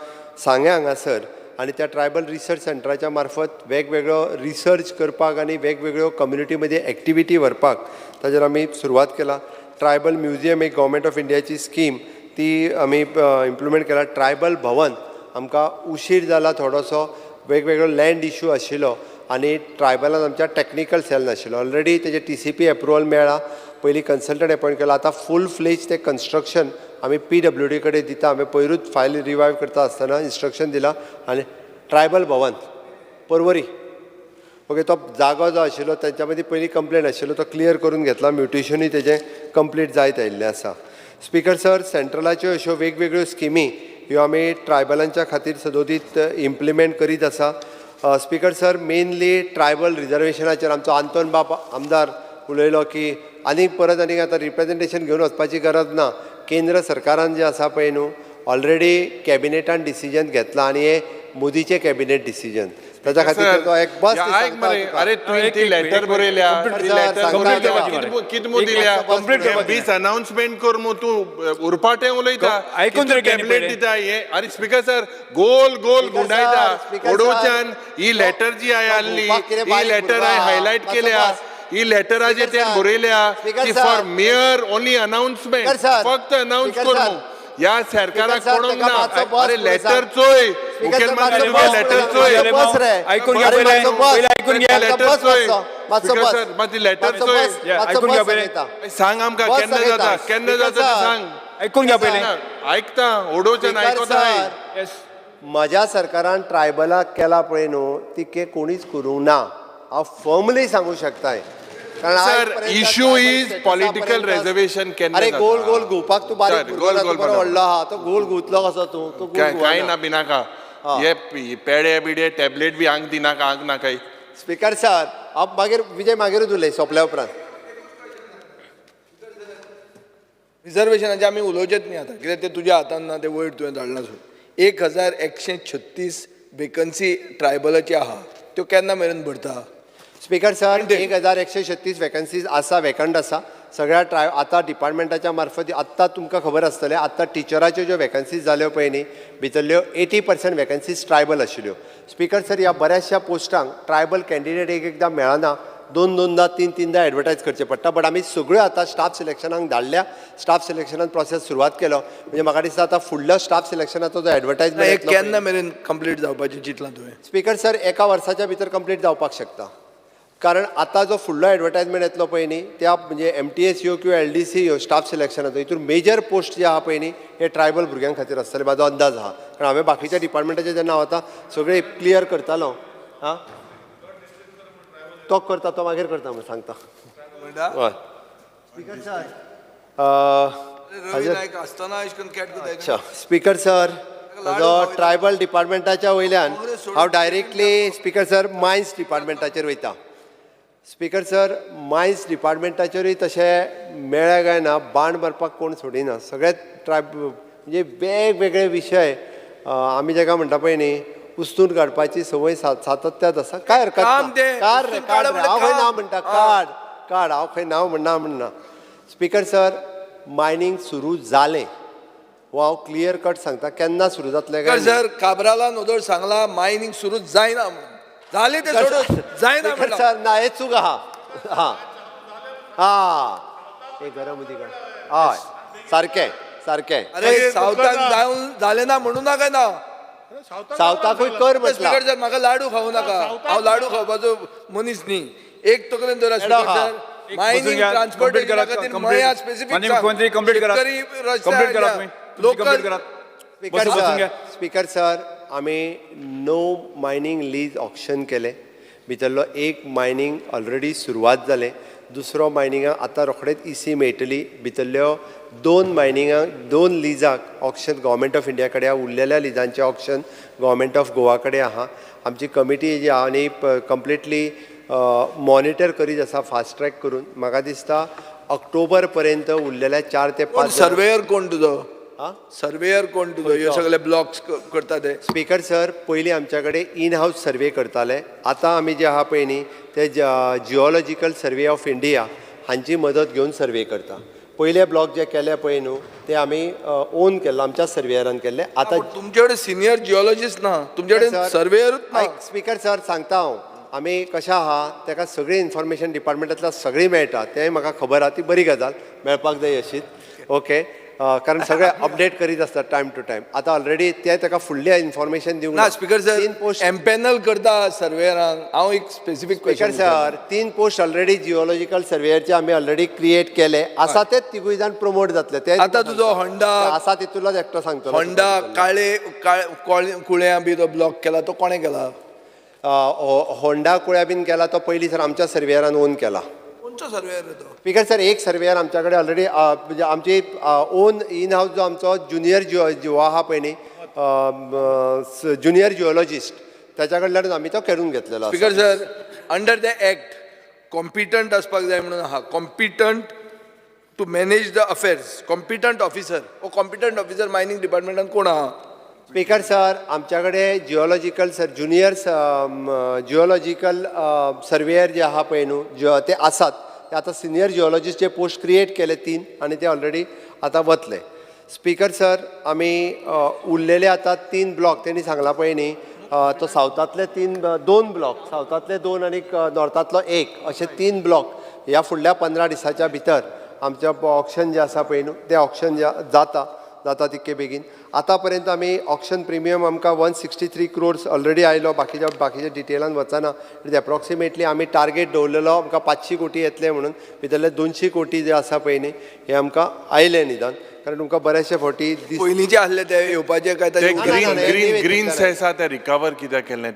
सांग्या हांगासर आनी त्या ट्रायबल रिसर्च सेंटराच्या मार्फत वेगवेगळो रिसर्च करपाक आनी वेगवेगळ्यो कम्युनिटी मदीं एक्टिविटी व्हरपाक ताजेर आमी सुरवात केला. ट्रायबल म्युझियम एक गव्हर्मेंट ऑफ इंडियाची स्कीम ती आमी इम्प्लिमेंट केला. ट्रायबल भवन आमकां उशीर जाला थोडोसो, वेगवेगळो लँड इशू आशिल्लो आनी ट्रायबलान आमच्या टॅक्निकल सेल नाशिल्लो. ऑलरेडी तेजे TCP approval मेळ्ळा, पयलीं कन्सल्टंट एपॉयंट केला. आतां फूल फ्लेज ते कन्स्ट्रक्शन आमी PWD कडेन दिता. आमी पयरूच फायल रिवायव करता आसतना इन्स्ट्रक्शन दिलां. आनी ट्रायबल भवन पर्वरी ओके, तो जागो जो आशिल्लो तेंच्या मदीं पयलीं कंप्लेन आशिल्लो तो क्लियर करून घेतला. म्युटेशनूय तेजें कंप्लीट जायत आयिल्लें आसा. स्पीकर सर, सेंट्रलाच्यो अश्यो वेगवेगळ्यो स्किमी ह्यो आमी ट्रायबलांच्या खातीर सदोदीत इम्प्लिमेंट करीत आसा. स्पीकर सर, मेनली ट्रायबल रिजर्वेशनाचेर आमचो आंतोन बाब आमदार उलयलो की आनीक परत आनीक आतां रिप्रेजेंटेशन घेवन वचपाची गरज ना. केंद्र सरकारान जें आसा पळय न्हू ऑलरेडी कॅबिनेटान डिसिजन घेतलां आनी हें मोदीचें कॅबिनेट डिसिजन ताच्या खातीर तो एक बस. अरे तुवें ती लेटर बरयल्या, कितें दिल्या, बीस अनाउन्समेंट कर मु, तूं उरपाटें उलयता, टॅबलेट दिता हे. अरे स्पीकर सर, गोल गोल गुंडायता उडोवच्यान. ही लेटर जी हांवें हाडली, ही लेटर हांवें हायलायट केल्या, ही लेटराचे ते बरयल्या की फॉर मेयर ओनली अनाउन्समेंट, फक्त अनाउन्स कर मु. ह्या सरकाराक पडोंक ना. अरे लेटर चोय, मुखेलमंत्री लेटर चोय, लेटर चोय, लेटर चोय, सांग आमकां केन्ना जाता, केन्ना जाता तें सांग. आयकून घ्या पयलें, आयकता उडोवच्यान आयकता. म्हज्या सरकारान ट्रायबलाक केला पळय न्हू ती कोणीच करूंक ना, हांव फर्मली सांगू शकता. Sir, issue is political reservation केन्ना? अरे गोल गोल घुंवपाक तूं बारीक गोल गोल व्हडलो आहा, तो गोल घुंवतलो कसो तूं? तूं कांय ना बिनाका, हे पेडे बिडे टॅबलेट बी आंग दिनाका, आंग नाकाय. स्पीकर सर, हांव मागीर विजय मागीरूच उलय सोंपल्या उपरांत. रिजर्वेशनाचें आमी उलोवचेंच न्ही आतां, कित्याक तें तुज्या हातान ना, तें वयर तुवें धाडलां. सोड 1136 वेकन्सी ट्रायबलाची आहा, त्यो केन्ना मेरेन भरता? स्पीकर सर, 1136 वेकन्सीज आसा, वेकंट आसा सगळ्या आतां डिपार्टमेंटाच्या मार्फत. आत्तां तुमकां खबर आसतलें, आत्तां टिचराच्यो ज्यो वेकन्सीज जाल्यो पळय न्ही भितरल्यो 80% वेकन्सीज ट्रायबल आशिल्ल्यो. स्पीकर सर, ह्या बऱ्याचशा पोस्टांक ट्रायबल कॅन्डिडेट एक एकदां मेळना, 2-2दा 3-3दा एडवर्टायज करचें पडटा. बट आमी सगळ्यो आतां स्टाफ सिलेक्शनाक धाडल्या, स्टाफ सिलेक्शनान प्रोसेस सुरवात केलो. म्हणजे म्हाका दिसता आतां फुडलो स्टाफ सिलेक्शनाचो जो एडवर्टायजमेंट केन्ना मेरेन कंप्लीट जावपाचें चिंतलां तुवें? स्पीकर सर, एका वर्साच्या भितर कंप्लीट जावपाक शकता. कारण आतां जो फुडलो एडवर्टायजमेंट येतलो पळय न्ही त्या म्हणजे MTS यो किंवा LDC यो स्टाफ सिलेक्शनाचो हितून मेजर पोस्ट जे आहा पळय न्ही हे ट्रायबल भुरग्यां खातीर आसतले, म्हाजो अंदाज आहा. कारण हांवें बाकीच्या डिपार्टमेंटाचे जेन्ना हांव आतां सगळें क्लियर करतालो. आं, तो करता, तो मागीर करता म्हण सांगता. हय स्पीकर सर, अच्छा स्पीकर सर, म्हजो ट्रायबल डिपार्टमेंटाच्या वयल्यान हांव डायरेक्टली स्पीकर सर मायन्स डिपार्टमेंटाचेर वयता. स्पीकर सर, मायन्स डिपार्टमेंटाचेरूय तशें मेळ्ळें काय ना, बाण मारपाक कोण सोडिना. सगळे ट्रायब म्हणजे वेगवेगळे विशय आमी जाका म्हणटा पळय न्ही उस्तून काडपाची संवय सातत्यात आसा. काय हरकत ना, काड रे, काड रे, हांव खंय ना म्हणटा, काड काड, हांव खंय ना म्हणना म्हणना. Speaker sir, मायनींग सुरू जालें. हो हांव क्लियर कट सांगता केन्ना सुरू जातलें काय. सर, काब्रालान ओदोळ सांगला मायनींग सुरू जायना म्हणून. जालें तें सोडून जायना. सर ना, हें चूक आहा. हां हां, हे गरम उदीक. हय, सारकें सारकें. अरे सावथाक जावन जालें ना म्हणू नाका ना. सावथाकूय कर म्हटलां. स्पीकर सर, म्हाका लाडू खावं नाका, हांव लाडू खावपाचो मनीस न्ही. एक तकलेन दवरा स्पीकर सर, मायनींग ट्रान्सपोर्टेशना खातीर मया स्पेसिफीक. Local speaker sir, आमी 9 मायनींग लीज ऑक्शन केले. भितरलो एक मायनींग ऑलरेडी सुरवात जालें, दुसरो मायनिंगाक आतां रोखडेच इसी मेळटली. भितरल्यो 2 मायनिंगाक 2 लिजाक ऑक्शन गव्हर्मेंट ऑफ इंडिया कडेन आहा, उरलेल्या लिजांचें ऑक्शन गव्हर्मेंट ऑफ गोवा कडेन आहा. आमची कमिटी जी आहा आनी कंप्लिटली मॉनिटर करीत आसा फास्ट ट्रॅक करून. म्हाका दिसता ऑक्टोबर पर्यंत उरलेल्या 4 ते 5. सर्वेयर कोण तुजो? सर्वेयर कोण तुजो? ह्यो सगळे ब्लॉक्स करता ते? स्पीकर सर, पयलीं आमच्या कडेन इन हावस सर्वे करताले. आतां आमी जे आहा पळय न्ही ते जिओलॉजिकल सर्वे ऑफ इंडिया हांची मदत घेवन सर्वे करता. पयले ब्लॉक जे केले पळय न्हू ते आमी ओन केल्लो, आमच्या सर्वेयरान केल्ले. आतां तुमचे कडेन सिनियर जिओलॉजिस्ट ना, तुमचे कडेन सर्वेयरूच ना. स्पीकर सर सांगता हांव, आमी कशें आहा ताका सगळी इन्फॉर्मेशन डिपार्टमेंटांतल्यान सगळी मेळटा, तेंय म्हाका खबर आहा, ती बरी गजाल मेळपाक जाय अशीच. ओके, कारण सगळे अपडेट करीत आसतात टायम टू टायम. आतां ऑलरेडी ते ताका फुडली इन्फॉर्मेशन दिवंक ना. स्पीकर सर, एम्पॅनल करता सर्वेयरांक. हांव एक specific speaker sir, 3 post already geological सर्वेयरचे आमी ऑलरेडी क्रिएट केले आसा, ते तिगूय जाण प्रमोट जातले. ते आतां तुजो होंडा आसा तितूंतलोच एकटो सांगतलो. होंडा काळे कुळ्यां बी तो ब्लॉक केला तो कोणें केला? होंडा कुळ्या बीन केला तो पयलीं सर आमच्या सर्वेयरान ओन केला. कोणचो सर्वेयर तो? स्पीकर सर, एक सर्वेयर आमच्या कडेन ऑलरेडी म्हणजे आमची ओन इन हावस जो आमचो ज्युनियर जिओ आहा पळय न्ही, ज्युनियर जिओलॉजिस्ट, ताच्या कडल्यान आमी तो करून घेतलेलो. Speaker sir, under the act competent आसपाक जाय म्हणून आहा. Competent to manage the affairs, competent officer. हो कॉम्पिटंट ऑफिसर मायनींग डिपार्टमेंटान कोण आहा? स्पीकर सर, आमच्या कडेन geological sir junior geological surveyor जे आहा पळय न्हू ते आसात. ते आतां सिनियर जिओलॉजिस्ट जे पोस्ट क्रिएट केले 3 आनी ते ऑलरेडी आतां वतले. स्पीकर सर, आमी उरलेले आतां 3 ब्लॉक तेणी सांगला पळय न्ही, तो सावथांतले 2 ब्लॉक, सावथांतले 2 आनी नॉर्थांतलो 1, अशे 3 ब्लॉक ह्या फुडल्या 15 दिसाच्या भितर आमचें ऑक्शन जें आसा पळय न्हू तें ऑक्शन जाता जाता तितके बेगीन. आतां पर्यंत आमी ऑक्शन प्रिमियम आमकां 163 क्रोर्स ऑलरेडी आयलो. बाकीच्या बाकीच्या डिटेलान वचना. It is approximately आमी टार्गेट दवरलेलो आमकां 500 कोटी येतले म्हणून, भितरले 200 कोटी जे आसा पळय न्ही हे आमकां आयले निदान. कारण तुमकां बरेचशे फावटी पयलींचे आसले ते येवपाचे काय ते ग्रीन ग्रीन ग्रीन सेस आहा ते रिकवर कित्याक केले?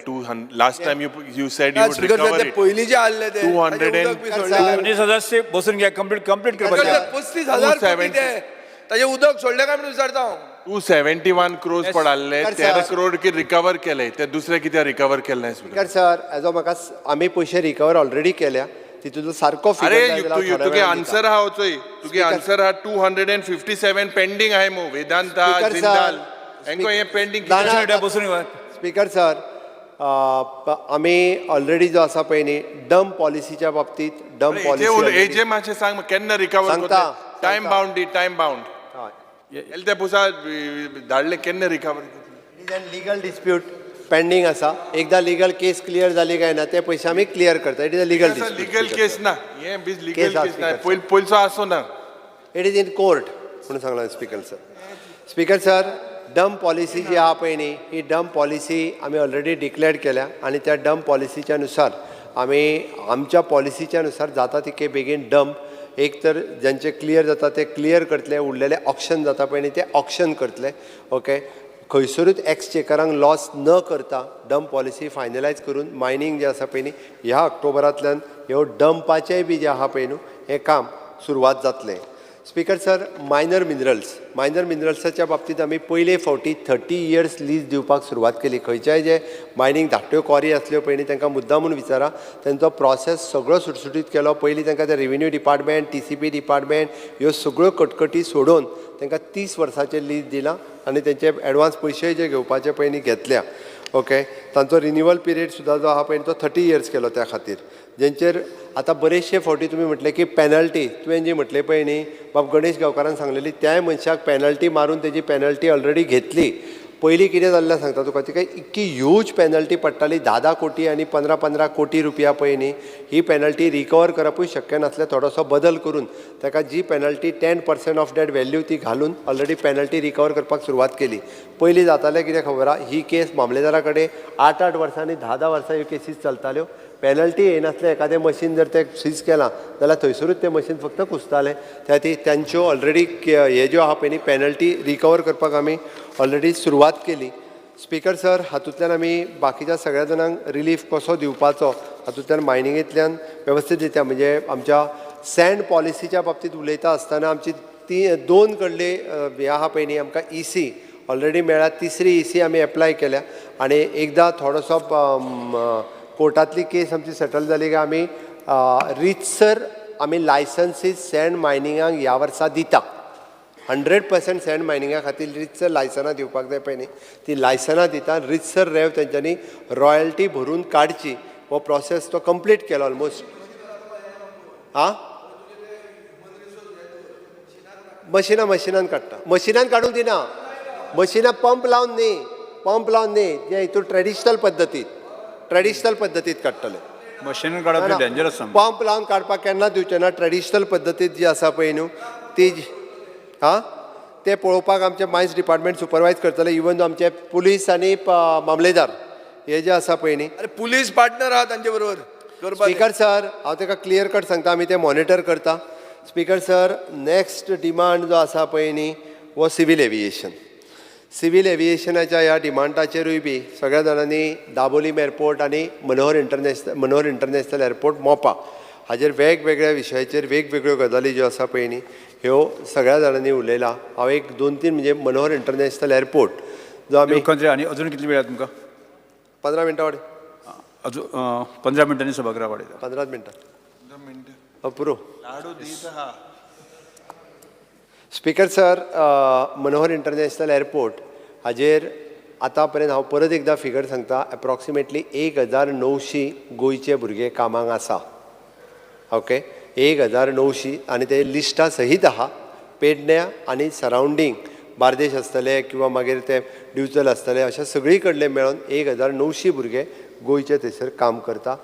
Last time you said you would recover it. पयलींचे आसले ते 200 सदस्य बसून घ्या, कंप्लीट कंप्लीट करपाचें. 35,000 कोटी ते ताजे उदक सोडले काय म्हणून विचारता हांव. 271 क्रोर्स पडाले, 13 करोड की रिकवर केले, ते दुसरे कित्याक रिकवर केले? स्पीकर सर, एजो म्हाका आमी पयशे रिकवर ऑलरेडी केल्या, तितूंतलो सारको अरे तुगे आन्सर आहा चोय, तुगे आन्सर आहा 257 पेंडींग आहाय मु वेदांता जिंदाल हेंको हे पेंडींग. स्पीकर सर, आमी ऑलरेडी जो आसा पळय न्ही डंप पॉलिसीच्या बाबतीत, डंप पॉलिसी एजे मातशें सांग केन्ना रिकवर करता? टायम बाउंड दी, टायम बाउंड एल ते पुसा धाडले केन्ना recover? It is an legal dispute pending आसा. एकदा लिगल केस क्लियर जाली काय ना ते पयशे आमी क्लियर करता. It is a legal dispute. Legal case ना हे, लिगल केस ना, पयलचो आसो ना, it is in court म्हणून सांगला speaker sir. Speaker sir, dump policy जी आहा पळय न्ही ही डंप पॉलिसी आमी ऑलरेडी डिक्लेअर केल्या आनी त्या डंप पॉलिसीच्या नुसार आमी आमच्या पॉलिसीच्या नुसार जाता तितके बेगीन डंप एक तर ज्यांचे क्लियर जाता ते क्लियर करतले, उरलेले ऑक्शन जाता पळय न्ही ते ऑक्शन करतले. ओके, खंयसरूच एक्सचेकरांक लॉस न करता डंप पॉलिसी फायनलायज करून मायनींग जें आसा पळय न्ही ह्या ऑक्टोबरांतल्यान ह्यो डंपाचेंय बी जें आहा पळय न्हू हें काम सुरवात जातलें. Speaker sir, minor minerals, minor मिनरल्साच्या बाबतींत आमी पयले फावटी 30 इयर्स लीज दिवपाक सुरवात केली. खंयच्याय जे मायनींग धाकट्यो क्वॉरी आसल्यो पळय न्ही तांकां मुद्दाम म्हूण विचारा, तांचो प्रोसेस सगळो सुटसुटीत केलो. पयलीं तांकां ते रेवेन्यू डिपार्टमेंट, TCP department ह्यो सगळ्यो कटकटी सोडून तांकां 30 वर्साचें लीज दिलां आनी तेंचे एडवान्स पयशेय जे घेवपाचे पळय न्ही घेतल्या. ओके, तांचो रिन्युअल पिरियड सुद्दां जो आहा पळय तो 30 इयर्स केलो त्या खातीर. जेंचेर आतां बरेचशे फावटी तुमी म्हटलें की पॅनल्टी तुवें जी म्हटलें पळय न्ही बाब गणेश गांवकारान सांगलेली, त्याय मनशाक पॅनल्टी मारून तेजी पॅनल्टी ऑलरेडी घेतली. पयलीं कितें जाल्लें सांगता तुका, तिका इतकी ह्यूज पॅनल्टी पडटाली, 10-10 कोटी आनी 15-15 कोटी रुपया पळय न्ही, ही पॅनल्टी रिकवर करपूय शक्य नासलें. थोडोसो बदल करून ताका जी penalty 10% of that value ती घालून ऑलरेडी पॅनल्टी रिकवर करपाक सुरवात केली. पयलीं जातालें कितें खबर आहा, ही केस मामलेदारा कडेन 8-8 वर्सां आनी 10-10 वर्सां ह्यो केसीस चलताल्यो. पॅनल्टी येयनासलें, एखादें मशीन जर तें सीज केलां जाल्यार थंयसरूच तें मशीन फक्त कुसतालें. त्या खातीर तांच्यो ऑलरेडी हे ज्यो आहा पळय न्ही पॅनल्टी रिकवर करपाक आमी ऑलरेडी सुरवात केली. स्पीकर सर, हातूंतल्यान आमी बाकीच्या सगळ्या जाणांक रिलीफ कसो दिवपाचो हातूंतल्यान मायनिंगेंतल्यान वेवस्थीत रित्या, म्हणजे आमच्या सँड पॉलिसीच्या बाबतींत उलयता आसतना आमची ती 2 कडले हे आहा पळय न्ही, आमकां EC already मेळ्ळ्या, तिसरी EC आमी एप्लाय केल्या आनी एकदां थोडोसो कोर्टांतली केस आमची सेटल जाली काय आमी रितसर आमी लायसन्सीस सँड मायनिंगाक ह्या वर्सा दिता. 100% सँड मायनिंगा खातीर रितसर लायसनां दिवपाक जाय पळय न्ही, ती लायसनां दिता. रितसर रेव तेंच्यांनी रॉयल्टी भरून काडची, हो प्रोसेस तो कंप्लीट केलो ऑलमोस्ट. आं, मशिनां मशिनान काडटा, मशिनान काडूंक दिना, मशिनां पंप लावन न्ही, पंप लावन न्ही, जे हितून ट्रेडिशनल पद्दतीत, ट्रेडिशनल पद्दतीत काडटले. मशीन काडप डेंजरस. पंप लावन काडपाक केन्ना दिवचे ना, ट्रेडिशनल पद्दतीत जी आसा पळय न्हू ती, आं ते पळोवपाक आमचे मायन्स डिपार्टमेंट सुपरवायज करतले. इवन आमचे पुलीस आनी मामलेदार हे जे आसा पळय न्ही, अरे पुलीस पार्टनर आहा तांचे बरोबर. स्पीकर सर, हांव ताका क्लियर कट सांगता, आमी ते मॉनिटर करता. स्पीकर सर, नेक्स्ट डिमांड जो आसा पळय न्ही हो सिवील एविएशन. सिवील एविएशनाच्या ह्या डिमांडाचेरूय बी सगळ्या जाणांनी दाबोलीम एअरपोर्ट आनी मनोहर इंटरनॅशनल एअरपोर्ट मोपा हाजेर वेगवेगळ्या विशयाचेर वेगवेगळ्यो गजाली ज्यो आसा पळय न्ही ह्यो सगळ्या जाणांनी उलयला. हांव एक 2-3 म्हणजे मनोहर इंटरनॅशनल एअरपोर्ट जो आमी आनी अजून कितली वेळ तुमकां? 15 मिनटां वाड, अजून 15 मिनटांनी सभागृह वाडयता. 15 मिनटां पुरो. Speaker sir, Manohar international airport हाजेर आतां पर्यंत हांव परत एकदां फिगर सांगता, एप्रॉक्सिमेटली 1900 गोंयचे भुरगे कामाक आसा. ओके, 1900 आनी ते लिस्टा सहीत आहा. पेडण्या आनी सरावंडींग बार्देश आसतले किंवा मागीर ते दिवचल आसतले, अशा सगळी कडले मेळोन 1900 भुरगे गोंयचे थंयसर काम करता.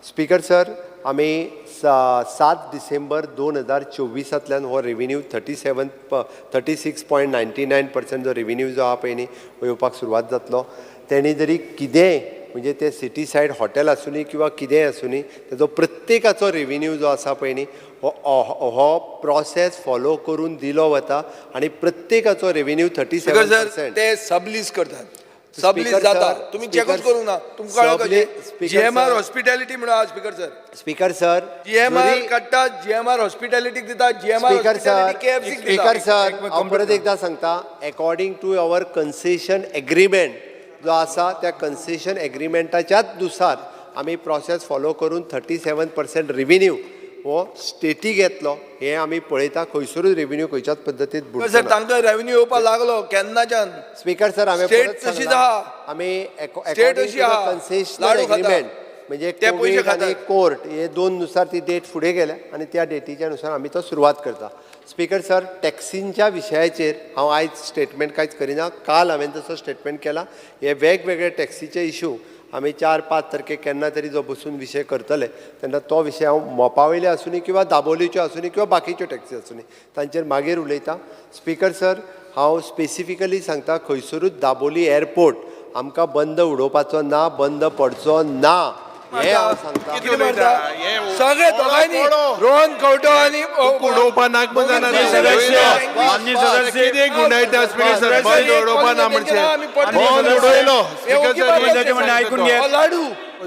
स्पीकर सर, आमी 7 डिसेंबर 2024 हो रेविन्यू 36.99% जो रेविन्यू जो आहा पळय न्ही हो येवपाक सुरवात जातलो. तेणी जरी कितेंय म्हणजे ते सिटी सायड हॉटेल आसुनी किंवा कितेंय आसुनी तेजो प्रत्येकाचो रेविन्यू जो आसा पळय न्ही हो प्रोसेस फॉलो करून दिलो वता आनी प्रत्येकाचो रेविन्यू 37%. ते सबलीज करतात, सबलीज जाता, तुम्ही चेकच करूंक ना, तुमकां कळ्ळें जीएमआर हॉस्पिटॅलिटी म्हणून आहा. Speaker sir, speaker sir, GMR काडटा, जीएमआर हॉस्पिटॅलिटीक दिता, जीएमआर हॉस्पिटॅलिटी केएफसीक दिता. स्पीकर सर, हांव परत एकदां सांगता, according to our concession agreement जो आसा त्या कन्सेशन एग्रीमेंटाच्याच नुसार आमी प्रोसेस फॉलो करून 37% रिवेन्यू हो स्टेटीक येतलो हें आमी पळयता. खंयसरूच रेविन्यू खंयच्याच पद्दतीत सर तांकां रेविन्यू येवपाक लागलो केन्नाच्यान. स्पीकर सर, हांवें स्टेट तशीच आहा, आमी कन्सेशनल एग्रीमेंट म्हणजे कोवीड आनी कोर्ट हे 2 नुसार ती डेट फुडें गेल्या आनी त्या डेटीच्या नुसार आमी तो सुरवात करता. स्पीकर सर, टॅक्सींच्या विशयाचेर हांव आयज स्टेटमेंट कांयच करिना. काल हांवें तसो स्टेटमेंट केला. हे वेगवेगळे टॅक्सीचे इशू आमी 4-5 तारखेक केन्ना तरी जो बसून विशय करतले तेन्ना तो विशय हांव मोपा वयले आसुनी किंवा दाबोलीच्यो आसुनी किंवा बाकीच्यो टॅक्सी आसुनी तांचेर मागीर उलयता. स्पीकर सर, हांव स्पेसिफिकली सांगता, खंयसरूच दाबोली एअरपोर्ट आमकां बंद उडोवपाचो ना, बंद पडचो ना हे हांव सांगता. सगळे दोगांयनी रोहन खंवटो आनी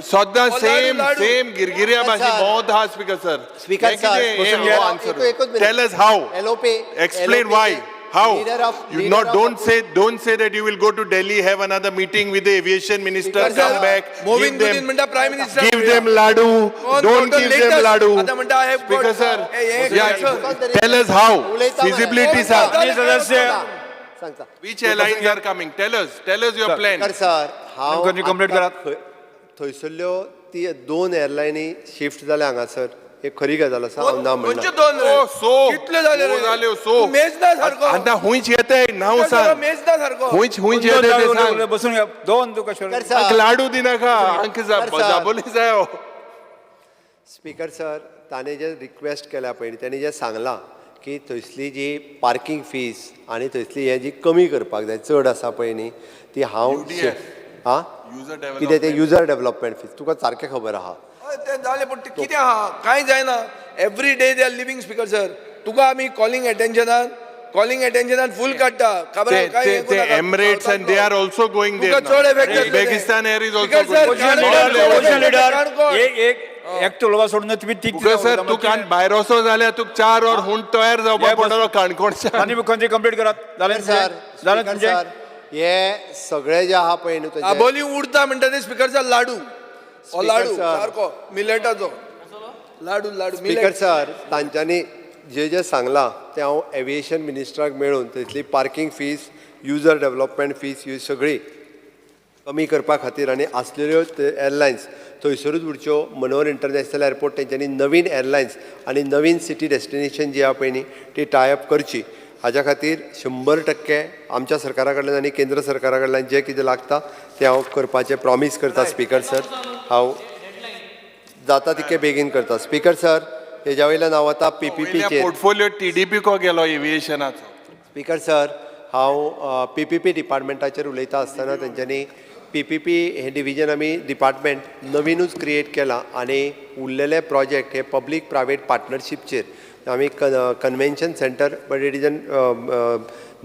सद्दां सेम सेम गिरगिऱ्या भाशेन भोंवत आहा. Speaker sir, speaker sir, tell us how, explain why. How? You not don't say that you will go to Delhi, have another meeting with the aviation minister, come back, give them, Prime Minister, give them ladu, don't give them ladu. Speaker sir, yeah, tell us how feasibility sir. Which airlines are coming? Tell us your plan. Sir, how? थंयसरल्यो ती दोन एअरलायनी shift जाल्या हांगासर, हे खरी गजाल आसा, हांव ना म्हणना. दोन रे? सो कितले जाले रे? जाल्यो सो. तूं मेजना सारको. आतां हुंयच येताय नांव सांग. मेजना सारको. हुंयच हुंयच येताय ते सांग. बसून घे. दोन तुका सर. लाडू दिनाका अंक जाबोली जायो. स्पीकर सर, ताणें जे रिक्वेस्ट केल्या पळय, ताणें जें सांगलां की थंयसली जी पार्कींग फीस आनी थंयसली हें जी कमी करपाक जाय, चड आसा पळय न्ही ती, हांव आं कितें तें युजर डेवलपमेंट फीस तुका सारकें खबर आहा. तें जालें, पूण कितें आहा कांय जायना. Every day they are living. Speaker sir, तुका आमी कॉलिंग एटेन्शनान फूल काडटा. खबर ते Emirates and they are also going there. चड effect. Uzbekistan Air is also going. Opposition leader, एक एकटो उलोवपा सोडून तुमी तीग. सर, तूं कान भायर वचो जाल्यार तुका 4 वर हूंड तयार जावपाक पडटलो काणकोणच्यान. आनी मुख्यमंत्री कंप्लीट करात. जालें सर, जालें तुमचें? हे सगळे जे आहा पळय न्हू, आबोली उडता म्हणटा ते स्पीकर सर. लाडू लाडू सारको मिलेटाचो लाडू लाडू. स्पीकर सर, तांच्यांनी जे जे सांगलां तें हांव एविएशन मिनिस्टराक मेळून थंयसली parking fees, user development fees ही सगळी कमी करपा खातीर आनी आसलेल्यो एअरलायन्स थंयसरूच उरच्यो. मनोहर इंटरनॅशनल एअरपोर्ट तेंच्यांनी नवीन एअरलायन्स आनी नवीन सिटी डेस्टिनेशन जी आहा पळय न्ही ती टायअप करची. हाज्या खातीर 100% आमच्या सरकारा कडल्यान आनी केंद्र सरकारा कडल्यान जें कितें लागता तें हांव करपाचें प्रॉमीस करता. स्पीकर सर, हांव जाता तितके बेगीन करता. स्पीकर सर, हेज्या वयल्यान हांव आतां पीपीपीचेर पोर्टफोलियो टीडीपी को गेलो एविएशनाचो. स्पीकर सर, हांव पीपीपी डिपार्टमेंटाचेर उलयता आसतना तेंच्यांनी पीपीपी हें डिविजन आमी डिपार्टमेंट नवीनूच क्रिएट केलां आनी उरलेले प्रोजेक्ट हे पब्लीक प्रायवेट पार्टनरशीपचेर आमी convention centre, but it is an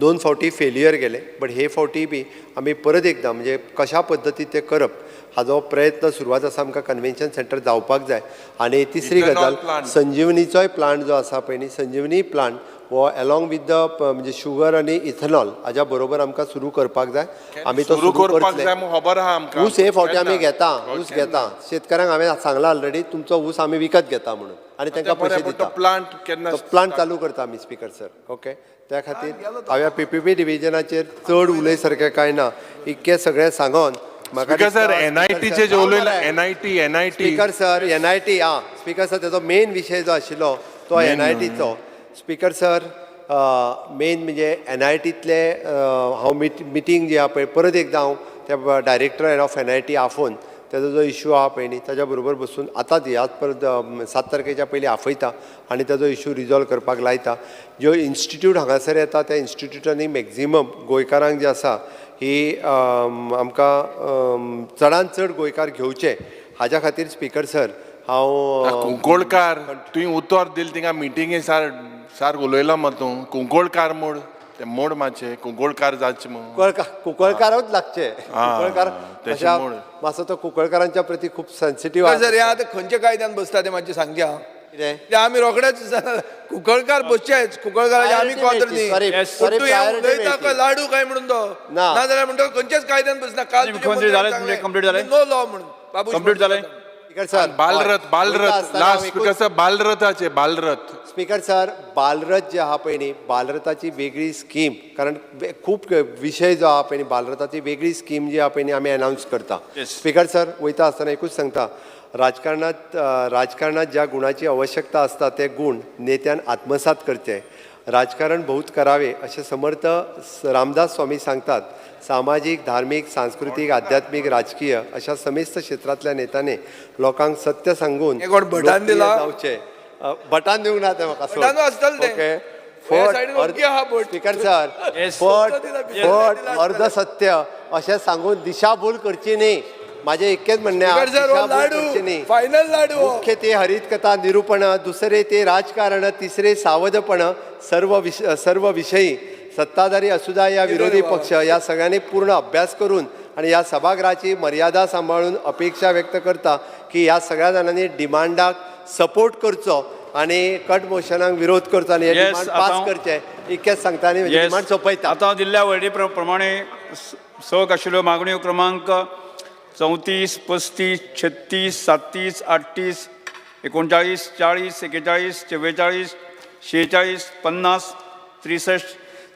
2 फावटी फेलियर गेले, बट हे फावटी बी आमी परत एकदां म्हणजे कशा पद्दतीन तें करप हाजो प्रयत्न सुरवात आसा. आमकां कन्वेन्शन सेंटर जावपाक जाय. आनी तिसरी गजाल, संजीवनीचोय प्लांट जो आसा पळय न्ही, संजीवनी प्लांट हो एलॉंग विथ the म्हणजे शुगर आनी इथेनॉल हाज्या बरोबर आमकां सुरू करपाक जाय. आमी तो सुरू करपाक जाय खबर आहा आमकां. ऊस हे फावटी आमी घेता, ऊस घेता. शेतकऱ्यांक हांवें सांगलां ऑलरेडी, तुमचो ऊस आमी विकत घेता म्हणून आनी तांकां पयशे दिता. प्लांट केन्ना प्लांट चालू करता आमी स्पीकर सर. ओके, त्या खातीर हांवें पीपीपी डिविजनाचेर चड उलय सारकें कांय ना, इतकें सगळें सांगोन म्हाका. स्पीकर सर, एनआयटीचे जे उलयला, NIT NIT speaker sir, NIT आं स्पीकर सर, तेजो मेन विशय जो आशिल्लो तो एनआयटीचो. स्पीकर सर, मेन म्हणजे एनआयटींतले हांव मिटींग जी आहा पळय, परत एकदां हांव त्या डायरेक्टर ऑफ एनआयटी आफोवन तेजो जो इशू आहा पळय न्ही ताज्या बरोबर बसून आतांच ह्याच परत 7 तारखेच्या पयलीं आफयता आनी ताजो इशू रिजॉल्व करपाक लायता. ज्यो इन्स्टिट्यूट हांगासर येता त्या इन्स्टिट्यूटांनी मॅक्झिमम गोंयकारांक जे आसा ही आमकां चडान चड गोंयकार घेवचे हाज्या खातीर स्पीकर सर हांव. कुंकोळकार तुवें उतर दिलें थिंगा मिटिंगे सार सार उलयला मरे तूं. कुंकोळकार मोड ते मोड मातशें, कुंकोळकार जाचें म्हूण. कुंकळकारूच लागचे, कुंकळकार मातसो तो कुंकळकारांच्या प्रती खूब सेन्सिटीव. सर, हे आतां खंयच्या कायद्यान बसता तें मातशें सांगचें आं. कितें आमी रोखडेच कुंकळकार बसचेच, कुंकळकाराचे आमी कॉन्त्र न्ही. तूं हें उलयता खंय लाडू काय म्हणून तो, नाजाल्यार म्हणटा खंयच्याच कायद्यान बसना. काल नो लॉ म्हणून बाबू कंप्लीट जालें. Speaker sir, Balrath Balrath last speaker sir, बालरथाचे बालरथ. स्पीकर सर, बालरथ जे आहा पळय न्ही, बालरथाची वेगळी स्कीम, कारण खूब विशय जो आहा पळय न्ही, बालरथाची वेगळी स्कीम जी आहा पळय न्ही आमी अनावन्स करता. स्पीकर सर, वयता आसतना एकूच सांगता, राजकारणात राजकारणात ज्या गुणाची आवश्यकता आसता ते गुण नेत्यान आत्मसात करचे. राजकारण बहुत करावे अशें समर्थ रामदास स्वामी सांगतात. सामाजीक, धार्मीक, सांस्कृतीक, आध्यात्मीक, राजकीय अशा समेस्त क्षेत्रांतल्या नेत्यांनी लोकांक सत्य सांगून जावचे. भटान दिवंक ना तें म्हाका. ओके, फट स्पीकर सर, फट फट अर्धसत्य अशें सांगून दिशाभूल करची न्ही. माझे इतकेच म्हणणें, मुख्य ते हरितकथा निरूपण, दुसरे ते राजकारण, तिसरे सावधपण, सर्व विषयी सत्ताधारी असुदा या विरोधी पक्ष या सगळ्यांनी पूर्ण अभ्यास करून आणि या सभागृहाची मर्यादा सांबाळून अपेक्षा व्यक्त करता की ह्या सगळ्या जाणांनी डिमांडाक सपोर्ट करचो आणि कट मोशनाक विरोध करचो आनी हे डिमांड पास करचे इतकेच सांगता आनी डिमांड सोंपयता. आतां दिल्ल्या वळेरी प्रमाणे सक आशिल्ल्यो मागण्यो क्रमांक 34, 35, 36, 37, 38, 39, 40, 41, 44, 46, 50, 63,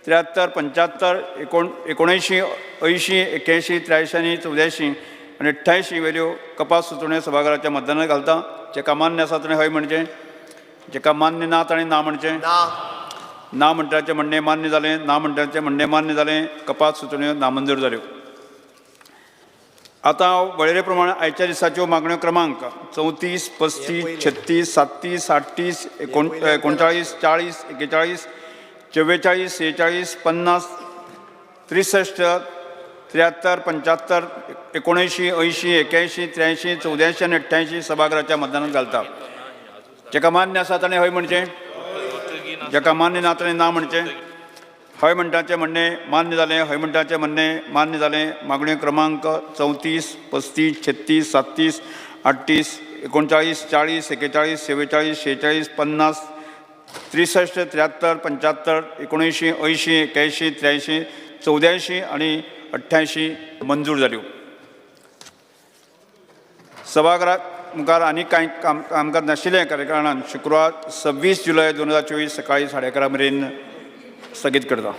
73, 75, 79, 80, 81, 83 आनी 84 आनी 88 वेल्यो कपात सुचोवण्यो सभाघराच्या मतदानाक घालता. जेका मान्य आसा ताणें हय म्हणचें, जेका मान्य ना ताणें ना म्हणचें. ना म्हणटाचें म्हणणें मान्य जालें, ना म्हणटाचें म्हणणें मान्य जालें. कपात सुचोवण्यो नामंजूर जाल्यो. आतां हांव वळेरे प्रमाण आयच्या दिसाच्यो मागण्यो क्रमांक 34, 35, 36, 37, 38, 39, 40, 41, 44, 46, 50, 63, 73, 75, 79, 80, 81, 83, 84 आनी 88 सभाघराच्या मतदानात घालता. जेका मान्य आसा ताणें हय म्हणचें, जेका मान्य ना ताणें ना म्हणचें. हय म्हणटाचें म्हणणें मान्य जालें, हय म्हणटाचें म्हणणें मान्य जालें. मागण्यो क्रमांक 34, 35, 36, 37, 38, 39, 40, 41, 44, 46, 50, 63, 73, 75, 79, 80, 81, 83, 84 आनी 88 मंजूर जाल्यो. सभाघरात मुखार आनी कांय कामकाज नाशिल्लें कारणान शुक्रार 26 जुलय 2024 सकाळी 11:30 मेरेन स्थगीत करता.